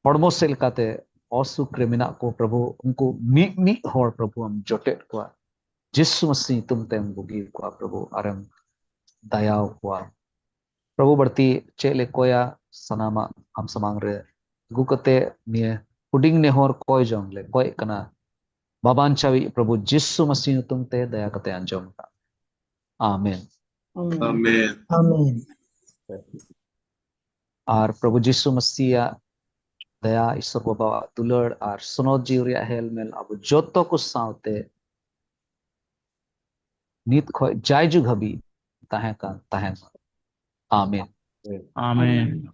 ᱦᱚᱲᱢᱚ ᱥᱮᱫ ᱞᱮᱠᱟᱛᱮ ᱚᱥᱩᱠ ᱨᱮ ᱢᱮᱱᱟᱜ ᱠᱚ, ᱯᱨᱚᱵᱷᱩ, ᱩᱱᱠᱩ ᱢᱤᱫ ᱢᱤᱫ ᱦᱚᱲ, ᱯᱨᱚᱵᱷᱩ, ᱟᱢ ᱡᱚᱴᱮᱫ ᱠᱚᱣᱟ᱾ ᱡᱤᱥᱩ ᱢᱟᱥᱤ ᱧᱩᱛᱩᱢ ᱛᱮᱢ ᱵᱩᱜᱤ ᱠᱚᱣᱟ, ᱯᱨᱚᱵᱷᱩ, ᱟᱨᱮᱢ ᱫᱟᱭᱟᱣ ᱠᱚᱣᱟ᱾ ᱯᱨᱚᱵᱷᱩ, ᱵᱟᱹᱲᱛᱤ ᱪᱮᱫ ᱞᱮ ᱠᱚᱭᱟ, ᱥᱟᱱᱟᱢᱟᱜ ᱟᱢ ᱥᱟᱢᱟᱝ ᱨᱮ ᱟᱹᱜᱩ ᱠᱟᱛᱮ ᱱᱤᱭᱟᱹ ᱦᱩᱰᱤᱧ ᱱᱮᱦᱚᱨ ᱠᱚᱭ ᱡᱚᱝ ᱞᱮ ᱠᱚᱭᱮᱜ ᱠᱟᱱᱟ᱾ ᱵᱟᱵᱟᱧᱪᱟᱣᱤᱡ ᱯᱨᱚᱵᱷᱩ ᱡᱤᱥᱩ ᱢᱟᱥᱤ ᱧᱩᱛᱩᱢ ᱛᱮ ᱫᱟᱭᱟ ᱠᱟᱛᱮ ᱟᱸᱡᱚᱢ ᱠᱟᱜ᱾ ᱟᱢᱮᱱ᱾ ᱟᱢᱮᱱ᱾ ᱟᱢᱮᱱ᱾ ᱟᱨ ᱯᱨᱚᱵᱷᱩ ᱡᱤᱥᱩ ᱢᱟᱥᱤᱭᱟᱜ ᱫᱟᱭᱟ, ᱤᱥᱚᱨ ᱵᱟᱵᱟᱣᱟᱜ ᱫᱩᱞᱟᱹᱲ ᱟᱨ ᱥᱚᱱᱚᱛ ᱡᱤᱣᱤ ᱨᱮᱭᱟᱜ ᱦᱮᱞᱢᱮᱞ ᱟᱵᱚ ᱡᱚᱛᱚ ᱠᱚ ᱥᱟᱶᱛᱮ ᱱᱤᱛ ᱠᱷᱚᱱ ᱡᱟᱭᱡᱩᱜᱽ ᱦᱟᱹᱵᱤᱡ ᱛᱟᱦᱮᱸ ᱠᱟᱱ ᱛᱟᱦᱮᱱ ᱢᱟ᱾ ᱟᱢᱮᱱ᱾ ᱟᱢᱮᱱ᱾